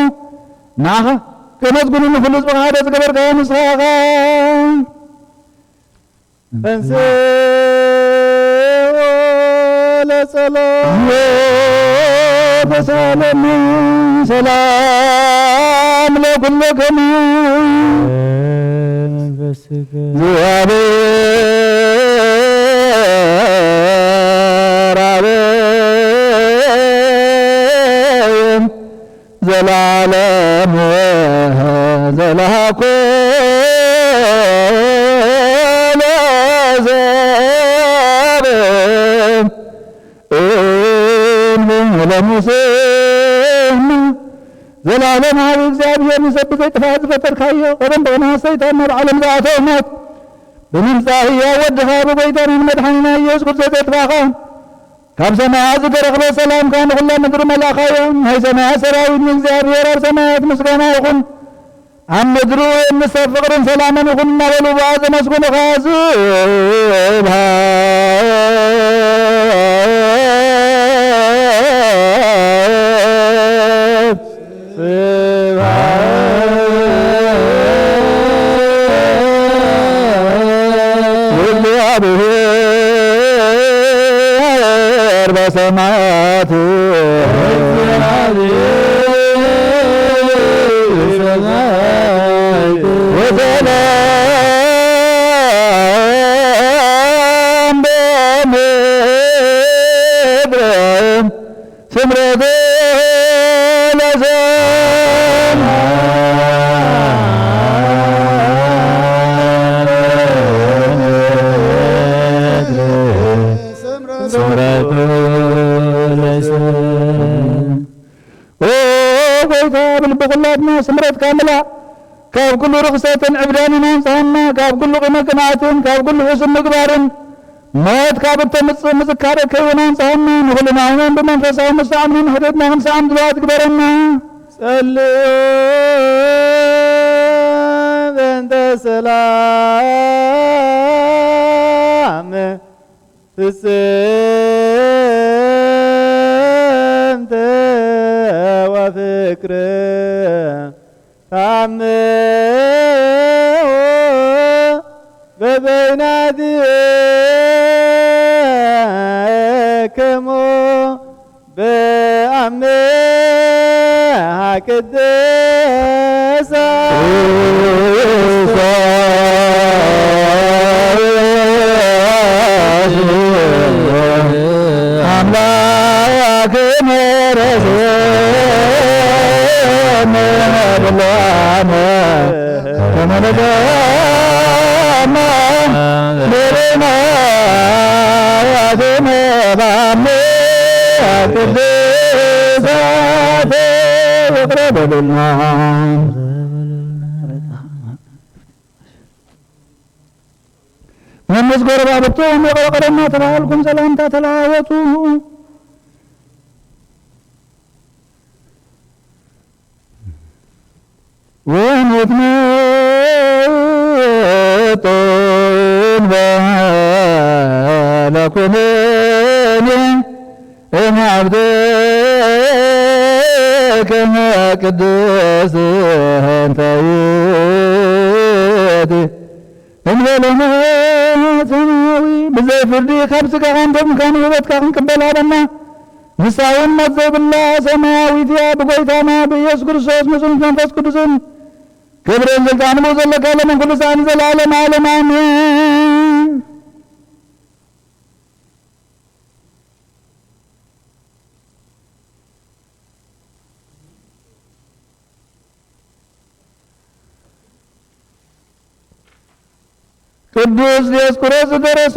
ንዓኻ ከመስግኑ ንኹሉ ህዝብኻ ሓደ ዝገበርካ ንስኻ ኢኻ። ተንሥኡ ለጸሎት። ተሳለሙ ሰላም ለኩልክሙ። መንፈስከ። እግዚአብሔር አብ ዘላለም ዘላኮ ለዘብ እንበለ ሙሴ ዘላለም ኣብ እግዚኣብሔር ንሰብ ብዘይጥፋእ ዝፈጠርካዮ ቀደም ብቕንዓት ሰይጣን ናብ ዓለም ዝኣተወ ሞት ብምምጻእ ህያው ወድኻ ብጎይታና ንመድሓኒና ኢየሱስ ክርስቶስ ዘጥፋእኻ ካብ ሰማያት ዝተረኽበ ሰላምካ ንኹላ ምድሪ መላእኻዮ። ናይ ሰማያት ሰራዊት ንእግዚኣብሔር ኣብ ሰማያት ምስጋና ይኹን፣ ኣብ ምድሪ እውን ንሰብ ፍቕርን ሰላምን ይኹን እናበሉ ብኣ ዘመስግኑኻ። ስብሐት ስብሐት ለእግዚአብሔር በሰማያት ወሰላም በምድር ስምረቱ ለሰማይ ስምረቱ ለሰማይ። ኦ ጎይታ፣ ብልቢ ኩላትና ስምረትካ ምላእ። ካብ ኩሉ ርኽሰትን ዕብዳንን ኣንጽሃና፣ ካብ ኩሉ ቂመ ቅንኣትን፣ ካብ ኩሉ ሕሱም ምግባርን፣ ሞት ካብ እተምጽእ ምዝካረ ከይውን ኣንጽሃና። ንኹልና እውን ብመንፈሳዊ መስተዓምና ንሕደትና ክንሰዓም ድሉዋት ግበረና። ጸልዩ በእንተ ሰላም ፍጽምት ወፍቅር ታምሁ በበይናቲክሙ በአምሃ ቅድስት መምስ ጎረባብቶም ይቕረ በለና ተባሃልኩም ሰላምታ ተለዋወጡ። ወንትመጠን በለ ኩነኔ እምሃብተከ ቅድስት እንተ ይእቲ እንበለና ሰማያዊ፣ ብዘይ ፍርዲ ካብ ስጋኻን ደምካን ውህበትካ ክንቅበል ሃበና። ንሳ እውን ሞት ዘይብላ ሰማያዊት እያ። ብጎይታና ብኢየሱስ ክርስቶስ ምስኡን መንፈስ ቅዱስን ክብርን ስልጣን ብኡ ዘለካ ለምን ኩሉ ሰዓት ንዘለዓለም ዓለም ኣሜን። ቅዱስ ዲዮስቆሮስ ዝደረሶ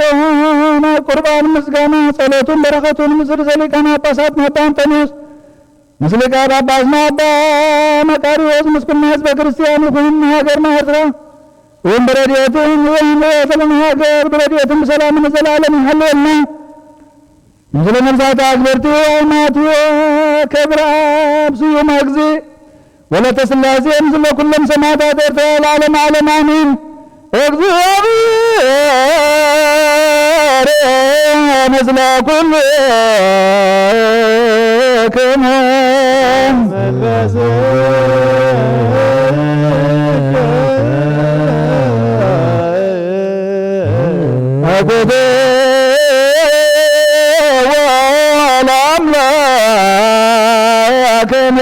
ናይ ቁርባን ምስጋና ጸሎቱን በረኸቱን ምስ ርእሰ ሊቃነ ጳጳሳት ኣባ እንጦንዮስ፣ ምስ ሊቀ ጳጳስና ኣባ መቃርዮስ፣ ምስ ኩልና ህዝበ ክርስቲያን ይኹን። ንሃገርና ኤርትራ እውን ብረድኤትን እውን ንዘለና ሃገር ብረድኤትን ብሰላምን ንዘለዓለም ይሓልወልና። ምስለ ነፍሳት ኣክብርቲ ኣማትዮ ክብረ ኣብ ስዩም እግዚእ ወለተ ስላሴ ምስለ ኩሎም ሰማዕታት ኤርትራ ለዓለም ዓለም ኣሜን። እግዚኣብሔር ምስለ ኩልክሙ። አኮቴ ወለአምላክነ።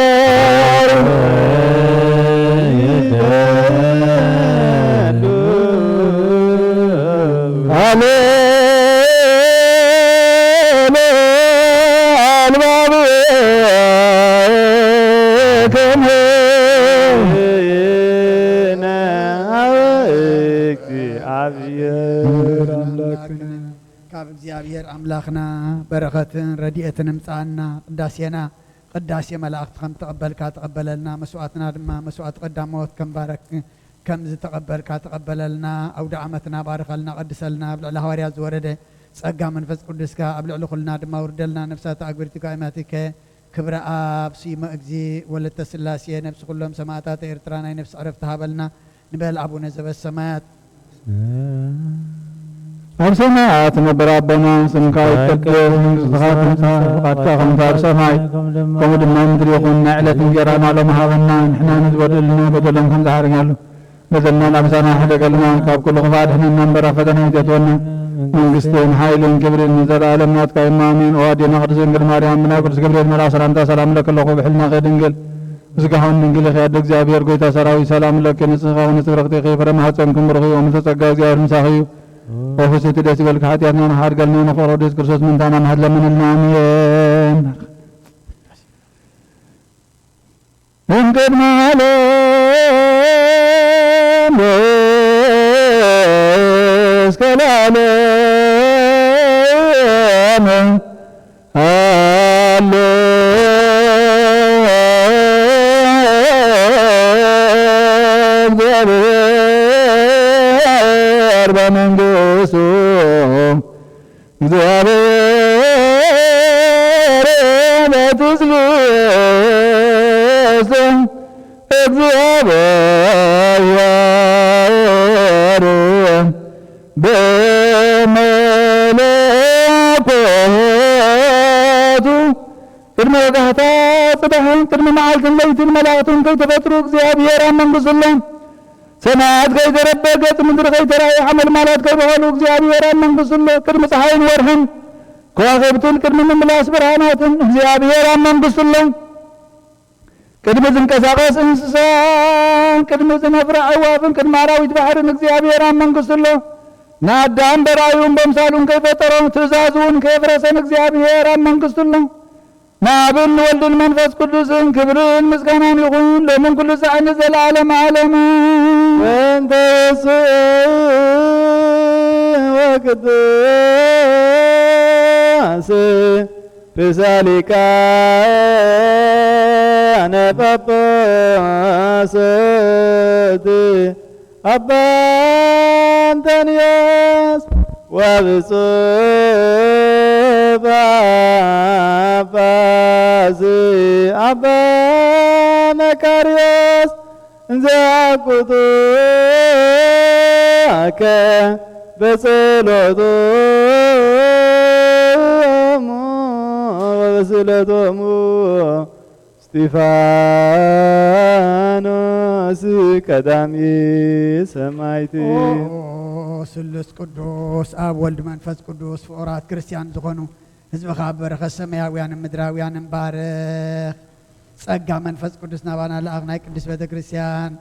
ሃሌሉያ አልባብክሙ። እግዚኣብሔር ኣምላክነ። ካብ እግዚኣብሔር ኣምላኽና በረኸትን ረድኤትን እምጽኣና። ቅዳሴና ቅዳሴ መላእኽቲ ከም ተቐበልካ ተቐበለልና። መስዋዕትና ድማ መስዋዕቲ ቀዳሞት ከም ባረክ ከም ዝተቐበልካ ተቐበለልና። ኣውደ ዓመትና ባርኸልና፣ ቀድሰልና። ኣብ ልዕሊ ሃዋርያት ዝወረደ ጸጋ መንፈስ ቅዱስካ ኣብ ልዕሊ ኩልና ድማ ውርደልና። ነፍሳት ኣግብርቲካ ኢማቲከ ክብረ ኣብ ስመ እግዚእ ወለተ ስላሴ ነፍሲ ኩሎም ሰማዕታት ኤርትራ ናይ ነፍሲ ዕረፍቲ ሃበልና። ንበል ኣቡነ ዘበሰማያት። ኣብ ሰማያት ትነብር ኣቦና፣ ስምካ ይቀደስ፣ መንግስትኻ ትምጻእ፣ ፍቓድካ ከምቲ ኣብ ሰማይ ከምኡ ድማ ኣብ ምድሪ ይኹን። ናይ ዕለት እንጀራና ሎሚ ሃበና፣ ንሕና ንዝበደሉና በደሎም ከም ዝሓርጋሉ በደልና ምሳና ሕደገልና፣ ካብ ኩሉ ክፉእ ኣድሕነና እምበር ኣብ ፈተና ኣይተእትወና። መንግስትን ሓይልን ክብርን ንዘለኣለም ናትካ እዩ፣ ኣሜን። ኦ ኣዴና ቅድስት ድንግል ማርያም፣ ብናይ ቅዱስ ገብርኤል መልኣክ ሰላምታ ሰላም እለኪ ኣለኹ፣ ብሕልናኺ ድንግል፣ ብስጋኺ እውን ድንግል ኢኺ። ኣደ እግዚኣብሔር፣ ጎይታ ሰራዊት፣ ሰላም እለኪ፣ ንጽህናኺ ንጽፍርክቲ ኢኺ፣ ፍረ ማህፀንኪ ብሩኽ እዩ፣ ምልዕተ ጸጋ እግዚኣብሔር ምሳኺ እዩ። ኦ ፍስሕቲ ደስ ይበልኪ፣ ሓጢኣትና ንኽሓድገልና ንፍቕሪ ወዲ የሱስ ክርስቶስ ምእንታና ምሕረት ለምንልና፣ ኣሜን። እምቅድመ ዓለም እስከ ለዓለም ሃሎ እግዚአብሔር በመንግስቱ። እግዚአብሔር በትስብእቱ እግዚአብሔር በመለኮቱ። ቅድሚ ወጋሕታ ጽባሕን ቅድሚ መዓልትን ለይትን መላእኽቱን ከይተፈጥሩ እግዚኣብሔር ኣብ መንግስቱ ኣሎ። ሰማያት ከይተረበ፣ ገጽ ምድሪ ከይተራእየ፣ ሓመልማላት ከይበቐሉ እግዚኣብሔር ኣብ መንግስቱ ኣሎ። ቅድሚ ጸሓይን ወርሕን ከዋኽብትን ቅድሚ ምምላስ ብርሃናትን እግዚኣብሔር ኣብ መንግስቱ ኣሎ። ቅድሚ ዝንቀሳቐስ እንስሳን ቅድሚ ዝነፍራ ኣዕዋፍን ቅድሚ ኣራዊት ባሕርን እግዚኣብሔር ኣብ መንግስቱ ኣሎ። ንኣዳም በራዩን በምሳሉን ከይፈጠሮም ትእዛዝ እውን ከየፍረሰን እግዚኣብሔር ኣብ መንግስቱ ኣሎ። ንኣብን ንወልድን መንፈስ ቅዱስን ክብርን ምስጋናን ይኹን ሎምን ኩሉ ሰዓት ንዘለዓለም ዓለምን። ወእንተ ውስእ ወቅዱስ ርእሰ ሊቃነ ጳጳሳት አባ እንጠንዮስ ወብፁዕ ጳጳስ አባ መቃርዮስ እንዘ አቁጡከ በጸሎቶሙ ወበስእለቶሙ እስጢፋኖስ ቀዳሚ ሰማዕት። ኦ ስሉስ ቅዱስ ኣብ ወልድ መንፈስ ቅዱስ ፍቑራት ክርስቲያን ዝኾኑ ህዝብኻ በረኸት ሰማያውያንን ምድራውያንን ባርኽ። ጸጋ መንፈስ ቅዱስ ናባና ለኣኽ። ናይ ቅድስት ቤተ ክርስቲያን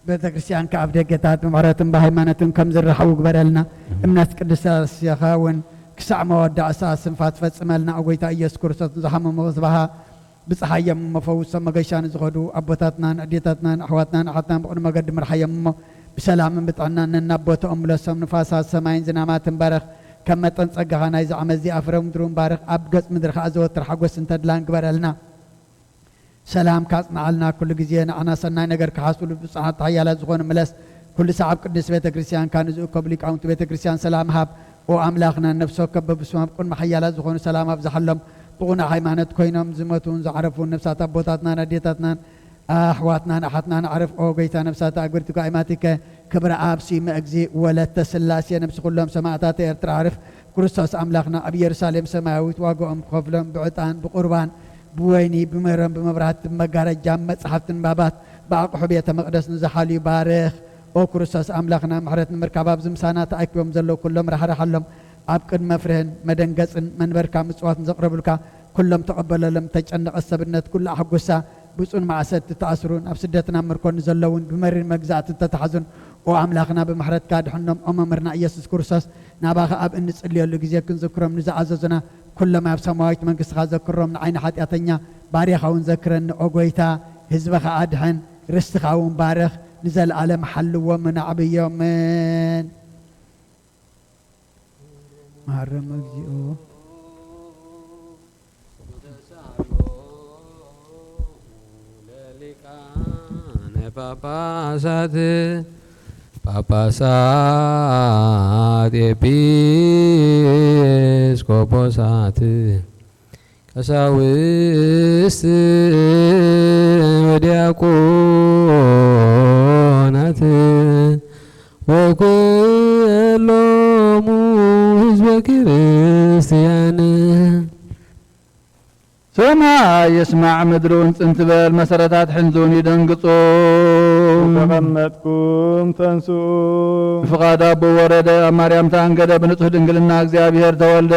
ቤተ ክርስቲያን ከኣብ ደገታት ብምሕረትን ብሃይማኖትን ከም ዝረኸቡ ግበረልና። እምነት ቅድስት ኣስያኻ እውን ክሳዕ መወዳእታ ስንፋት ፈጽመልና። ኦ ጎይታ ኢየሱስ ክርስቶስ ንዝሓመሙ ህዝባኻ ብጽሓዮም እሞ ፈውሶም፣ መገሻ ንዝኸዱ ኣቦታትናን ኣዴታትናን ኣሕዋትናን ኣሓትናን ብቕኑዕ መገዲ ምርሓዮም እሞ ብሰላምን ብጥዕናን ነናብ ቦታኦም ምለሶም። ንፋሳት ሰማይን ዝናማትን ባርኽ፣ ከም መጠን ጸጋኻ ናይዚ ዓመት እዚኣ ፍረ ምድሩ ባርኽ፣ ኣብ ገጽ ምድሪ ከኣ ዘወትር ሓጎስን ተድላን ግበረልና። ሰላም ካጽንዓልና ኩሉ ግዜ ንዓና ሰናይ ነገር ክሓስብሉ ብጹሓት ሓያላት ዝኾኑ ምለስ። ኩሉ ሰዓብ ቅድስት ቤተ ክርስቲያንካ ንዝእከቡ ሊቃውንቲ ቤተ ክርስቲያን ሰላም ሃብ። ኦ ኣምላኽና፣ ነፍሲ ወከፍ በብስሞም ኣብ ቅድሚ ሓያላት ዝኾኑ ሰላም ኣብዝሓሎም። ብቕኑዕ ሃይማኖት ኮይኖም ዝሞቱን ዝዓረፉን ነፍሳት ኣቦታትናን ኣዴታትናን ኣሕዋትናን ኣሓትናን ኣዕርፍ። ኦ ጎይታ፣ ነፍሳት ኣግብርቲካ ኣእማቲከ ክብረ ኣብ ስመ እግዚእ ወለተ ስላሴ ነፍሲ ኩሎም ሰማዕታት ኤርትራ ኣዕርፍ። ክርስቶስ ኣምላኽና ኣብ ኢየሩሳሌም ሰማያዊት ዋጋኦም ክኸፍሎም ብዕጣን ብቁርባን ብወይኒ ብመረን ብመብራህቲ ብመጋረጃ ብመጻሕፍቲ ንባባት ብኣቕሑ ቤተ መቕደስ ንዝሓልዩ ባርኽ። ኦ ክርስቶስ ኣምላኽና፣ ምሕረት ንምርካብ ኣብዚ ምሳና ተኣኪቦም ዘለዉ ኩሎም ራሕርሓሎም። ኣብ ቅድሚ መፍርህን መደንገጽን መንበርካ ምጽዋት ንዘቕረቡልካ ኩሎም ተቐበለሎም። ተጨነቐት ሰብነት ኩሉ ኣሕጉሳ። ብጹን ማእሰርቲ ተኣስሩን ኣብ ስደትን ኣብ ምርኮን ዘለውን ብመሪር መግዛእቲ ተታሕዙን ኦ ኣምላኽና ብምሕረትካ ድሕኖም። ኦ መምህርና ኢየሱስ ክርስቶስ ናባኻ ኣብ እንጽልየሉ ግዜ ክንዝክሮም ንዝኣዘዙና ኩሎም ኣብ ሰማያዊት መንግስትኻ ዘክሮም። ንዓይ ንሓጢኣተኛ ባርያኻ እውን ዘክረኒ ኦ ጎይታ። ህዝብኻ ኣድሕን ርስትኻ እውን ባርኽ። ንዘለኣለም ሓልዎምን ኣዕብዮምን። መሃረመ እግዚኦ። ለሊቃነ ጳጳሳት ጳጳሳት ኤጲስቆጶሳት ቀሳውስት ወዲያቆናት ወኩሎሙ ህዝበ ክርስቲያን። ሰማይ ይስማዕ ምድሪ እውን ጽን ትበል፣ መሰረታት ሕንዝውን ይደንግጹ። ዝተቐመጥኩም ተንስኡ። ብፍቓድ ኣቦ ወረደ፣ ኣብ ማርያም ተኣንገደ፣ ብንጹህ ድንግልና እግዚኣብሔር ተወልደ።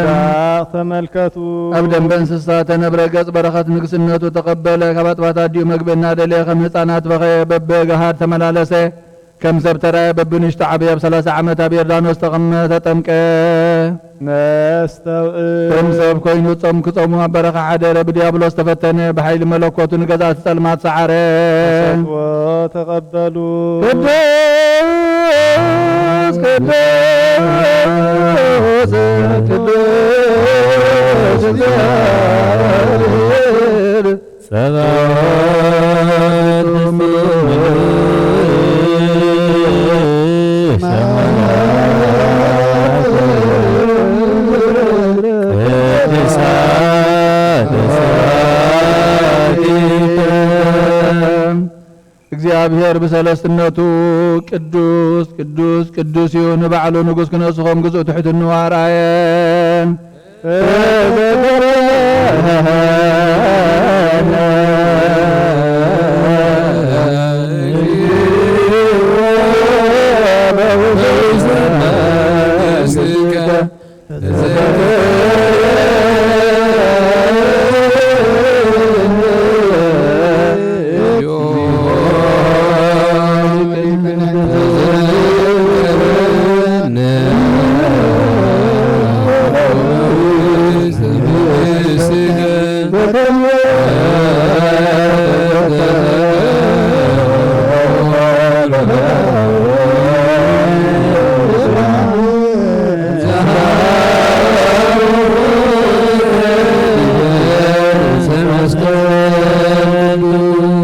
ኣብ ምብራቕ ተመልከቱ። ኣብ ደንበ እንስሳ ተነብረ፣ ገጽ በረኸት ንግስነቱ ተቐበለ። ካብ ኣጥባት ኣዲኡ መግቢ እናደለየ ከም ህፃናት በኸየ፣ በብገሃድ ተመላለሰ። ከም ሰብ ተራየ፣ በብንሽቱ ዓበየ። ኣብ ሰላሳ ዓመት ኣብ ዮርዳኖስ ተቐመ-፣ ተጠምቀ። ነስተውዕል። ከም ሰብ ኮይኑ ጾም ክጾሙ ኣብ በረኻ ሓደረ። ብዲያብሎስ ተፈተነ። ብሓይሊ መለኮቱ ንገዛእቲ ጸልማት ሰዓረ። ተሰጥኦ ተቐበሉ። ቅዱስ፣ ቅዱስ፣ ቅዱስ እግዚኣብሔር ጸባኦት። እግዚኣብሔር ብሰለስትነቱ ቅዱስ፣ ቅዱስ፣ ቅዱስ እዩ። ንባዕሉ ንጉስ ክነስኾም ግዝኡ ትሕትንኡ ኣርኣየ።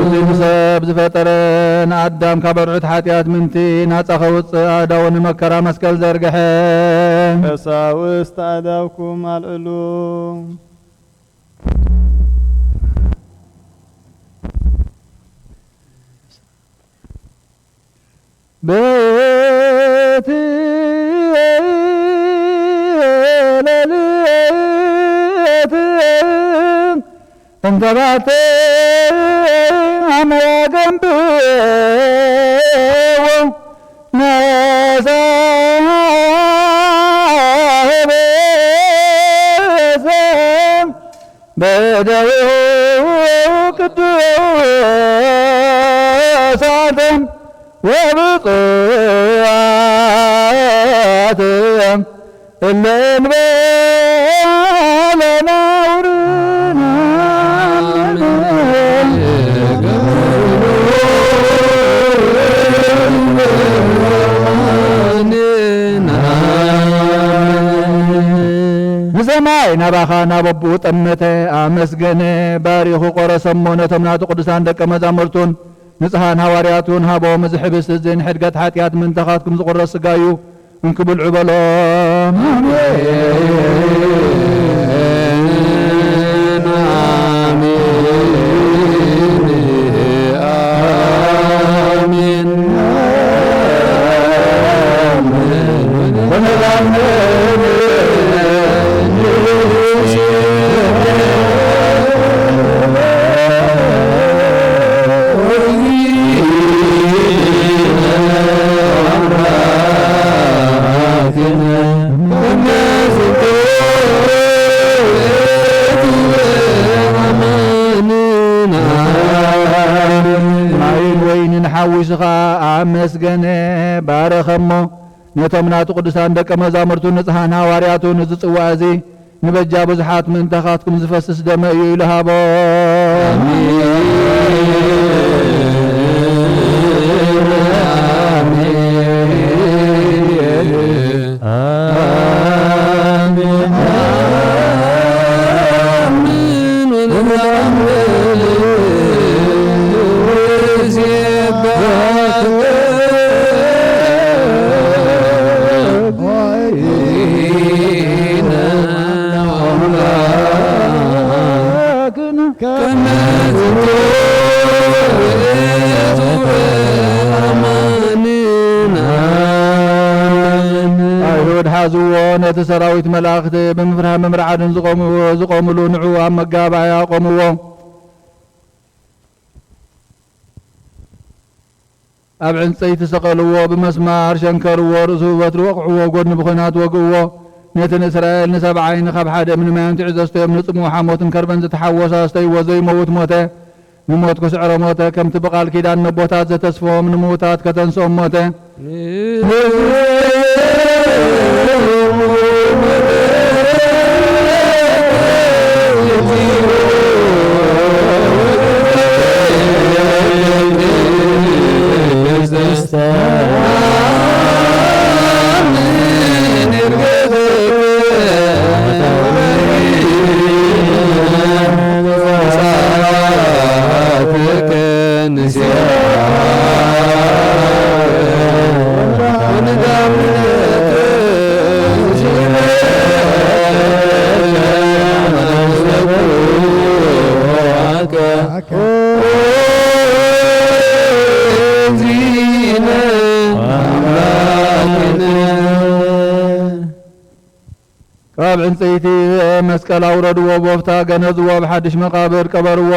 እቲ ብሰብ ዝፈጠረ ንኣዳም ካብ ኣርዑት ሓጢኣት ምንቲ ናጻ ከውጽእ ኣእዳዉ ንመከራ መስቀል ዘርግሐ። ቀሳውስት ኣእዳውኩም ኣልዕሉ። በቲ ሌሊት እንተባተ ኣመያ ገንብዎ ነሳህበ ሰብ በደው ቅዱሳትን ወብፁዓት እለ እንበለ ነውር ንሰማይ ናባኻ ናብ ኣቦኡ ጠመተ፣ ኣመስገነ፣ ባሪኹ ቆረሰሞ፣ ነቶም ናቱ ቅዱሳን ደቀ መዛሙርቱን ንጽሓን ሃዋርያቱን ሃቦም። እዚ ሕብስት እዚ ንሕድገት ሓጢኣት ምእንታኻትኩም ዝቑረስ ስጋዩ እንክብልዑ በሎም። ኣሜን፣ ኣሜን፣ ኣሜን። ማይን ወይንን ሓዊሱ ኸኣ ኣመስገነ፣ ባረኸሞ። ነቶም ናቱ ቅዱሳን ደቀ መዛሙርቱ ንጽሓን ሃዋርያቱ፣ እዚ ጽዋእ እዚ ንበጃ ብዙሓት ምእንታኻትኩም ዝፈስስ ደመ እዩ ኢሉ ሃቦም። ኣይሁድ ሓዝዎ፣ ነቲ ሰራዊት መላእኽቲ ብምፍርሃምን ምርዓድን ዝቖምዎ-፣ ዝቖምሉ ንዑ ኣብ መጋባእያ ኣቆምዎ። ኣብ ዕንጸይቲ ሰቐልዎ፣ ብመስማር ሸንከርዎ፣ ርእሱ ብበትሪ ወቕዕዎ፣ ጎድኑ ብኲናት ወግእዎ። ነቲ ንእስራኤል ንሰብዓ ዓይኒ ካብ ሓደ እምኒ ማይ ኣምጺዑ ዘስተዮም ንጽምኡ ሓሞትን ከርበን ዝተሓወሶ ኣስተይዎ፣ ዘይመውት ሞተ። ንሞት ክስዕሮ ሞተ። ከምቲ ብቓል ኪዳን ነቦታት ዘተስፈዎም ንምዉታት ከተንስኦም ሞተ። ካብ ዕንጸይቲ መስቀል ኣውረድዎ፣ ቦፍታ ገነዝዎ፣ ኣብ ሓድሽ መቓብር ቀበርዎ።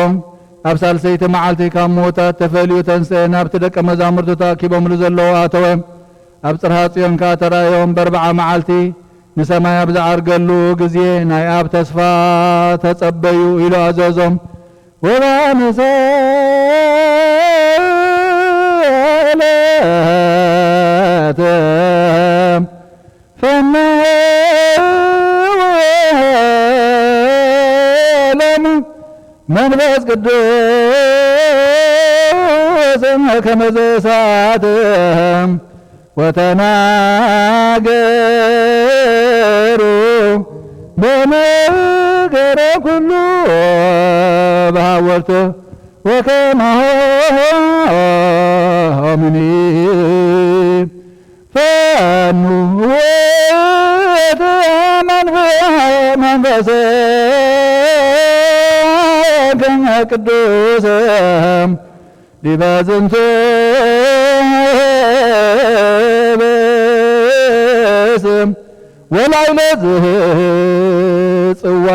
ኣብ ሳልሰይቲ መዓልቲ ካብ ምዉታት ተፈልዩ ተንስአ፣ ናብቲ ደቀ መዛሙርቱ ተኣኪቦምሉ ዘለዉ ኣተወ። ኣብ ጽርሃ ጽዮን ከኣ ተራእዮም። በርብዓ መዓልቲ ንሰማይ ኣብ ዝዓርገሉ ግዜ፣ ናይ ኣብ ተስፋ ተጸበዩ ኢሉ ኣዘዞም። ወባንሰ ዕለት ፈነወ መንፈስ ቅዱስ ከመ ዘእሳት ወተናገሩ በነገረ ኩሉ በሃወርቱ ወከማሆምኒ ፈኑ ውእቱ መንፈ-፣ መንፈስ ቅዱስ ዲበ ዝንቱ ብእስ ወላይለ ዝጽዋ።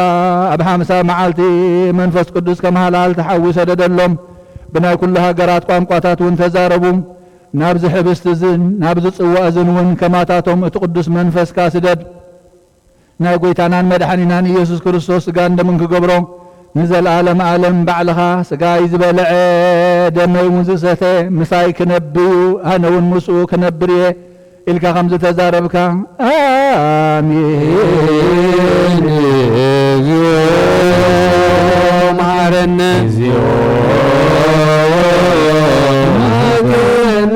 ኣብ ሓምሳ መዓልቲ መንፈስ ቅዱስ ከም ሃልሃልቲ ሓዊ ሰደደሎም። ብናይ ኩሉ ሃገራት ቋንቋታት እውን ተዛረቡ። ናብዚ ሕብስቲ እዝን ናብዚ ጽዋ እዝን እውን ከማታቶም እቲ ቅዱስ መንፈስካ ስደድ። ናይ ጐይታናን መድሓኒናን ኢየሱስ ክርስቶስ ስጋን ደምን ክገብሮ፣ ንዘለዓለም ዓለም ባዕልኻ ስጋይ ዝበልዐ ደመይ እውን ዝሰተ ምሳይ ክነብር እዩ፣ ኣነ እውን ምስኡ ክነብር እየ ኢልካ ከም ዝተዛረብካ፣ ኣሜን። እግዚኦ መሐረነ። እግዚኦ መሐረነ።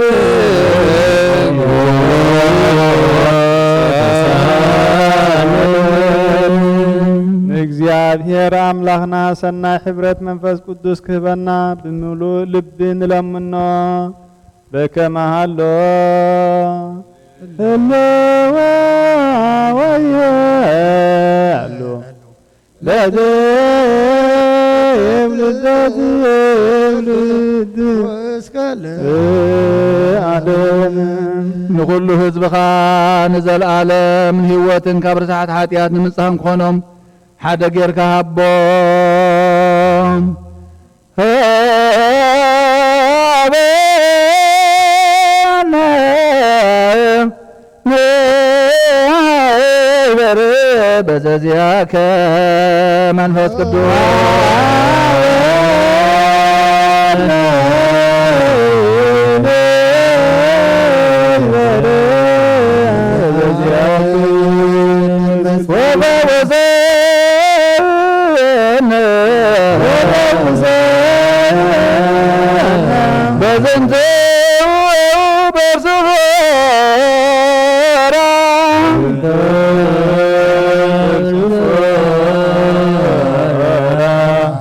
እግዚኣብሔር ኣምላኽና ሰናይ ሕብረት መንፈስ ቅዱስ ክህበና ብምሉእ ልቢ ንለምኖ። በከመ ሃሎ ህልወ ወየሉ ለዘይብሉ ዘዝብሉ እስከ ለዓለም። ንኹሉ ህዝብኻ ንዘለዓለም ንህይወትን ካብ ርስሓት ሓጢኣት ንምንጻህን ክኾኖም ሓደ ጌርካ ሃቦም። ሃበነ ንበረ በዘዚያከ መንፈስ ቅዱስ። በዝንቱ በርሱ ሆራ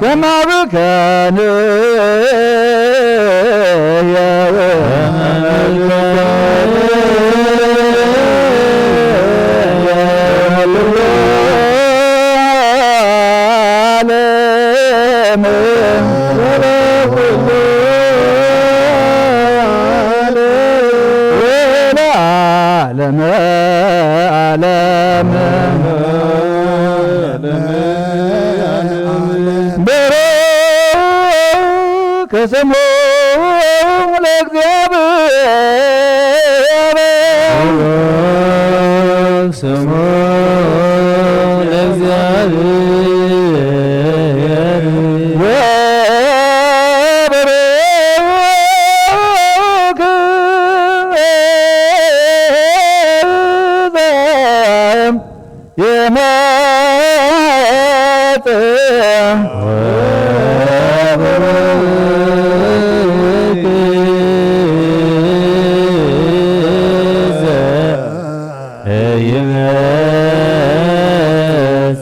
ከማብከን ዓለም ወለዓለመ ዓለም። በረከ ስሙ ለእግዚኣብሔር። ስሙ ለእግዚኣብሔር። ወበረከ የመጽእ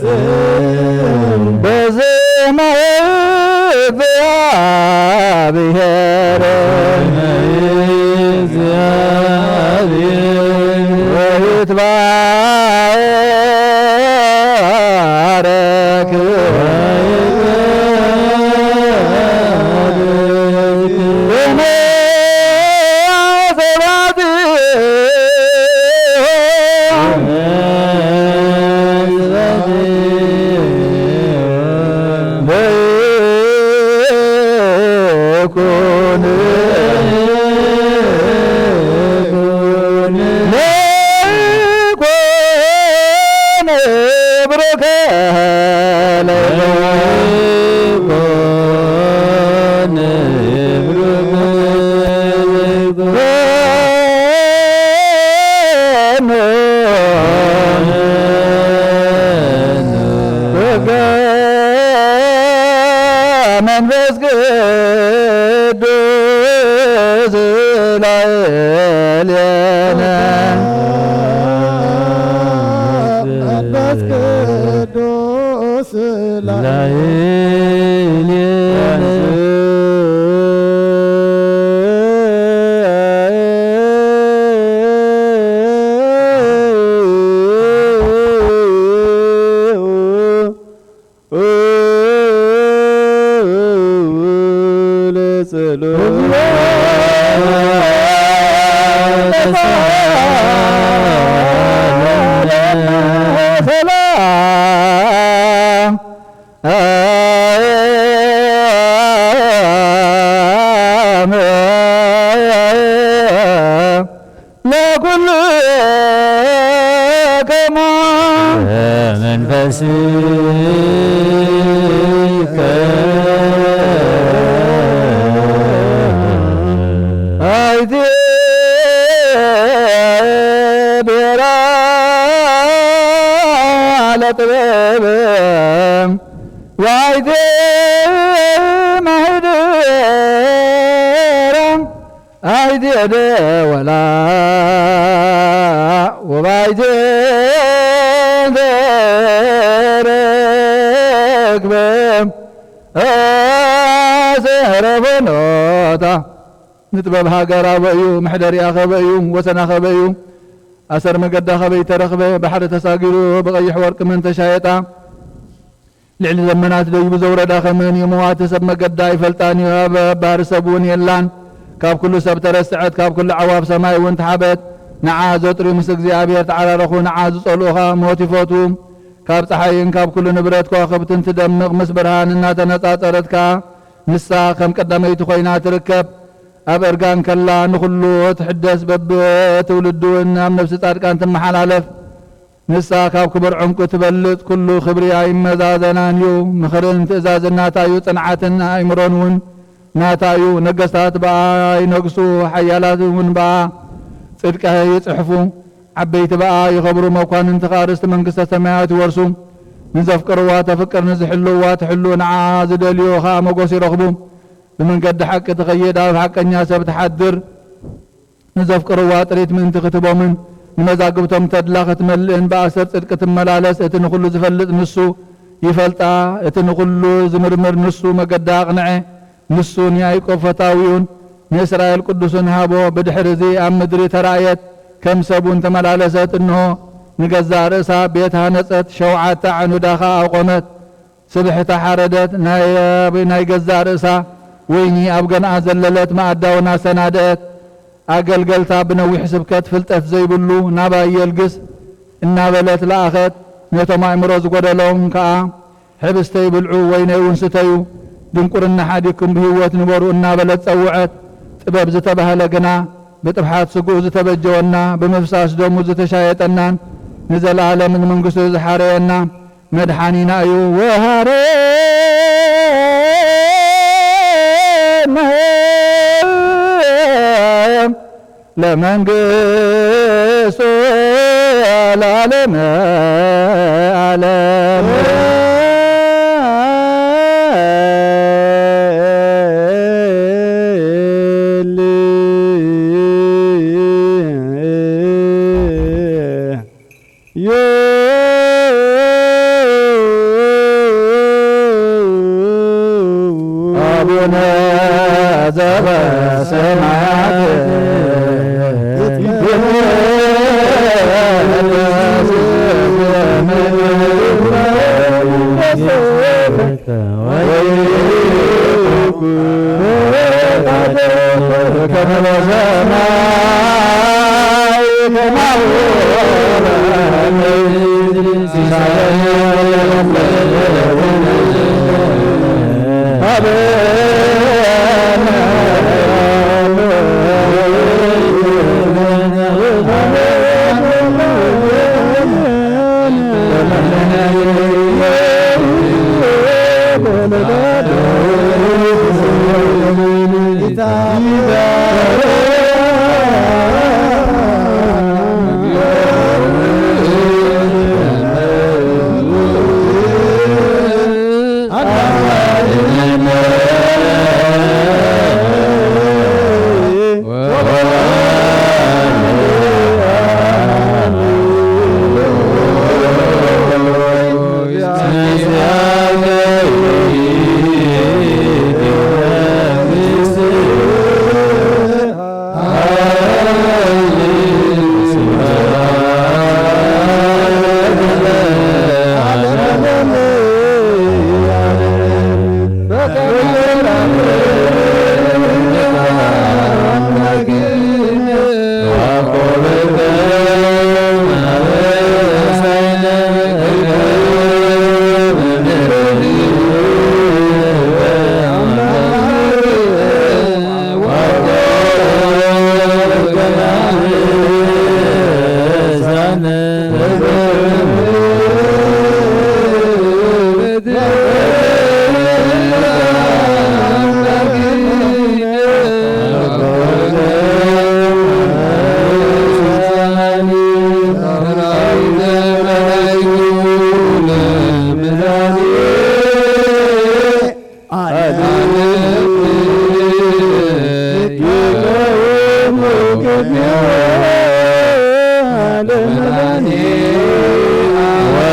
ይመጽእ በስመ እግዚአብሔር። ወይትባረክ ስመ ዘባቲ መንፈስ ቅዱስ ላዕሌነ። መንፈስ ቅዱስ ላዕሌነ። ለኩልከሙ መንፈስከ ኣይትብሔራ ለጥበብ ወኣይትማህድራ ኣይትየደ ወላ ወባይቴ ተረክበ ኣሰረፈኖታ ንጥበብ ሃገር ኣበ እዩ፣ መሕደሪኣ ከበ እዩ፣ ወሰና ከበ እዩ፣ ኣሰር መገዳ ከበ ይተረኽበ፣ ባሕሪ ተሳጊሩ ብቐይሕ ወርቂ መን ተሻየጣ። ልዕሊ ዘመናት ደይቡ ዘውረዳ ከመን እዩ፣ መዋቲ ሰብ መገዳ ኣይፈልጣን እዩ፣ ኣብ ባሕሪ ሰብ እውን የላን። ካብ ኩሉ ሰብ ተረስዐት፣ ካብ ኩሉ ኣዕዋፍ ሰማይ እውን ተሓበት። ንዓ ዘጥርዩ ምስ እግዚኣብሔር ተዓራረኹ፣ ንዓ ዝጸልኡ ኸኣ ሞት ይፈትዉ። ካብ ጸሓይን ካብ ኩሉ ንብረት ከዋኽብትን ትደምቕ፣ ምስ ብርሃን እናተነጻጸረት ከኣ ንሳ ከም ቀዳመይቲ ኮይና ትርከብ። ኣብ እርጋን ከላ ንኹሉ ትሕደስ፣ በብትውልዱ እውን ኣብ ነፍሲ ጻድቃን ትመሓላለፍ። ንሳ ካብ ክቡር ዕንቁ ትበልጽ፣ ኩሉ ክብሪ ኣይመዛዘናን እዩ። ምኽርን ትእዛዝን ናታ እዩ፣ ጽንዓትን ኣእምሮን እውን ናታ እዩ። ነገስታት ብኣ ይነግሱ፣ ሓያላት እውን ብኣ ጽድቂ ይጽሕፉ። ዓበይቲ ብኣ ይኸብሩ፣ መኳንንቲ ኸኣ ርስቲ መንግስተ ሰማያት ይወርሱ። ንዘፍቅርዋ ተፍቅር፣ ንዝሕልውዋ ትሕሉ፣ ንዓ ዝደልዮ ኸኣ ሞገስ ይረኽቡ። ብመንገዲ ሓቂ ትኸይድ፣ ኣብ ሓቀኛ ሰብ ትሓድር። ንዘፍቅርዋ ጥሪት ምእንቲ ክትህቦምን ንመዛግብቶም ተድላ ክትመልእን ብኣሰር ጽድቂ ትመላለስ። እቲ ንኹሉ ዝፈልጥ ንሱ ይፈልጣ፣ እቲ ንኹሉ ዝምርምር ንሱ መገዳ ኣቕንዐ። ንሱን ያዕቆብ ፈታዊኡን ንእስራኤል ቅዱሱን ሃቦ። ብድሕርዚ ኣብ ምድሪ ተራእየት፣ ከም ሰብ እውን ተመላለሰት። እንሆ ንገዛእ ርእሳ ቤት ሃነጸት፣ ሸውዓተ ዓኑዳ ኸኣ ኣቖመት። ስብሕታ ሓረደት፣ ናይ፣ ናይ ገዛእ ርእሳ ወይኒ ኣብ ገንኣ ዘለለት፣ መኣዳ እውን ኣሰናድአት። ኣገልገልታ ብነዊሕ ስብከት ፍልጠት ዘይብሉ ናባይ የልግስ እናበለት ለኣኸት። ነቶም ኣእምሮ ዝጎደሎም ከኣ ሕብስተይ ብልዑ፣ ወይነይ እውን ስተዩ፣ ድንቁርና ሓዲግኩም ብህይወት ንበሩ እናበለት ጸውዐት። ጥበብ ዝተባህለ ግና ብጥፍሓት ስግኡ ዝተበጀወና፣ ብምፍሳስ ደሙ ዝተሻየጠናን ንዘለኣለም ንመንግስቱ ዝሓረየና መድሓኒና እዩ። ወሃረነ ለመንግስቱ ለዓለመ ዓለም። አቡነ ዘበሰማያት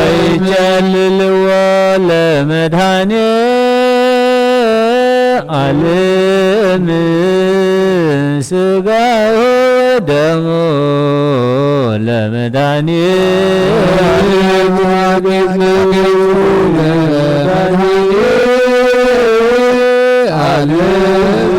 ወይጨልልዎ ለመድኃኔ ዓለም ሥጋሁ ወደሙ ለመድኃኔ ዓለም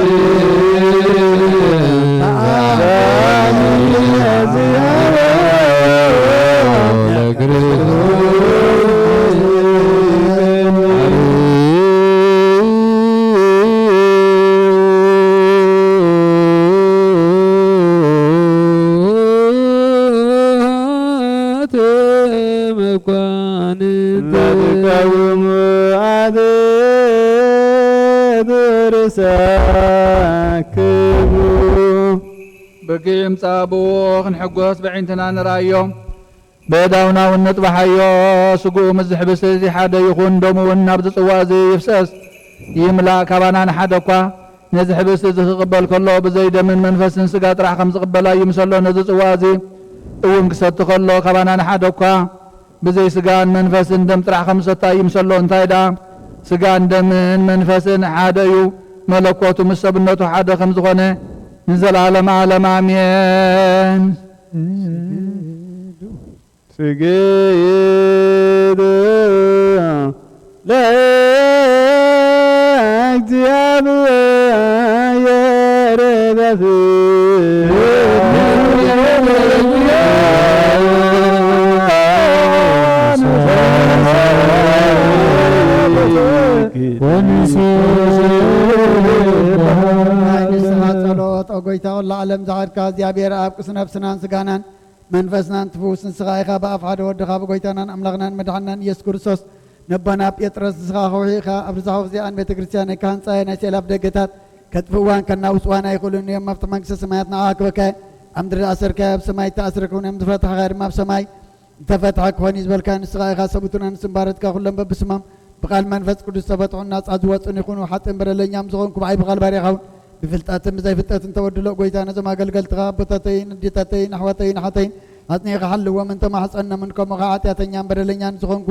መኳንንት ትቃወሙ ኣትርእሳክሙ። ብኪ ይምጻእ ብኡ ክንሕጎስ ብዒንትና ንርኣዮ። በእዳውና እውን ንጥባሓዮ። ስግኡ ምስ ዝሕብስ እዚ ሓደ ይኹን፣ ደሙ እውን ናብዚ ጽዋ እዚ ይፍሰስ ይምላእ። ካባና ንሓደ እኳ ነዚ ሕብስቲ እዚ ክቕበል ከሎ ብዘይ ደምን መንፈስን ስጋ ጥራሕ ከም ዝቕበላ ይምሰሎ። ነዚ ጽዋ እዚ እውን ክሰቲ ከሎ ካባና ንሓደ እኳ ብዘይ ስጋን መንፈስን ደም ጥራሕ ከም ዝሰታ ይምሰሎ። እንታይ ደኣ ስጋን ደምን መንፈስን ሓደ እዩ፣ መለኮቱ ምስ ሰብነቱ ሓደ ከም ዝኾነ ንዘለዓለም ዓለም ኣሜን። ስግድ ለእግዚኣብሔር በፍቅር ናይ ንስኻ ጸሎት፣ ኦ ጎይታ፣ ኩሉ ዓለም ዝሓድካ እግዚኣብሔር ኣብ ቅዱስ ነፍስናን ስጋናን መንፈስናን ትፍውስ ንስኻ ኢኻ። ብኣፍ ሓደ ወድኻ ብጎይታናን ኣምላኽናን መድሓንናን ኢየሱስ ክርስቶስ ነቦና ጴጥሮስ ንስኻ ከውሒ ኢኻ። ኣብ ርዛኹ እዚኣን ቤተ ክርስቲያን ናይ ካህን ጻየ ናይ ሴላፍ ደገታት ከጥፍእዋን ከናውጽዋን ኣይኽእሉን እዮም። መፍትሕ መንግስተ ሰማያት ንዓኻ ክበካ ኣብ ምድሪ ዝኣሰርካዮ ኣብ ሰማይ እተኣስረ ክውን እዮም፣ ዝፈታሕካዮ ድማ ኣብ ሰማይ ዝተፈትሐ ክኾን እዩ ዝበልካ ንስኻ ኢኻ። ሰብኡትና ንስም ባረትካ ኩሎም በብስሞም ብቃል መንፈስ ቅዱስ ዝተፈትሑን ናጻ ዝወጹን ይኹኑ። ሓጥእን በደለኛም ዝኾንኩ ብዓይቢ ቃል ባሪያኻ እውን ብፍልጠትን ብዘይፍልጠትን ተበድሎ። ጎይታ ነዞም ኣገልገልትኻ ኣቦታተይን ኣዴታተይን ኣሕዋተይን ኣሓተይን ኣጽኒዕካ ሓልዎም እንተማሕጸኖምን ከምኡ ኸዓ ሓጢኣተኛን በደለኛን ዝኾንኩ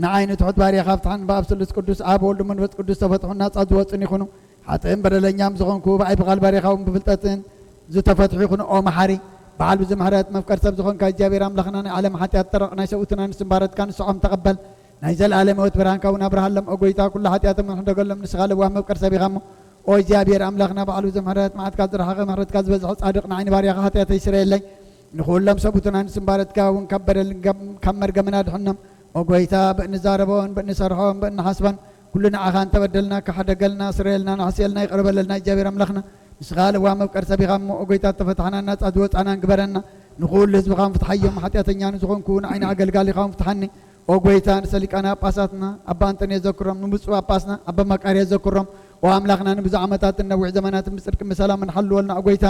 ንዓይ ንትሑት ባሪያኻ ፍትሓን ብኣብ ስሉስ ቅዱስ ኣብ ወልዱ መንፈስ ቅዱስ ዝተፈትሑን ናጻ ዝወጹን ይኹኑ። ሓጥእን በደለኛም ዝኾንኩ ብዓይቢ ቃል ባሪያኻ እውን ብፍልጠትን ዝተፈትሑ ይኹኑ። ኦ መሓሪ በዓል ብዙ ምሕረት መፍቀር ሰብ ዝኾንካ እግዚኣብሔር ኣምላኽና ናይ ዓለም ሓጢኣት ጠረቕ ናይ ሰብኡትና ንስም ባረትካ ንስዖም ተቐበል። ናይ ዘለኣለም ህይወት ብርሃንካ እውን ኣብርሃሎም። ኦ ጎይታ ኩሉ ሓጢኣቶም ሕደገሎም ንስኻ ለዋህ መፍቀር ሰብ ኢኻ እሞ። ኦ እግዚኣብሔር ኣምላኽና በዓል ብዙ ምሕረት መዓትካ ዝረሓቐ ምሕረትካ ዝበዝሐ ጻድቕ ንዓይኒ ባሪያኻ ሓጢኣተይ ስረየለይ። ንኹሎም ሰብኡትና ንስም ባረትካ እውን ካብ በደልን ገም-፣ ካብ መርገምን ኣድሕኖም። ኦ ጎይታ ብእንዛረቦን ብእንሰርሖን ብእንሓስቦን ኩሉ ንዓኻ እንተበደልና ክሓደገልና ስረየልና ንሕስየልና ይቕረ በለልና እግዚኣብሔር ኣምላኽና። ንስኻ ለዋህ መፍቀር ሰብ ኢኻ እሞ፣ ኦ ጎይታ፣ እተፈታሕናን ናጻ ዝወጻናን ግበረና። ንኹሉ ህዝብኻ ፍትሓዮም። ሓጢኣተኛ ንዝኾንኩ ንዓይኒ ኣገልጋሊኻ እውን ፍትሓኒ። ኦ ጎይታ፣ ንሰሊቃና ጳጳሳትና ኣባ ኣንጠንዮስ ዘክሮም፣ ንብፁዕ ጳጳስና ኣባ መቃርዮስ ዘክሮም። ኦ ኣምላኽና፣ ንብዙሕ ዓመታትን ነዊሕ ዘመናትን ብጽድቅን ብሰላምን ሓልወልና። ኦ ጎይታ፣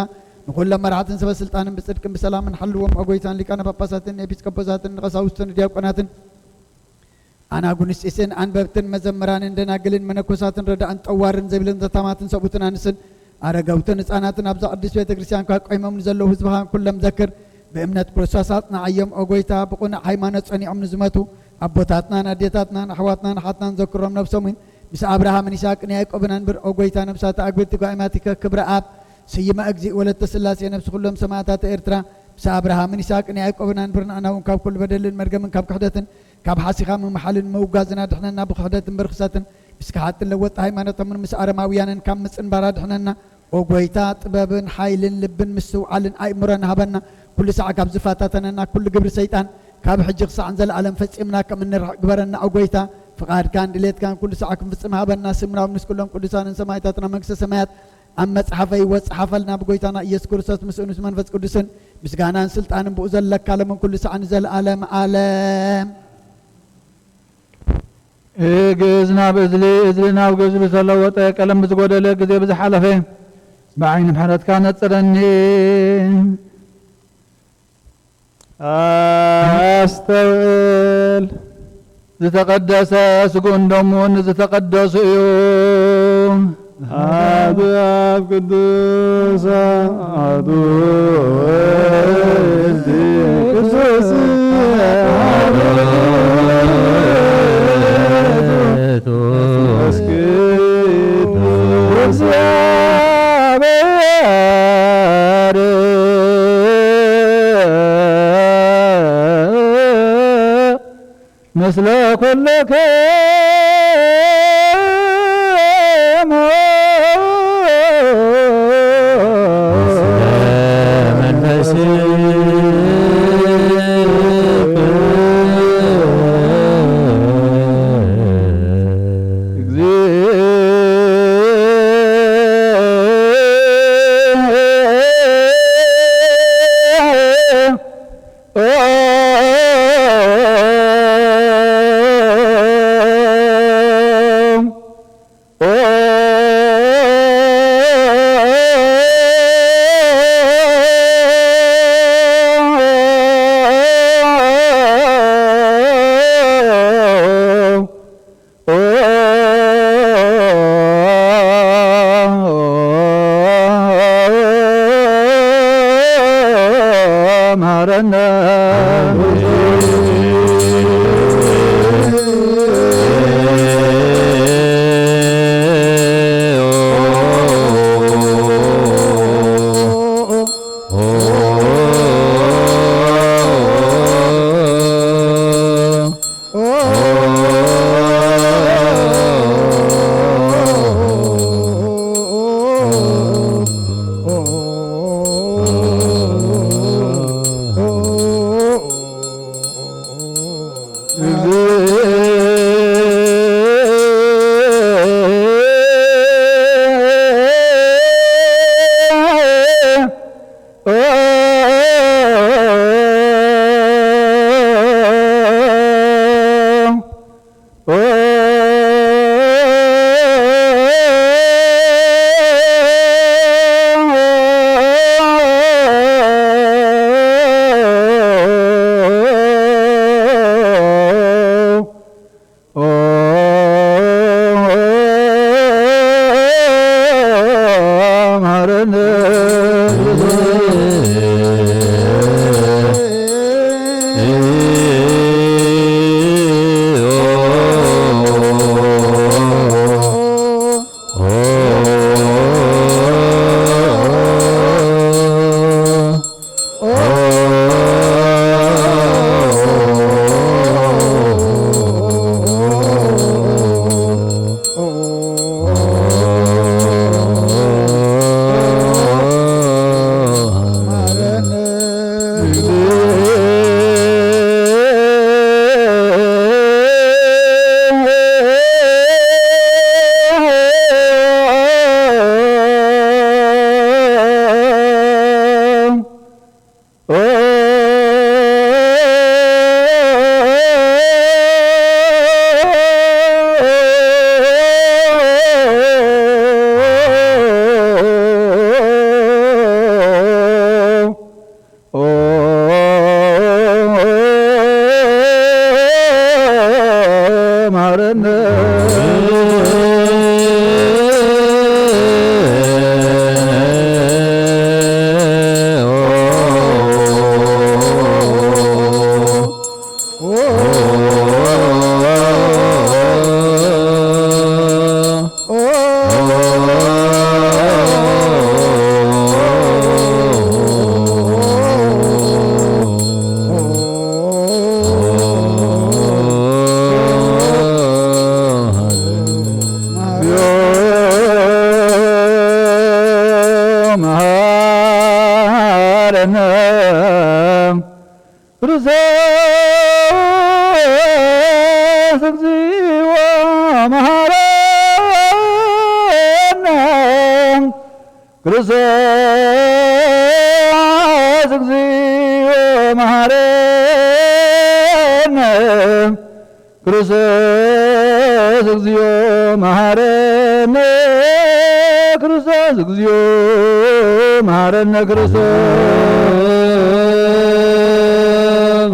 ንኹሎም መራሕትን ሰበ ስልጣንን ብጽድቅን ብሰላምን ሓልዎም። ኦ ጎይታ፣ ንሊቃነ ጳጳሳትን ንኤጲስቆጶሳትን ንቀሳውስትን ንዲያቆናትን ኣናጉንስጢስን ኣንበብትን መዘምራንን ደናግልን መነኮሳትን ረዳእን ጠዋርን ዘቢልን ዘታማትን ሰብኡትን ኣንስን ኣረጋውትን ህፃናትን ኣብዛ ቅድስት ቤተ ክርስቲያን ካብ ቆይሞም ንዘለዉ ህዝብኻን ኩሎም ዘክር። ብእምነት ክርስቶስ ኣጽንዓዮም። ኦ ጎይታ፣ ብቕኑዕ ሃይማኖት ጸኒዖም ንዝመቱ ኣቦታትናን ኣዴታትናን ኣሕዋትናን ኣሓትናን ዘክሮም። ነብሶምን ምስ ኣብርሃምን ይስሐቅን ያዕቆብን ኣንብር። ኦ ጎይታ፣ ነብሳት ኣግብርቲ ጓይማቲከ ክብረ ኣብ ስይመ እግዚእ ወለተ ስላሴ ነብሲ ኩሎም ሰማዕታት ኤርትራ ምስ ኣብርሃምን ይስሐቅን ያዕቆብን ኣንብር። ንኣና እውን ካብ ኩሉ በደልን መርገምን ካብ ክሕደትን ካብ ሓሲኻ ምምሓልን ምውጋዝን ኣድሕነና። ብክሕደትን ብርኽሰትን ምስ ከሓድትን ለወጥቲ ሃይማኖቶምን ምስ ኣረማውያንን ካብ ምጽንባር ኣድሕነና። ኦ ጎይታ፣ ጥበብን ሓይልን ልብን ምስትውዓልን ኣእምሮን ሃበና። ኩሉ ሳዕ ካብ ዝፈታተነና ኩሉ ግብሪ ሰይጣን ካብ ሕጂ ክሳዕ ንዘለኣለም ፈጺምና ከም እንርሕቕ ግበረና። ኦ ጎይታ፣ ፍቓድካን ድሌትካን ኩሉ ሳዕ ክንፍጽም ሃበና። ስምና ኣብ ምስ ኩሎም ቅዱሳንን ሰማዕታትና መንግስተ ሰማያት ኣብ መጽሓፈ ህይወት ጸሓፈልና። ብጎይታና ኢየሱስ ክርስቶስ ምስኡን ምስ መንፈስ ቅዱስን ምስጋናን ስልጣንን ብኡ ዘለካ ሎምን ኩሉ ሳዕ ንዘለኣለም ዓለም። እግዝ ናብ እዝሊ፣ እዝሊ ናብ ግዝሪ ዝተለወጠ ቀለም ብዝጎደለ ግዜ ብዝሓለፈ ብዓይኒ ምሕረትካ ነጽረኒ። ኣስተውዕል፣ ዝተቐደሰ ስግኡን ደሙን ዝተቐደሱ እዩ። ኣብ ኣብ ቅዱሳቱ ቅዱስ መንፈስ ቅዱስ ምስለ ኩልክሙ ክርስቶስ እግዚኦ መሐረነ። ክርስቶስ እግዚኦ መሐረነ። ክርስቶስ እግዚኦ መሐረነ። ክርስቶስ እግዚኦ መሐረነ። ክርስቶስ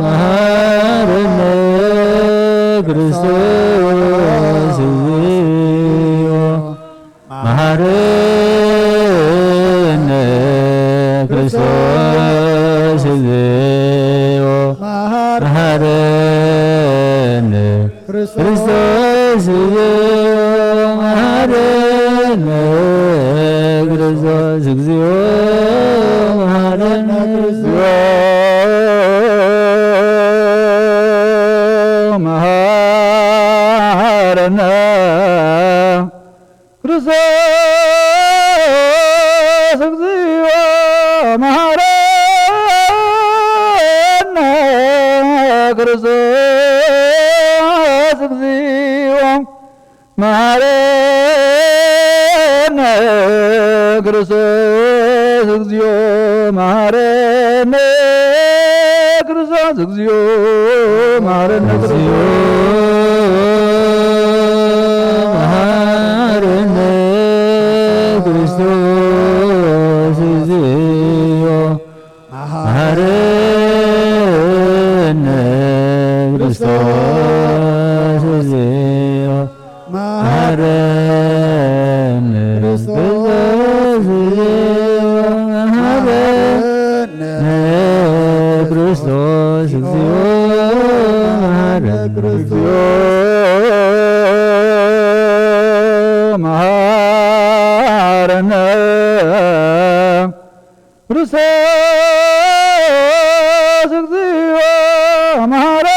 መሐረነ። ክርስቶስ እግዚኦ መሐረነ። ክርስቶስ እግዚኦ መሐረነ። ክርስቶስ እግዚኦ መሐረነ። ክርስቶስ እግዚኦ መሐረነ። መሐረነ። ክርስቶስ እግዚኦ መሐረነ። ክርስቶስ እግዚኦ መሐረነ። ክርስቶስ እግዚኦ መሐረነ። ክርስቶስ እግዚኦ መሐረነ። ክርስቶስ መሐረነ። ክርስቶስ እግዚኦ መሐረነ። ክርስቶስ እግዚኦ መሐረነ። ክርስቶስ መሐረነ። ክርስቶስ እግዚኦ መሐረነ።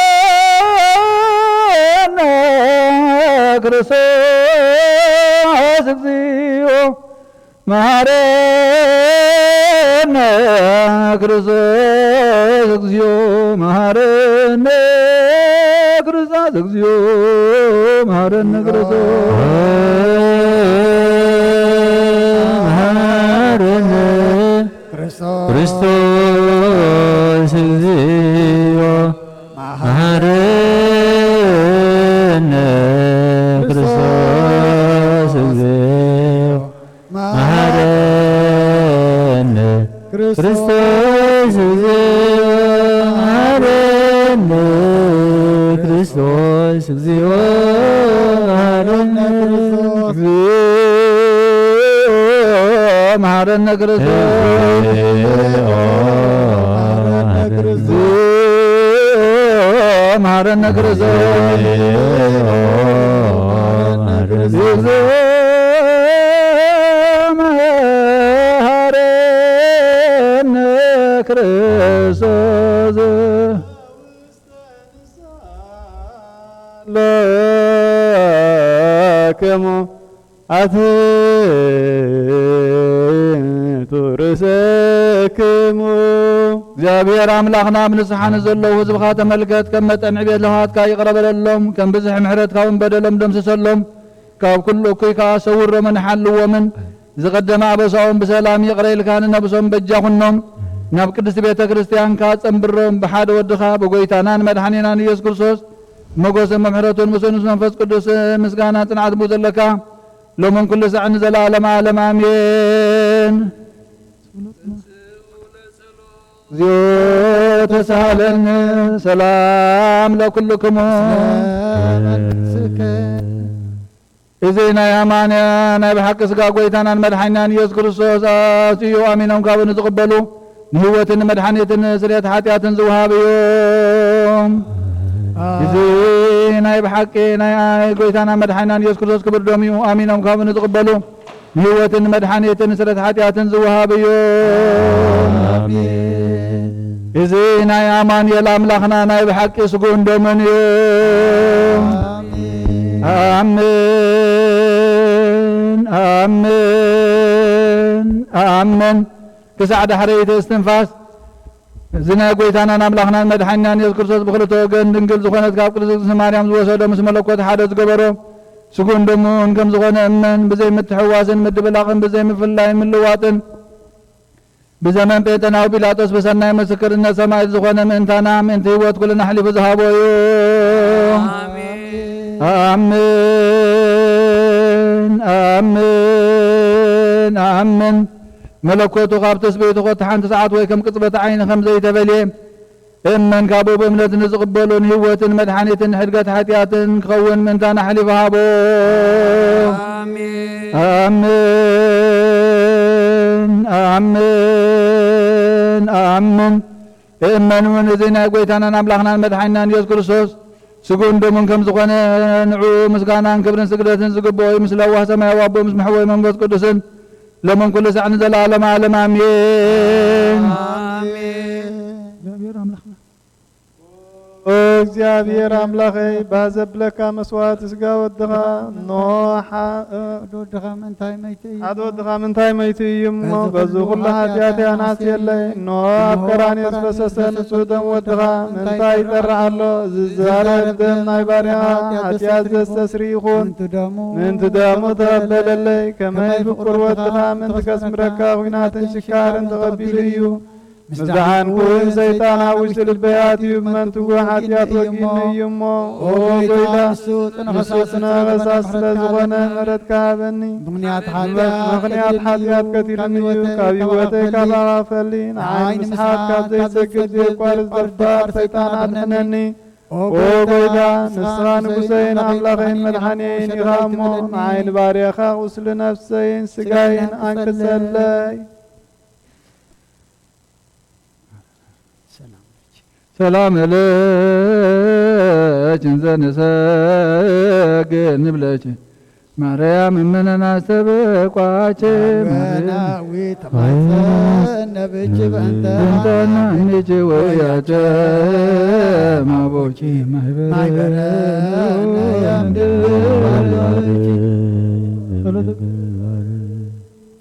እግዚኦ መሐረነ። ክርስቶስ እግዚኦ መሐረነ። ክርስቶስ እግዚኦ መሐረነ። ክርስቶስ እግዚኦ መሐረነ። ክርስቶስ እግዚኦ መሐረነ። ክርስቶስ መሐረነ። ክርስቶስ እግዚኦ መሐረነ። ክርስቶስ እግዚኦ መሐረነ። ክርስቶስ እግዚኦ መሐረነ። ክርስቶስ እግዚኦ መሐረነ። መሐረነ ክርስቶስ። መሐረነ ክርስቶስ። መሐረነ ክርስቶስ። ለክሙ ኣትንቱ ርእሰክሙ። እግዚኣብሔር ኣምላኽና፣ ኣብ ንስሓ ንዘለዉ ህዝብኻ ተመልከት፣ ከም መጠን ዕቤት ለኻትካ ይቕረ በለሎም፣ ከም ብዝሒ ምሕረትካ እውን በደሎም ደምስሰሎም፣ ካብ ኩሉ እኩይ ከኣ ሰውሮምን ሓልዎምን። ዝቐደመ ኣበሳኦም ብሰላም ይቕረ ኢልካ ንነብሶም በጃ ኩኖም፣ ናብ ቅድስቲ ቤተ ክርስቲያንካ ጸንብሮም፣ ብሓደ ወድኻ ብጎይታናን መድሓኒናን ኢየሱስ ክርስቶስ ሞገስን ምሕረቱን ምስኡ ምስ መንፈስ ቅዱስ ምስጋና ጽንዓት ብኡ ዘለካ ሎምን ኩሉ ሳዕ ንዘለዓለመ ዓለም ኣሜን። እግዚኦ ተሳሃለኒ ሰላም ለኩልክሙ። እዚ ናይ ኣማንያ ናይ ብሓቂ ስጋ ጎይታናን መድሓኒናን ኢየሱስ ክርስቶስ ኣስኡ ኣሚኖም ካብኡ ንዝቕበሉ ንህይወትን ንመድሓኒትን ስርየት ሓጢኣትን ዝወሃብ እዩ። እዚ ናይ ብሓቂ ናይ ጎይታና መድሓኒናን ኢየሱስ ክርስቶስ ክብር ደሙ እዩ። ኣሚኖም ካብኡ ንዝቕበሉ ንህይወትን ንመድሓኒትን ስርየት ሓጢኣትን ዝወሃብ እዩ። ኣሜን። እዚ ናይ ኣማኑኤል ኣምላኽና ናይ ብሓቂ ስጉን ደሙን እዩ። ኣሜን፣ ኣሜን፣ ኣሜን። ክሳዕ ዳሕረይቲ እስትንፋስ እዚ ናይ ጐይታናን ኣምላኽናን መድሓኒናን የሱስ ክርስቶስ ብኽልተ ወገን ድንግል ዝኾነት ካብ ቅድስቲ ማርያም ዝወሰዶ ምስ መለኮት ሓደ ዝገበሮ ስጉን ደሙን ከም ዝኾነ እመን። ብዘይ ምትሕውዋስን ምድብላቕን ብዘይ ምፍልላይን ምልዋጥን ብዘመን ጴንጠናዊ ጲላጦስ ብሰናይ ምስክርነት ሰማዕት ዝኾነ ምእንታና ምእንቲ ህይወት ኩልና ኣሕሊፉ ዝሃቦ እዩ። ኣሜን። ኣሜን፣ ኣሜን፣ ኣሜን። መለኮቱ ካብ ትስብእቱ ኮታ ሓንቲ ሰዓት ወይ ከም ቅጽበት ዓይኒ ከም ዘይተፈልየ እመን። ካብኡ ብእምነት ንዝቕበሎ ንህይወትን መድሓኒትን ንሕድገት ሓጢኣትን ክኸውን ምእንታና ኣሕሊፉ ሃቦ። ኣሜን። ኣሜን፣ ኣሜን፣ ኣሜን። እመን እውን እዚ ናይ ጐይታናን ኣምላኽናን መድሓኒናን ኢየሱስ ክርስቶስ ስጉን ደሙን ከም ዝኾነ ንዕኡ ምስጋናን ክብርን ስግደትን ዝግብኦ እዩ። ምስ ለዋህ ሰማያዊ ኣቦ ምስ መሕወይ መንፈስ ቅዱስን ሎምን ኩሉ ሳዕ ንዘለዓለመ ዓለም ኣሜን። ኣሜን። እግዚኣብሔር ኣምላኽና። ኦ እግዚኣብሔር ኣምላኸይ፣ ባዘብለካ መስዋዕቲ ስጋ ወድኻ፣ ኖ፣ ሓ-፣ እ፣ ሓደ ወድኻ ምእንታይ መይቱ እዩ ሓደ እሞ፣ ወድኻ ምንታይ መይቱ እዩ እሞ፣ በዚ በዚ ኩሉ ኩሉ ሓጢኣተይ ሓጢኣተይ ኣናስየለይ። ኣናስየለይ። ኖ፣ ኣብ ኖ፣ ቀራንዮ ኣብ ቀራንዮ ዝፈሰሰ ዝፈሰሰ ንጹህ ደም ንጹህ ወድኻ ደም ወድኻ ምንታይ ምንታይ ይጠርዓሎ? ይጠርዓሎ? ዝዛረብ ዝዛረብ ደም ደም ናይ ናይ ባርያኻ ባርያኻ ሓጢኣት ሓጢኣት ዘስተስሪ ይኹን። ምእንቲ ደሙ ምእንቲ ደሙ ተቐበለለይ። ከመይ ከመይ ፍቁር ፍቁር ወድኻ ወድኻ ምእንቲ ምእንቲ ከስምረካ ከስምረካ ኲናትን ኲናትን ሽካርን ሽካርን ተቐቢሉ ተቐቢሉ እዩ። እዩ። ምስ ምስ ደሓንኩ ደሓንኩ ሰይጣን ኣብ ውሽጢ ልበይ ኣትዩ ብመንትጉ ሓጢኣት ወጊእኒ እዩ እሞ፣ ኦ ጐይታ፣ ንሱ ጽኑዕ ንሱ ከሳሲ ጽኑዕ ስለ ከሳሲ ዝኾነ ስለ ዝኾነ ምሕረትካ ምሕረትካ ሃበኒ። ምኽንያት ሓጢኣት ምኽንያት ከዲኑኒ እዩ፣ ሓጢኣት ከዲኑኒ ካብ እዩ፣ ህይወተይ ካብ ህይወተይ ከማኻፈሊ፣ ንዓይ ንዓይ ንምስሓት ንምስሓት ካብ ካብ ዘይሰግድ ዘይሰግድ ዘየቋርጽ ዘይቋርጽ ደፋር ደፋር ሰይጣን ሰይጣን ኣድሕነኒ። ኣድሕነኒ። ኦ ኦ ጐይታ፣ ጐይታ፣ ንስኻ ንስኻ ንጉሰይን ንጉሰይን ኣምላኸይን ኣምላኸይን መድሓኒየይን መድሓኒየይን ኢኻ ኢኻ እሞ፣ እሞ፣ ንዓይ ንዓይ ንባርያኻ ቁስሊ ነፍሰይን ስጋይን ስጋይን ኣንክሰለይ። ኣንክሰለይ። ሰላም ለኪ። ሰላም ለኪ እንዘ ንሰግድ ንብለኪ ማርያም እምነን ኣስተበቋኪ ማርያም። ወናዊ ተማጸነ ብኪ በእንተ እንተና እንጂ ወያጨ ማቦኪ ማይበረ ማይበረ ያምድ ጸሎተ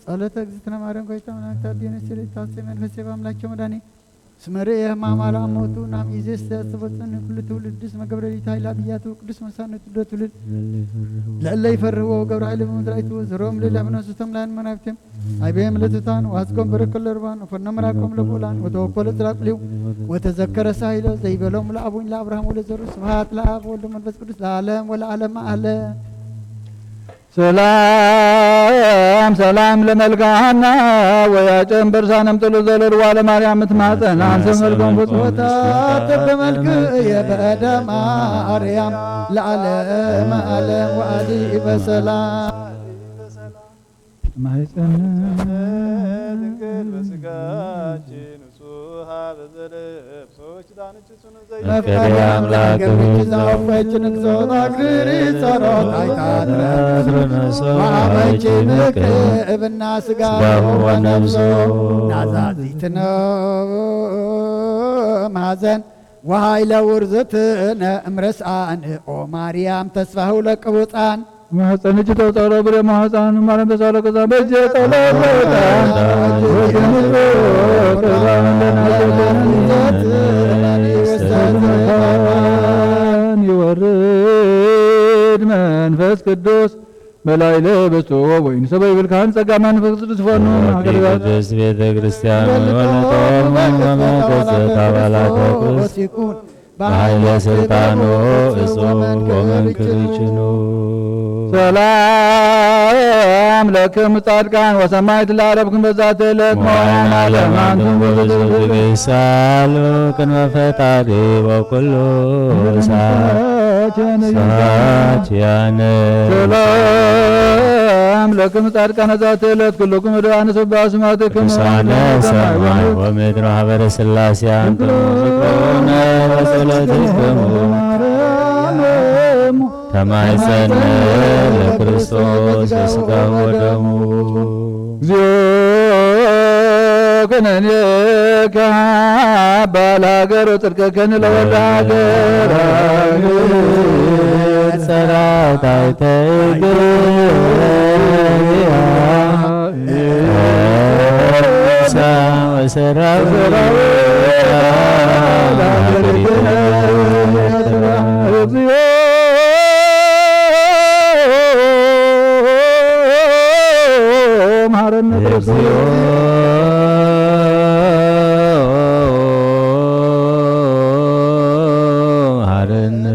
ጸሎተ እግዝእትነ ማርያም ጎይታ መድኃኒት አድነን። ስለ ታሴ መንፈሴ በአምላኬ መድኃኒ እስመ ርእየ ሕማማ ለአሞቱ ናም ኢዜስ ያስተበጽን ኩሉ ትውልድስ መገብረ ሊታይ ለአብያቱ ቅዱስ መሳነቱ ዶ ትውልድ ለእለ ይፈርህዎ ገብረ ኃይለ በመዝራይቱ ዘሮም ለለ ብነሱቶም ላን መናብቴም አይቤም ለትታን ዋስቆም በረከለ ርባን ወፈነ መራቆም ለብኡላን ወተወኮለ ጽላቅሊው ወተዘከረ ሳይሎ ዘይበሎም ለአቡኝ ለአብርሃም ወለዘሩ ስብሐት ለአብ ወወልድ ወመንፈስ ቅዱስ ለዓለም ወለዓለም አለ። ሰላም ሰላም ለመልክዓና ወያጨን በርሳን እምጥሉ ዘለርዋ ለማርያም ምትማጸን አንሰ መልኩም ፍጹም ወታተብ በመልክ የበደ ማርያም ለዓለም ዓለም ወአዲ በሰላም ማህፀን ድንግል በስጋችን ንጹሃ በዘለብ ሰዎች ዳንች ጽኑ መፍቀሪ አምላክ ገብርኪ ዘወፈች ንግሶ ታግሪ ጸሎት አይታትረን ወአበኪ ምክብና ስጋ ስጋሁ ወነፍሶ ናዛዚትነ ማዘን ወሃይለ ውርዝትነ እምርስአን ኦ ማርያም ተስፋሁ ለቅቡፃን ማህፀን እጅ ተውፀሮ ብሬ ማህፀን ማርያም ተሳለ ቅዛ በጀ ጸሎታ ወጀምሮ ቅርባን ለናዘተን ይወርድ መንፈስ ቅዱስ መላይለ በዝቶ ወይን ሰበይ ብልካን ጸጋ መንፈስ ቅዱስ ፈኑ ቅድስት ቤተ ክርስቲያን ወለቶም መመንኮሰት አባላተ ክርስቲያን በኃይለ ሥልጣኑ እጹብ ወመንክር ችኑ። ሰላም ለክሙ ጻድቃን ወሰማዕት ለዓለምኩም በዛተ ዕለት ሞያን ዓለም አንቱም በብዙ ትግሳሉ ቅድመ ፈጣሪ ወኩሉ ሳትያነ። ሰላም ለክሙ ጻድቃን በዛተ ዕለት ኩልኩም እድባን ስባ ስማትክሙ ቅዱሳነ ሰማይ ወምድር ማህበረ ሥላሴ አንትሙ ዝክሩነ በጸሎትክሙ ተማይጸነ ለክርስቶስ በሥጋሁ ወደሙ። እግዚኦ ኩነኔ ከሃባ ለሀገር ወጽድቀከኒ ለወልደ ሀገር። ጸራታይተ እግርያ ወሰራዊት እግዚኦ መሐረነ።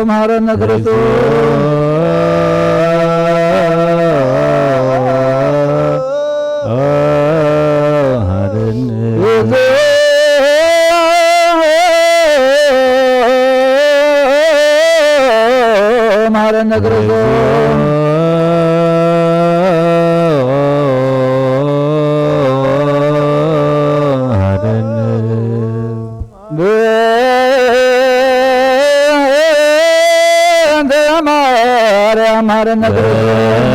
መሐረነ ክርስቶስ። መሐረነ። መሐረነ ክርስቶስ። በእንተ ማርያም መሐረነ ክርስቶስ።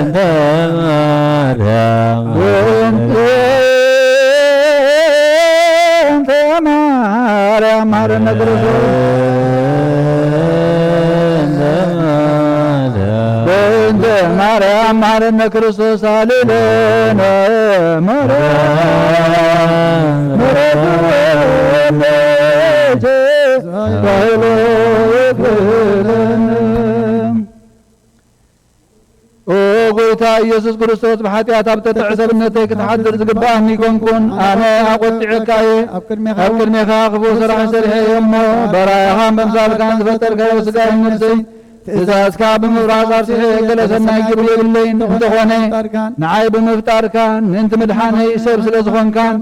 በእንተ ማርያም። በእንተ ማርያም መሐረነ ክርስቶስ። በእንተ ማርያም። በእንተ ማርያም መሐረነ ክርስቶስ። ሃሌሉያ። ማርያም ምሕረት ወልደኪ ኃይሎ ይክለነ። ኦ ጎይታ ኢየሱስ ክርስቶስ፣ ብሓጢኣት ኣብ ትሕቲ ሰብነተይ ክትሓድር ዝግባኣኒ ኣይኮንኩን። ኣነ ኣቖጢዐካ እየ። ኣብ ቅድሜኻ ኣብ ቅድሜኻ ክፉእ ስራሕ ሰሪሐ እየ እሞ፣ በራእያኻን በምሳልካን ዝፈጠርካዮ ስጋይን ነፍሰይ ትእዛዝካ ብምፍራስ ኣርሲሐ ገለ ሰናይ ግብሪ የብለይን። እንተኾነ ንዓይ ብምፍጣርካ ምእንቲ ምድሓነይ ሰብ ስለ ዝኾንካን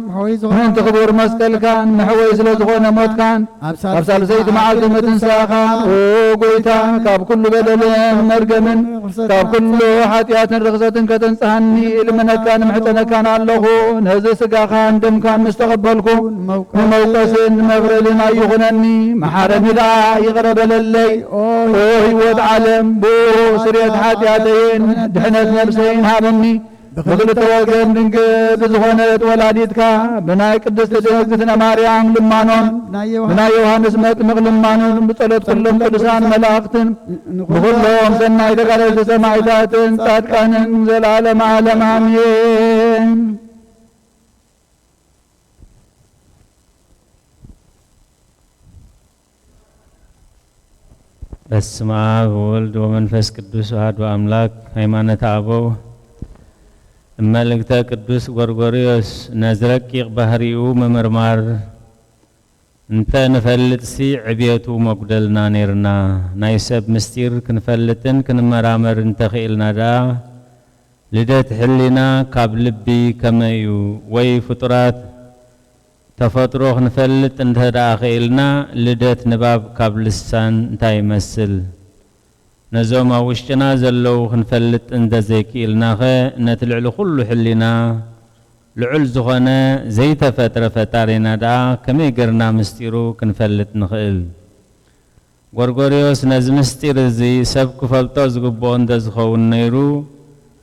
ምእንቲ ክቡር መስቀልካን መሕወይ ስለ ዝኾነ ሞትካን ኣብ ሳልሰይቲ መዓልቲ ምትንሳእኻን፣ ኦ ጎይታ፣ ካብ ኩሉ በደልን መርገምን ካብ ኩሉ ሓጢኣትን ርኽሰትን ከተንጽሃኒ እልምነካን እምሕጸነካን ኣለኹ። ነዚ ስጋኻን ደምካን ምስ ተቐበልኩ ንመውቀስን ንመፍረድን ኣይኹነኒ፣ መሓረኒ ደኣ ይቕረ በለለይ። ኦ ህይወት ዓለም፣ ብኡ ስርየት ሓጢኣተይን ድሕነት ነፍሰይን ሃበኒ። ብኽልተ ወገን ድንግል ብዝኾነት ወላዲትካ ብናይ ቅድስት ድንግልትነ ማርያም ልማኖን ብናይ ዮሃንስ መጥምቕ ልማኖን ብጸሎት ኩሎም ቅዱሳን መላእኽትን ብኹሎም ሰናይ ተጋደልቲ ሰማዕታትን ጻድቃንን ዘለዓለመ ዓለም ኣሜን። በስመ አብ ወወልድ ወመንፈስ ቅዱስ አሐዱ አምላክ። ሃይማኖተ አበው እመልእክተ ቅዱስ ጎርጎርዮስ። ነዚ ረቂቕ ባህሪኡ ምምርማር እንተ ንፈልጥሲ ዕብየቱ መጉደልና ነይርና። ናይ ሰብ ምስጢር ክንፈልጥን ክንመራመር እንተኽኢልና ደኣ ልደት ሕሊና ካብ ልቢ ከመይ እዩ? ወይ ፍጡራት ተፈጥሮ ክንፈልጥ እንተ ደኣ ኽኢልና፣ ልደት ንባብ ካብ ልሳን እንታይ ይመስል? ነዞም ኣብ ውሽጥና ዘለዉ ክንፈልጥ እንተ ዘይክኢልናኸ፣ ነቲ ልዕሊ ኹሉ ሕሊና ልዑል ዝኾነ ዘይተፈጥረ ፈጣሪና ደኣ ከመይ ገርና ምስጢሩ ክንፈልጥ ንኽእል? ጎርጎርዮስ ነዚ ምስጢር እዚ ሰብ ክፈልጦ ዝግብኦ እንተ ዝኸውን ነይሩ፣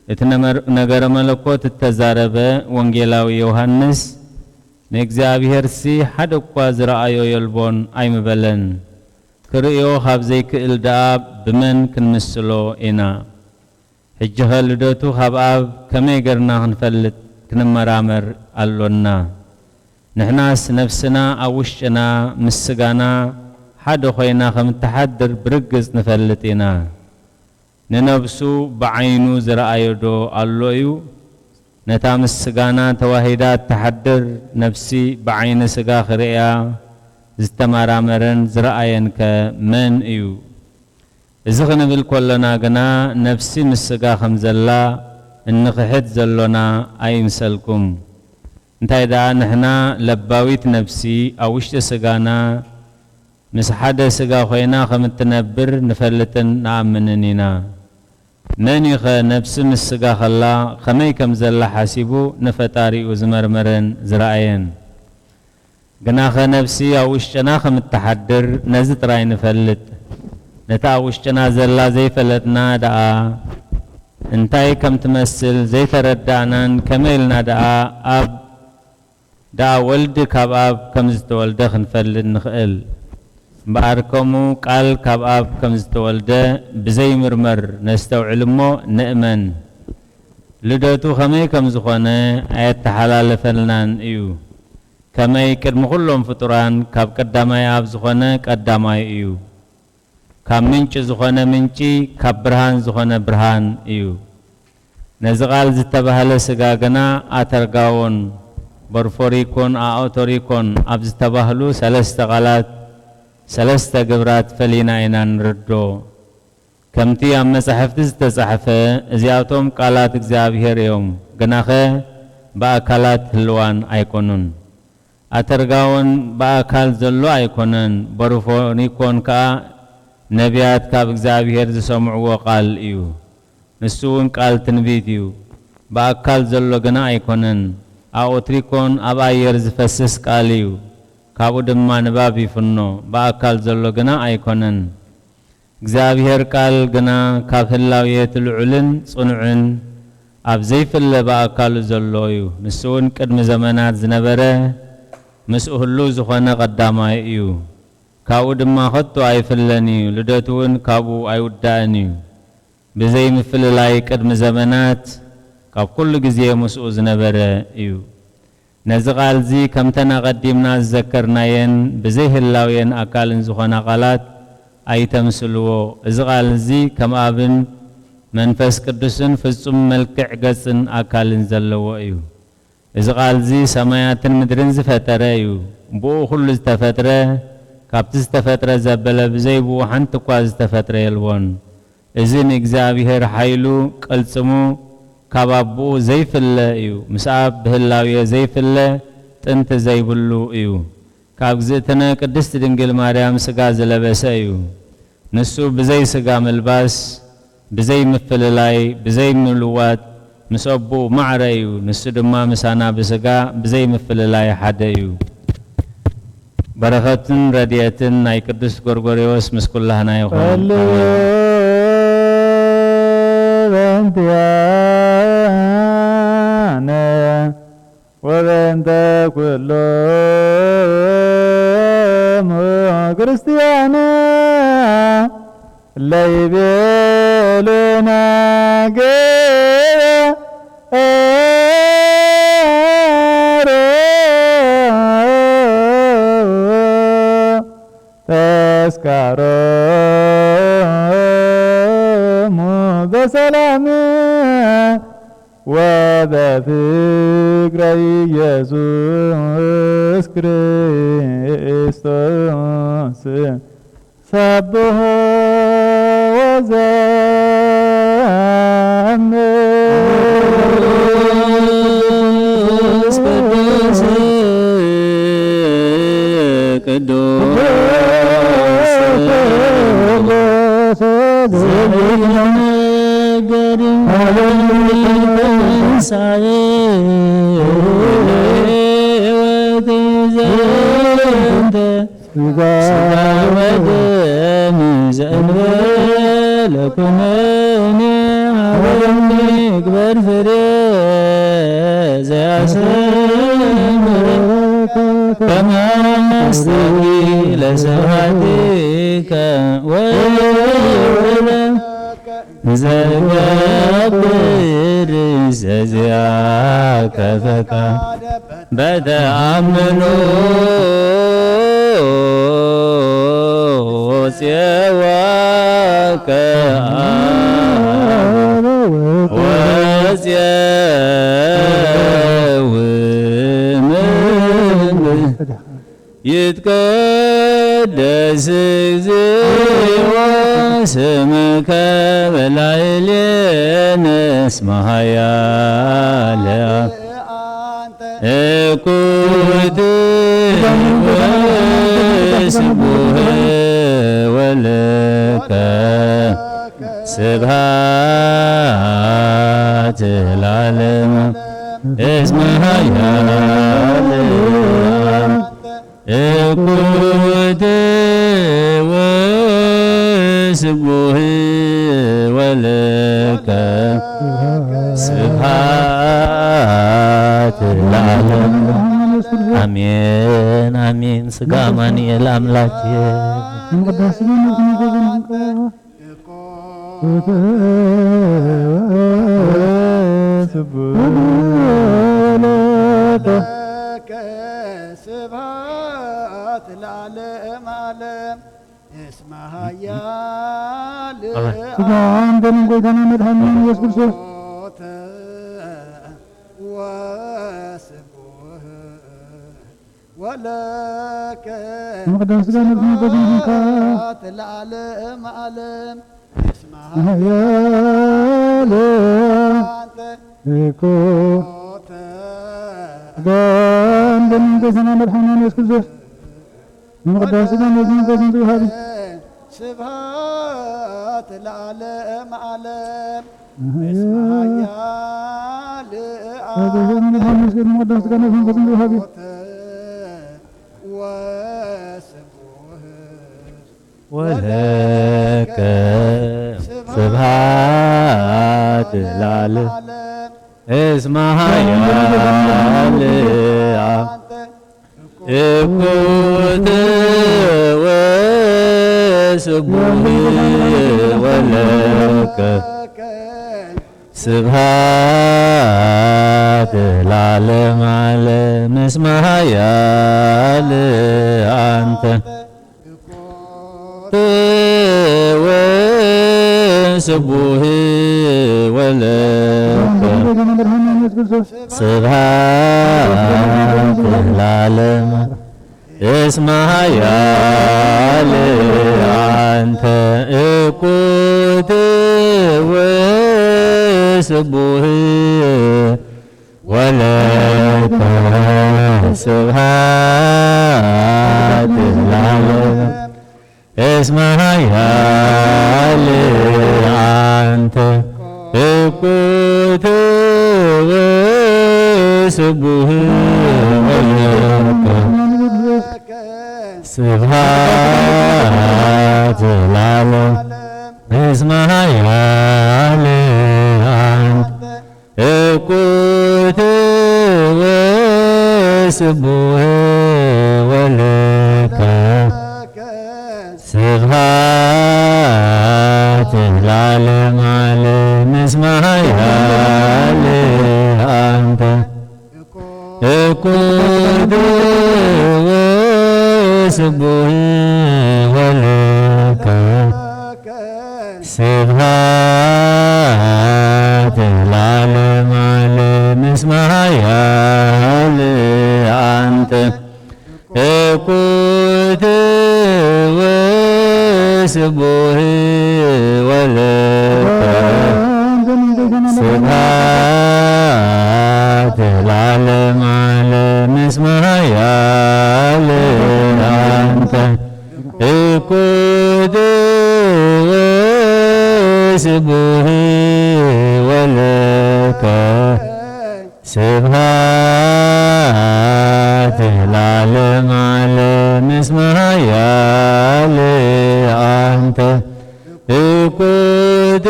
እቲ ነመር-፣ ነገረ መለኮት እተዛረበ ወንጌላዊ ዮሃንስ፣ ንእግዚኣብሔርሲ ሓደ እኳ ዝረኣዮ የልቦን ኣይምበለን። ክርእዮ ካብ ዘይክእል ደኣ ብመን ክንምስሎ ኢና? ሕጂኸ ልደቱ ካብ ኣብ ከመይ ገርና ክንፈልጥ ክንመራመር ኣሎና። ንሕናስ ነፍስና ኣብ ውሽጥና ምስ ስጋና ሓደ ኮይና ከም እትሓድር ብርግጽ ንፈልጥ ኢና። ንነብሱ ብዓይኑ ዝረኣዮ ዶ ኣሎ እዩ? ነታ ምስ ስጋና ተዋሂዳ እትሓድር ነፍሲ ብዓይኒ ስጋ ክርእያ ዝተመራመረን ዝረኣየን ከ መን እዩ? እዚ ክንብል ከሎና ግና ነፍሲ ምስ ስጋ ከም ዘላ እንኽሕድ ዘሎና ኣይምሰልኩም። እንታይ ደኣ ንሕና ለባዊት ነፍሲ ኣብ ውሽጢ ስጋና ምስ ሓደ ስጋ ኮይና ከም እትነብር ንፈልጥን ንኣምንን ኢና። መን እዩ ኸ ነፍሲ ምስ ስጋ ከላ ከመይ ከም ዘላ ሓሲቡ ንፈጣሪኡ ዝመርመረን ዝረኣየን? ግናኸ ነፍሲ ኣብ ውሽጥና ከም እትሓድር ነዚ ጥራይ ንፈልጥ። ነታ ኣብ ውሽጥና ዘላ ዘይፈለጥና ደኣ እንታይ ከም ትመስል ዘይተረዳእናን ከመይ ኢልና ደኣ ኣብ ደኣ ወልድ ካብ ኣብ ከም ዝተወልደ ክንፈልጥ ንኽእል። እምበኣር ከምኡ ቃል ካብ ኣብ ከም ዝተወልደ ብዘይምርመር ነስተውዕል እሞ ንእመን። ልደቱ ከመይ ከም ዝኾነ ኣየተሓላለፈልናን እዩ። ከመይ ቅድሚ ኩሎም ፍጡራን ካብ ቀዳማይ ኣብ ዝኾነ ቀዳማይ እዩ። ካብ ምንጪ ዝኾነ ምንጪ፣ ካብ ብርሃን ዝኾነ ብርሃን እዩ። ነዚ ቃል ዝተባህለ ስጋ ግና ኣተርጋዎን፣ በርፎሪኮን ኣኦቶሪኮን ኣብ ዝተባህሉ ሰለስተ ቃላት፣ ሰለስተ ግብራት ፈሊና ኢና ንርዶ። ከምቲ ኣብ መጻሕፍቲ ዝተጻሕፈ፣ እዚኣቶም ቃላት እግዚኣብሔር እዮም፣ ግናኸ ብኣካላት ህልዋን ኣይኮኑን። ኣተርጋዎን ብኣካል ዘሎ ኣይኮነን፣ በርፎሪኮን ከኣ ነቢያት ካብ እግዚኣብሔር ዝሰምዕዎ ቃል እዩ። ንሱ እውን ቃል ትንቢት እዩ፣ ብኣካል ዘሎ ግና ኣይኮነን። ኣኦትሪኮን ኣብ ኣየር ዝፈስስ ቃል እዩ፣ ካብኡ ድማ ንባብ ይፍኖ፣ ብኣካል ዘሎ ግና ኣይኮነን። እግዚኣብሔር ቃል ግና ካብ ህላዌ እቲ ልዑልን ጽኑዕን ኣብ ዘይፍለ ብኣካሉ ዘሎ እዩ። ንሱ እውን ቅድሚ ዘመናት ዝነበረ፣ ምስኡ ህሉው ዝኾነ ቀዳማይ እዩ። ካብኡ ድማ ከቶ ኣይፍለን እዩ፣ ልደቱ እውን ካብኡ ኣይውዳእን እዩ። ብዘይ ምፍልላይ ቅድሚ ዘመናት ካብ ኩሉ ግዜ ምስኡ ዝነበረ እዩ። ነዚ ቃል እዚ ከምተን ኣቐዲምና ዝዘከርናየን ብዘይ ህላዌን ኣካልን ዝኾና ቃላት ኣይተምስልዎ። እዚ ቃል እዚ ከም ኣብን መንፈስ ቅዱስን ፍጹም መልክዕ ገጽን ኣካልን ዘለዎ እዩ። እዚ ቃል እዚ ሰማያትን ምድርን ዝፈጠረ እዩ። ብኡ ኩሉ ዝተፈጥረ፣ ካብቲ ዝተፈጥረ ዘበለ ብዘይ ብኡ ሓንቲ እኳ ዝተፈጥረ የልቦን። እዚ ንእግዚኣብሔር ሓይሉ ቅልጽሙ ካብ ኣቦኡ ዘይፍለ እዩ። ምስ ኣብ ብህላዌ ዘይፍለ ጥንቲ ዘይብሉ እዩ። ካብ እግዝእትነ ቅድስት ድንግል ማርያም ሥጋ ዝለበሰ እዩ። ንሱ ብዘይ ሥጋ ምልባስ፣ ብዘይ ምፍልላይ፣ ብዘይ ምልዋጥ ምስ ኣቦኡ ማዕረ እዩ። ንሱ ድማ ምሳና ብሥጋ ብዘይ ምፍልላይ ሓደ እዩ። በረኸትን ረድኤትን ናይ ቅዱስ ጎርጎርዮስ ምስ ኩላህና ይኹን። ጸልዩ ኣሜን። በእንቲአነ ወበእንተ ኩሎሙ ክርስቲያን ለይቤሉና ግበ ተስካሮሙ በሰላም ወበፍቅረ ኢየሱስ ክርስቶስ። ሰብሖ ወዘምር። ቅዱስ፣ ቅዱስ፣ ቅዱስ፣ ዘይነገር ትንሳኤ ለሕይወት ዘንተ ሥጋ ወደም ዘእንበለ ኩነኔ ሀበኒ ግበር ፍሬ ዘያሰምር ከማስተሪ ለስብሐትከ ወይበለ ዘገብር ዘዚአከ ፈቃድ በተአምኖ ወጽየዋከ አብ ወጽየው ምን ይትቀደስ እግዚኦ ስምከ በላዕሌነ እስመ ኃያል እኩት ወስቡህ ወለከ ስብሐት ለዓለመ እስመ ኃያል እኩት ወስቡህ ወለከ ስብሐት ለዓለም። አሜን አሜን። ሥጋ አማኑኤል አምላኬ ስብሐት ለዓለመ ዓለም እስመ ኃያል ስጋ አንተ ምን ጎይታና መድኃኒነ ኢየሱስ ክርስቶስ ሞተ ወስቡህ ወለከ ምቅዳስ ስጋ ነፍስ መንፈስ ይሁንካ። ስብሐት ለዓለመ ዓለም እስመ ኃያል አንተ እኮ ሞተ ስጋ አንተ ምን ጎይታና መድኃኒነ ኢየሱስ ክርስቶስ ምቅዳስ ስጋ ነፍስ መንፈስ ይሁንካ። ስብሐት ለዓለመ ዓለም እስመ ኃያል ስጋ ነፍስ መንፈስ ይሁንካ። ወስቡህ ወለከ ስብሐት ለዓለም እስመ ኃያል እኩት ወስቡህ ወለከ ስብሐት ለዓለመ ዓለም እስመ ኃያል አንተ ወስቡህ ወለከ ስብሐት ለዓለመ እስመ ኃያል አንተ እኩት ወስቡህ ወለከ ስብሐት ለዓለመ እስመ ኃያል አንተ እኩት ወስቡህ ወለከ ስብሐት ለዓለም እስመ ኃያል አንተ እኩት ወስቡህ ወለከ ስብሐት ለዓለመ ዓለም እስመ ኃያል አንተ እኩት ወስቡህ ወለከ ስብሐት ለዓለመ ዓለም እስመ ኃያል አንተ እኩት ወስቡህ ወለከ ስብሐት ለዓለመ ዓለም እስመ ኃያል አንተ እኩት ወስቡህ ወለከ ስብሐት ለዓለመ ዓለም እስመ ኃያል አንተ እኩት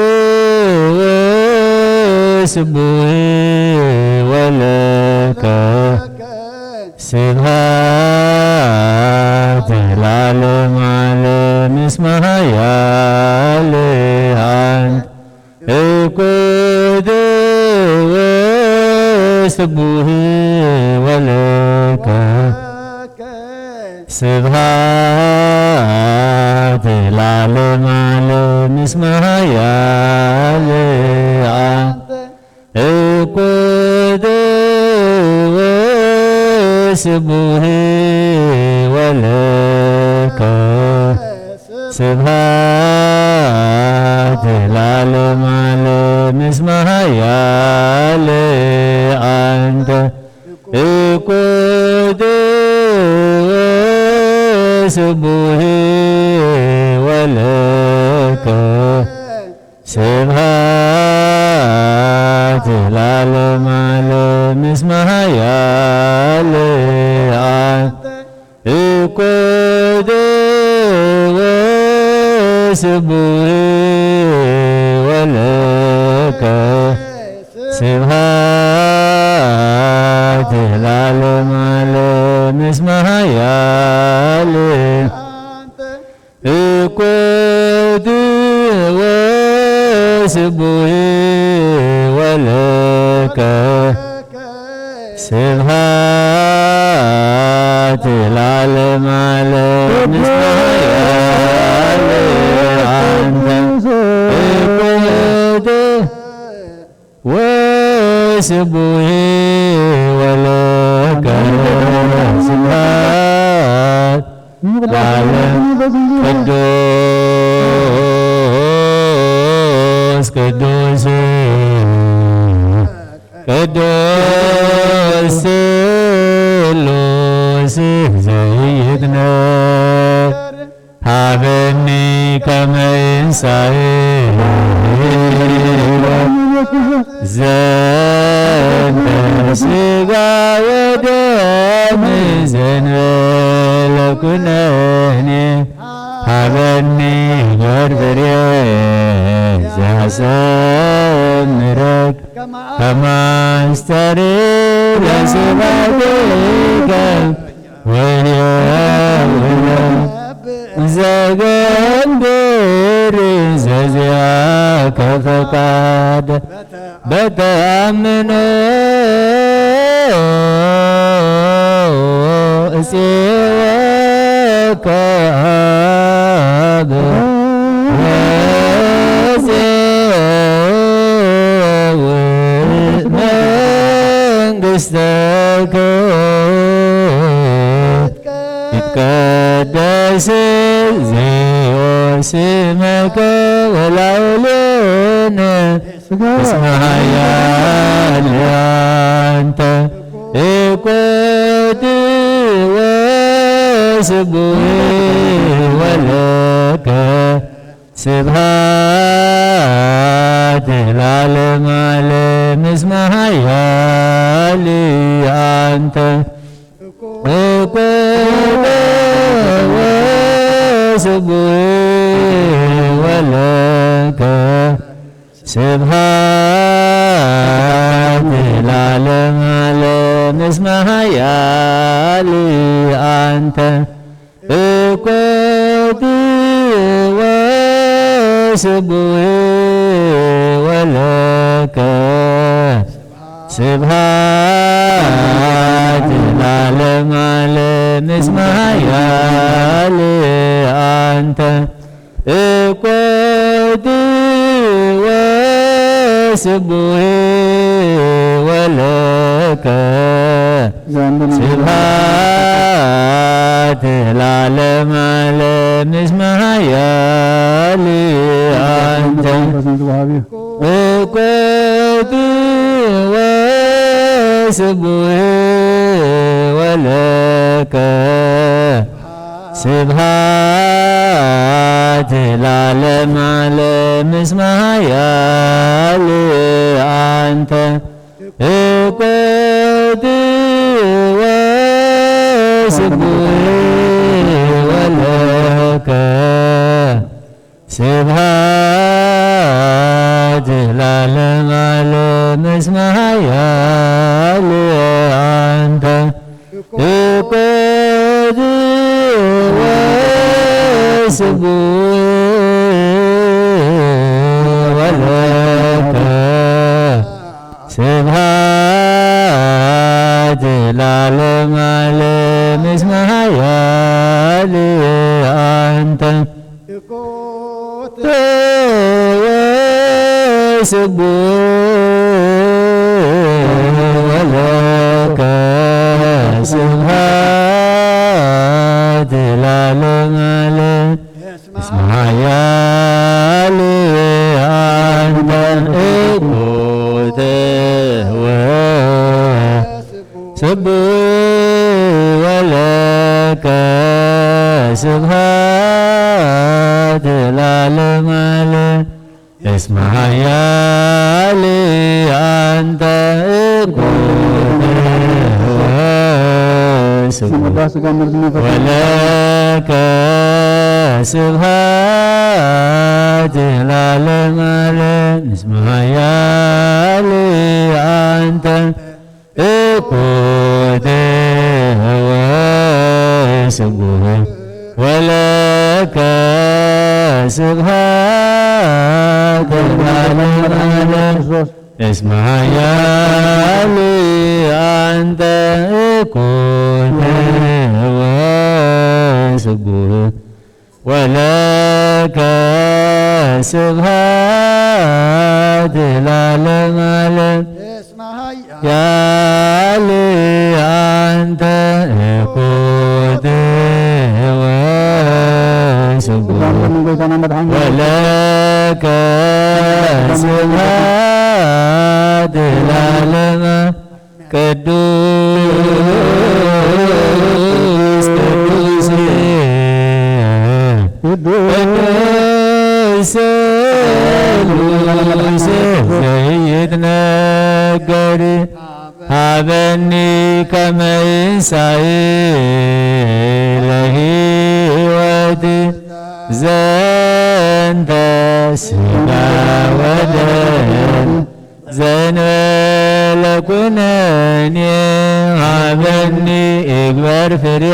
ወስቡህ ወለከ ስብሐት ለዓለመ ዓለም እስመ ኃያል አንተ እኩት ወስቡህ ወለከ ስብሐት ለዓለመ ዓለም እስመ ኃያል አንተ እኩት ወስቡህ ወለከ ስብሐት ለዓለመ ዓለም እስመ ኃያል አንተ እኩት ወስቡህ ወለከ ስብሐት ለዓለመ ዓለም እስመ ኃያል አንተ እኩት ወስቡህ ወለከ ስብሐት ለዓለመ ዓለም እስመ ኃያል እኩት ወስቡህ ወለከ ስብሐት ለዓለመ ዓለም እስመ ኃያል አንተ። ወስቡሕ ወለከ ስብሐት ለዓለም። ቅዱስ ቅዱስ ቅዱስ ስሉስ ዘይትነገር ሃበኒ ከመ ይንሳእ ዘንተ ሥጋ ወደም ዘንበለ ኩነኔ ሃበኒ በርበሬ ዘያሰምረክ ከማስተሪ ለስባዴከ ወየውለ ዘገብር ዘዚአከ ፈቃድ በተአምኖ እጽወከ አብ ወዘውእ መንግሥተከ ይትቀደስ እግዚኦ ስመከ ወላውሌነ እስመ ኃያል አንተ እኮት ወስቡሕ ወለከ ስብሐት ለዓለመ ዓለም እስመ ኃያል አንተ እኮት ወስቡሕ ወለከ ስብሐት ለዓለመ ዓለም እስመ ኃያል አንተ እኮት ወስቡሕ ወለከ ስብሐት ለዓለመ ዓለም እስመ ኃያል አንተ እኮት ወስቡሕ ወለከ ስብሐት ለዓለመ ዓለም እስመ ኃያል አንተ እኮት ወስቡሕ ወለከ ስብሐት ለዓለመ ዓለም እስመ ኃያል አንተ እኮት ወስቡሕ ወለከ ስብሐት ለዓለመ ዓለም እስመ ኃያል አንተ እኮት ወስቡሕ ወለከ ስብሐት ለዓለመ ዓለም እስመ ኃያል አንተ ወስቡሕ ወለከ ስብሐት ለዓለመ ዓለም እስመ ኃያል አንተ እኮት ወ ስቡሕ ወለከ ስብሐት ለዓለመ ዓለም እስመ ኃያል አንተ እኩል ስብሐት ስጋ መርዝነት ወለከ ስብሐት ለዓለመ ዓለም እስመ ኃያል አንተ እኩት ወስቡሕ ወለከ ስብሐት ለዓለመ ዓለም። እስመ ኃያል አንተ እኩት ስብሐት ለዓለመ ዓለም። ያሊ አንተ እኮት ወስቡሕ ወለከ ስብሐት ለዓለመ ቅዱስ ቅዱስ ቅዱስ ስሉስ ዘይትነገር ሀበኒ ከመ ይንሳኢ ለህይወት ዘንተ ስጋ ወደም ዘእንበለ ኩነኔ ሀበኒ እግበር ፍሬ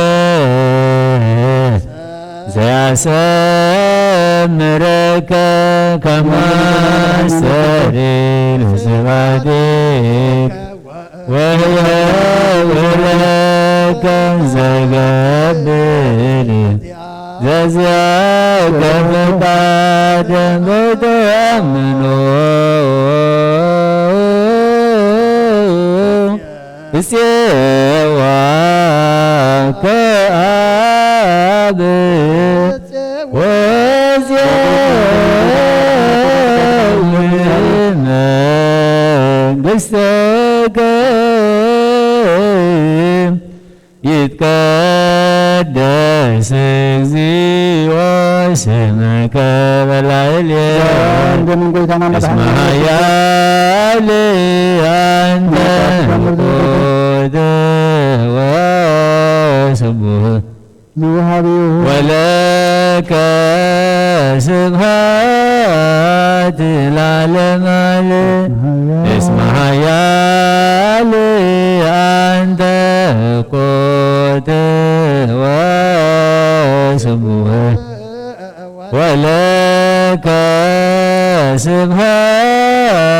ዘያሰምረከ ከመ አስተሪ ለስብሐቲከ ወሕያው ለከ ዘገብር ዘዚአከ ፈቃድ በተአምኖ እፄዋ ከአብ ወዜዊ መንግሥትከ ይትቀደስ እግዚኦ ስምከ በላዕሌነ። ደምን ጎይታና እስመ መድኃኒነ ኃያል አንተ ውእቱ ወስቡሕ ዝወሃብዮ ወለከ ስብሐት ለዓለመ ዓለም። እስመ ኃያል አንተ ኮት ወስቡሕ ወለከ ስብሐት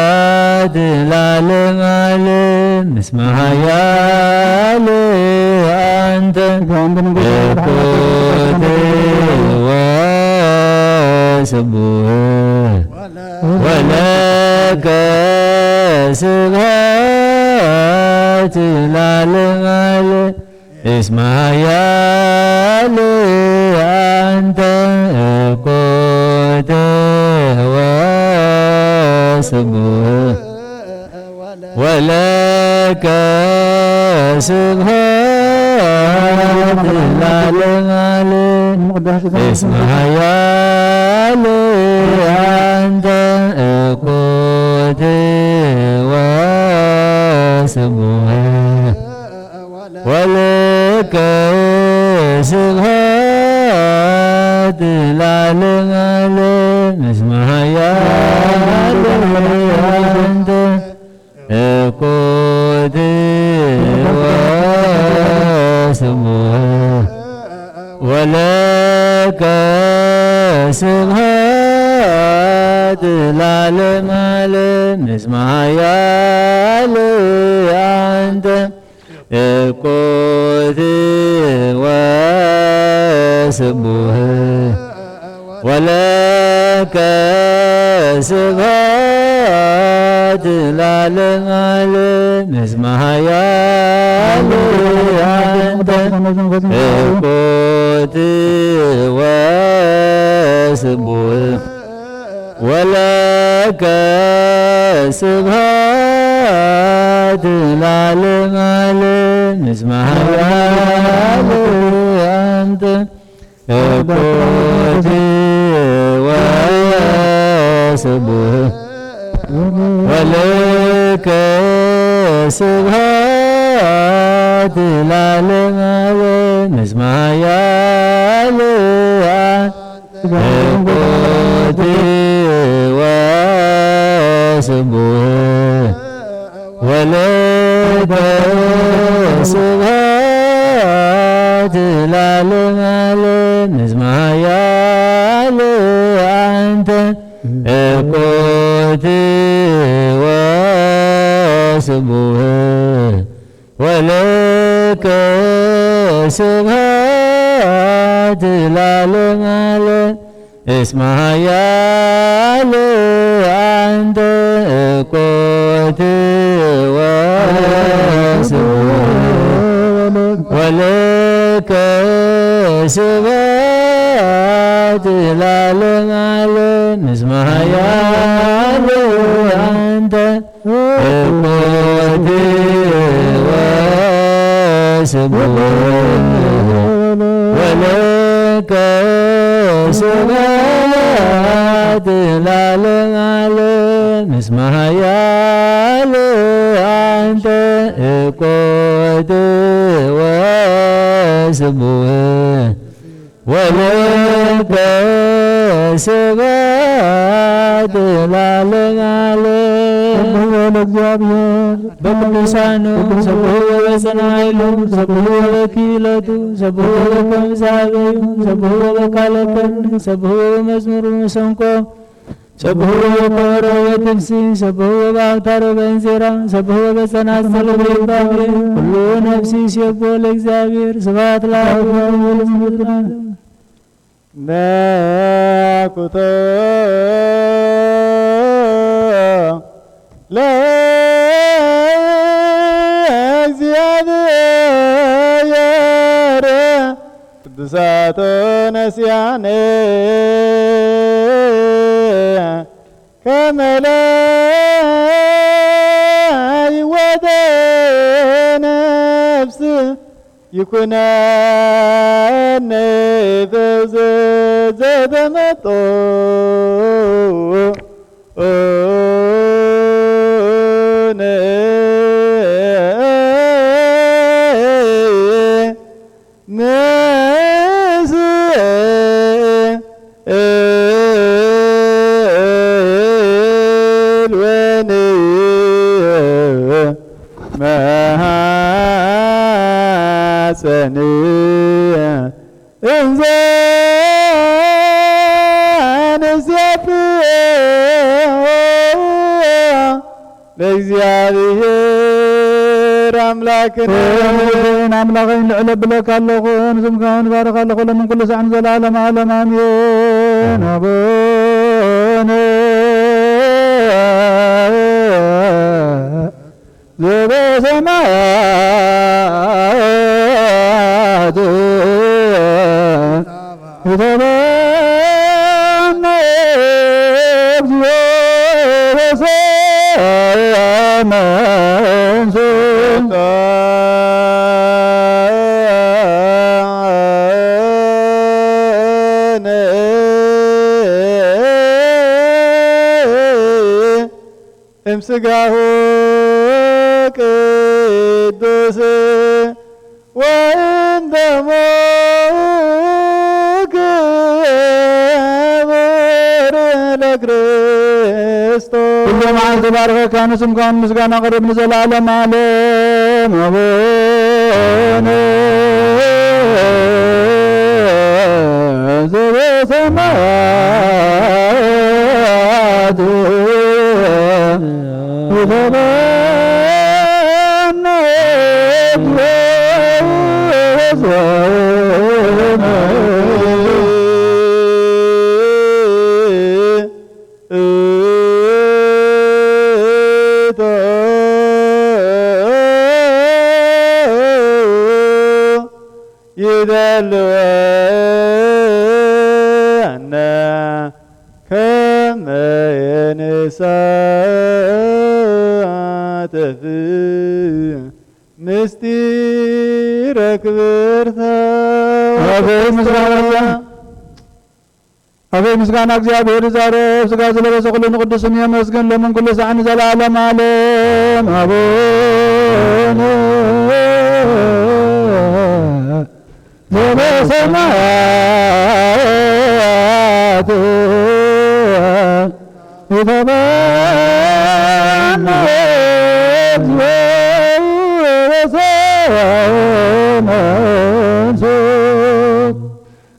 ለዓለመ ዓለም። እስመ ኃያል አንተ እኮት ወስቡሕ ወለከ ስብሐት ለዓለመ ዓለም። እስመ ኃያል አንተ እኮት ወስቡሕ ወለከ ስብሐት ለዓለመ ዓለም። እስመ ኃያል አንተ እኮት ወስቡሕ ወለከ ስብሐት ለዓለመ ዓለም። እስመ ኃያል አንተ እኮት ወስቡሕ ወለከ ስብሐት ለዓለመ ዓለም። እስመ ኃያል አንተ እኮት ወስቡሕ ወለከ ስብሐት ለዓለመ ዓለም። እስመ ኃያል አንተ እኮት ወስቡሕ ወለከ ስብሐት ለዓለመ ዓለም። እስመ ኃያል አንተ እኮት ወስቡሕ ወለከ ስብሐት ለዓለመ ዓለም። እስመ ኃያል አንተ እኮት ወስቡሕ ወለከ ስብሐት ለዓለመ ዓለም። እስመ ኃያል አንተ እኮት ወስቡሕ ወለከ ስብሐት ለዓለመ ዓለም። እስመ ኃያል አንተ እኮት ወስቡሕ ወለከ ስብሐት ለዓለመ ዓለም። እስመ ኃያል አንተ እኮት ወስቡሕ ወለከ ስብሐት ለዓለመ ዓለም። እስመ ኃያል አንተ እኮት ወስቡሕ ወለከ ስብሐት ለዓለመ ዓለም። ሰብሑ ለእግዚአብሔር በቅዱሳኑ፣ ሰብሑ በጽንዓ ኃይሉ፣ ሰብሑ በክህለቱ፣ ሰብሑ በከምዛበዩ፣ ሰብሑ በቃለ ከርኒ፣ ሰብሑ በመዝሙር መሰንቆ፣ ሰብሑ በከበሮ በትፍሲ፣ ሰብሑ በአውታሮ በእንዚራ፣ ሰብሑ በጸናጽል በይባቤ፣ ኩሉ ነፍሲ ይሴብሖ ለእግዚአብሔር። ስብሐት ለአብ ወወልድ ወመንፈስ ቅዱስ። ነኩቶ ለእግዚአብሔር ቅዱሳቶ ነስያነ ከመ ለይወተ ነፍስ ይኩነነ ፈውዘ ዘተመጦ መሐፀን እንዘ ንሴብሖ ለእግዚአብሔር አምላክነ። ኣምላኸይ ንልዕል ኣብለካ ኣለኹ፣ ንስምካ ንባርኽ ኣለኹ፣ ለምን ኩሉ ሳዕ ንዘለዓለም ዓለም ኣሜን። ኣቡነ ዘበሰማያት ይትባረክ ስምከ እግዚኦ ወሰመን ስምከ እምስጋሁ ቅዱስ ወእምደሙ ክቡር ለክርስቶስ። ኩሉ መዓልቲ ባርከካ ንስምካ ምስጋና ቅርብ ንዘለዓለም ዓለም። ኣቡነ ዘበሰማያት ይትባረክ ስምከ ይደልወና ከመ ንሳተፍ ምስጢረ ክብርተ። ኣቤት ምስጋና፣ ኣቤት ምስጋና። እግዚኣብሔር ይዛረብ፣ ሥጋ ዝለበሰ ኩሉ ንቅዱስ ስም የመስግን፣ ለምን ኩሉ ሳዕ ንዘለዓለም ዓለም። ኣቡነ ዘበሰማያት ይትባረክ ስምከ እግዚኦ ወሰመን ስምከ።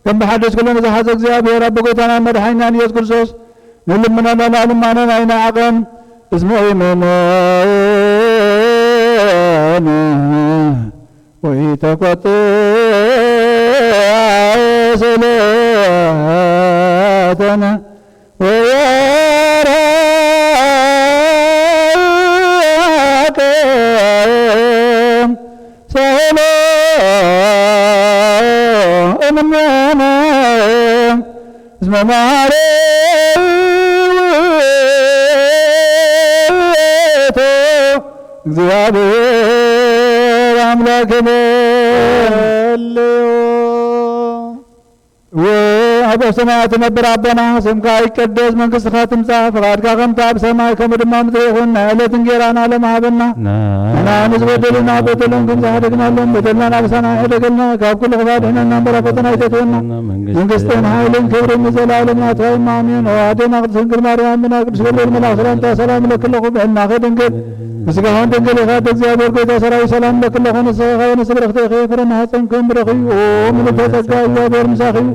ከም ብሓድሽ ኩልና ዝሓዘ እግዚኣብሔር ኣቦ ጎይታናን መድሓኒናን ኢየሱስ ክርስቶስ ንልምናና ልማኖና ኣይንዓቐን። እስመ ኢመኖን ወኢተቆጥዕ ስእለተ ወያራቅም ሳህሎ እምኔነ እስመ ማሕረይ ውእቱ እግዚአብሔር አምላክነ። ጸልዩ። ወአብ ሰማያት ትነብር ኣቦና፣ ስምካ ይቀደስ፣ መንግስትኻ ትምጻእ፣ ፍቓድካ ከምቲ ኣብ ሰማይ ከምኡ ድማ ኣብ ምድሪ ይኹን። ናይ ዕለት እንጌራና ሎም ሃበና። ንሕና ንዝበደሉና በደሎም ከም ዝሓደግናሎም በደልና ናብሳና ኣይሕደገልና፣ ካብ ኩሉ ክፋ ድሕነና እምበር ኣብ ፈተና ኣይተእትወና። መንግስትን ሓይልን ክብርን ንዘለኣለም ናትኻ እዩ፣ ኣሜን። ኦ ኣዴና ቅድስት ድንግል ማርያም፣ ብናይ ቅዱስ ገብርኤል መልኣክ ሰላምታ ሰላም እለኪ ኣለኹ፣ ብሕልናኺ ድንግል፣ ብስጋኺ ድንግል ኢኻ፣ ብእግዚኣብሔር ጎይታ ሰራዊት ሰላም እለኪ ኣለኹ። ንስኺ ከበነ ስብርኽቲ ኢኺ፣ ፍረ ማህፀንኪ እውን ብሩኽ እዩ። ኦ ምልዕተ ጸጋ፣ እግዚኣብሔር ምሳኺ እዩ።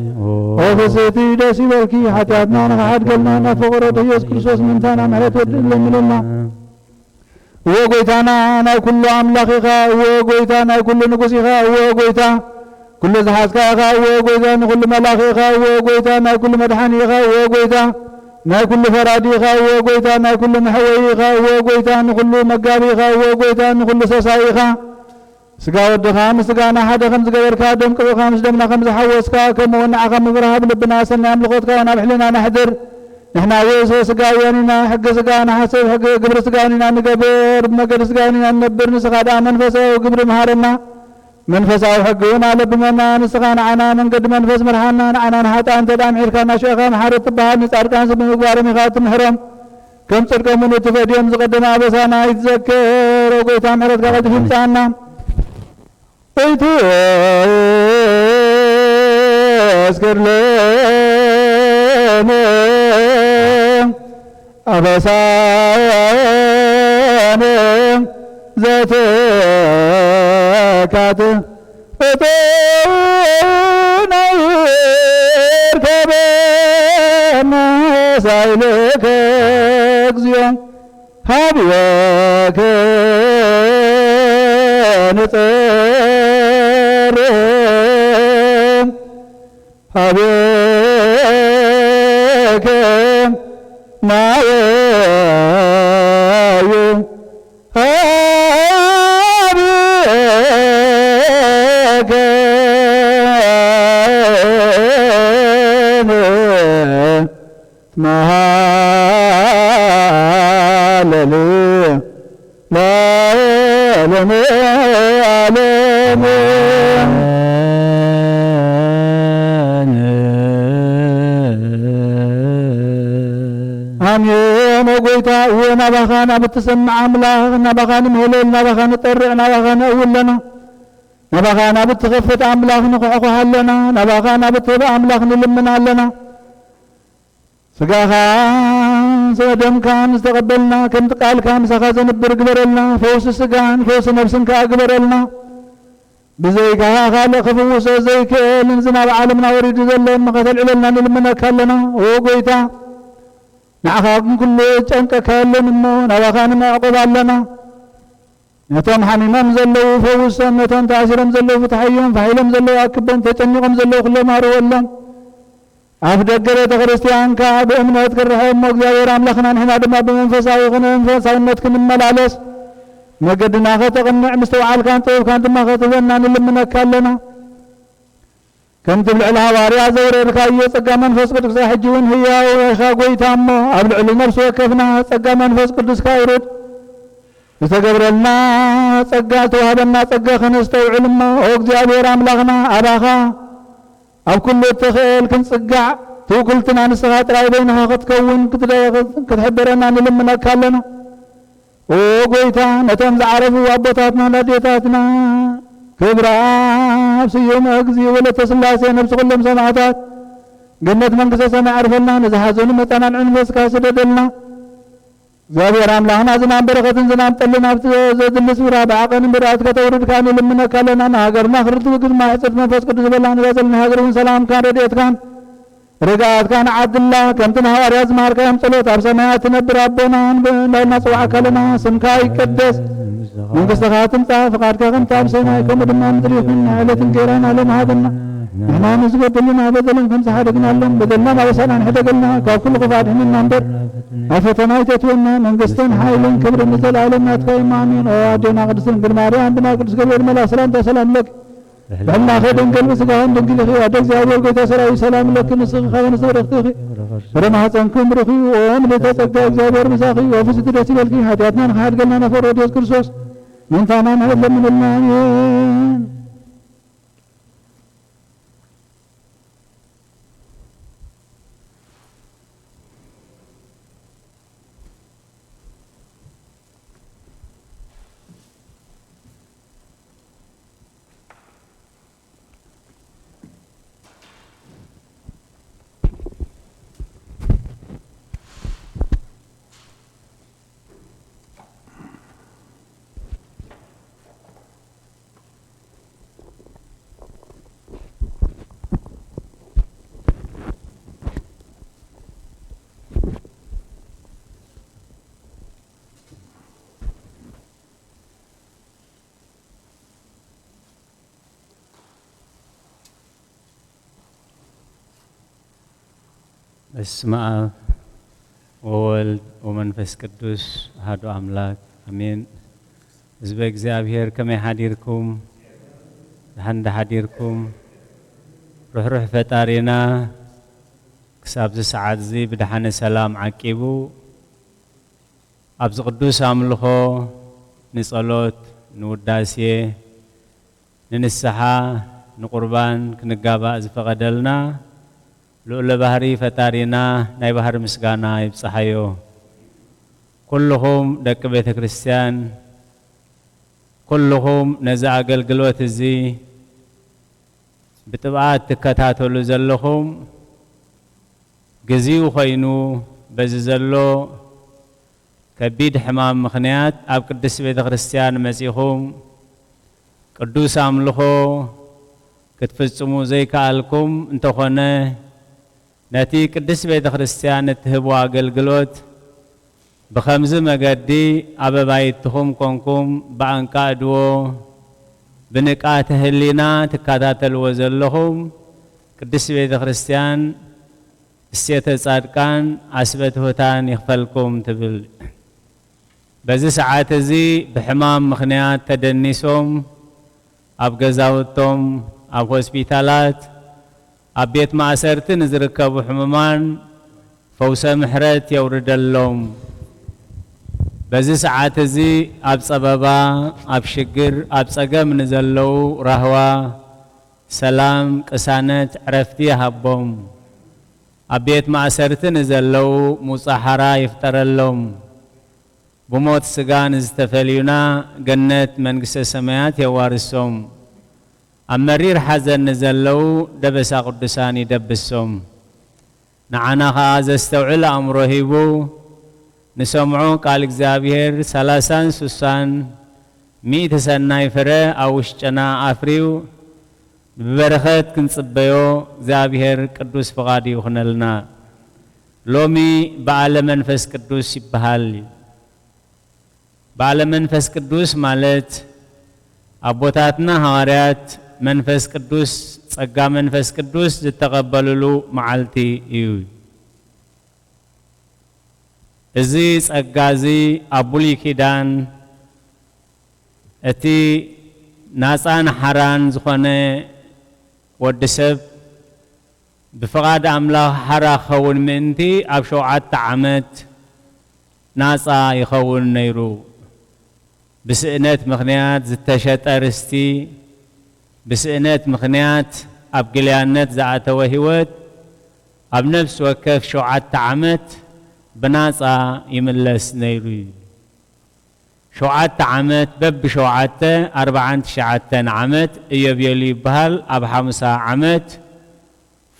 ኦ ፍስሕቲ ደስ ይበልኪ፣ ሓጢኣትና ንኽሓድገልና ናብ ፍቕር ወዲ ኢየሱስ ክርስቶስ ምእንታና ምሕረት ወድእ ለምንልና። እወ ጎይታና ናይ ኩሉ ኣምላኽ ኢኻ፣ እወ ጎይታ ናይ ኩሉ ንጉስ ኢኻ፣ እወ ጎይታ ኩሉ ዝሓዝካ ኢኻ፣ እወ ጎይታ ንኹሉ መላኺ ኢኻ፣ እወ ጎይታ ናይ ኩሉ መድሓኒ ኢኻ፣ እወ ጎይታ ናይ ኩሉ ፈራዲ ኢኻ፣ እወ ጎይታ ናይ ኩሉ መሕወዪ ኢኻ፣ እወ ጎይታ ንኹሉ መጋቢ ኢኻ፣ እወ ጎይታ ንኹሉ ሰሳይ ኢኻ። ስጋ ወድኻ ምስ ስጋና ሓደ ከም ዝገበርካ፣ ደም ቅብእኻ ምስ ደምና ከም ዝሓወስካ፣ ከምኡ እውን ንዓኻ ምብራህ ኣብ ልብና ሰናይ ኣምልኾትካ እውን ኣብ ሕልና ነሕድር። ንሕና ውእሰ ስጋውያን ኢና፣ ሕጊ ስጋ ንሓስብ፣ ሕጊ ግብሪ ስጋውያን ኢና ንገብር፣ ብመገዲ ስጋውያን ኢና ንነብር። ንስኻ ደኣ መንፈሳዊ ግብሪ መሃረና። መንፈሳዊ ሕጊ እውን ኣለብመና። ንስኻ ንዓና መንገዲ መንፈስ ምርሓና። ንዓና ንሓጥኣን እንተ ደኣ ምሒርካና ሽዑኻ መሓሪ ትበሃል። ንጻድቃንስ ብምግባሮም ኢኻ እትምሕሮም። ከም ጽድቆም እውን እትፈድዮም። ዝቐደመ ኣበሳና ኣይትዘክር። ኦ ጎይታ ምሕረትካ ቀልጢፉ ይምጽኣና። ኢትስክር ለነ ኣበሳነ ዘትካት ፍጡነ ይርከበነ ሳይልከ እግዚኦ ሀብየከ ንጸርም ሀብየከ ናበዩ ሀብየከ መሃለል ለዓለመ ዓለም። ኣሜን። ኦ ጎይታ፣ እወ ናባኻ ናብ እትሰምዕ ኣምላኽ፣ ናባኻ ንምህለል፣ ናባኻ ንጠርዕ፣ ናባኻ ነእዊ ኣለና። ናባኻ ናብ እትኸፍት ኣምላኽ ንኹሕኩሕ ኣለና። ናባኻ ናብ እትህብ ኣምላኽ ንልምን ኣለና። ስጋኻን ደምካን ዝተቐበልና፣ ከምቲ ቃልካ ምሳኻ ዘንብር ግበረልና። ፈውሲ ስጋን ፈውሲ ነፍስን ከኣ ግበረልና። ብዘይካኻ ካልእ ክፍውሶ ዘይክእል፣ ነዚ ናብ ዓለምና ወሪዱ ዘሎ እሞ ከተልዕለልና ንልምነካ ኣለና። ኦ ጎይታ፣ ንዓኻ ግን ኩሉ ዝጨንቀካ የለን እሞ፣ ናባኻ ንመዕቆብ ኣለና። ነቶም ሓሚሞም ዘለዉ ፈውሶም፣ ነቶም ተኣሲሮም ዘለዉ ፍትሓዮም፣ ፋሕ ኢሎም ዘለዉ ኣክቦም፣ ተጨኒቖም ዘለዉ ኩሎም ኣርወሎም። ኣፍ ደገ ቤተ ክርስቲያን ከኣ ብእምነት ክርሐ እሞ፣ እግዚኣብሔር ኣምላኽና ንሕና ድማ ብመንፈሳዊ ኹነ መንፈሳውነት ክንመላለስ፣ መገድና ከተቕንዕ፣ ምስትውዓልካን ጥበብካን ድማ ክትህበና ንልምነካ ኣለና። ከምቲ ኣብ ልዕሊ ሃዋርያ ዘውረድካዮ ጸጋ መንፈስ ቅዱስካ ሕጂ እውን ህያው ኢኻ ጎይታ እሞ፣ ኣብ ልዕሊ ነፍሲ ወከፍና ጸጋ መንፈስ ቅዱስካ ኣውርድ። ዝተገብረልና ጸጋ፣ ዝተዋህበና ጸጋ ከነስተውዕል እሞ፣ ኦ እግዚኣብሔር ኣምላኽና፣ ኣባኻ ኣብ ኩሉ እትኽእል ክንጽጋዕ፣ ትውክልትና ንስኻ ጥራይ በይንኻ ክትከውን ክትደ-፣ ክትሕብረና ንልምነካ ኣለና። ኦ ጎይታ፣ ነቶም ዝዓረፉ ኣቦታትናን ኣዴታትና፣ ክብርኣብ ስዩም እግዚእ ወለተ ስላሴ፣ ነብሲ ኩሎም ሰማዕታት፣ ገነት መንግስተ ሰማይ ዓርፈልና፣ ንዝሓዘኑ መጸናንዒ መንፈስካ ስደደልና። እግዚኣብሔር ኣምላኽና፣ ዝናም በረኸትን ዝናም ጠልን ኣብቲ ዘድሊ ስፍራ ብዓቐን ምርኣት ከተውርድ ከኣ ንልምነካ ኣለና። ንሃገርና ክርድት ግርማ ሕጽርት መንፈስ ቅዱስ ዝበላ፣ ንዛ ዘለና ሃገር እውን ሰላምካን ረድኤትካን ርግኣትካን ዓድላ። ከምቲ ንሃዋርያት ዝመሃርካዮም ጸሎት፣ ኣብ ሰማያት ትነብር ኣቦና፣ እንዳ እናጸዋዕካ ኣለና፣ ስምካ ይቀደስ፣ መንግስትኻ ትምጻእ፣ ፍቓድካ ከምቲ ኣብ ሰማይ ከምኡ ድማ ኣብ ምድሪ ይኹን። ናይ ዕለት እንጌራና ሎም ሃበና። ንሕና ንዝበደሉና በደሎም ከም ዝሓደግናሎም በደልና ኣበሳና ንሕደገልና፣ ካብ ኩሉ ክፉእ ኣድሕነና እምበር፣ ናብ ፈተና ኣይተእትወና። መንግስትን ሓይልን ክብርን ንዘለኣለም ናትካ እዩ። ኣሜን። ኦ ኣዴና ቅድስት ድንግል ማርያም፣ ብና ቅዱስ ገብርኤል መልኣክ ሰላምታ ሰላም ለኪ። ብሕልናኺ ድንግል፣ ብስጋኺ ድንግል ኢኺ። ኣደ እግዚኣብሔር ጎይታ ሰራዊት ሰላም ለኪ። ንስኺ ካብ ኣንስቲ ብርኽቲ ኢኺ። ፍረ ማህፀንኪ ብሩኽ እዩ። ኦ ምልዕተ ጸጋ፣ እግዚኣብሔር ምሳኺ እዩ። ኦ ፍስሕቲ ደስ ይበልኪ። ሓጢኣትና ንኽሓድገልና ነፈሮ ኢየሱስ ክርስቶስ ምእንታና ንሕት ለምንልና። ኣሜን። በስመ አብ ወወልድ ወመንፈስ ቅዱስ አሐዱ አምላክ አሜን። ህዝበ እግዚኣብሔር ከመይ ሓዲርኩም? ደሓን ዶ ሓዲርኩም? ርሕሩሕ ፈጣሪና ክሳብዚ ሰዓት እዚ ብደሓነ ሰላም ዓቂቡ ኣብዚ ቅዱስ ኣምልኾ ንጸሎት፣ ንውዳሴ፣ ንንስሓ፣ ንቁርባን ክንጋባእ ዝፈቐደልና ልዑለ ባህሪ ፈጣሪና ናይ ባህሪ ምስጋና ይብጽሓዮ። ኩልኹም ደቂ ቤተ ክርስቲያን፣ ኩልኹም ነዚ ኣገልግሎት እዚ ብጥብዓት ትከታተሉ ዘለኹም፣ ግዚኡ ኾይኑ በዚ ዘሎ ከቢድ ሕማም ምኽንያት ኣብ ቅድስት ቤተ ክርስቲያን መጺኹም ቅዱስ ኣምልኾ ክትፍጽሙ ዘይከኣልኩም እንተኾነ፣ ነቲ ቅድስት ቤተ ክርስቲያን እትህቦ ኣገልግሎት ብኸምዚ መገዲ ኣብ ኣባይትኹም ኮንኩም ብኣንቃእድዎ ብንቃተ ህሊና ትከታተልዎ ዘለኹም ቅድስት ቤተ ክርስቲያን እሴተ ጻድቃን አስበ ትሑታን ይኽፈልኩም ትብል። በዚ ሰዓት እዚ ብሕማም ምኽንያት ተደኒሶም ኣብ ገዛውቶም፣ ኣብ ሆስፒታላት፣ ኣብ ቤት ማእሰርቲ ንዝርከቡ ሕሙማን ፈውሰ ምሕረት የውርደሎም። በዚ ሰዓት እዚ ኣብ ጸበባ፣ ኣብ ሽግር፣ ኣብ ጸገም ንዘለዉ ራህዋ፣ ሰላም፣ ቅሳነት፣ ዕረፍቲ ይሃቦም። ኣብ ቤት ማእሰርቲ ንዘለዉ ሙጻ ሓራ ይፍጠረሎም። ብሞት ስጋ ንዝተፈልዩና ገነት መንግስተ ሰማያት የዋርሶም። ኣብ መሪር ሓዘን ንዘለዉ ደበሳ ቅዱሳን ይደብሶም። ንዓና ኸኣ ዘስተውዕል ኣእምሮ ሂቡ ንሰምዖ ቃል እግዚኣብሔር ሰላሳን ሱሳን ሚእቲ ሰናይ ፍረ ኣብ ውሽጥና ኣፍርዩ ብበረኸት ክንጽበዮ እግዚኣብሔር ቅዱስ ፍቓዱ ይኹነልና። ሎሚ በዓለ መንፈስ ቅዱስ ይበሃል። በዓለ መንፈስ ቅዱስ ማለት ኣቦታትና ሃዋርያት መንፈስ ቅዱስ፣ ጸጋ መንፈስ ቅዱስ ዝተቐበልሉ መዓልቲ እዩ። እዚ ጸጋ እዚ ኣብ ብሉይ ኪዳን እቲ ናጻን ሓራን ዝኾነ ወዲ ሰብ ብፍቓድ ኣምላኽ ሓራ ክኸውን ምእንቲ ኣብ ሸውዓተ ዓመት ናጻ ይኸውን ነይሩ። ብስእነት ምኽንያት ዝተሸጠ ርስቲ፣ ብስእነት ምኽንያት ኣብ ግልያነት ዝኣተወ ህይወት፣ ኣብ ነፍሲ ወከፍ ሸውዓተ ዓመት ብናጻ ይምለስ ነይሩ እዩ። ሸውዓተ ዓመት፣ በብሸውዓተ፣ ኣርባዓን ትሽዓተን ዓመት እዮቤሉ ይበሃል። ኣብ ሓሙሳ ዓመት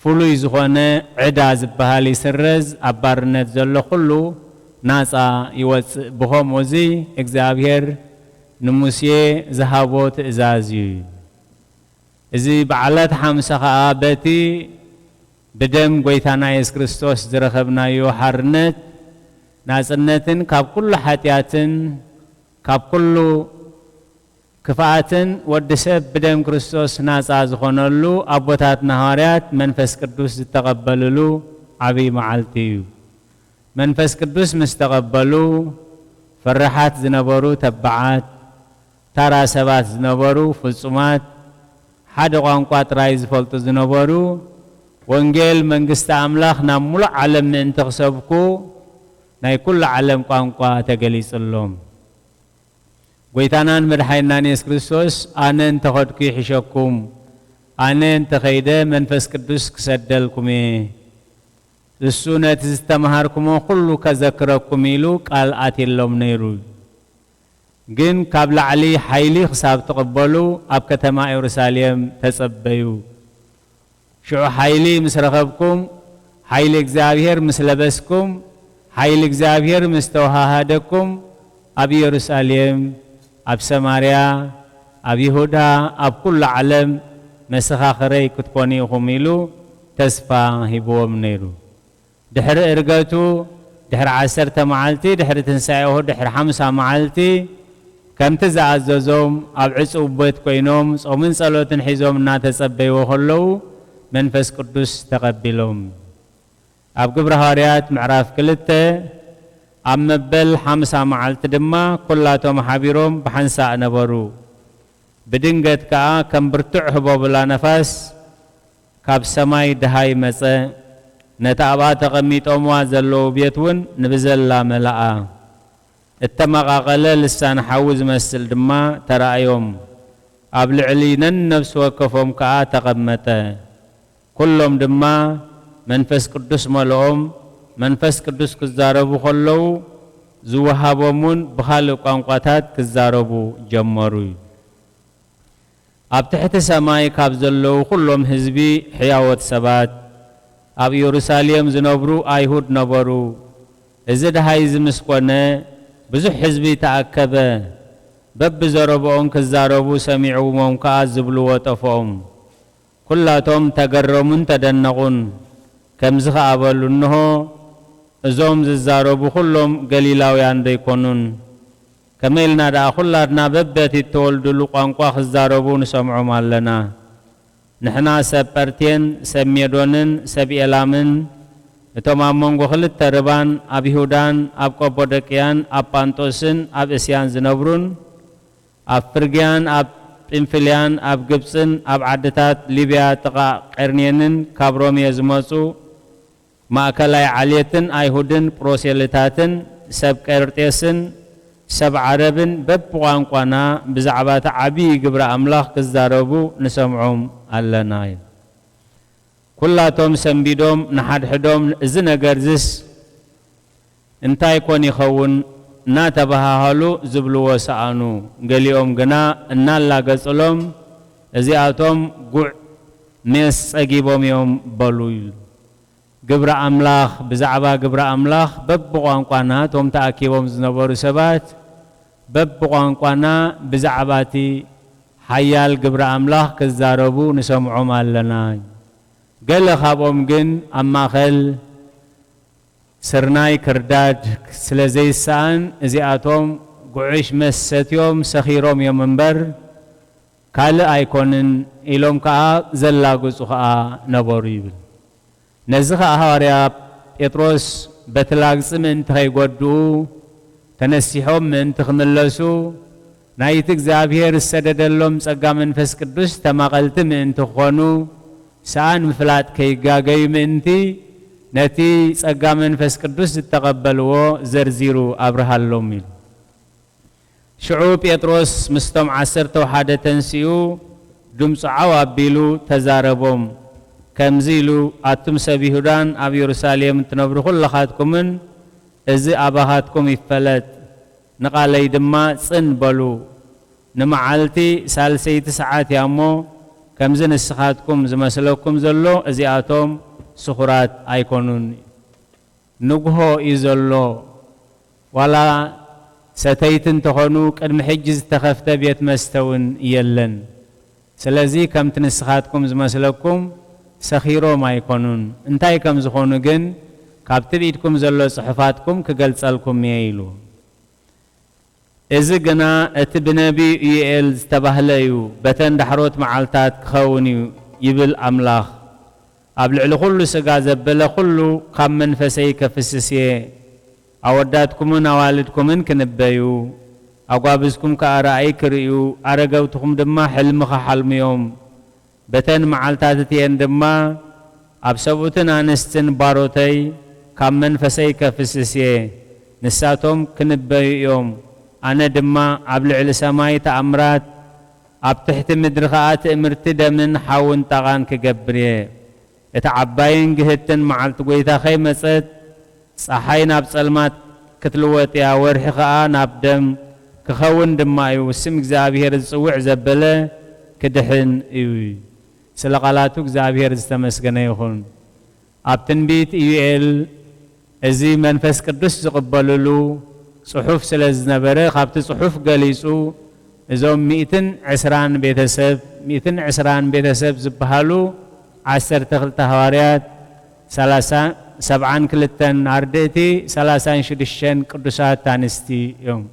ፍሉይ ዝኾነ ዕዳ ዝበሃል ይስረዝ፣ ኣብ ባርነት ዘሎ ኩሉ ናጻ ይወጽእ። ብኸምኡ እዚ እግዚኣብሔር ንሙሴ ዝሃቦ ትእዛዝ እዩ። እዚ በዓላት ሓምሳ ኸኣ በቲ ብደም ጐይታና የሱስ ክርስቶስ ዝረኸብናዮ ሓርነት፣ ናጽነትን ካብ ኩሉ ሓጢኣትን ካብ ኩሉ ክፍኣትን ወዲ ሰብ ብደም ክርስቶስ ናጻ ዝኾነሉ ኣቦታትና ሃዋርያት መንፈስ ቅዱስ ዝተቐበልሉ ዓብይ መዓልቲ እዩ። መንፈስ ቅዱስ ምስ ተቐበሉ፣ ፈራሓት ዝነበሩ ተባዓት፣ ታራ ሰባት ዝነበሩ ፍጹማት፣ ሓደ ቋንቋ ጥራይ ዝፈልጡ ዝነበሩ፣ ወንጌል መንግስቲ ኣምላኽ ናብ ሙሉእ ዓለም ምእንቲ ክሰብኩ፣ ናይ ኩሉ ዓለም ቋንቋ ተገሊጽሎም። ጎይታናን መድሓኒናን የሱስ ክርስቶስ፣ "ኣነ እንተኸድኩ ይሕሸኩም፣ ኣነ እንተኸይደ መንፈስ ቅዱስ ክሰደልኩም እየ። እሱ ነቲ ዝተማሃርኩሞ ኩሉ ከዘክረኩም" ኢሉ ቃል ኣትየሎም ነይሩ። ግን ካብ ላዕሊ ሓይሊ ክሳብ ትቕበሉ ኣብ ከተማ የሩሳሌም ተጸበዩ። ሽዑ ሓይሊ ምስ ረኸብኩም፣ ሓይሊ እግዚኣብሔር ምስ ለበስኩም፣ ሓይሊ እግዚኣብሔር ምስ ተወሃሃደኩም፣ ኣብ ኢየሩሳሌም፣ ኣብ ሰማርያ፣ ኣብ ይሁዳ፣ ኣብ ኩሉ ዓለም መሰኻኽረይ ክትኮኑ ኢኹም ኢሉ ተስፋ ሂብዎም ነይሩ። ድሕሪ እርገቱ፣ ድሕሪ ዓሰርተ መዓልቲ፣ ድሕሪ ትንሳኤሁ፣ ድሕሪ ሓምሳ መዓልቲ፣ ከምቲ ዝኣዘዞም ኣብ ዕጹው ቤት ኮይኖም ጾምን ጸሎትን ሒዞም እናተጸበይዎ ከለዉ፣ መንፈስ ቅዱስ ተቐቢሎም። ኣብ ግብረ ሃዋርያት ምዕራፍ ክልተ፣ ኣብ መበል ሓምሳ መዓልቲ ድማ ኩላቶም ሓቢሮም ብሓንሳእ ነበሩ። ብድንገት ከኣ ከም ብርቱዕ ህቦብላ ነፋስ ካብ ሰማይ ደሃይ መጸ፣ ነታ ኣብኣ ተቐሚጦምዋ ዘለዉ ቤት እውን ንብዘላ መለኣ። እተመቓቐለ ልሳን ሓዊ ዝመስል ድማ ተራእዮም፣ ኣብ ልዕሊ ነንነፍሲ ወከፎም ከኣ ተቐመጠ። ኩሎም ድማ መንፈስ ቅዱስ መልኦም፣ መንፈስ ቅዱስ ክዛረቡ ከለዉ ዝወሃቦም እውን ብኻልእ ቋንቋታት ክዛረቡ ጀመሩ። ኣብ ትሕቲ ሰማይ ካብ ዘለዉ ኩሎም ህዝቢ ሕያዎት ሰባት፣ ኣብ ኢየሩሳሌም ዝነብሩ ኣይሁድ ነበሩ። እዚ ደሃይ እዚ ምስ ኮነ፣ ብዙሕ ህዝቢ ተኣከበ። በብዘረብኦም ክዛረቡ ሰሚዕዎም ከኣ ዝብልዎ ጠፍኦም። ኩላቶም ተገረሙን ተደነቑን። ከምዚ ኸኣ በሉ፣ እንሆ፣ እዞም ዝዛረቡ ኩሎም ገሊላውያን ዶ ኣይኮኑን? ከመይ ኢልና ደኣ ኩላትና በበቲ እተወልዱሉ ቋንቋ ክዛረቡ ንሰምዖም ኣለና? ንሕና ሰብ ጳርቴን፣ ሰብ ሜዶንን፣ ሰብ ኤላምን፣ እቶም ኣብ መንጎ ክልተ ርባን፣ ኣብ ይሁዳን፣ ኣብ ቀጶዶቅያን፣ ኣብ ጳንጦስን፣ ኣብ እስያን ዝነብሩን፣ ኣብ ፍርግያን፣ ኣብ ጳምፍልያን፣ ኣብ ግብጽን፣ ኣብ ዓድታት ሊብያ ጥቓ ቄርኔንን፣ ካብ ሮሜ ዝመጹ፣ ማእከላይ ዓሌትን ኣይሁድን ፕሮሴልታትን፣ ሰብ ቀርጤስን ሰብ ዓረብን በብቋንቋና ብዛዕባ እቲ ዓብዪ ግብሪ ኣምላኽ ክዛረቡ ንሰምዖም ኣለና። ኩላቶም ሰንቢዶም ንሓድሕዶም፣ "እዚ ነገርዝስ እንታይ ኮን ይኸውን?" እናተበሃሃሉ ዝብልዎ ሰኣኑ። ገሊኦም ግና እናላገጹሎም፣ "እዚኣቶም ጉዕ ሜስ ጸጊቦም እዮም" በሉ። ግብሪ ኣምላኽ፣ ብዛዕባ ግብሪ ኣምላኽ በብቋንቋና እቶም ተኣኪቦም ዝነበሩ ሰባት በብቋንቋና ብዛዕባ እቲ ሓያል ግብሪ ኣምላኽ ክዛረቡ ንሰምዖም ኣለና። ገለ ካብኦም ግን ኣብ ማእከል ስርናይ ክርዳድ ስለ ዘይሰኣን፣ እዚኣቶም ጉዕሽ መስ ሰትዮም ሰኺሮም እዮም እምበር፣ ካልእ ኣይኮንን ኢሎም ከኣ ዘላግጹ ከኣ ነበሩ ይብል። ነዚ ከኣ ሃዋርያ ጴጥሮስ በቲ ላግጺ ምእንቲ ከይጎድኡ፣ ተነሲሖም ምእንቲ ክምለሱ፣ ናይቲ እግዚኣብሔር ዝሰደደሎም ጸጋ መንፈስ ቅዱስ ተማቐልቲ ምእንቲ ክኾኑ፣ ሰኣን ምፍላጥ ከይጋገዩ ምእንቲ፣ ነቲ ጸጋ መንፈስ ቅዱስ ዝተቐበልዎ ዘርዚሩ ኣብርሃሎም ኢሉ። ሽዑ ጴጥሮስ ምስቶም ዓሰርተው ሓደ ተንሲኡ፣ ድምፁ ዓው ኣቢሉ ተዛረቦም፣ ከምዚ ኢሉ፣ ኣቱም ሰብ ይሁዳን ኣብ የሩሳሌም እትነብሩ ኩለኻትኩምን፣ እዚ ኣባኻትኩም ይፈለጥ፣ ንቓለይ ድማ ጽን በሉ። ንመዓልቲ ሳልሰይቲ ሰዓት እያ እሞ፣ ከምዚ ንስኻትኩም ዝመስለኩም ዘሎ፣ እዚኣቶም ስኹራት ኣይኮኑን። ንግሆ እዩ ዘሎ። ዋላ ሰተይቲ እንተኾኑ፣ ቅድሚ ሕጂ ዝተኸፍተ ቤት መስተ እውን የለን። ስለዚ ከምቲ ንስኻትኩም ዝመስለኩም ሰኺሮም ኣይኮኑን። እንታይ ከም ዝኾኑ ግን ካብ ትብኢትኩም ዘሎ ጽሑፋትኩም ክገልጸልኩም እየ ኢሉ። እዚ ግና እቲ ብነቢዩ ኢዩኤል ዝተባህለ እዩ፣ በተን ዳሕሮት መዓልታት ክኸውን እዩ፣ ይብል ኣምላኽ። ኣብ ልዕሊ ኹሉ ሥጋ ዘበለ ኹሉ ካብ መንፈሰይ ከፍስስ እየ። ኣወዳትኩምን ኣዋልድኩምን ክንበዩ፣ ኣጓብዝኩም ከኣ ራእይ ክርእዩ፣ ኣረገውትኹም ድማ ሕልሚ ክሓልሙ እዮም። በተን መዓልታት እቲኤን ድማ ኣብ ሰብኡትን ኣንስትን ባሮተይ ካብ መንፈሰይ ከፍስስ እየ። ንሳቶም ክንበዩ እዮም። ኣነ ድማ ኣብ ልዕሊ ሰማይ ተኣምራት፣ ኣብ ትሕቲ ምድሪ ኸኣ ትእምርቲ ደምን ሓውን ጣቓን ክገብር እየ። እታ ዓባይን ግህድትን መዓልቲ ጐይታ ከይመጸት፣ ጸሓይ ናብ ጸልማት ክትልወጥ እያ፣ ወርሒ ኸኣ ናብ ደም ክኸውን ድማ እዩ። ስም እግዚኣብሔር ዝጽውዕ ዘበለ ክድሕን እዩ። ስለ ቃላቱ እግዚኣብሔር ዝተመስገነ ይኹን። ኣብ ትንቢት ኢዩኤል እዚ መንፈስ ቅዱስ ዝቕበልሉ ጽሑፍ ስለ ዝነበረ፣ ካብቲ ጽሑፍ ገሊጹ፣ እዞም ሚእትን ዕስራን ቤተሰብ፣ ሚእትን ዕስራን ቤተሰብ ዝበሃሉ፣ ዓሰርተ ክልተ ሃዋርያት፣ ሰላሳ፣ ሰብዓን ክልተን ኣርድእቲ፣ ሰላሳን ሽዱሽተን ቅዱሳት ኣንስቲ እዮም።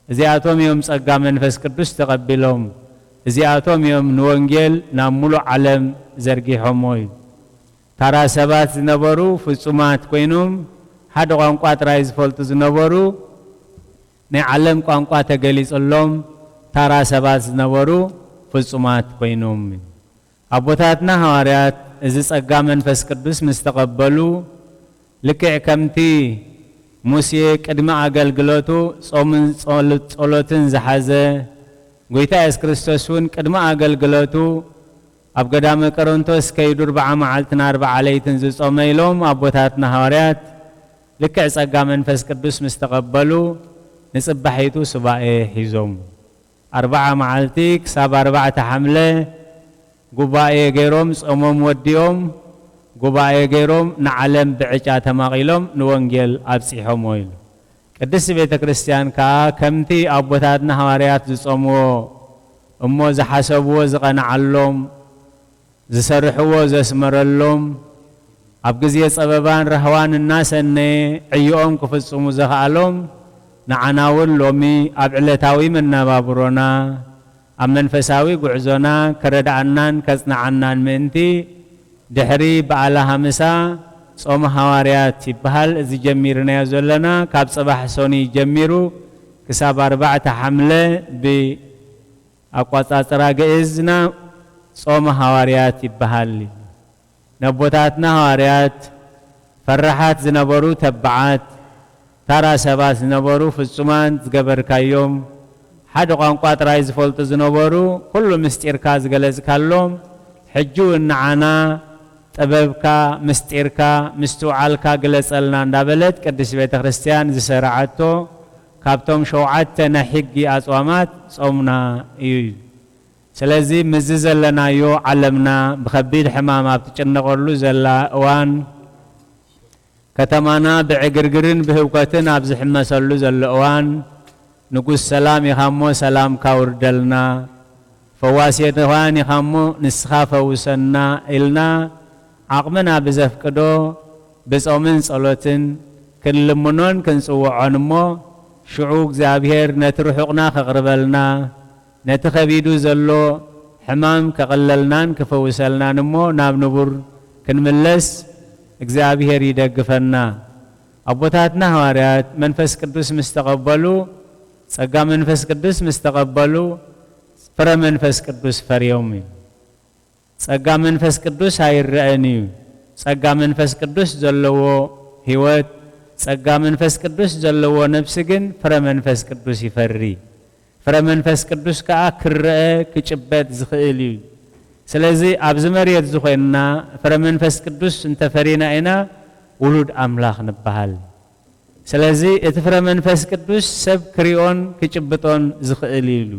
እዚኣቶም እዮም ጸጋ መንፈስ ቅዱስ ተቐቢሎም። እዚኣቶም እዮም ንወንጌል ናብ ምሉእ ዓለም ዘርጊሖሞ እዩ። ታራ ሰባት ዝነበሩ ፍጹማት ኮይኖም፣ ሓደ ቋንቋ ጥራይ ዝፈልጡ ዝነበሩ፣ ናይ ዓለም ቋንቋ ተገሊጽሎም፣ ታራ ሰባት ዝነበሩ ፍጹማት ኮይኖም። ኣቦታትና ሃዋርያት እዚ ጸጋ መንፈስ ቅዱስ ምስ ተቐበሉ፣ ልክዕ ከምቲ ሙሴ ቅድሚ ኣገልግሎቱ ጾምን ጸሎ-፣ ጸሎትን ዝሓዘ፣ ጐይታ የሱስ ክርስቶስ እውን ቅድሚ ኣገልግሎቱ ኣብ ገዳመ ቆሮንቶስ ከይዱ ኣርብዓ መዓልትን ኣርብዓ ለይትን ዝጾመ ኢሎም ኣቦታትና ሃዋርያት፣ ልክዕ ጸጋ መንፈስ ቅዱስ ምስ ተቐበሉ፣ ንጽባሒቱ ሱባኤ ሒዞም። ኣርብዓ መዓልቲ ክሳብ ኣርባዕተ ሓምለ ጉባኤ ገይሮም፣ ጾሞም ወዲኦም፣ ጉባኤ ገይሮም፣ ንዓለም ብዕጫ ተማቒሎም ንወንጌል ኣብጺሖምዎ ኢሉ። ቅድስቲ ቤተ ክርስቲያን ከኣ ከምቲ ኣቦታትና ሃዋርያት ዝጾምዎ እሞ ዝሓሰብዎ ዝቐንዓሎም፣ ዝሰርሕዎ ዘስመረሎም፣ ኣብ ግዜ ጸበባን ራህዋን እናሰነየ ዕዮኦም ክፍጽሙ ዘኽኣሎም፣ ንዓና እውን ሎሚ ኣብ ዕለታዊ መነባብሮና፣ ኣብ መንፈሳዊ ጉዕዞና ከረድኣናን ከጽንዓናን ምእንቲ፣ ድሕሪ በዓለ ሃምሳ ጾመ ሃዋርያት ይበሃል። እዚ ጀሚርናዮ ዘለና ካብ ጽባሕ ሰኑይ ጀሚሩ ክሳብ ኣርባዕተ ሓምለ ብ ኣቋጻጽራ ግእዝና ጾመ ሃዋርያት ይበሃል። ነቦታትና ሃዋርያት ፈራሓት ዝነበሩ ተባዓት፣ ታራ ሰባት ዝነበሩ ፍጹማን ዝገበርካዮም፣ ሓደ ቋንቋ ጥራይ ዝፈልጡ ዝነበሩ፣ ኩሉ ምስጢርካ ዝገለጽካሎም፣ ሕጂ እውን ንዓና ጥበብካ፣ ምስጢርካ፣ ምስትውዓልካ ግለጸልና እንዳበለት ቅድስት ቤተ ክርስቲያን ዝሰራዓቶ ካብቶም ሸውዓተ ናይ ሕጊ ኣጽዋማት ጾምና እዩ። ስለዚ ምስዚ ዘለናዮ ዓለምና ብኸቢድ ሕማም ኣብ ትጭነቐሉ ዘላ እዋን፣ ከተማና ብዕግርግርን ብህውከትን ኣብ ዝሕመሰሉ ዘሎ እዋን፣ ንጉስ ሰላም ኢኻ እሞ ሰላምካ ውርደልና፣ ፈዋሲ ድኻን ኢኻ እሞ ንስኻ ፈውሰና ኢልና ዓቕምና ብዘፍቅዶ ብጾምን ጸሎትን ክንልምኖን ክንጽውዖን እሞ፣ ሽዑ እግዚኣብሔር ነቲ ርሑቕና ከቕርበልና፣ ነቲ ከቢዱ ዘሎ ሕማም ከቕለልናን ክፈውሰልናን እሞ ናብ ንቡር ክንምለስ እግዚኣብሔር ይደግፈና። ኣቦታትና ሃዋርያት መንፈስ ቅዱስ ምስ ተቐበሉ፣ ጸጋ መንፈስ ቅዱስ ምስ ተቐበሉ፣ ፍረ መንፈስ ቅዱስ ፈርዮም እዩ። ጸጋ መንፈስ ቅዱስ ኣይረኣን እዩ። ጸጋ መንፈስ ቅዱስ ዘለዎ ህይወት፣ ጸጋ መንፈስ ቅዱስ ዘለዎ ነፍሲ ግን ፍረ መንፈስ ቅዱስ ይፈሪ። ፍረ መንፈስ ቅዱስ ከኣ ክረአ ክጭበጥ ዝኽእል እዩ። ስለዚ ኣብዚ መሬት እዚ ኮይንና ፍረ መንፈስ ቅዱስ እንተፈሪና ኢና ውሉድ ኣምላኽ ንበሃል። ስለዚ እቲ ፍረ መንፈስ ቅዱስ ሰብ ክሪኦን ክጭብጦን ዝኽእል እዩ ኢሉ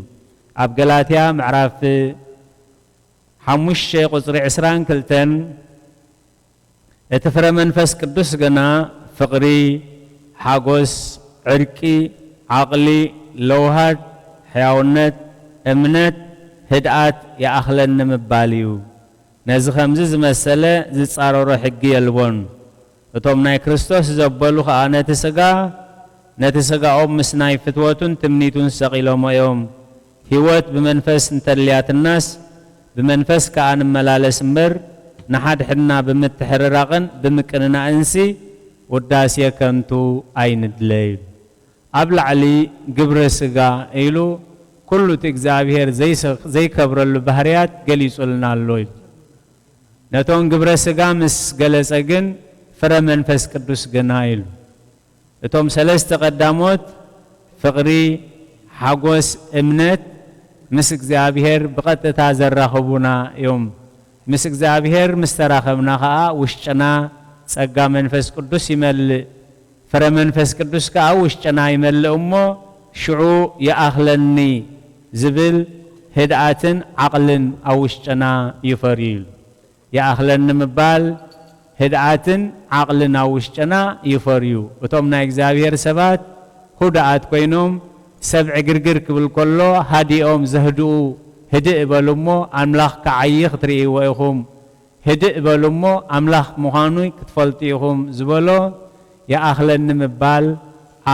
ኣብ ገላትያ ምዕራፍ ሓሙሽተ ቁጽሪ ዕስራን ክልተን፣ እቲ ፍረ መንፈስ ቅዱስ ግና ፍቕሪ፣ ሓጎስ፣ ዕርቂ፣ ዓቕሊ፣ ለውሃት፣ ሕያውነት፣ እምነት፣ ህድኣት ይኣኽለኒ ምባል እዩ። ነዚ ኸምዚ ዝመሰለ ዝጻረሮ ሕጊ የልቦን። እቶም ናይ ክርስቶስ ዘበሉ ኸኣ ነቲ ሥጋ ነቲ ሥጋኦም ምስ ናይ ፍትወቱን ትምኒቱን ሰቒሎሞ እዮም። ሕይወት ብመንፈስ እንተልያትናስ፣ ብመንፈስ ከኣ ንመላለስ እምበር፣ ንሓድሕድና ብምትሕርራቕን ብምቅንናእንሲ ውዳሴ ከንቱ ኣይንድለይ። ኣብ ላዕሊ ግብረ ሥጋ ኢሉ፣ ኩሉ እቲ እግዚኣብሔር ዘይሰ-፣ ዘይከብረሉ ባህርያት ገሊጹልና ኣሎ ኢሉ። ነቶም ግብረ ሥጋ ምስ ገለጸ ግን፣ ፍረ መንፈስ ቅዱስ ግና ኢሉ። እቶም ሰለስተ ቀዳሞት፣ ፍቕሪ፣ ሓጎስ፣ እምነት፣ ምስ እግዚኣብሔር ብቐጥታ ዘራኽቡና እዮም። ምስ እግዚኣብሔር ምስ ተራኸብና ኸኣ፣ ውሽጥና ጸጋ መንፈስ ቅዱስ ይመልእ። ፍረ መንፈስ ቅዱስ ከኣ ውሽጥና ይመልእ እሞ፣ ሽዑ ይኣኽለኒ ዝብል ህድኣትን ዓቕልን ኣብ ውሽጥና ይፈርዩ። ይኣኽለኒ ምባል፣ ህድኣትን ዓቕልን ኣብ ውሽጥና ይፈርዩ። እቶም ናይ እግዚኣብሔር ሰባት ህዱኣት ኮይኖም፣ ሰብ ዕግርግር ክብል ከሎ ሃዲኦም ዘህድኡ፣ ህድእ በሉ እሞ ኣምላኽ ክዓዪ ክትርእይዎ ኢኹም። ህድእ በሉ እሞ ኣምላኽ ምዃኑ ክትፈልጡ ኢኹም ዝበሎ፣ ይኣኽለኒ ምባል፣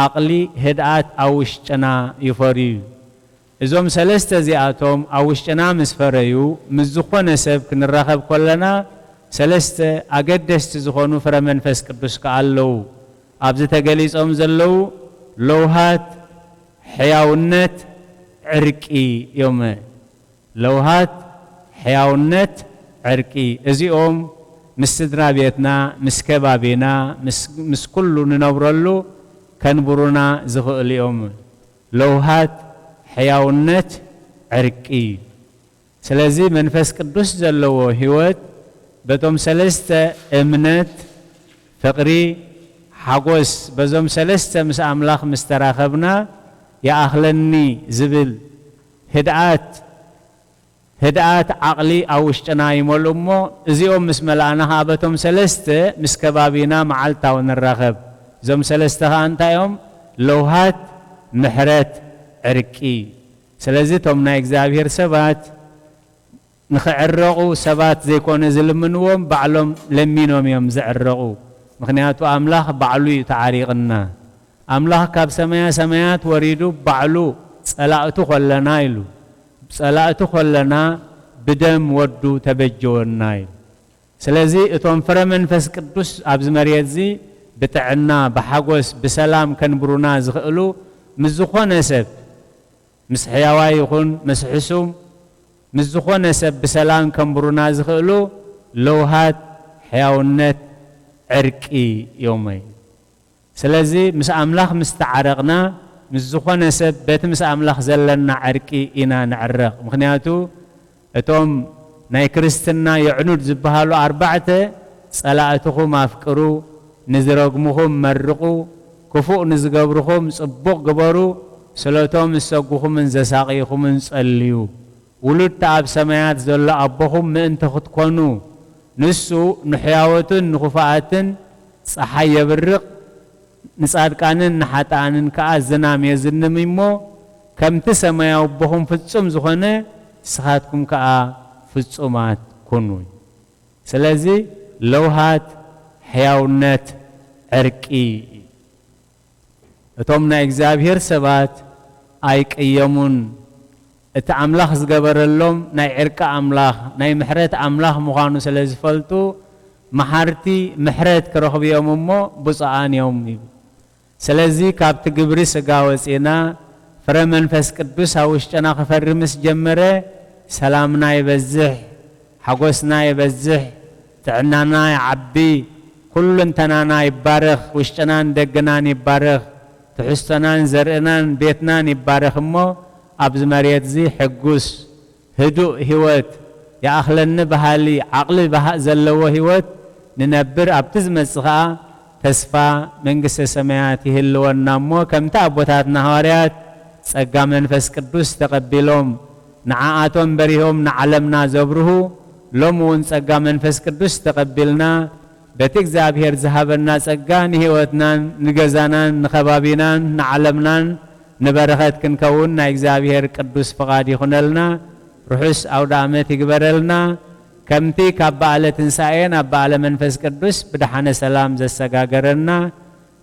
ዓቕሊ፣ ህድኣት ኣብ ውሽጥና ይፈርዩ። እዞም ሰለስተ እዚኣቶም ኣብ ውሽጥና ምስ ፈረዩ፣ ምስ ዝኾነ ሰብ ክንራኸብ ከለና፣ ሰለስተ ኣገደስቲ ዝኾኑ ፍረ መንፈስ ቅዱስ ከኣ ኣለዉ። ኣብዚ ተገሊጾም ዘለዉ ለውሃት፣ ሕያውነት፣ ዕርቂ እዮም። ለውሃት፣ ሕያውነት፣ ዕርቂ። እዚኦም ምስ ስድራ ቤትና፣ ምስ ከባቢና፣ ምስ፣ ምስ ኩሉ ንነብረሉ ከንብሩና ዝኽእሉ እዮም። ለውሃት፣ ሕያውነት፣ ዕርቂ። ስለዚ መንፈስ ቅዱስ ዘለዎ ህይወት በቶም ሰለስተ፣ እምነት፣ ፍቕሪ፣ ሓጎስ፣ በዞም ሰለስተ ምስ ኣምላኽ ምስ ተራኸብና፣ ይኣኽለኒ ዝብል ህድኣት፣ ህድኣት ዓቕሊ ኣብ ውሽጥና ይመልኡ እሞ፣ እዚኦም ምስ መላእና ኸኣ በቶም ሰለስተ ምስ ከባቢና መዓልታዊ ንራኸብ። እዞም ሰለስተ ኸኣ እንታይ እዮም? ለውሃት፣ ምሕረት፣ ዕርቂ። ስለዚ እቶም ናይ እግዚኣብሔር ሰባት ንኽዕረቑ ሰባት ዘይኮነ ዝልምንዎም፣ ባዕሎም ለሚኖም እዮም ዝዕረቑ። ምኽንያቱ ኣምላኽ ባዕሉ እዩ ተዓሪቕና። ኣምላኽ ካብ ሰማያ ሰማያት ወሪዱ ባዕሉ ጸላእቱ ኾለና ኢሉ። ጸላእቱ ኾለና ብደም ወዱ ተበጀወና ኢሉ። ስለዚ እቶም ፍረ መንፈስ ቅዱስ ኣብዚ መሬት እዚ ብጥዕና፣ ብሓጎስ፣ ብሰላም ከንብሩና ዝኽእሉ ምስ ዝኾነ ሰብ፣ ምስ ሕያዋይ ይኹን ምስ ሕሱም፣ ምስ ዝኾነ ሰብ ብሰላም ከንብሩና ዝኽእሉ ለውሃት፣ ሕያውነት፣ ዕርቂ እዮም። ስለዚ ምስ ኣምላኽ ምስ ተዓረቕና፣ ምስ ዝኾነ ሰብ በቲ ምስ ኣምላኽ ዘለና ዕርቂ ኢና ንዕረቕ። ምኽንያቱ እቶም ናይ ክርስትና የዕኑድ ዝበሃሉ ኣርባዕተ፣ "ጸላእትኹም ኣፍቅሩ፣ ንዝረግሙኹም መርቑ፣ ክፉእ ንዝገብርኹም ጽቡቕ ግበሩ፣ ስለቶም ዝሰጉኹምን ዘሳቕይኹምን ጸልዩ። ውሉድ እቲ ኣብ ሰማያት ዘሎ ኣቦኹም ምእንቲ ክትኮኑ፣ ንሱ ንሕያወትን ንኽፉኣትን ጸሓይ የብርቕ፣ ንጻድቃንን ንሓጥኣንን ከኣ ዝናም የዝንም እሞ፣ ከምቲ ሰማያዊ ኣቦኹም ፍጹም ዝኾነ፣ ንስኻትኩም ከኣ ፍጹማት ኩኑ." ስለዚ ለውሃት፣ ሕያውነት፣ ዕርቂ። እቶም ናይ እግዚኣብሔር ሰባት ኣይቅየሙን። እቲ ኣምላኽ ዝገበረሎም ናይ ዕርቂ ኣምላኽ፣ ናይ ምሕረት ኣምላኽ ምዃኑ ስለ ዝፈልጡ፣ መሓርቲ ምሕረት ክረኽቡ እዮም እሞ ብፁዓን እዮም ይብል። ስለዚ ካብቲ ግብሪ ሥጋ ወጺእና ፍረ መንፈስ ቅዱስ ኣብ ውሽጥና ክፈሪ ምስ ጀመረ፣ ሰላምና ይበዝሕ፣ ሓጎስና ይበዝሕ፣ ጥዕናና ይዓቢ፣ ኩሉ እንተናና ይባረኽ፣ ውሽጥናን ደግናን ይባረኽ፣ ትሕዝቶናን ዘርእናን ቤትናን ይባረኽ እሞ ኣብዚ መሬት እዚ ሕጉስ፣ ህዱእ ህይወት፣ ይኣኽለኒ በሃሊ፣ ዓቕሊ በሃ-፣ ዘለዎ ህይወት ንነብር፣ ኣብቲ ዝመጽእ ኸኣ ተስፋ መንግስተ ሰማያት ይህልወና እሞ፣ ከምቲ ኣቦታትና ሃዋርያት ጸጋ መንፈስ ቅዱስ ተቐቢሎም ንዓኣቶም በሪሆም ንዓለምና ዘብርሁ፣ ሎሚ እውን ጸጋ መንፈስ ቅዱስ ተቐቢልና በቲ እግዚኣብሔር ዝሃበና ጸጋ ንህይወትናን ንገዛናን ንኸባቢናን ንዓለምናን ንበረኸት ክንከውን ናይ እግዚኣብሔር ቅዱስ ፍቓድ ይኹነልና። ርሑስ ኣውደ ዓመት ይግበረልና። ከምቲ ካብ በዓለ ትንሳኤ ናብ በዓለ መንፈስ ቅዱስ ብደሓነ ሰላም ዘሰጋገረና፣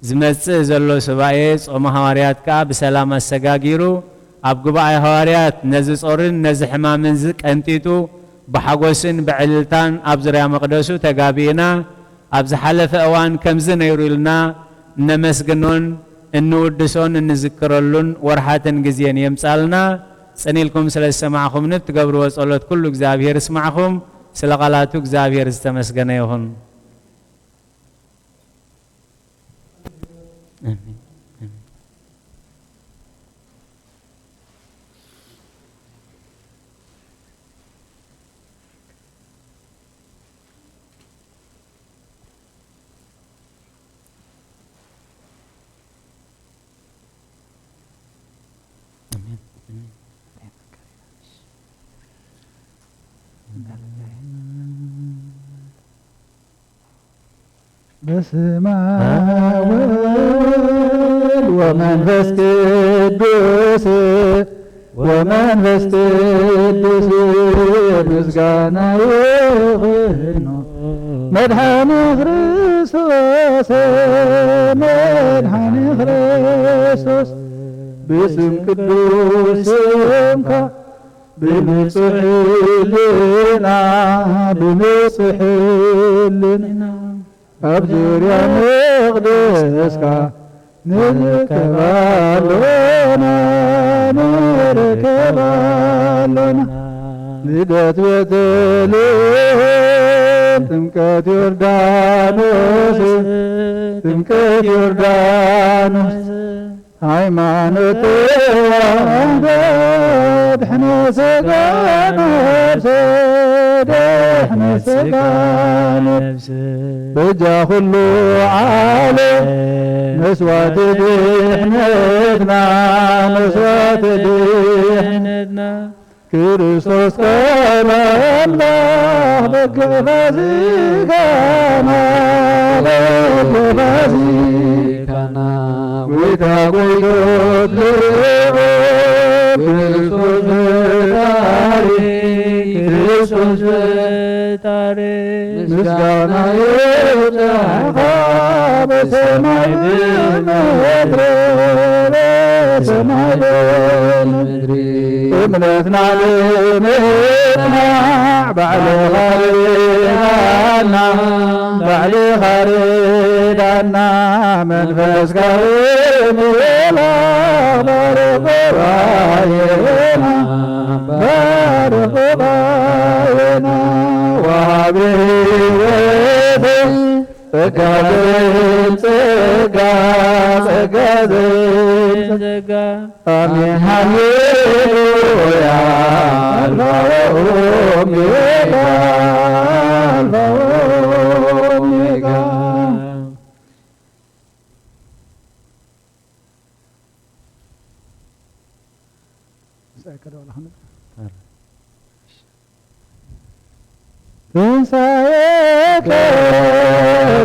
ዝመጽእ ዘሎ ሱባኤ ጾመ ሃዋርያት ከኣ ብሰላም ኣሰጋጊሩ፣ ኣብ ጉባኤ ሃዋርያት ነዚ ጾርን ነዚ ሕማምን እዚ ቀንጢጡ፣ ብሓጎስን ብዕልልታን ኣብ ዙርያ መቕደሱ ተጋቢእና፣ ኣብ ዝሓለፈ እዋን ከምዚ ነይሩ ኢልና እነመስግኖን እንውድሶን እንዝክረሉን ወርሓትን ግዜን የምጻልና። ጽን ኢልኩም ስለ ዝሰማዕኹምኒ፣ እትገብርዎ ጸሎት ኩሉ እግዚኣብሔር ይስማዕኹም። ስለ ቃላቱ እግዚኣብሔር ዝተመስገነ ይኹን። ኣሜን። ኣሜን። ኣሜን። ኣሜን። በስመ አብ ወወልድ ወመንፈስ ቅዱስ፣ ወመንፈስ ቅዱስ ምስጋና ይኹኖ። መድኃኒ ክርስቶስ፣ መድኃኒ ክርስቶስ፣ ብስም ቅዱስ ስምካ፣ ብንጹሕ ሕልና፣ ብንጹሕ ሕልና፣ ኣብ ዙርያ መቕደስካ ንርከብ ኣሎና፣ ንርከብ ኣሎና። ልደት ቤተልሔም፣ ጥምቀት ዮርዳኖስ፣ ጥምቀት ዮርዳኖስ፣ ሃይማኖት ተዋህዶ፣ ድሕነ ሥጋ ነፍስ፣ ድሕነ ሥጋ ነፍስ፣ በጃ ኩሉ ዓለም፣ መስዋዕቲ ድሕነትና፣ መስዋዕቲ ድሕነትና፣ ክርስቶስ ቃል ኣምላኽ በግዕ ፋሲካና፣ በግዕ ፋሲካና፣ ጎይታ ጎይቶት ልዑል ክርስቶስ ፈጣሪ፣ ክርስቶስ ፈጣሪ፣ ምስጋና ይብጻሕኻ ብሰማይ ብምድሪ፣ ብሰማይ ብምድሪ። እምነትና ንምጽናዕ ባዕልኻ ርዳና፣ ባዕልኻ ርዳና፣ መንፈስካ ይምላእ ባርኽ ጉባኤና፣ ባርኽ ጉባኤና። ወሃቢ ሕይወት ጸጋ ዘእምጸጋ፣ ጸጋ ዘእምጸጋ። አሜን ሃሌሉያ። አልፋ ወኦሜጋ፣ አልፋ ወኦሜጋ። ትንሣኤከ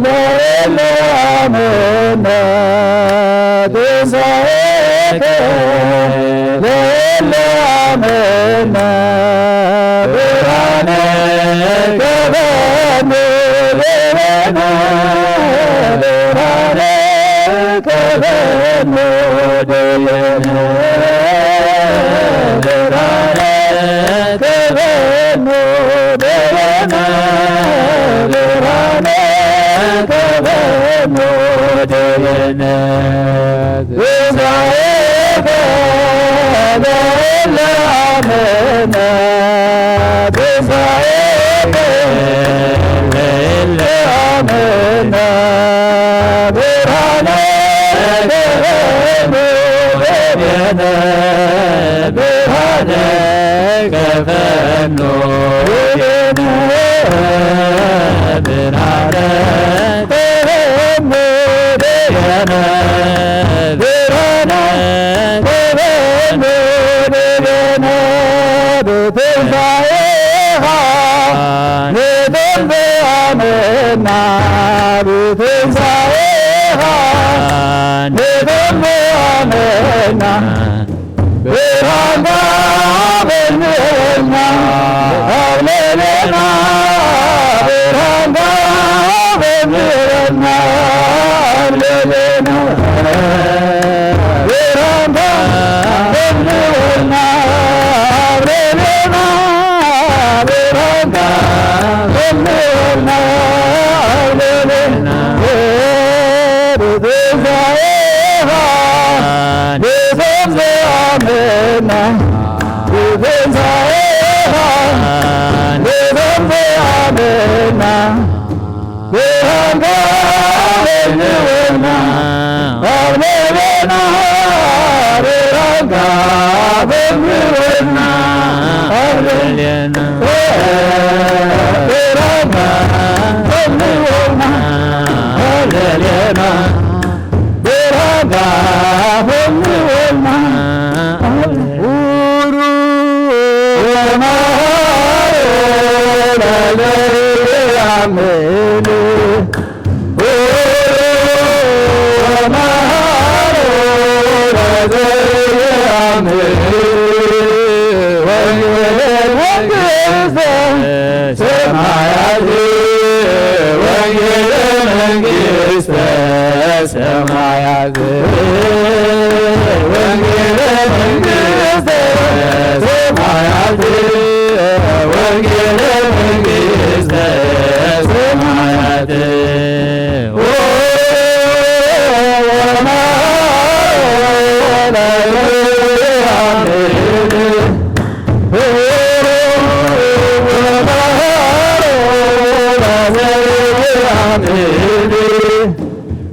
ለእለ አመነ፣ ትንሣኤከ ለእለ አመነ፣ ብርሃነ ከበኑ ዲበነ፣ ብርሃነ ከበኑ ዲበነ፣ ብርሃነ ከበኑ ዲበነ፣ ብርሃነ ከበኑ ዲበነ። ትንሣኤከ ለእለ አመነ፣ ትንሣኤከ ለእለ አመነ፣ ብርሃነ ከበኑ ዲበነ፣ ብርሃነ ከበኑ ዲበነ፣ ብርሃነ ከበኑ ዲበነ፣ ብርሃነ ከበኑ ዲበነ፣ ብትንሣኤኻ ንደንብ ኣመና፣ ብትንሣኤኻ ንደንብ ኣመና። ብርሃንካ በርህልና፣ ኣብ ልዕሌና ብርሃንካ በርህልና፣ ኣብ ልዕሌና። ብትንሳኤኻ ንዞም ዝኣመና፣ ብትንሳኤኻ ንዞም ዝኣመና፣ ብርሃንካ በልወና፣ ኣብ ልዕሌና ብርሃንካ በልወና፣ ኣብ ልዕሌና ብርሃንካ በልወና፣ ኣብ ልዕሌና ብርሃንካ በልወና። ቡሩ ወማሮ ለዘያምን ሰማያት ወንጌል መንግስተ ሰማያት ወንጌል መንግስተ ሰማያት ወንጌል መንግስተ ሰማያት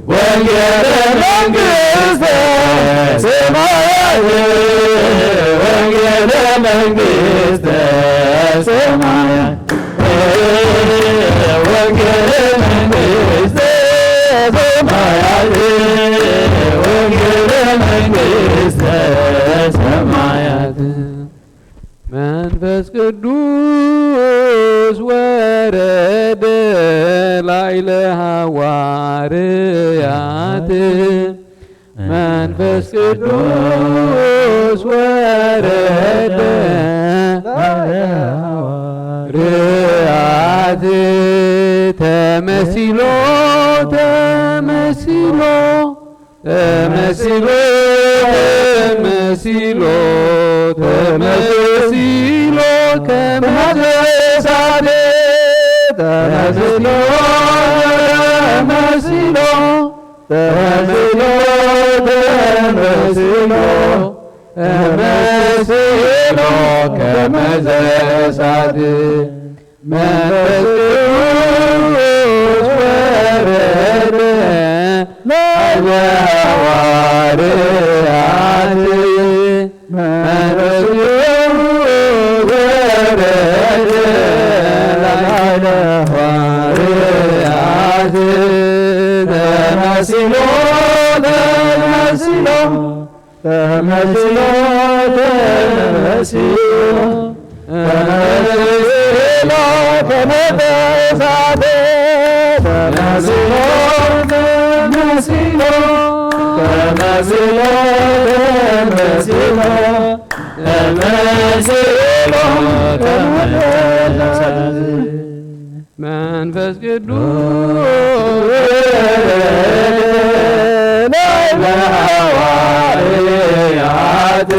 ወንጌል መንግስተ ሰማያት ወንጌል መንግስተ ሰማያት ወንጌል መንግስተ ሰማያት ወንጌል መንግስተ ሰማያት መንፈስ ቅዱስ ወረደ ላዕለ ሃዋርያት መንፈስ ቅዱስ ወረደ ርያት ተመሲሎ ተመሲሎ ተመሲሎ ተመሲሎ ተመሲሎ ከመዘሳደ ተመሲሎ ተመሲሎ ተመስሎ ተመስሎ ከመ ዘእሳት መንፈስ ቅዱስ ወረደ ላዕለ ሃዋርያት መንፈስ ቅዱስ ወረደ ላዕለ ሃዋርያት ተመስሎ ተመስሎ ተመስሎ ተመስሎ ተመስሎ ተመስሎ ተመስሎ ተመስሎ ተመስሎ ተመስሎ መንፈስ ቅዱስ ላዕለ ሃዋርያት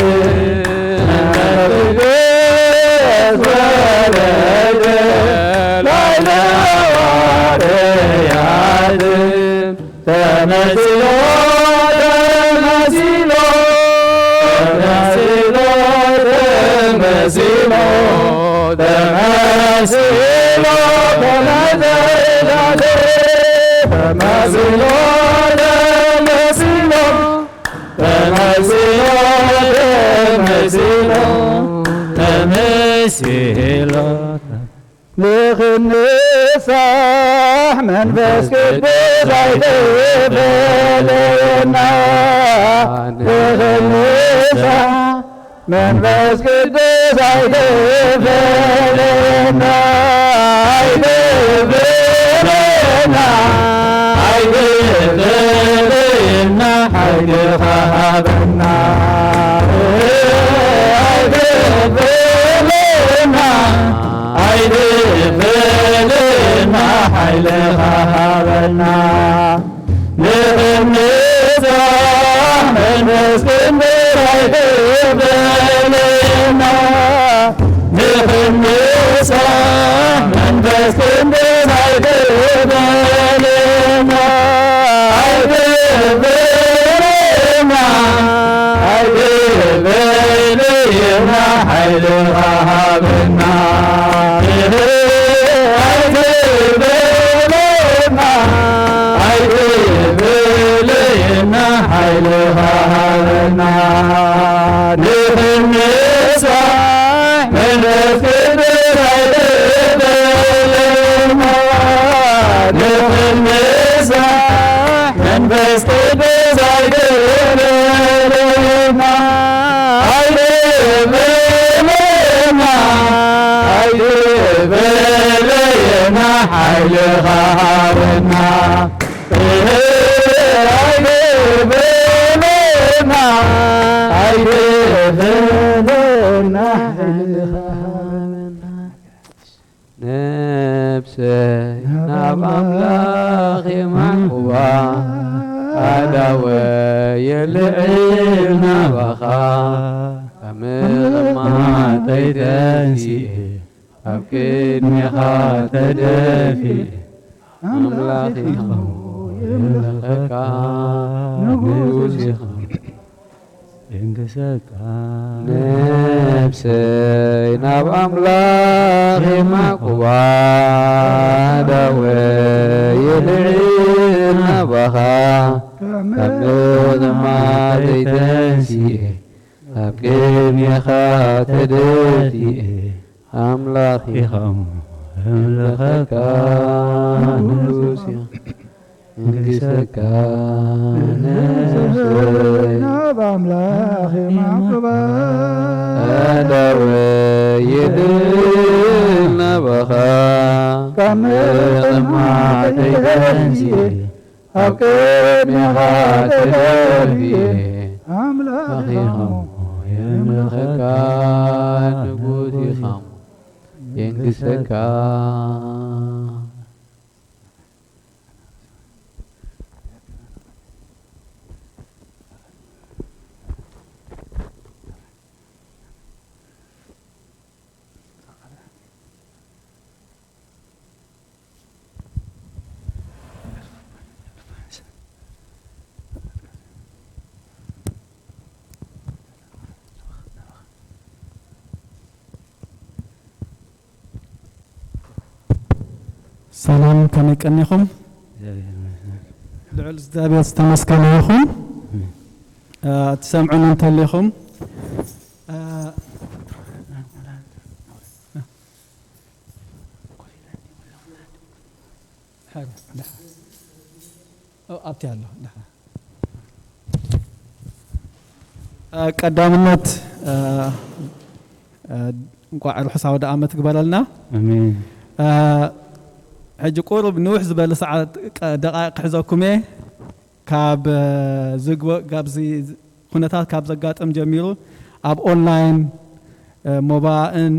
መንፈስ ቅዱስ ወረደ ላዕለ ሃዋርያት ተመስሎ ተመስሎ ተመስሎ ተመስሎ ተመስሎ ተመስሎ ተመስሎ ተመስሎ ተመስሎ ንኽንሳሕ መንፈስ ቅዱስ ኣይትፈለየና። ንኽንሳሕ መንፈስ ቅዱስ ኣይትፈለየና፣ ኣይትፈለየና፣ ኣይትፈለየና፣ ሓይልኻ ሃበና። ኣይትፈለየና፣ ኣይትፈለየና፣ ሓይልኻ ሃበና። ንኽንሳሕ መንፈስ ቅዱስ ኣይትፈለየና። ንኽንሳሕ መንፈስ ቅዱስ ኣይትበለና፣ ኣይትበለና፣ ኣይትበለና፣ ሓይልኻ ሃበና። ኣይትበለና፣ ኣይትበለና፣ ሓይልኻ ሃበና። ንኽንሳ መንፈስ ቅዱስ ኣይትበለና፣ ንኽንሳ መንፈስ ቅዱስ ኣይትበለና፣ ኣይትበለና፣ ኣይትበለና፣ ሓይልኻ ሃበና። ኣይትበለና፣ ኣይትበለና፣ ሓይልኻ ሃበና። ነፍሰይ ናብ ኣምላኽ የማዕቁባ፣ ኣእዳወይ የልዕል ናባኻ፣ ካብ ምቕማጠይ ተንሲኤ፣ ኣብ ቅድሜኻ ተደፊኤ፣ ኣምላኽ ኢኻ የምልኸካ፣ ንጉስ ኢኻ። ይንግሰካ። ነፍሰይ ናብ ኣምላኽ የማዕቁባ፣ ኣእዳወይ የልዕል ናባኻ፣ ካብ ምቕማጠይ ተንሲኤ፣ ኣብ ቅድሜኻ ተደፊኤ፣ ኣምላኽ ኢኻ የምልኸካ፣ ንጉስ ኢኻ። መንግስተካ ነፍሰይ ናብ ኣምላኽ የማዕቁባ፣ ኣእዳወይ የልዕል ናባኻ፣ ካብ ምቕማጠይ ተንሲኤ፣ ኣብ ቅድሜኻ ተደፊኤ፣ ኣምላኽ ኢኻ የምልኸካ፣ ንጉስ ኢኻ መንግስተካ። ሰላም፣ ከመይ ቀኒኹም? ልዑል እግዚኣብሔር ዝተመስገነ ይኹን። እ፣ ትሰምዑኒ እንተሊኹም፣ እ፣ ሓሩ፣ ደሓ። ኦ፣ ኣብቲ ኣሎ፣ ደሓ። እ፣ ቀዳምነት፣ እ፣ እ፣ እንቋዕ ርሑስ ኣውደ ኣመት ግበረልና። ኣሜን። እ፣ ሕጂ ቁሩብ ንውሕ ዝበለ ሰዓት፣ ቀ-፣ ደቃይቕ ክሕዘኩም እየ። ካብ፣ እ፣ ዝግበ-፣ ካብዚ ኩነታት ካብ ዘጋጥም ጀሚሩ ኣብ ኦንላይን፣ እ፣ ሞባእን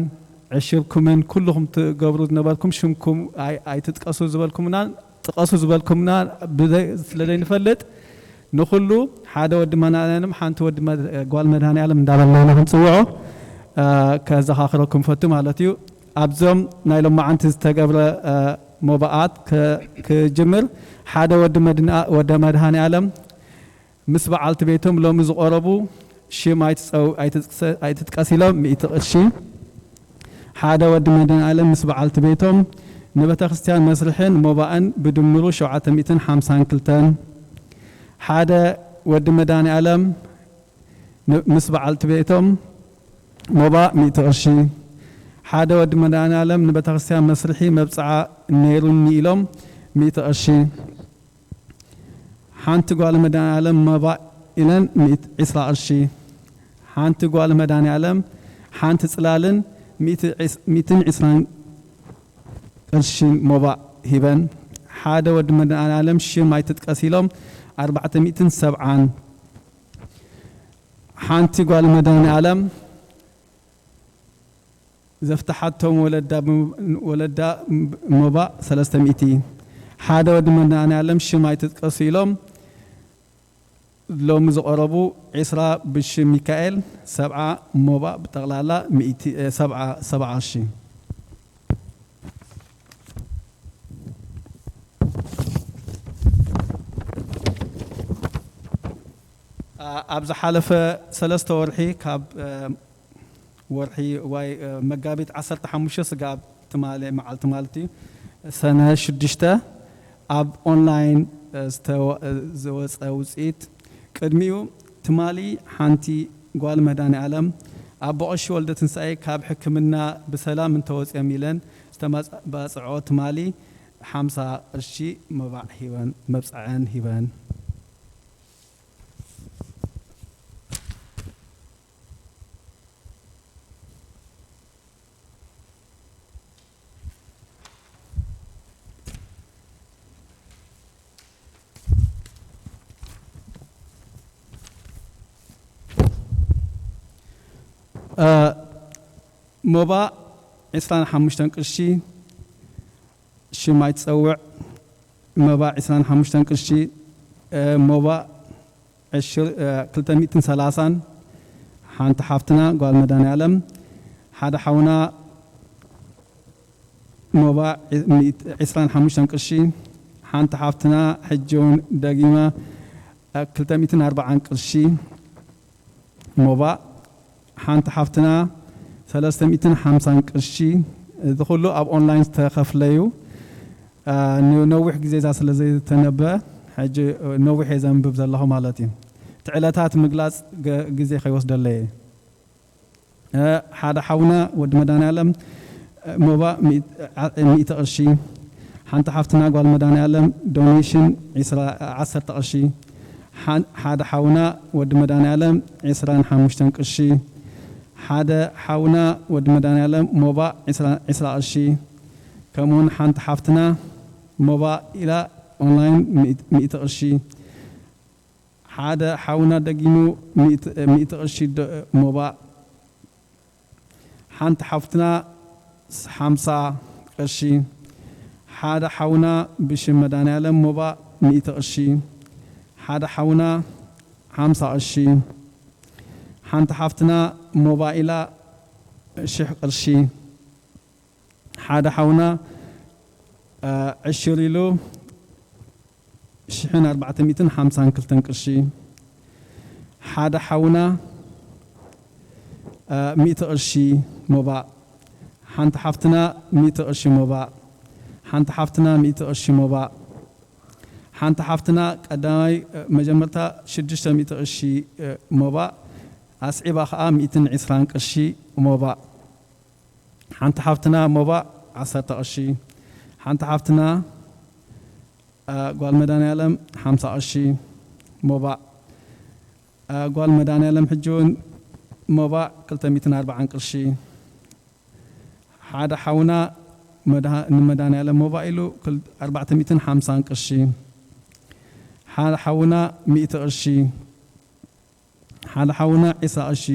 ዕሽርኩምን ኩልኹም ትገብሩ ዝነበርኩም ሽምኩም ኣይ-፣ ኣይትጥቀሱ ዝበልኩምና፣ ጥቀሱ ዝበልኩምና ብዘይ-፣ ስለ ዘይንፈልጥ ንኹሉ ሓደ ወዲ መድኃኔዓለም ሓንቲ ወዲ መድ-፣ ጓል መድኃኔዓለም እንዳበልና ኢና ክንጽውዖ፣ እ፣ ከዘኻኽረኩም ፈቱ ማለት እዩ። ኣብዞም ናይ ሎማዓንቲ ዝተገብረ፣ እ፣ ሞባኣት ከ-፣ ክጅምር ሓደ ወዲ መድና-፣ ወደ መድኃኔዓለም ምስ በዓልቲ ቤቶም ሎሚ ዝቐረቡ ሽም ኣይትጸው-፣ ኣይትጥቀሰ-፣ ኣይትጥቀስ ኢሎም ሚእቲ ቅርሺ። ሓደ ወዲ መድኃኔዓለም ምስ በዓልቲ ቤቶም ንቤተ ክርስቲያን መስርሕን ሞባእን ብድምሩ ሸውዓተ ሚእትን ሓምሳን ክልተን። ሓደ ወዲ መድኃኔዓለም ን-፣ ምስ በዓልቲ ቤቶም ሞባእ ሚእቲ ቅርሺ። ሓደ ወዲ መድኃኔዓለም ንቤተ ክርስቲያን መስርሒ መብጽዓ ነይሩኒ ኢሎም ሚእቲ ቅርሺ። ሓንቲ ጓል መድኃኔዓለም ሞባእ ኢለን ሚእቲ፣ ዕስራ ቅርሺ። ሓንቲ ጓል መድኃኔዓለም ሓንቲ ጽላልን ሚእቲ፣ ሚእትን ዕስራን ቅርሺ ሞባእ ሂበን። ሓደ ወዲ መድኃኔዓለም ሽም ኣይትጥቀስ ኢሎም ኣርባዕተ ሚእትን ሰብዓን። ሓንቲ ጓል መድኃኔዓለም ዘፍትሓቶም ወለዳ ብ-፣ ወለዳ ሞባእ ሰለስተ ሚእቲ። ሓደ ወዲ መድኃኔዓለም ሽም ኣይትጥቀሱ ኢሎም ሎሚ ዝቐረቡ ዕስራ ብሽም ሚካኤል፣ ሰብዓ ሞባእ ብጠቕላላ ሚእቲ፣ እ፣ ሰብዓ፣ ሰብዓ ቅርሺ። ኣብ ዝሓለፈ ሰለስተ ወርሒ ካብ ወርሒ ዋይ መጋቢት ዓሰርተ ሓሙሽተ ስጋብ ትማሊ መዓልቲ ማለት እዩ ሰነ ሽዱሽተ ኣብ ኦንላይን ዝወፀ ውፅኢት ቅድሚኡ ትማሊ ሓንቲ ጓል መድኃኔዓለም ኣቦ ቀሺ ወልደትንሳኤ ካብ ሕክምና ብሰላም እንተወፅኦም ኢለን ዝተባፅዖ ትማሊ ሓምሳ ቅርሺ መባዕ ሂበን መብፅዐን ሂበን። ሞባእ ዕስራን ሓሙሽተን ቅርሺ ሽም ኣይትጸውዕ። ሞባእ ዕስራን ሓሙሽተን ቅርሺ ሞባእ ክልተ ሚእትን ሰላሳን ሓንቲ ሓፍትና ጓል መድኃኔዓለም ሓደ ሓውና ሞባእ ዕስራን ሓሙሽተን ቅርሺ ሓንቲ ሓፍትና ሕጂ እውን ደጊማ ክልተ ሚእትን ኣርባዓን ቅርሺ ሞባእ ሓንቲ ሓፍትና ሰለስተ ሚእትን ሓምሳን ቅርሺ። እዚ ኩሉ ኣብ ኦንላይን ዝተኸፍለ እዩ። ንነዊሕ ግዜ እዛ ስለ ዘይተነበ ሕጂ ነዊሕ እየ ዘንብብ ዘለኹ ማለት እዩ። እቲ ዕለታት ምግላፅ ግዜ ከይወስደለይ እየ። ሓደ ሓውና ወዲ መድኃኔዓለም ሞባእ ሚእቲ ቅርሺ፣ ሓንቲ ሓፍትና ጓል መድኃኔዓለም ዶኔሽን ዓሰርተ ቅርሺ፣ ሓደ ሓውና ወዲ መድኃኔዓለም ዕስራን ሓሙሽተን ቅርሺ፣ ሓደ ሓውና ወዲ መድኃኔዓለም ሞባእ ዕስራ ቅርሺ፣ ከምኡውን ሓንቲ ሓፍትና ሞባእ ኢላ ኦንላይን ሚእቲ ቅርሺ፣ ሓደ ሓውና ደጊሙ ሚእቲ ቅርሺ ሞባእ ሓንቲ ሓፍትና ሓምሳ ቅርሺ፣ ሓደ ሓውና ብሽም መድኃኔዓለም ሞባእ ሚእቲ ቅርሺ፣ ሓደ ሓውና ሓምሳ ቅርሺ፣ ሓንቲ ሓፍትና ሞባእ ኢላ ሽሕ ቅርሺ፣ ሓደ ሓውና ዕሽር ኢሉ ሽሕን ኣርባዕተ ሚእትን ሓምሳን ክልተን ቅርሺ፣ ሓደ ሓውና ሚእቲ ቅርሺ ሞባእ፣ ሓንቲ ሓፍትና ሚእቲ ቅርሺ ሞባእ፣ ሓንቲ ሓፍትና ሚእቲ ቅርሺ ሞባእ፣ ሓንቲ ሓፍትና ቀዳማይ መጀመርታ ሽዱሽተ ሚእቲ ቅርሺ ሞባእ ኣስዒባ ኸዓ ሚእትን ዕስራን ቅርሺ ሞባእ፣ ሓንቲ ሓፍትና ሞባእ ዓሰርተ ቅርሺ፣ ሓንቲ ሓፍትና ጓል መድኃኔዓለም ሓምሳ ቅርሺ ሞባእ፣ ጓል መድኃኔዓለም ሕጂ እውን ሞባእ ክልተ ሚእትን ኣርባዓን ቅርሺ፣ ሓደ ሓውና ንመድኃኔዓለም ሞባእ ኢሉ ኣርባዕተ ሚእትን ሓምሳን ቅርሺ፣ ሓደ ሓውና ሚእቲ ቅርሺ፣ ሓደ ሓውና ዕስራ ቅርሺ፣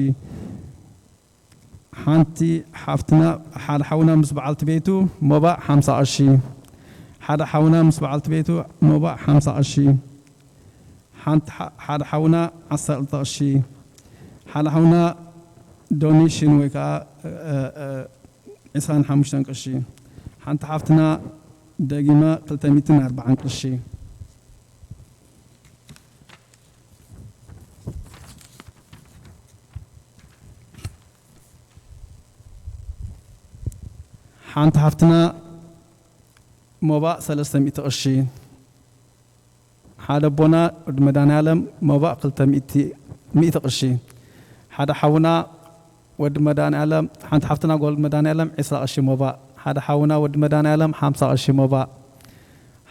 ሓንቲ ሓፍትና ሓደ ሓውና ምስ በዓልቲ ቤቱ ሞባእ ሓምሳ ቅርሺ፣ ሓደ ሓውና ምስ በዓልቲ ቤቱ ሞባእ ሓምሳ ቅርሺ፣ ሓደ ሓውና ዓሰርተ ቅርሺ፣ ሓደ ሓውና ዶኔሽን ወይ ከዓ ዕስራን ሓሙሽተን ቅርሺ፣ ሓንቲ ሓፍትና ደጊማ ክልተ ሚእትን ኣርባዓን ቅርሺ። ሓንቲ ሓፍትና ሞባእ ሰለስተ ሚእቲ ቅርሺ፣ ሓደ ኣቦና ወዲ መድኃኔዓለም ሞባእ ክልተ ሚእቲ ቅርሺ፣ ሓደ ሓውና ወዲ መድኃኔዓለም ሓንቲ ሓፍትና ጓል መድኃኔዓለም ዕስራ ቅርሺ ሞባእ፣ ሓደ ሓውና ወዲ መድኃኔዓለም ሓምሳ ቅርሺ ሞባእ፣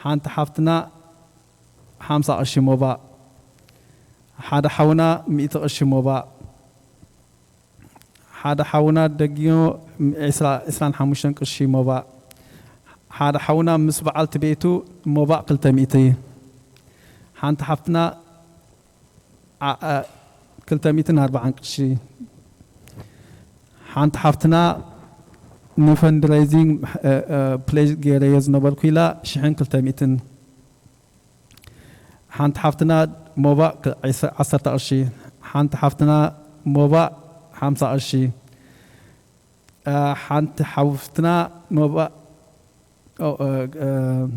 ሓንቲ ሓፍትና ሓምሳ ቅርሺ ሞባእ፣ ሓደ ሓውና ሚእቲ ቅርሺ ሞባእ፣ ሓደ ሓውና ደጊሞ ዕስራን ሓሙሽተን ቅርሺ ሞባእ፣ ሓደ ሓውና ምስ በዓልቲ ቤቱ ሞባእ ክልተ ሚእቲ፣ ሓንቲ ሓፍትና ክልተ ሚእትን ኣርባዓን ቅርሺ፣ ሓንቲ ሓፍትና ንፈንድሬዚንግ ፕሌጅ ገይረዮ ዝነበርኩ ኢላ ሽሕን ክልተ ሚእትን ሓንቲ ሓፍትና ሞባእ ዓሰርተ ቅርሺ፣ ሓንቲ ሓፍትና ሞባእ ሓምሳ ቅርሺ፣ ሓንቲ ሓፍትና ሞባእ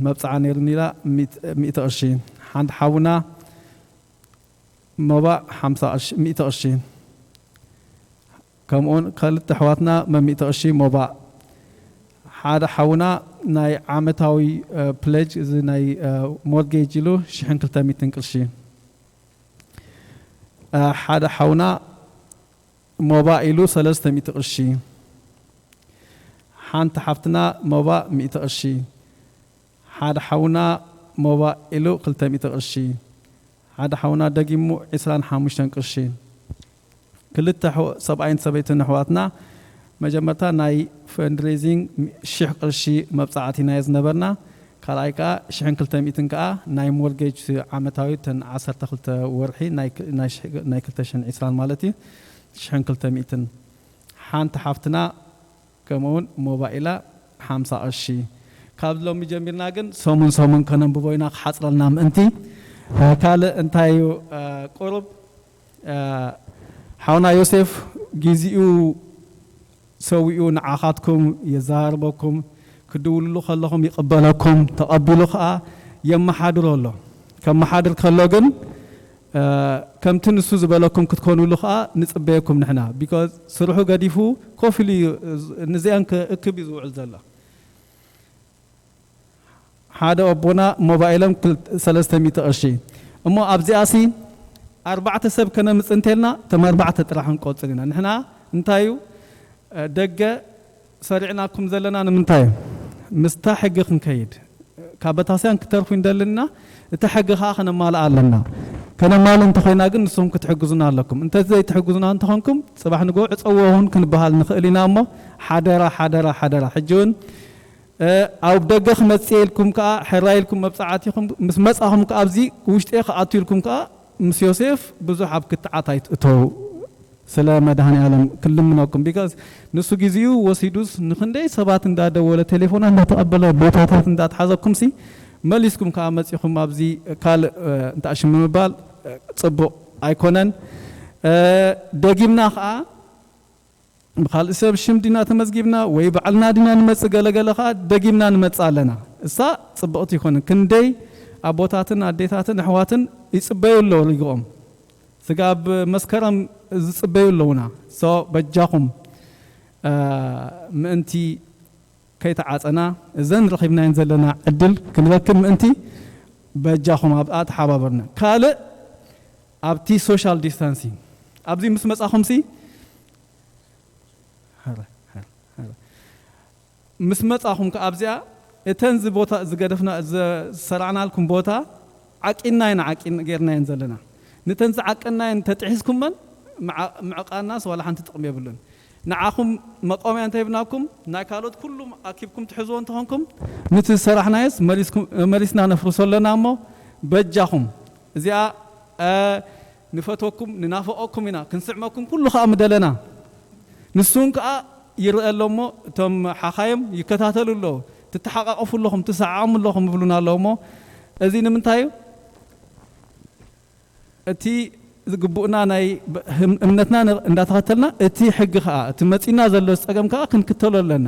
መብፅዓ ነይሩኒ ኢላ ሚእቲ ቅርሺ፣ ሓንቲ ሓውና ሞባእ ሓምሳ ቅርሺ፣ ሚእቲ ቅርሺ። ከምኡውን ክልተ ኣሕዋትና መሚእቲ ቅርሺ ሞባእ። ሓደ ሓውና ናይ ዓመታዊ ፕለጅ፣ እዚ ናይ ሞርጌጅ ኢሉ ሽሕን ክልተ ሚእትን ቅርሺ። ሓደ ሓውና ሞባእ ኢሉ ሰለስተ ሚእቲ ቅርሺ። ሓንቲ ሓፍትና ሞባእ ሚእቲ ቅርሺ። ሓደ ሓውና ሞባእ ኢሉ ክልተ ሚእቲ ቅርሺ። ሓደ ሓውና ደጊሙ ዕስራን ሓሙሽተን ቅርሺ። ክልተ ኣሕዋ-፣ ሰብኣይን ሰበይትን ኣሕዋትና መጀመርታ ናይ ፈንድሬዚንግ ሽሕ ቅርሺ መብጻዕቲ ኢና ዝነበርና። ካልኣይ ከኣ ሽሕን ክልተ ሚእትን ከኣ ናይ ሞርጌጅ ዓመታዊ፣ ተን ዓሰርተ ክልተ ወርሒ ናይ ክ-፣ ናይ ሽሕ-፣ ናይ ክልተ ሽሕን ዕስራን ማለት እዩ። ሽሕን ክልተ ሚእትን። ሓንቲ ሓፍትና ከምኡውን ሞባይላ ሓምሳ ቅርሺ። ካብ ሎሚ ጀሚርና ግን ሰሙን ሰሙን ከነንብቦ ኢና ክሓጽረልና ምእንቲ። እ፣ ካልእ እንታይ እዩ፣ እ፣ ቁሩብ፣ እ፣ ሓውና ዮሴፍ ግዚኡ ሰዊኡ ንዓኻትኩም የዘራርበኩም፣ ክድውልሉ ከለኹም ይቕበለኩም፣ ተቐቢሉ ኸኣ የመሓድሮ ኣሎ። ከመሓድር ከሎ ግን፣ እ፣ ከምቲ ንሱ ዝበለኩም ክትኮኑሉ ኸኣ ንጽበየኩም ንሕና። ቢኮዝ ስርሑ ገዲፉ ኮፍ ኢሉ እዩ፣ ንዚኣን ክእክብ እዩ ዝውዕል ዘሎ። ሓደ ኣቦና ሞባይሎም ክል-፣ ሰለስተ ሚእቲ ቅርሺ። እሞ ኣብዚኣሲ ኣርባዕተ ሰብ ከነምጽእ እንተልና፣ እቶም ኣርባዕተ ጥራሕ ክንቆጽር ኢና። ንሕና እንታይ እዩ፣ እ፣ ደገ ሰሪዕናኩም ዘለና ንምንታይ እዩ? ምስታ ሕጊ ክንከይድ። ካብ በታስያን ክተርፉ እንደልና፣ እቲ ሕጊ ኸኣ ከነማልእ ኣለና። ከነማልእ እንተኾይና ግን ንስኹም ክትሕግዙና ኣለኩም። እንተ ዘይትሕግዙና እንተኾንኩም፣ ጽባሕ ንግሆ ዕጸዎ እውን ክንበሃል ንኽእል ኢና እሞ፣ ሓደራ፣ ሓደራ፣ ሓደራ። ሕጂ እውን፣ እ፣ ኣብ ደገ ክመጽእ ኢልኩም ከኣ፣ ሕራይ ኢልኩም መብጻዕቲኹም ምስ መጻኹም ከኣ፣ ኣብዚ ውሽጢ ክኣቱ ኢልኩም ከኣ፣ ምስ ዮሴፍ ብዙሕ ኣብ ክትዓት ኣይትእተው። ስለ መድኃኔ ዓለም ክልምነኩም። ቢካዝ ንሱ ግዚኡ ወሲዱስ ንኽንደይ ሰባት እንዳደወለ፣ ቴሌፎና እንዳተቐበለ፣ ቦታታት እንዳተሓዘኩም ሲ፣ መሊስኩም ከኣ መጺኹም ኣብዚ ካልእ፣ እ፣ እንታሽም ምባል፣ እ፣ ጽቡቕ ኣይኮነን። እ፣ ደጊምና ከኣ ብኻልእ ሰብ ሽም ዲና ተመዝጊብና ወይ ባዕልና ዲና ንመጽእ፣ ገለገለ ኸኣ ደጊምና ንመጽእ ኣለና። እሳ ጽብቕቲ ይኮነ። ክንደይ ኣቦታትን ኣዴታትን ኣሕዋትን ይጽበዩ ኣለዉ ሪግኦም። ስጋብ መስከረም ዝጽበዩ ኣለዉና። ሶ በጃኹም፣ እ፣ ምእንቲ ከይተዓጸና እዘን ረኺብናየን ዘለና ዕድል ክንረክብ ምእንቲ በጃኹም ኣብኣ ተሓባበሩና። ካልእ ኣብቲ ሶሻል ዲስታንሲንግ ኣብዚ ምስ መጻኹምሲ ሐረ፣ ሐረ፣ ሐረ። ምስ መጻኹም ከኣ ኣብዚኣ እተን ዚ ቦታ ዝገደፍና፣ ዘ-፣ ዝሰራዕናልኩም ቦታ ዓቂንና ኢና፣ ዓቂን ጌርናየን ዘለና። ንተን ዝዓቀናየን ተጥሒስኩመን ምዓ-፣ ምዕቃናስ ዋላ ሓንቲ ጥቕሚ የብሉን። ንዓኹም መቆምያ እንተሂብናኩም፣ ናይ ካልኦት ኩሉም ኣኪብኩም ትሕዝዎ እንተኾንኩም፣ ንቲ ዝሰራሕናዮስ መሊስኩም-፣ መሊስና ነፍርሶ ኣለና እሞ፣ በጃኹም እዚኣ፣ እ፣ ንፈትወኩም፣ ንናፍቐኩም ኢና፣ ክንስዕመኩም ኩሉ ከኣ ምደለና። ንስኹም ከኣ ይርአ ኣሎ እሞ፣ እቶም ሓኻይም ይከታተሉ ኣለዉ። ትተሓቃቀፉ ኣለኹም፣ ትሰዓዓሙ ኣለኹም ይብሉና ኣለዉ እሞ፣ እዚ ንምንታይ እዩ? እቲ ዝግቡእና ናይ ብ-፣ ህም-፣ እምነትና ን-፣ እንዳተኸተልና፣ እቲ ሕጊ ከኣ፣ እቲ መጺና ዘሎ ጸገም ከኣ ክንክተሎ ኣለና።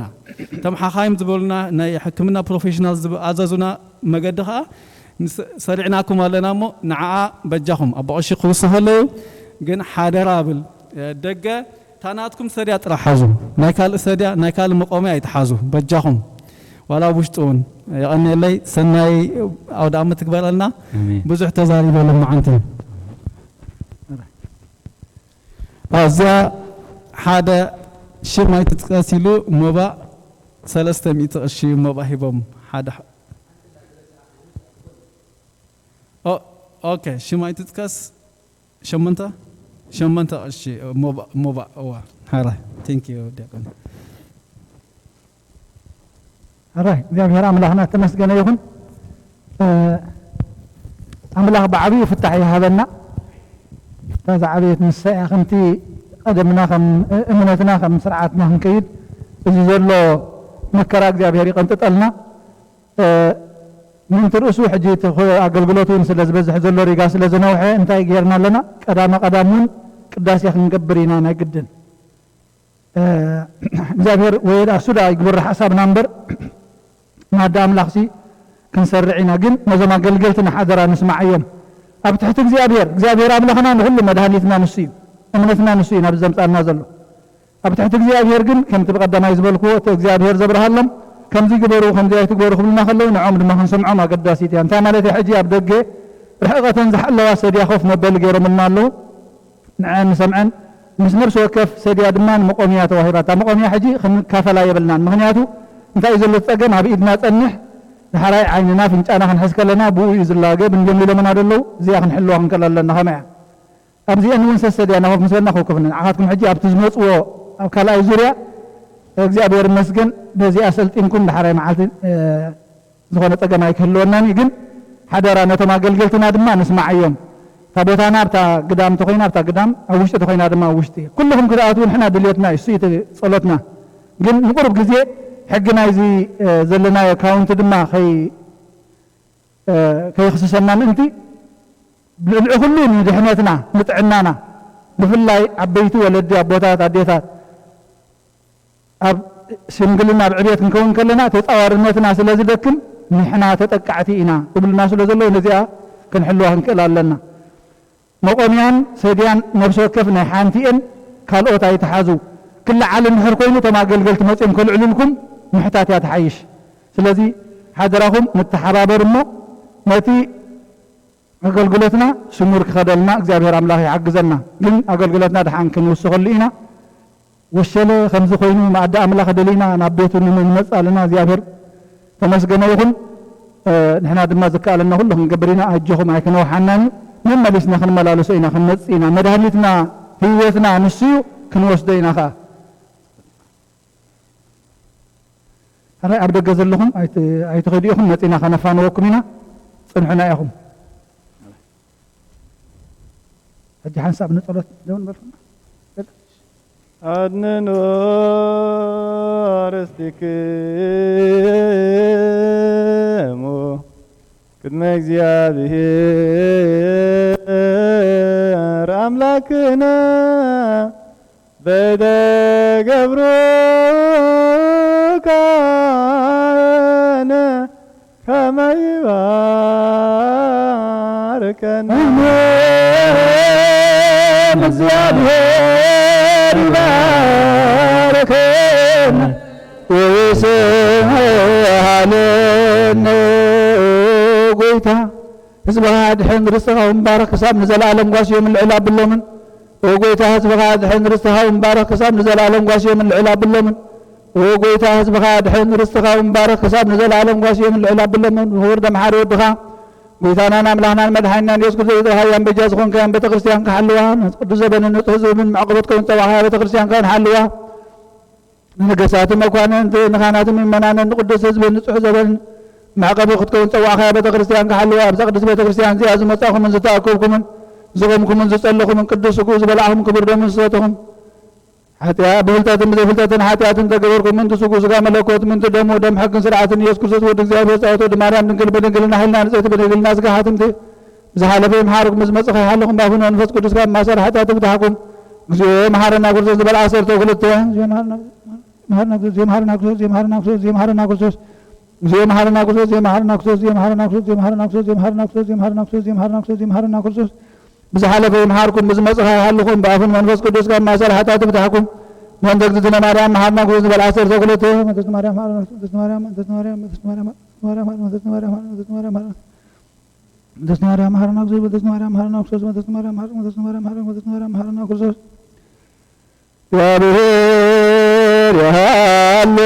እቶም ሓኻይም ዝበሉና፣ ናይ ሕክምና ፕሮፌሽናል ዝብ-፣ ኣዘዙና መገዲ ከኣ ንስ-፣ ሰሪዕናኩም ኣለና እሞ፣ ንዓኣ በጃኹም፣ ኣቦ ቀሺ ክውስኸለዩ፣ ግን ሓደራ እብል፣ እ፣ ደገ እታ ናትኩም ሰድያ ጥራሕ ሓዙ። ናይ ካልእ ሰድያ፣ ናይ ካልእ መቆምያ ኣይትሓዙ፣ በጃኹም። ዋላ ኣብ ውሽጢ እውን። የቐንየለይ፣ ሰናይ ኣውደ ዓመት ትግበረልና። ኣሜን። ብዙሕ ተዛሪበ ሎማዓንቲ። ኣዝያ ሓደ ሽም ኣይትጥቀስ ኢሉ ሞባእ ሰለስተ ሚእቲ ቅርሺ ሞባእ ሂቦም። ሓደ ሕ-፣ ኦ፣ ኦኬ፣ ሽም ኣይትጥቀስ። ሸሞንተ፣ ሸሞንተ ቅርሺ፣ ሞባ-፣ ሞባእ፣ እዋ። ሓራይ። Thank you፣ ዲያቆን። ሓራይ፣ እግዚኣብሔር ኣምላኽና ተመስገነ ይኹን። እ፣ ኣምላኽ ብዓቢኡ ፍታሕ ይሃበና። እታ ዝዓበየት ንሳ እያ። ከምቲ ቀደምና፣ ከም እምነትና፣ ከም ስርዓትና ክንከይድ፣ እዚ ዘሎ መከራ እግዚኣብሔር ይቐንጥጠልና። እ፣ ምእንቲ ርእሱ ሕጂ እቲ ኹ-፣ ኣገልግሎት እውን ስለ ዝበዝሕ ዘሎ፣ ሪጋ ስለ ዝነውሐ፣ እንታይ ጌርና ኣለና? ቀዳመ ቀዳም እውን ቅዳሴ ክንገብር ኢና ናይ ግድን። እ፣ እግዚኣብሔር ወይ ደኣ እሱ ደኣ ይግበሮ ሓሳብና እምበር፣ ማዳ ኣምላኽሲ ክንሰርዕ ኢና። ግን ነዞም ኣገልገልትና ሓደራ ንስማዓዮም። ኣብ ትሕቲ እግዚኣብሔር፣ እግዚኣብሔር ኣምላኽና ንኹሉ መድሃኒትና ንሱ እዩ፣ እምነትና ንሱ እዩ ናብዚ ዘምጻና ዘሎ። ኣብ ትሕቲ እግዚኣብሔር ግን ከምቲ ብቐዳማይ ዝበልክዎ እቲ እግዚኣብሔር ዘብርሃሎም ከምዚ ግበሩ ከምዚ ኣይትግበሩ ክብሉና ከለዉ ንዖም ድማ ክንሰምዖም ኣገዳሲት እያ። እንታይ ማለት እያ? ሕጂ ኣብ ደገ ርሕቐተን ዝሓለዋ ሰድያ ኮፍ መበሊ ገይሮምልና ኣለዉ። ንዐን ንሰምዐን ምስ ነፍሲ ወከፍ ሰድያ ድማ ንመቆምያ ተዋሂባታ። መቆምያ ሕጂ ክንካፈላ የብልናን። ምኽንያቱ እንታይ እዩ ዘሎ እቲ ጸገም? ኣብ ኢድና ጸንሕ፣ ዳሕራይ ዓይንና ኣፍንጫና ክንሕዝ ከለና ብኡ እዩ ዝላገብ። እንዲዮም ኢሎምና ደለዉ። እዚኣ ክንሕልዋ ክንክእል ኣለና። ከመይ እያ? ኣብዚአን እውን ሰሰድያ ናኹፍ ምስ በልና ኮፍ ኮፍ ንብል። ንዓኻትኩም ሕጂ ኣብቲ ዝመጽዎ ኣብ ካልኣይ ዙርያ እግዚኣብሔር ይመስገን በዚኣ ሰልጢንኩም ዳሕራይ መዓልቲ ዝኾነ ጸገም ኣይክህልወናን እዩ። ግን ሓደራ ነቶም ኣገልገልትና ድማ ንስማዓዮም። እታ ቦታና ኣብታ ግዳም ተኾይና ኣብታ ግዳም፣ ኣብ ውሽጢ ተኾይና ድማ ኣብ ውሽጢ። ኩልኹም ክትኣትዉ ንሕና ድልየትና እዩ፣ እሱ እዩ እቲ ጸሎትና። ግን ንቁሩብ ግዜ ሕጊ ናይዚ ዘለናዮ ካውንቲ ድማ ከይ ከይኽስሰና ምእንቲ ልዕሊ ኩሉ ንድሕነትና ንጥዕናና ብፍላይ ዓበይቲ ወለዲ ኣቦታት ኣዴታት ኣብ ሽምግልና ኣብ ዕብየት ክንከውን ከለና ተጻዋርነትና ስለ ዝደክም ንሕና ተጠቃዕቲ ኢና ይብሉና ስለ ዘለዉ ነዚኣ ክንሕልዋ ክንክእል ኣለና። መቆምያን ሰድያን ነብሲ ወከፍ ናይ ሓንቲ እየን፣ ካልኦት ኣይትሓዙ። ክለዓል እንድሕር ኮይኑ እቶም ኣገልገልቲ መጺኦም ከልዕሉልኩም ምሕታት እያ ትሓይሽ። ስለዚ ሓደራኹም ንተሓባበር እሞ ነቲ ኣገልግሎትና ስሙር ክኸደልና እግዚኣብሔር ኣምላኽ ይሓግዘና። ግን ኣገልግሎትና ደሓን ክንውስኸሉ ኢና። ወሸለ ከምዚ ኮይኑ መኣዲ ኣምላኽ ደሊና ናብ ቤቱ ንመ-፣ ንመጽእ ኣለና። እግዚኣብሔር ተመስገነ ይኹን። እ፣ ንሕና ድማ ዝከኣለና ኩሉ ክንገብር ኢና። ኣጆኹም ኣይክነውሓናን እዩ። መመሊስና ክንመላለሶ ኢና፣ ክንመጽእ ኢና። መድሃኒትና ህይወትና ንሱ እዩ፣ ክንወስዶ ኢና ኸኣ። ሕራይ ኣብ ደገ ዘለኹም ኣይት-፣ ኣይትኸዱ ኢኹም፣ መጺና ከነፋንወኩም ኢና። ጽንሑና ኢኹም። ሕጂ ሓንሳብ ንጸሎት ደው ንበል። ኣድንኑ ርእስቲክሙ ቅድመ እግዚኣብሔር ኣምላክነ በይደ ገብሩ ካህነ ከመ ይባርከነ። ኣሜን። እግዚኣብሔር ይባርከነ ወይስሃለነ። ጎይታ ህዝብኻ ኣድሕን፣ ርስትኻ እውን ባርኽ፣ ክሳብ ንዘለኣለም ጓስዮምን ልዕል ኣብሎምን። ኦ ጎይታ ህዝብኻ ኣድሕን፣ ርስትኻ እውን ባርኽ፣ ክሳብ ንዘለኣለም ጓስዮምን ልዕል ኣብሎምን። ኦ ጎይታ ህዝብኻ ኣድሕን፣ ርስትኻ እውን ባርኽ፣ ክሳብ ንዘለኣለም ጓስዮምን ልዕል ኣብሎምን። ክቡር ደምሓሪ ወድኻ ጎይታናን ኣምላኽናን መድሓኒናን የሱስ ክርስቶስ ዝጠራኻያን በጃ ዝኾንካያን ቤተ ክርስቲያን ክሓልዋ፣ ነቲ ቅዱስ ዘበንን ንጹሕ ህዝብን መዕቆቢ ክትከውን ዝጸዋዕኻያ ቤተ ክርስቲያን ከኣ ንሓልዋ። ንነገስታትን መኳንንትን ንኻህናትን ምእመናንን ንቅዱስ ህዝብን ንጹሕ ዘበን መዕቀቢ ክትከውን ጸዋዕኻያ ቤተ ክርስቲያን ክሓልዋ፣ ኣብዛ ቅድስት ቤተ ክርስቲያን እዚኣ ዝመጻእኩምን ዝተኣከብኩምን ዝቖምኩምን ዝጸለኹምን ቅዱስ ስግኡ ዝበላዕኹም ክቡር ደሙ ዝሰተኹም ሓጢኣ-፣ ብፍልጠትን ብዘይፍልጠትን ሓጢኣትን ተገበርኩም ምእንቲ ስግኡ ስጋ መለኮት ምእንቲ ደሙ ደም ሕግን ስርዓትን ኢየሱስ ክርስቶስ ወዲ እግዚኣብሔር ጸወት ወዲ ማርያም ድንግል ብድንግልና ሒልና ንጽሕቲ ብድንግልና ስጋ ሓትምቲ ብዝሓለፈ ይምሓርኩም፣ ምስ መጽእ ከይሓልኹም፣ ብኣፉን መንፈስ ቅዱስ ካብ ማእሰር ሓጢኣት ይፍታሕኩም። እግዚኦ መሓረና ክርስቶስ ዝበል ዓሰርተ ክልተ። መሓረና ክርስቶስ፣ መሓረና ክርስቶስ፣ መሓረና ክርስቶስ፣ መሓረና ክርስቶስ። እግዚኦ መሓረና ክርስቶስ፣ መሓረና ክርስቶስ፣ መሓረና ክርስቶስ፣ መሓረና ክርስቶስ። ብዝሓለፈ ይምሓርኩም፣ ምስ መጽእ ከይሓልኹም፣ ብኣፉን መንፈስ ቅዱስ ካብ ማእሰር ሓጢኣት ይፍታሕኩም። በእንተ እግዝእትነ ማርያም መሓረና ክርስቶስ ዝበል ዓሰርተ ክልተ። መንግስቲ ማርያም መሓረና ክርስቶስ፣ መንግስቲ ማርያም፣ መንግስቲ ማርያም፣ መንግስቲ ማርያም፣ መንግስቲ ማርያም፣ መንግስቲ ማርያም፣ መንግስቲ ማርያም። ቅድስት ማርያም መሐረነ ክርስቶስ፣ ቅድስት ማርያም መሐረነ ክርስቶስ፣ ቅድስት ማርያም መሐረነ፣ ቅድስት ማርያም መሐረነ፣ ቅድስት ማርያም መሐረነ ክርስቶስ። እግዚአብሔር ያሉ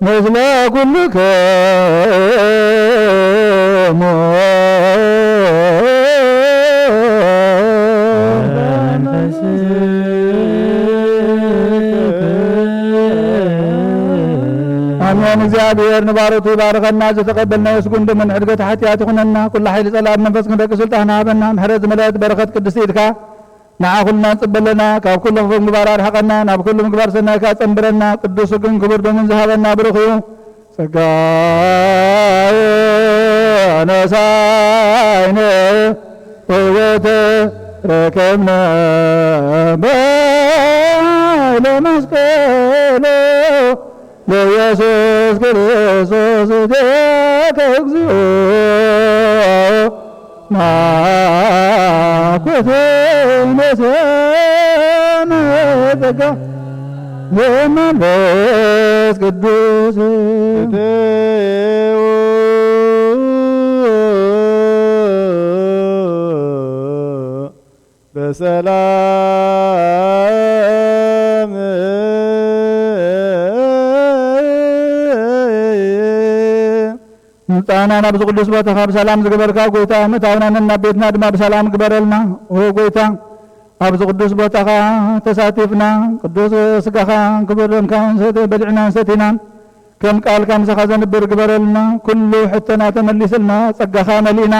ምስለ ኩልክሙ። አሜን። እግዚአብሔር ንባሮቱ ይባርከና፣ ዝተቀበልናዮ ስጉምቲ ምን ዕድገት ሓጢኣት ይኹነና፣ ኩሉ ሓይሊ ጸላእን መንፈስ ክንረቂ ስልጣን ሃበና፣ ምሕረት ዝመልአት በረኸት ቅድስቲ ኢድካ ንዓ ኩልና ንጽበለና፣ ካብ ኩሉ ክፉእ ምግባር ኣርሕቐና፣ ናብ ኩሉ ምግባር ሰናይ ከኣ ጸንብረና፣ ቅዱስ ስግን ክቡር ደሙን ዝሃበና ብሩኽ እዩ። ጸጋ ነሳይነ ወሕይወት ረከብነ በኃይለ መስቀሉ። ለኢየሱስ ክርስቶስ እዴከ እግዚኦ ናኮተይ መሰነ ጸጋ መንፈስ ቅዱስ። በሰላም ምጻና ናብዚ ቅዱስ ቦታኻ ብሰላም ዝገበርካ ጎይታ፣ ምእታውና ናብ ቤትና ድማ ብሰላም ግበረልና። ኦ ጎይታ፣ ኣብዚ ቅዱስ ቦታኻ ተሳቲፍና፣ ቅዱስ ስጋኻ ክቡር ደምካ ንሰተ-፣ በሊዕናን ሰቲናን፣ ከም ቃልካ ምሳኻ ዘንብር ግበረልና። ኩሉ ሕቶና ተመሊስልና፣ ጸጋኻ መሊእና።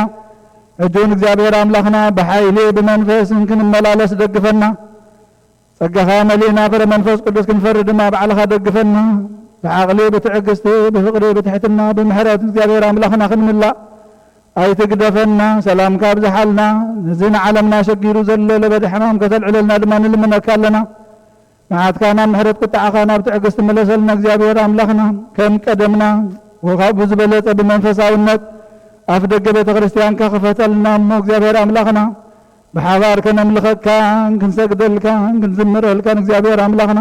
ሕጂ እውን እግዚኣብሔር ኣምላኽና፣ ብሓይሊ ብመንፈስን ክንመላለስ ደግፈና። ጸጋኻ መሊእና ፍረ መንፈስ ቅዱስ ክንፈሪ ድማ ባዕልኻ ደግፈና። ብዓቕሊ፣ ብትዕግስቲ፣ ብፍቕሪ፣ ብትሕትና፣ ብምሕረት እግዚኣብሔር ኣምላኽና ክንምላእ ኣይትግደፈና። ሰላምካ ኣብዝሓልና። ነዚ ንዓለምና ሸጊሩ ዘሎ ለበዳ ሕማም ከተልዕለልና ድማ ንልምነካ ኣለና። መዓትካ ናብ ምሕረት፣ ቁጥዓኻ ናብ ትዕግስቲ ምለሰልና እግዚኣብሔር ኣምላኽና። ከም ቀደምና ወካብኡ ዝበለጸ ብመንፈሳውነት ኣፍ ደገ ቤተ ክርስቲያንካ ክፈተልና እሞ እግዚኣብሔር ኣምላኽና። ብሓባር ከነምልኸካን ክንሰግደልካን ክንዝምረልካን እግዚኣብሔር ኣምላኽና።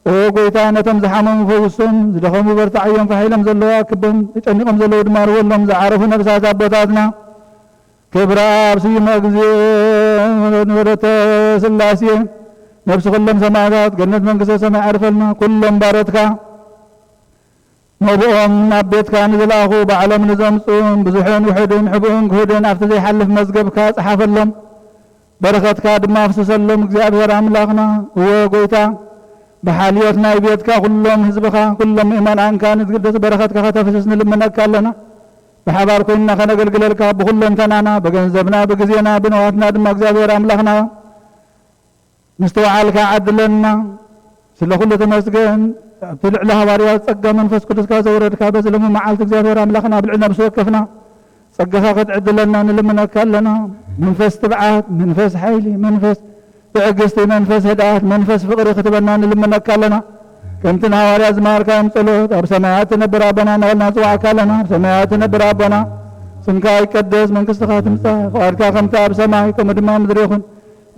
ኦ ጎይታ፣ ነቶም ዝሓመሙ ፈውሶም፣ ዝደኸሙ በርትዓዮም፣ ፋሕ ኢሎም ዘለዉ ኣክቦም፣ ተጨኒቖም ዘለዉ ድማ ርወሎም፣ ዝዓረፉ ነብሳት ኣቦታትና ክብረ ኣብ ስዩመ እግዚእ ወለተ ስላሴ ነብሲ ኩሎም ሰማዕታት ገነት መንግስተ ሰማይ ዓርፈልና። ኩሎም ባሮትካ መብኦም ናብ ቤትካ ንዝለኣኹ ባዕሎም ንዘምጽኡን ብዙሕን ውሑድን ሕቡእን ክሁድን ኣብቲ ዘይሓልፍ መዝገብካ ጸሓፈሎም። በረኸትካ ድማ ኣፍስሰሎም እግዚኣብሔር ኣምላኽና። እወ ጎይታ፣ ብሓልዮት ናይ ቤትካ ኩሎም ህዝብኻ፣ ኩሎም ምእመናንካ ንዝግደስ በረኸትካ ከተፍስስ ንልምነካ ኣለና። ብሓባር ኮይንና ከነገልግለልካ ብኹለንተናና፣ ብገንዘብና፣ ብግዜና፣ ብንዋትና ድማ እግዚኣብሔር ኣምላኽና ምስትውዓልካ ዓድለና። ስለ ኩሉ ተመስገን። ኣብቲ ልዕሊ ሃዋርያት ጸጋ መንፈስ ቅዱስካ ዘውረድካ በዚ ሎሚ መዓልቲ እግዚኣብሔር ኣምላኽና ኣብ ልዕሊ ነብሲ ወከፍና ጸጋኻ ክትዕድለና ንልምነካ ኣለና። መንፈስ ትብዓት፣ መንፈስ ሓይሊ፣ መንፈስ ትዕግስቲ፣ መንፈስ ህድኣት፣ መንፈስ ፍቕሪ ክትበና ንልምነካ ኣለና። ከምቲ ንሃዋርያት ዝመሃርካዮም ጸሎት፣ ኣብ ሰማያት ትነብር ኣቦና እናበልና ንጽውዓካ ኣለና። ኣብ ሰማያት ትነብር ኣቦና፣ ስምካ ይቀደስ፣ መንግስትኻ ትምጻእ፣ ፍቓድካ ከምቲ ኣብ ሰማይ ከምኡ ድማ ኣብ ምድሪ ይኹን።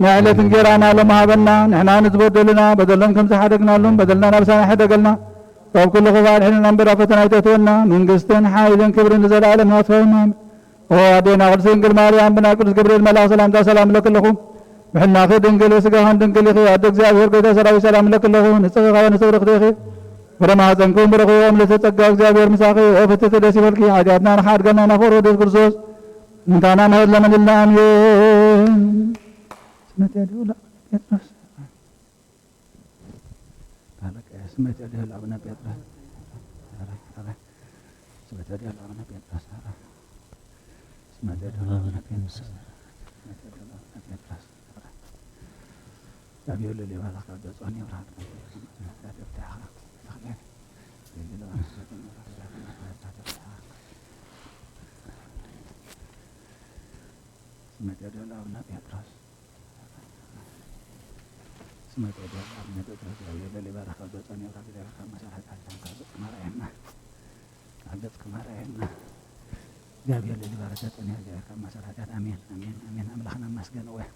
ናይ ዕለት እንጌራና ሎሚ ሃበና፣ ንሕና ንዝበደሉና በደሎም ከም ዝሓደግናሎም በደልና ናብሳና ሕደገልና፣ ካብ ኩሉ ክፉእ ኣድሕነና እምበር ኣብ ፈተና ኣይተእትወና፣ መንግስትን ሓይልን ክብርን ንዘለኣለም ናትካ እዩ። ኣሜን። ኦ ኣዴና ቅድስት ድንግል ማርያም፣ ብናይ ቅዱስ ገብርኤል መልኣኽ ሰላምታ ሰላም እለኪ ኣለኹ። ብሕልናኺ ድንግል፣ ብስጋኽን ድንግል ኢኺ። ኣደ እግዚኣብሔር፣ ጎይታ ሰራዊት፣ ሰላም እለኪ ኣለኹ። ንጽህናኺ ንጽህናኺ ፍረ ማህፀንኩም ብርኽ እዩ። ምልዕተ ጸጋ፣ እግዚኣብሔር ምሳኺ። ኦ ፍትሕቲ፣ ደስ ይበልኪ። ሓጢኣትና ንኽሓድገልና፣ ናብ ፍቕሪ ወድስ ክርስቶስ ምንታና ምሕረት ለመንልና። ኣሜን። ስመት ያድዮ ለአቡነ ጴጥሮስ። አለቀ። ስመት ያድዮ ለአቡነ ጴጥሮስ። ኧረ፣ ኧረ። ስመት ያድዮ ለአቡነ ጴጥሮስ። ኧረ። ስመት ያድዮ ለአቡነ ጴጥሮስ። ስመት ያድዮ ለአቡነ ጴጥሮስ። ኧረ። እግዚአብሔር ለሌባ ላካ ገጾን ይብራል። ስመት ያድዮ ለአቡነ ጴጥሮስ። ስመ ጴጥሮስ ኣብ ነጥብ ጴጥሮስ እግዚኣብሔር ለሊባረከ ገጸ ኔብራ እግዚኣብሔር ካብ መሳርሕታት ካብ ገጽ ማርያና ካብ ገጽ ማርያና እግዚኣብሔር ለሊባረከ ገጸ ኔብራ እግዚኣብሔር ካብ መሳርሕታት ኣሜን ኣሜን ኣሜን ኣምላኽና መስገን ወይ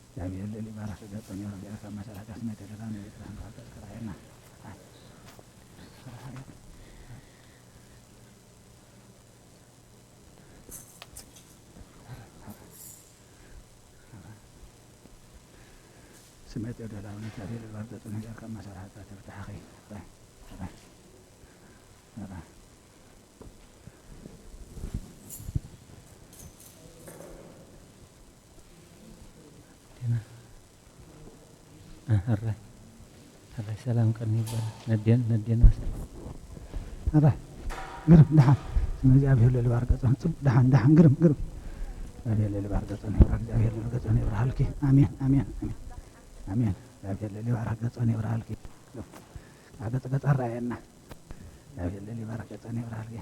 እግዚኣብሔር ለሊባረከ ገጸ ኔብራ እግዚኣብሔር ካብ መሳርሕታት ስመ ጴጥሮስ ኣብ ነጥብ ጴጥሮስ ካብ ገጽ ከራየና ስሜት የደላውነት ያቤል ባርገጡ ነገር ከመሰራታ ተብታሐኺ ደህና። እ፣ ሕራይ፣ ሕራይ ሰላም ቀኒ ይባላል። ነዴን፣ ነዴን መስ-፣ ሕራይ፣ ግርም፣ ደሓን። ስመ እግዚኣብሔር ልዕሊ ባር ገጸን፣ ጽቡቕ፣ ደሓን፣ ደሓን፣ ግርም፣ ግርም። እግዚኣብሔር ልዕሊ ባር ገጸን ይብራ፣ እግዚኣብሔር ልዕሊ ገጸን ይብራ። ሃልኪ፣ ኣሜን፣ ኣሜን፣ ኣሜን። ኣሜን። እግዚኣብሔር ልዕሊ ባር ገጸን ይብራ፣ ሃልኪ። ኣብ ገጸ ገጸ ኣረኣየና። እግዚኣብሔር ልዕሊ ባር ገጸን ይብራ፣ ሃልኪ።